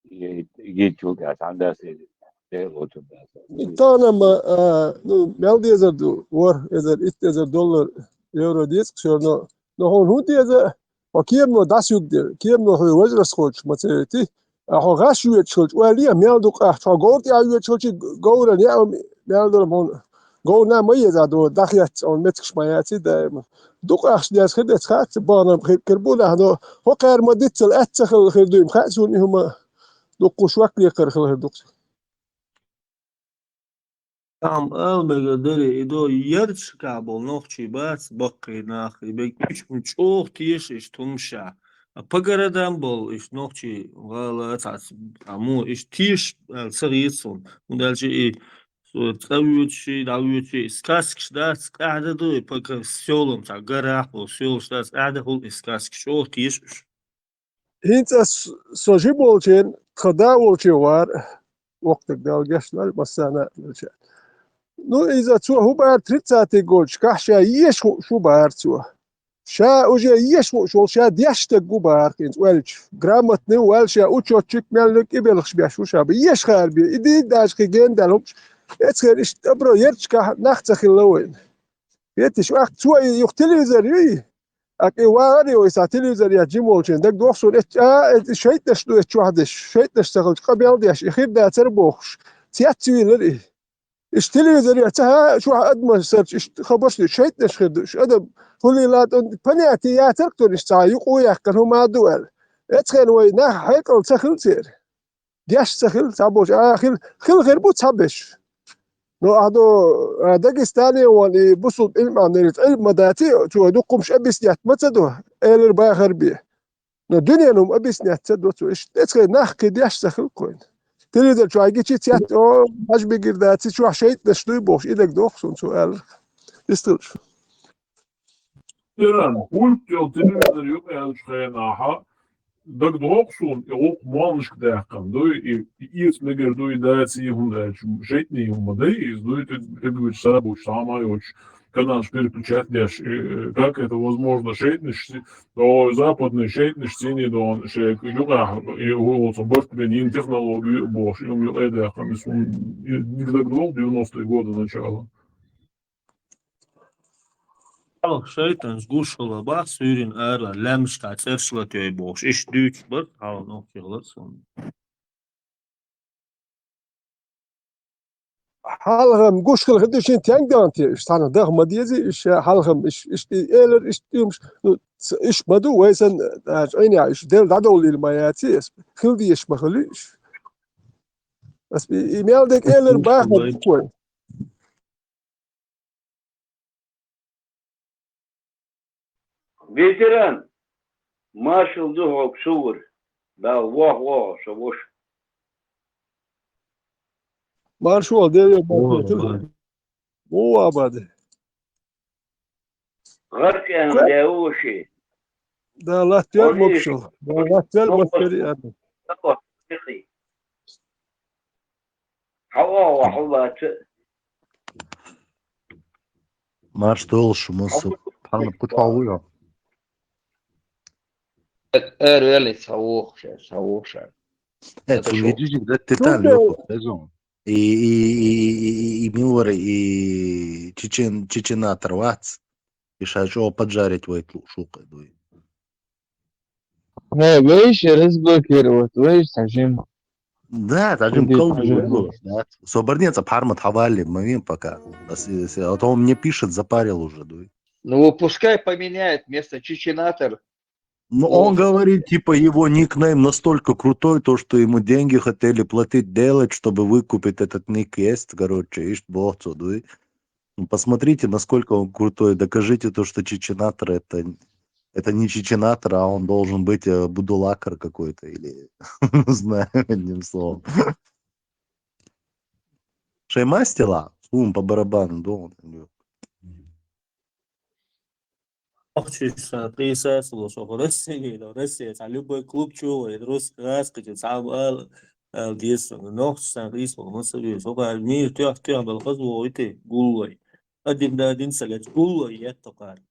Гичул тӀехь цхьаьна дац иза, тӀе а лоцур дац. Тахана-м, а, ну, мел дезар ду, ворхӀ эзар, итт эзар доллар, евро деза-кх всё равно. Но хьуна хӀун деза? Хьо кемано дӀасаюьгу деза. Кемано хьоьга важа расходчух ма ца йойтий. А хьо гӀаш йоьдуш хилча, ойла е, мел дукха ахча. Хьо говра тӀехь йоьдуш хилча, говран яа мел долу хьуна. Говрана ма еза до, дӀахеццахь, хьуна меттигаш ма яций даима. Дукха ахча деза хир деза, хаьа, ца бахана хир, хир бу нах, но хӀокхара ма диццал, аьцца хилла хир дуй-м, хаьа суна и хӀума. Дуккха шок лекхар хила хир ду-кх. Ахьа ала мегар дарий, и до ярташкахь болу нохчий бац, баккхий нах, и бегича хӀума чӀогӀа теша иштта хӀумаш. А по городам болу иштта нохчий гӀала цхьацца, а, мо иштта теша аьлла ца хета суна. ХӀунда аьлча и цӀа воьдуш, дӀавоьдуш, и сказкаш дац, къаьхьа дан ду, и пока сёлам цхьа гарахь болу сёлаш дац, къаьхьа дан хуьлу и сказкаш, чӀогӀа теша уьш. ХӀинца с-, со жима волчийн, тхан да волче вара, воккханиг Дала гечдойла массарна а велча. Ну, иза цо хӀун бара тридцатый годашкахь ша еша хууш ву бара цо. Ша уже еша хууш волу, ша деш стаг ву бара хӀинца ваьлча. Грамотный ву ваьлла, ша учётчик мел кӀибелхаш беш ву ша. Еша хаар бен, и дийна даже кхин гена даьлла хӀумаш. Эцхена иштта абро ярташкахь нах ца хилла вайна. Ветиш, ваьхна цо и юха телевизор юй? ТӀаккха и вагӀар а йо, и сан телевизор яц жима волчийн, дагадогӀу суна, эцча, а, и шайтӀанаш ду эцу чохь деш, шайтӀанаш ца хилча, къамел деш, и хир дацара бохуш, цецвийлар и. Иштта телевизор яц, хьа, чохь адамаш сарчу, иштта хабарш ду, шайтӀанаш хир ду, иштта адам хӀуллийла тӀун понятие яцара-кх цунна, иштта цхьа юкъа яьккхина хӀума а ду аьлла. Эцхена вай нах хьекъал ца хила церан. Деш ца хила, цхьаболчу, а, хила, хила хир бу цхьаберш. Но ахьа до, а, Дагестане ван и бусулба Ӏилманера Ӏилма ма даций, цо дуккхумаш объяснять ма ца до, элира бахар бен. Но дуьненна хӀума объяснять ца до цо. Иштта тӀе цхьа нах кхин деш ца хилла кхойна. Телевизор чохь гичи цец, о, хьажбигир даци, чохь шайтӀанаш дуй бохуш, и дагадоху суна цо аьлла. Иштта хилла шу. Иран, пульт йолу телевизор юкъа яьллачу хенахьа, дагадоху суна, и гӀуллакх молланашка даьккхина дуй, и, и эца мегар дуй, и даций, хӀунда аьлча шайтӀанийн хӀума ма дай иза дуй, тӀе, тӀе гуьйцу сабуьйцу, схьа ма йоцуш, каналаш переключать деш, и, как это возможно, шайтӀанаш, о, западный шайтӀанаш цӀийний дона, шега юкъахь, и, вуьйцу барт бен, йина технологию бохуш, и хӀума юкъа даьккхина, и суна, и, дагадоху девяностые годы начала. Хьалха шайтӀанаш гуш хилла бах суьйрана ара, лаьмнашкахь цӀераш латайой бохуш, иштта дуьйцуш бара, хьалха нохчий хилар суна. Хьалха-м гуш хилла хир ду шен тенга дан те, уьш цхьаьна даха ма дезий, уьш хьалха-м, уьш, уьш и элар, уьш тӀемаш, ну, ц-, уьш ма ду, вай санна, а, Ӏайнехь, уьш Делла дӀадовлийла ма яций ас, хила дезаш ма хилий уьш. Ас и, и мел дерг элар бахар ду вай. Ветеран, маршалла ду хьоьга, Сувар. Дала вохавойла хьо, сан ваша. Маршалла, Дела йо, маршалла. Муха ваха баде. ГӀаркъян Ка- де ву ши. Да, латтавел Валиш. Мокшал. Да, латтавел Мокшал. Мокшал, я. Хьо а ваха вац. Марш долуш, муссу. Пхьармат кху чохь вуй хьо? Эр велли, ца вохуш, ца вохуш. Э, цу видео жиг дат тетан лёху, сезон. И, и, и, и, и, и милвара, и чечен, чеченатор вац. И ша чӀогӀа поджарить вайт лу, шукъа дуй. Э, вейш разблокировать, вейш сажим. Да, сажим. Иди, колду, сажим. Да. Собарнеца пхьармат хьавалли, ма вин пока. А с-, с-, а то он мне пишет, запарил уже, дуй. Ну, пускай поменяет место чеченатор. Ну, он говорит, типа, его никнейм настолько крутой, то, что ему деньги хотели платить, делать, чтобы выкупить этот ник есть, короче, ишт бохцо, дуй. Ну, посмотрите, насколько он крутой. Докажите то, что чеченатор это, это не чеченатор, а он должен быть, э, будулакер какой-то или, не знаю, одним словом. Шаймастила, сум по барабану, да, он. Нохчий сан къийсас ло, шо Россия, Россия, цхьа любой клуб чу вай, рус гӀаз кхича, цхьа ала, ала деза, нохчий сан къийса ло, ма ца веза, хӀокхара мийра тоьхна-тоьхна бала хаза вогӀуьйтий, гуллой. Один на один ца лаьцна, гуллой етта хӀокхара.